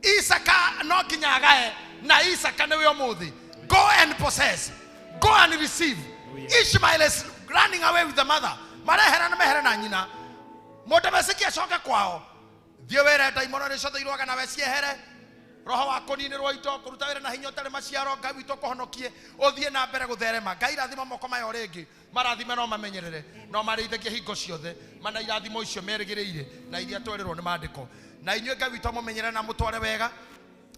Isaka no nginya agae, na Isaka nĩwe ũmũthĩ. Go and possess. Go and receive. Ishmael is running away with the mother. Marehera na mehere na nyina. Mũndũ acoke kwao. Thiĩ wĩre ndaimono nĩ ciothe irũaga nawe ciehere. Roho wa kũninĩrwo indo, kũruta wĩra na hinya ũtarĩ maciaro, Ngai witũ kũhonokie, ũthiĩ na mbere gũtherema. Ngai rathima moko maya o rĩngĩ, marathime no mamenyerere, no marĩithagie hingo ciothe, mana irathimo icio merĩgĩrĩire na iria twerĩrwo nĩ maandĩko. Na inyuĩ Ngai witũ amũmenyerere na mũtware wega,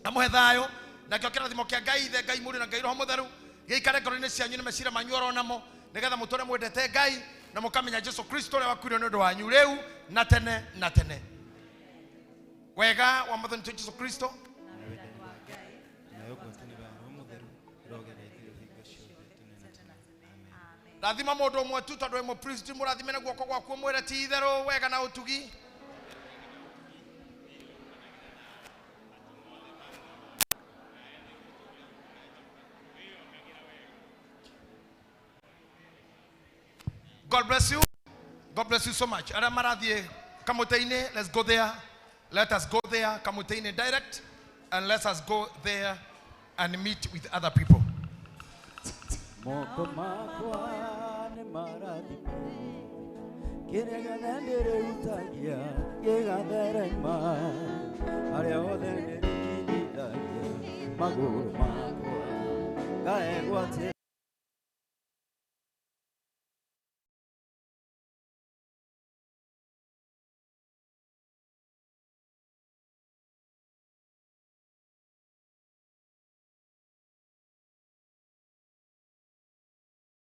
amũhe thayũ, nakĩo kĩrathimo kĩa Ngai Ithe, Ngai Mũriũ na Ngai Roho Mũtheru gĩikare ngoro-inĩ cianyu na meciria manyu oro namo, nĩgetha mũtũre mwendete Ngai na mũkamenya Jesu Kristo ũrĩa wakuire nĩ ũndũ wanyu rĩu na tene na tene. Wega wa Mwathani witũ Jesu Kristo rathima mũndũ ũmwe tu tondũ wĩ mũpriest, mũrathime na guoko gwaku ũmwĩre ti itherũ wega na ũtugi. God bless you. God bless you so much. Arĩa marathiĩ Kamũtĩ-inĩ, let's go there. Let us go there, Kamũtĩ-inĩ direct, and let us go there and meet with other people. Moko makwa nĩ marathime, kĩrĩa gĩothe ndĩrĩrutagia gĩgatherema, harĩa hothe ndĩrĩkinyithagia magũrũ makwa ngaegwatĩra.